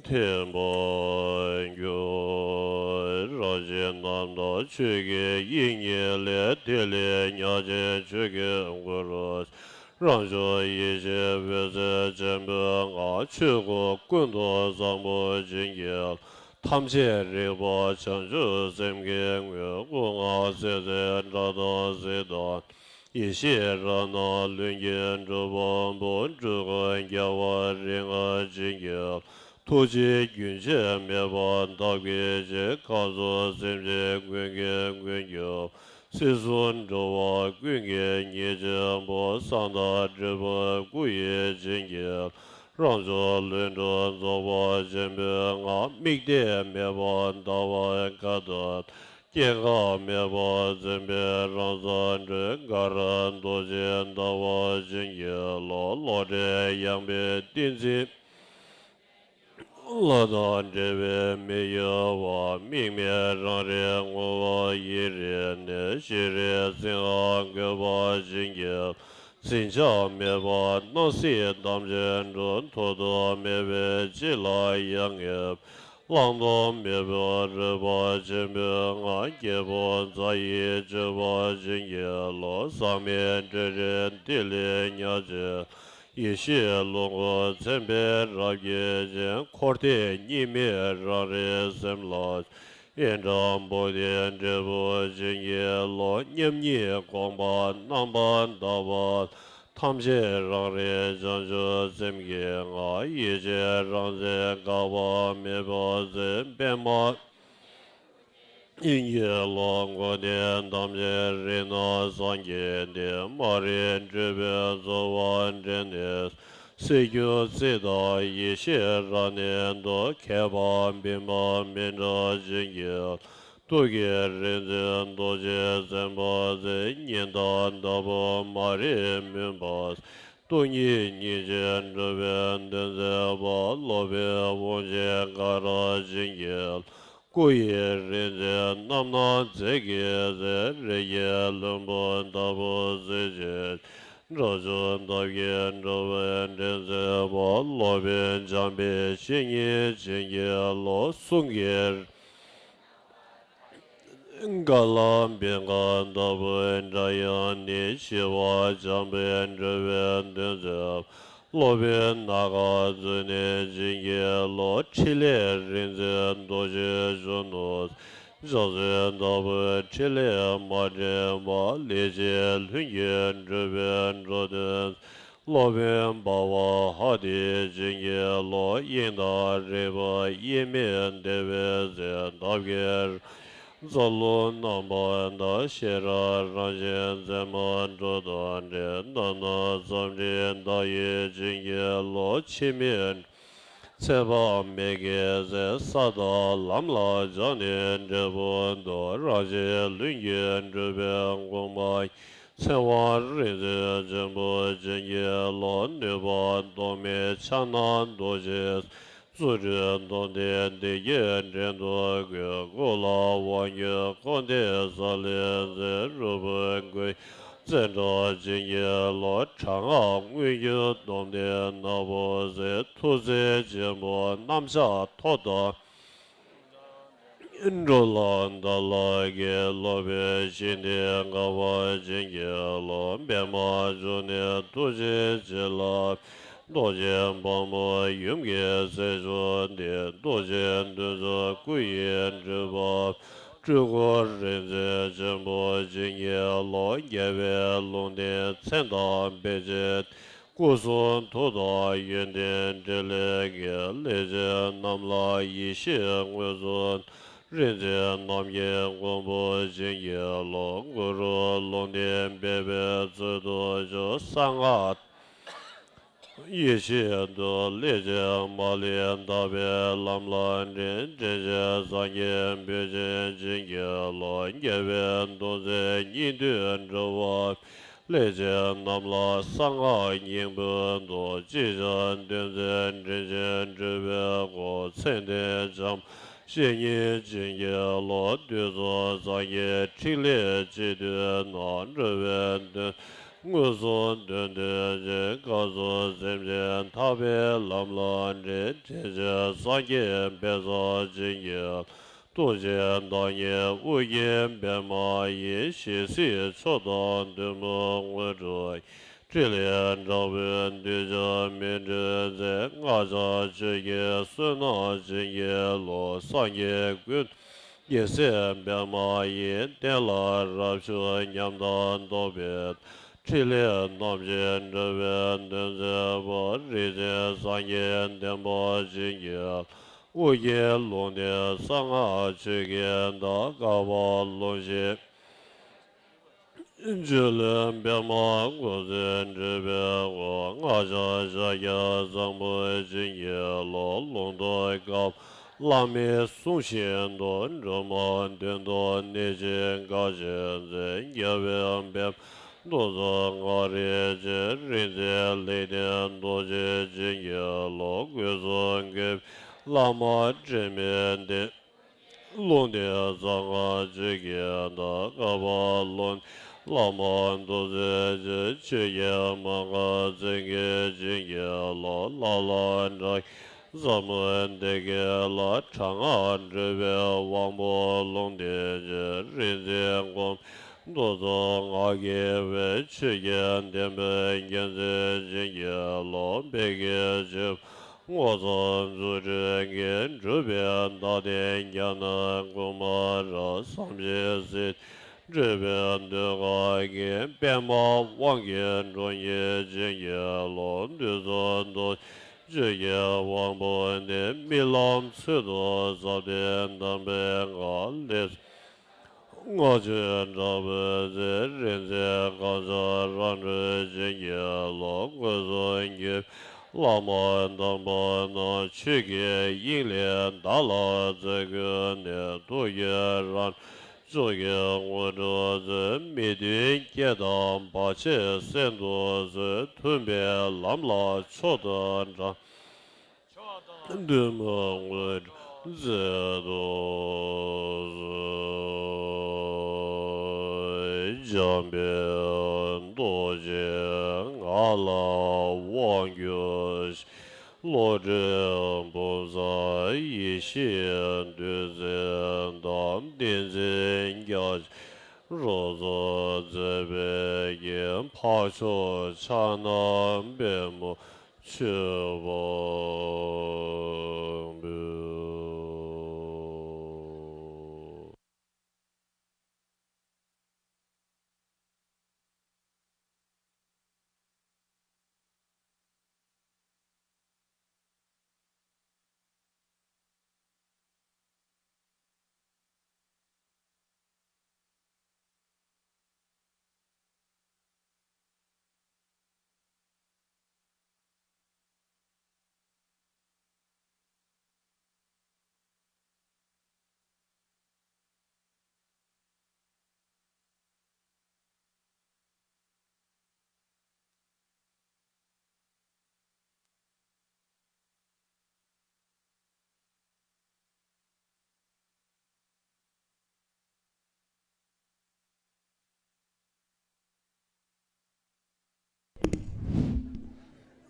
ཐིམ་པར་གྱུར། རང་བཞིན་རྣམ་དག་ཆོས་ཀྱི་དབྱིངས་ཉིད་ལས། ཐིག་ལེ་ཉག་གཅིག་ཆོས་ཀྱི་སྐུ་རུ། རང་བྱུང་ཡེ་ཤེས་འོད་ཟེར་ཆེན་པོའི་ངང་། ཆོས་སྐུ་ཀུན་ཏུ་བཟང་པོ་བྱིན་གྱིས། ཐམས་ཅད་རིག་པ་བྱང་ཆུབ་སེམས་ཀྱི་ངོས། སྐུ་ལྔ་སྲིད་རྩེ་སྒྲ་དང་གཟིགས་དང་། ཡེ་ཤེས་རང་སྣང་ལྷུན་གྱིས་གྲུབ་པ་པོ། སྤྲུལ་སྐུ་རྒྱལ་བ་རིགས་ལྔ་བྱིན་གྱིས། ཐུགས་རྗེ་རྒྱུན་ཆད་མེད་པར་དག་པའི་ཕྱིར། སྐལ་གསུམ་སེམས་ཅན་ཀུན་གྱི་མགོན་གྱུར། སྲིད་གསུམ་འགྲོ་བ་ཀུན་གྱི་ཉེས་སྤྱོད་པོ། གསང་བདག་དྲིལ་བུ་སྐུ་ཡིས་བྱིན་གྱིས། རང་བྱུང་ལྷུན་གྲུབ་རྫོགས་པ་ཆེན་པོའི་ངང་། དམིགས་གཏད་མེད་པར་ཟླ་བ་ག་དུས། སྐྱེ་འགག་མེད་པར་འཛིན་པའི་རང་སར་གྲོལ། དགའ་རབ་རྡོ་རྗེ་ཟླ་བ་བྱིན་གྱིས་རློབས། བློ་གྲོས་ཡངས་པའི་ཏིང་འཛིན་ལྷ་དང་འདྲ་བའི་མི་གཡོ་བ། དམིགས་མེད་རང་རིག་ངོ་བོ་ཡི་རིགས་ནས། ཤེས་རིག་ཚིག་རྣམས་བཀོད་པ་བྱིན་གྱིས། འཛིན་ཆགས་མེད་པར་སྣང་སྲིད་ཐམས་ཅད་འགྲུབ། ཐོགས་རྡུགས་མེད་པའི་གཅིག་ལ་ཡང་ངེས། བླང་དོར་མེད་པར་རོལ་པ་ཆེན་པོའི་ངང་། སྐྱེས་བུ་མཛའ་ཡི་སྤྱོད་པ་བྱིན་གྱིས་རློབས། ཟག་མེད་སྤྲོས་བྲལ་ཐིག་ལེ་ཉག་གཅིག། ཡེ་ཤེས་ལོངས་སྐུ་མཚན་དཔེ་རབ་བརྒྱན་ཅན། འཁོར་འདས་གཉིས་མེད་རང་རིག་སེམས་ལ། ཡེ་གྲོལ་འབུམ་ཐིག་འབྲས་བུ་བྱིན་གྱིས་རློབས། མཉམ་ཉིད་དགོངས་པ་རྣམ་པར་དག་པ། ཐམས་ཅད་རང་རིག་བྱང་ཆུབ་སེམས་ཀྱི་ངང་། ཡེ་ཤེས་རང་མཚན་འགག་པ་མེད་པར་མཛད། པདྨ་དབྱིངས་ཀྱི་ལོངས་སྐུ་སྟེ། ཐམས་ཅད་རིག་སྣང་སངས་རྒྱས་འདི། མ་རིག་སྤྲོས་པའི་རྩོལ་བ་འདྲེན་ནས། སྲིད་རྒྱུ་རྩིས་དང་ཡེ་ཤེས་རང་གནས་སུ། མཁས་པ་བི་མ་མི་འབྲལ་བྱིན་གྱིས། ཐུགས་ཀྱི་རིག་འཛིན་རྡོ་རྗེ་འཛིན་པ་མཛད། ཉི་ཟླ་ལྟ་བུ་མ་རིག་མུན་པ། སྟོང་ཉིད་སྙིང་རྗེ་འགྲོ་བའི་དོན་མཛད་པ། སློབ་དཔོན་དབང་ཆེན་དགའ་རབ་བྱིན་གྱིས། སྐུ་ཡི་རིག་འཛིན་རྣམ་སྣང་མཛེས་ཀྱི་ཚལ། རི་རྒྱལ་ལྷུན་པོ་ལྟ་བུ་གཟི་བརྗིད། འགྲོ་ཆོས་འདབ་བརྒྱའི་འགྲོ་བའི་འདྲེན་མཛད་པ། སློབ་དཔོན་འཇམ་དཔལ་བཤེས་གཉེན་བྱིན་གྱིས་རློབས། གསུང་གི་རྒན་ལགས་བིང་ག་ལྟ་བུའི་སྒྲ་དབྱངས་ནི། ཞི་བ་འཇམ་དཔལ་འགྲོ་བའི་དོན་མཛད། སློབ་དཔོན་ནཱ་ག་མཛོད་ནས་བྱིན་གྱིས་རློབས། ཕྲིན་ལས་རིག་འཛིན་རྡོ་རྗེ་གཞོན་ནུ། ཕྱག་མཛོད་ལྟ་བུའི་ཕྲིན་ལས་མ་འདྲེས་པ། ལས་ཀྱི་ལྷུན་གྱིས་གྲུབ་པའི་འགྲོ་དོན། སློབ་དཔོན་འབར་བ་ཧ་ཏིས་བྱིན་གྱིས་རློབས། དབྱིངས་དང་རིག་པ་དབྱེར་མེད་བདེ་བའི་ཚལ། འདབ་བརྒྱའི་རྩ་རླུང་རྣམ་པར་དག། ཤེས་རབ་རང་བཞིན་མཛད་མ་གྲོགས་དང་འདྲེས། རྣམ་སྣང་རྩོམ་རིག་ཟླ་ཡིས་བྱིན་གྱིས་རློབས། འཆི་མེད་ཚེ་དཔག་མེད་ཀྱི་ཚལ། ས་དང་ལམ་ལ་སྦྱངས་ནས་འབྲས་བུ་ཐོབ། རང་བཞིན་ལྷུན་གྱིས་གྲུབ་པའི་དགོངས་པ། ཚེ་དབང་རིག་འཛིན་ཆེན་པོ་བྱིན་གྱིས་རློབས། ནུས་པ་ཐོགས་མེད་ཕྱག་ན་རྡོ་རྗེ། རྫུ་འཕྲུལ་སྟོང་ལྡན་བདེ་སྐྱིད་བྲན་དུ་བཀོལ། སྐུ་ལ་དབང་བསྒྱུར་འཁོར་འདས་ས་ལེར་མཛད། རུས་པའི་སྐུ་ཡི་བཙན་དྲག་བྱིན་གྱིས་རློབས། དྲག་སྔགས་དངོས་བརྒྱུད་སྟོང་ལྡན་ནག་པོ་ཟེར། ཐུགས་རྗེ་ཆེན་པོ་རྣམ་གཞག་ཐོག་དང་འགྲོ་ལ་བདག་ལ་གྱེར། སློབ་དཔོན་ཞི་བདེ་དགའ་བ་བྱིན་གྱིས་རློབས། པདྨ་འབྱུང་གནས་ཐུགས་རྗེ་ཆེ་ལ། རྡོ་རྗེ་འབར་མོ་ཡུམ་གྱི་སྲས་མཆོག་འདི། རྡོ་རྗེ་གདན་ས་སྐུ་ཡི་སྤྲུལ་པ། སྤྲུལ་སྐུ་རིག་འཛིན་ཆེན་པོ་བྱིན་གྱིས་རློབས། རྒྱལ་བའི་ལུང་བསྟན་མཚན་དང་དཔེ་ཅན། སྐུ་གསུང་ཐུགས་དང་ཡོན་ཏན་འབྲེལ་ལས་ཀྱི། ལས་ཅན་རྣམས་ལ་ཡེ་ཤེས་མངོན་སུམ། རིག་འཛིན་རྣམ་མཁྱེན་མགོན་པོ་བྱིན་གྱིས་རློབས། གུ་རུ་ལུང་བསྟན་སྦས་པའི་ཚུལ་དུ་བཞུགས། གསང་སྔགས་ ཡེ་ཤེས་མདོས། ལས་ཅན་མ་ལུས་དག་པའི་ལམ་ལ་འདྲེན། དྲིན་ཅན་སངས་རྒྱས་བུ་ཆེན་བྱིན་གྱིས་རློབས། རྒྱལ་བའི་མདོ་འཛིན་སྙིགས་དུས་འགྲོ་བ། ལས་ཅན་རྣམས་ལ་གསང་སྔགས་སྙིང་པོའི་མདོ། གཅིག་བྱ་དོན་མཛད་དྲིན་ཅན་སྤྲུལ་པའི་སྐུ། མཚན་ལྡན་བྱམས་པ་བཤེས་གཉེན་བྱིན་གྱིས་རློབས། བདུད་ཚོགས་ཕམ་བྱེད་ཕྲིན་ལས་ཅི་ཐུབ་གནང་། འགྲོ་བའི་དོན་མངོན་སུམ་དུ་འདོད་ཅིང་། སྐབས་སུ་སེམས་ཅན་ཐར་པའི་ལམ་ལ་འདྲེན། དྲིན་ཅན་སངས་རྒྱས་དཔལ་བཟང་བྱིན་གྱིས། ཐུགས་རྗེའི་བདག་ཉིད་ཨོ་རྒྱན་པདྨ་ཡིས། ཞལ་གཟིགས་མཆོག་དང་བདུད་མོ་དངོས་གྲུབ། ཕྲིན་ལས་དྲག་པོས་འདུལ་བྱ་མི་འབྲལ་མཛད། སྔགས་འཆང་ཆོས་ཀྱི་བསོད་ནམས་བྱིན་གྱིས་རློབས། སངས་རྒྱས་ཀུན་གྱི་སྲས་པདྨ་ཡིས། བསྟན་ལ་རབ་ཞུགས་ཉམས་དང་རྟོགས་པའི། ཕྲིན་ལས་རྣམ་བཞིས་འགྲོ་བའི་དོན་མཛད་པ། རིག་འཛིན་སངས་རྒྱས་བསྟན་པ་བྱིན་གྱིས། ཨོ་རྒྱན་ལུང་བསྟན་གསང་སྔགས་ཆོས་ཀྱི་བདག་བསྐལ་པ་ལོངས་ཤིག་སྤྱོད་ལམ་པདྨ་འོད་ཟེར་འཕྲོས་པའི་འོད། སྔགས་འཆང་ཤཱཀྱ་བཟང་པོ་བྱིན་གྱིས་རློབས། ལུང་རྟོགས་བསྐལ་པ་བླ་མའི་གསུང་བཞིན་དུ། འགྲོ་མང་དོན་དུ་གནས་ཤིང་དགའ་བཞིན་མཛད། རྒྱལ་བའི་བསྟན་པ་མདོ་རྫོགས་སྔགས་རིག་ཆེན། རིག་འཛིན་ལེགས་ལྡན་རྡོ་རྗེ་བྱིན་གྱིས་རློབས། སྒོས་སུ་འགོད་པའི་བླ་མ་དྲི་མེད་ལྡན། ལུང་བསྟན་གསང་སྔགས་ཆོས་ཀྱི་བདག་བསྐལ་པ་ལོངས་བླ་མ་མདོ་སྡེ་རྗེ། ཆོས་ཀྱི་མ་འགགས་བརྩེ་གེས་བྱིན་གྱིས་རློབས། ལ་ལ་དྲག་ཟབ་མོའི་སྡེ་དགེ་ལ། དྲག་སྔགས་སྒྲོལ་བའི་དབང་པོ་ལུང་བསྟན་རྗེ། རིག་འཛིན་སྒོམ་མདོ་རྫོགས་སྔགས་ཀྱི་དཔལ། ཆོས་ཀྱི་བདེན་པའི་རྒྱལ་མཚན་བྱིན་གྱིས་རློབས། དཔལ་གྱི་ཆོས་སྔོ་ཚང་རྫུ་འཕྲུལ་གྱིས། འགྲུབ་པའི་བདག་བསྟན་རྒྱ་ནག་གོང་མ་རབ། བསམ་བཞིན་སྲིད་སྤྲུལ་པའི་ཟློས་གར་གྱིས། པདྨ་དབང་གི་སྒྲོན་གྱིས་བྱིན་གྱིས་རློབས། འདུས་གསུམ་རྡོ་རྗེ་ཆོས་ཀྱི་དབང་པོ་ནི། རྨི་ལམ་ཚུལ་དུ་ཟབ་དོན་གདམས་པའི་ངག་ལས། སྔགས་ཆོས་དྲག་པོའི་རྩལ། རིག་འཛིན་དཀར་ཕྱོགས་རང་གྲོལ་བྱིན་གྱིས་རློབས། སྒོས་སུ་འགོད་པའི་བླ་མ་དམ་པ་རྣམས། ཆོས་ཀྱི་དབྱིངས་ལས་བདག་ལ་བརྩེར་བཀོད་ནས། ཐུགས་རྒྱུད་རང་གྲོལ་མཆོག་གི་དངོས་གྲུབ་སྩོལ། མི་མཐུན་རྐྱེན་དང་བར་ཆད་སེལ་དུ་གསོལ། མཐུན་པའི་ལམ་ལ་མཆོག་ཏུ་དྲངས། བདུད་མོ་དངོས་གྲུབ་མཛད་དུ་གསོལ། འཇམ་དཔལ་རྡོ་རྗེ་ང་ལ་དབང་བསྒྱུར་ཞིང་། བློ་གྲོས་བུམ་བཟང་ཡེ་ཤེས་བདུད་རྩི་དང་། ཏིང་འཛིན་རྒྱ་ཆེན་རོལ་མཚོ་རྩེ་པའི་རྒྱན། འཕགས་མཆོག་ཕྱག་ན་པདྨོ་མཆོད་པ་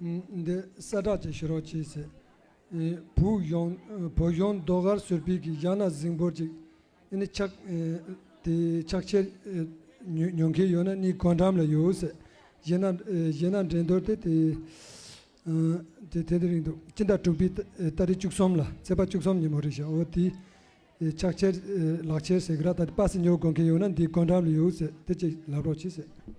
འབུལ། འདི་གསལ་བསྒྲགས་ཅིག་ཞུ་རོགས་གྱིས་ཟེར། བོད་གཞུང་བོད་གཞུང་ཟློས་གར་ཟུར་པའི་གི་ཡང་ན་གཟིགས་འབུལ་ཅིག་ཨ་ནི་ཕྱག་དེ་ཕྱག་འཁྱེར་ཉོ་ཉོ་མཁན་ཡོད་ན་ནི་སྒོ་འགྲམ་ལ་ཡོད་ཟེར། གཞན་ན་གཞན་ན་འགྲན་བསྡུར་དེ་དེ་དེ་དེ་དེ་རིང་འདུག་སྤྱི་ཟླ་དྲུག་པའི་ཏ་རིག་བཅུ་གསུམ་ལ་ཚེས་པ་བཅུ་གསུམ་ཉིན་མོ་རེད་ཤག་འོ་དེ། ཨེ་ཕྱག་འཁྱེར་ཨེ་ལག་འཁྱེར་ཟེར་གི་ར། ད་པ་སེ་ཉོ་དགོས་མཁན་ཡོད་ན་འདིའི་སྒོ་འགྲམ་ལ་ཡོད་ཟེར། དེ་ཅིག་ལབ་རོགས་གྱིས་ཟེར།